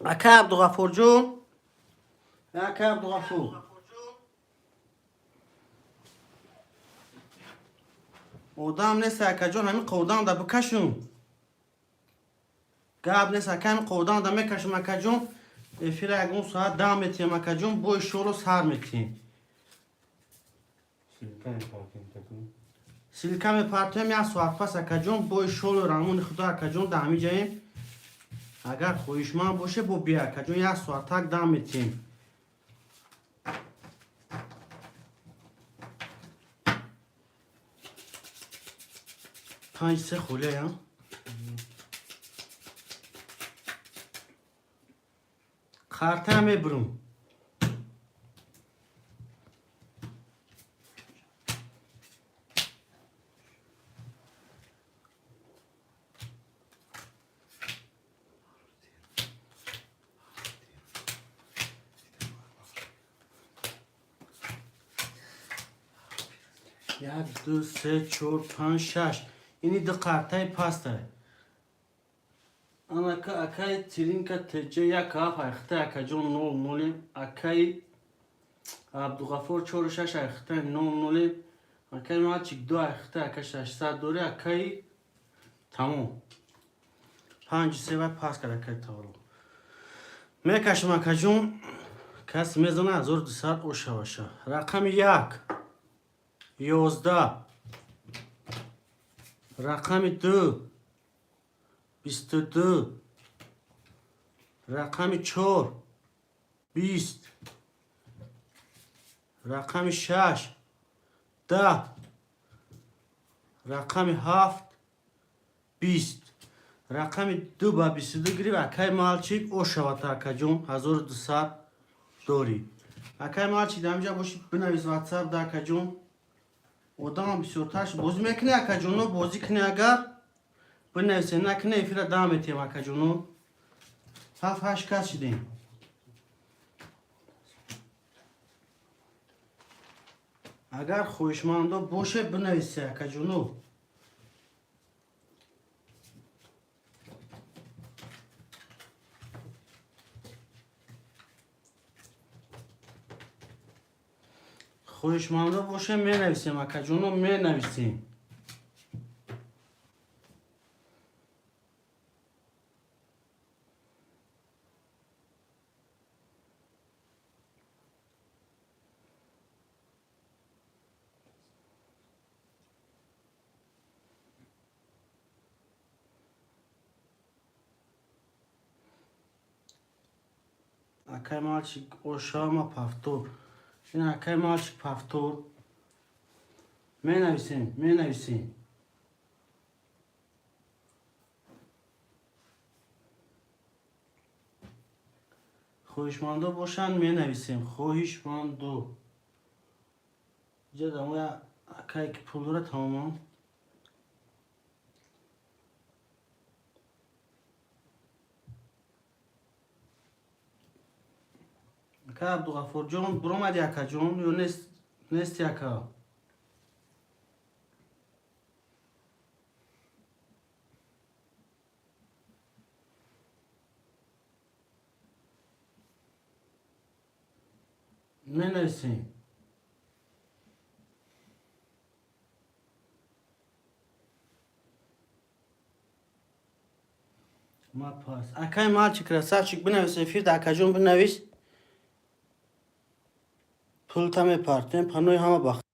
Акай Абдуғафурҷон, акай Абдуғафур, одам нест, акаҷон, ҳамин қодам да бикашум, гап нест, ака, ҳамин қодам да мекашум, акаҷон. Эфира ягон соат дам метиҳем, акаҷон, бо ишоро сар метиҳем. Ссылка мепартоем як соат пас, акаҷон, бо ишолу рамони худо, акаҷон, да ҳамин ҷаем. Агар хоҳишманд боше, бо бия, акаҷон, як соатак дам метиҳем. 5-3 холияям. Қартаям мебурум. Як, ду, се, чор, панҷ, шаш. Ини ду қартаи паста. Анака, акаи Тиринка Тҷ, як ҳафт айхта, акаҷон, нол ноли. Акаи Абдуғафор, чору шаш айхта, нол ноли. Акаи Мальчик, ду айхта, ака, 600 дори. Акаи, тамом. 5-3 вай пас кард, акаи таваллуд. Мекашам, акаҷон, кас мезана, 1200 ошаваша. Рақами як, 11, рақами ду, 22, рақами чор, 20, рақами шаш, 10, рақами ҳафт, 20. Рақами ду ба 22 гирифт акаи Мальчик, ошавата, акаҷон, 1200 дорӣ. Акаи Мальчик, дар ҳамҷа бошӣ, бинавис ватсап да, акаҷон. Одамам бисёртар бозӣ мекунӣ, акаҷоно, бозӣ кунӣ агар, бинависе, накунӣ, эфира дам метиҳем, акаҷоно. Ҳафт ҳашт кас шидем. Агар хоҳишмандо боше, бинависе, акаҷоно. Хоҳишмандо боше, менависем, акаҷоно, менависем. Акай Мальчик, ошама повтор. Ин акай Мальчик, повтор. Менависем, менависем. Хоҳишмандо бошанд, менависем. Хоҳишмандо. Иҷа дамоя акае ки пул дора, тамоман. Ака Абдуғафурҷон, биромади, акаҷон, ё нест, нести, ака? Менависем. Ма пас. Акай Мальчик, красавчик, бинавис эфир да, акаҷон, бинавис. Пулта мепартем, панои ҳама бахт.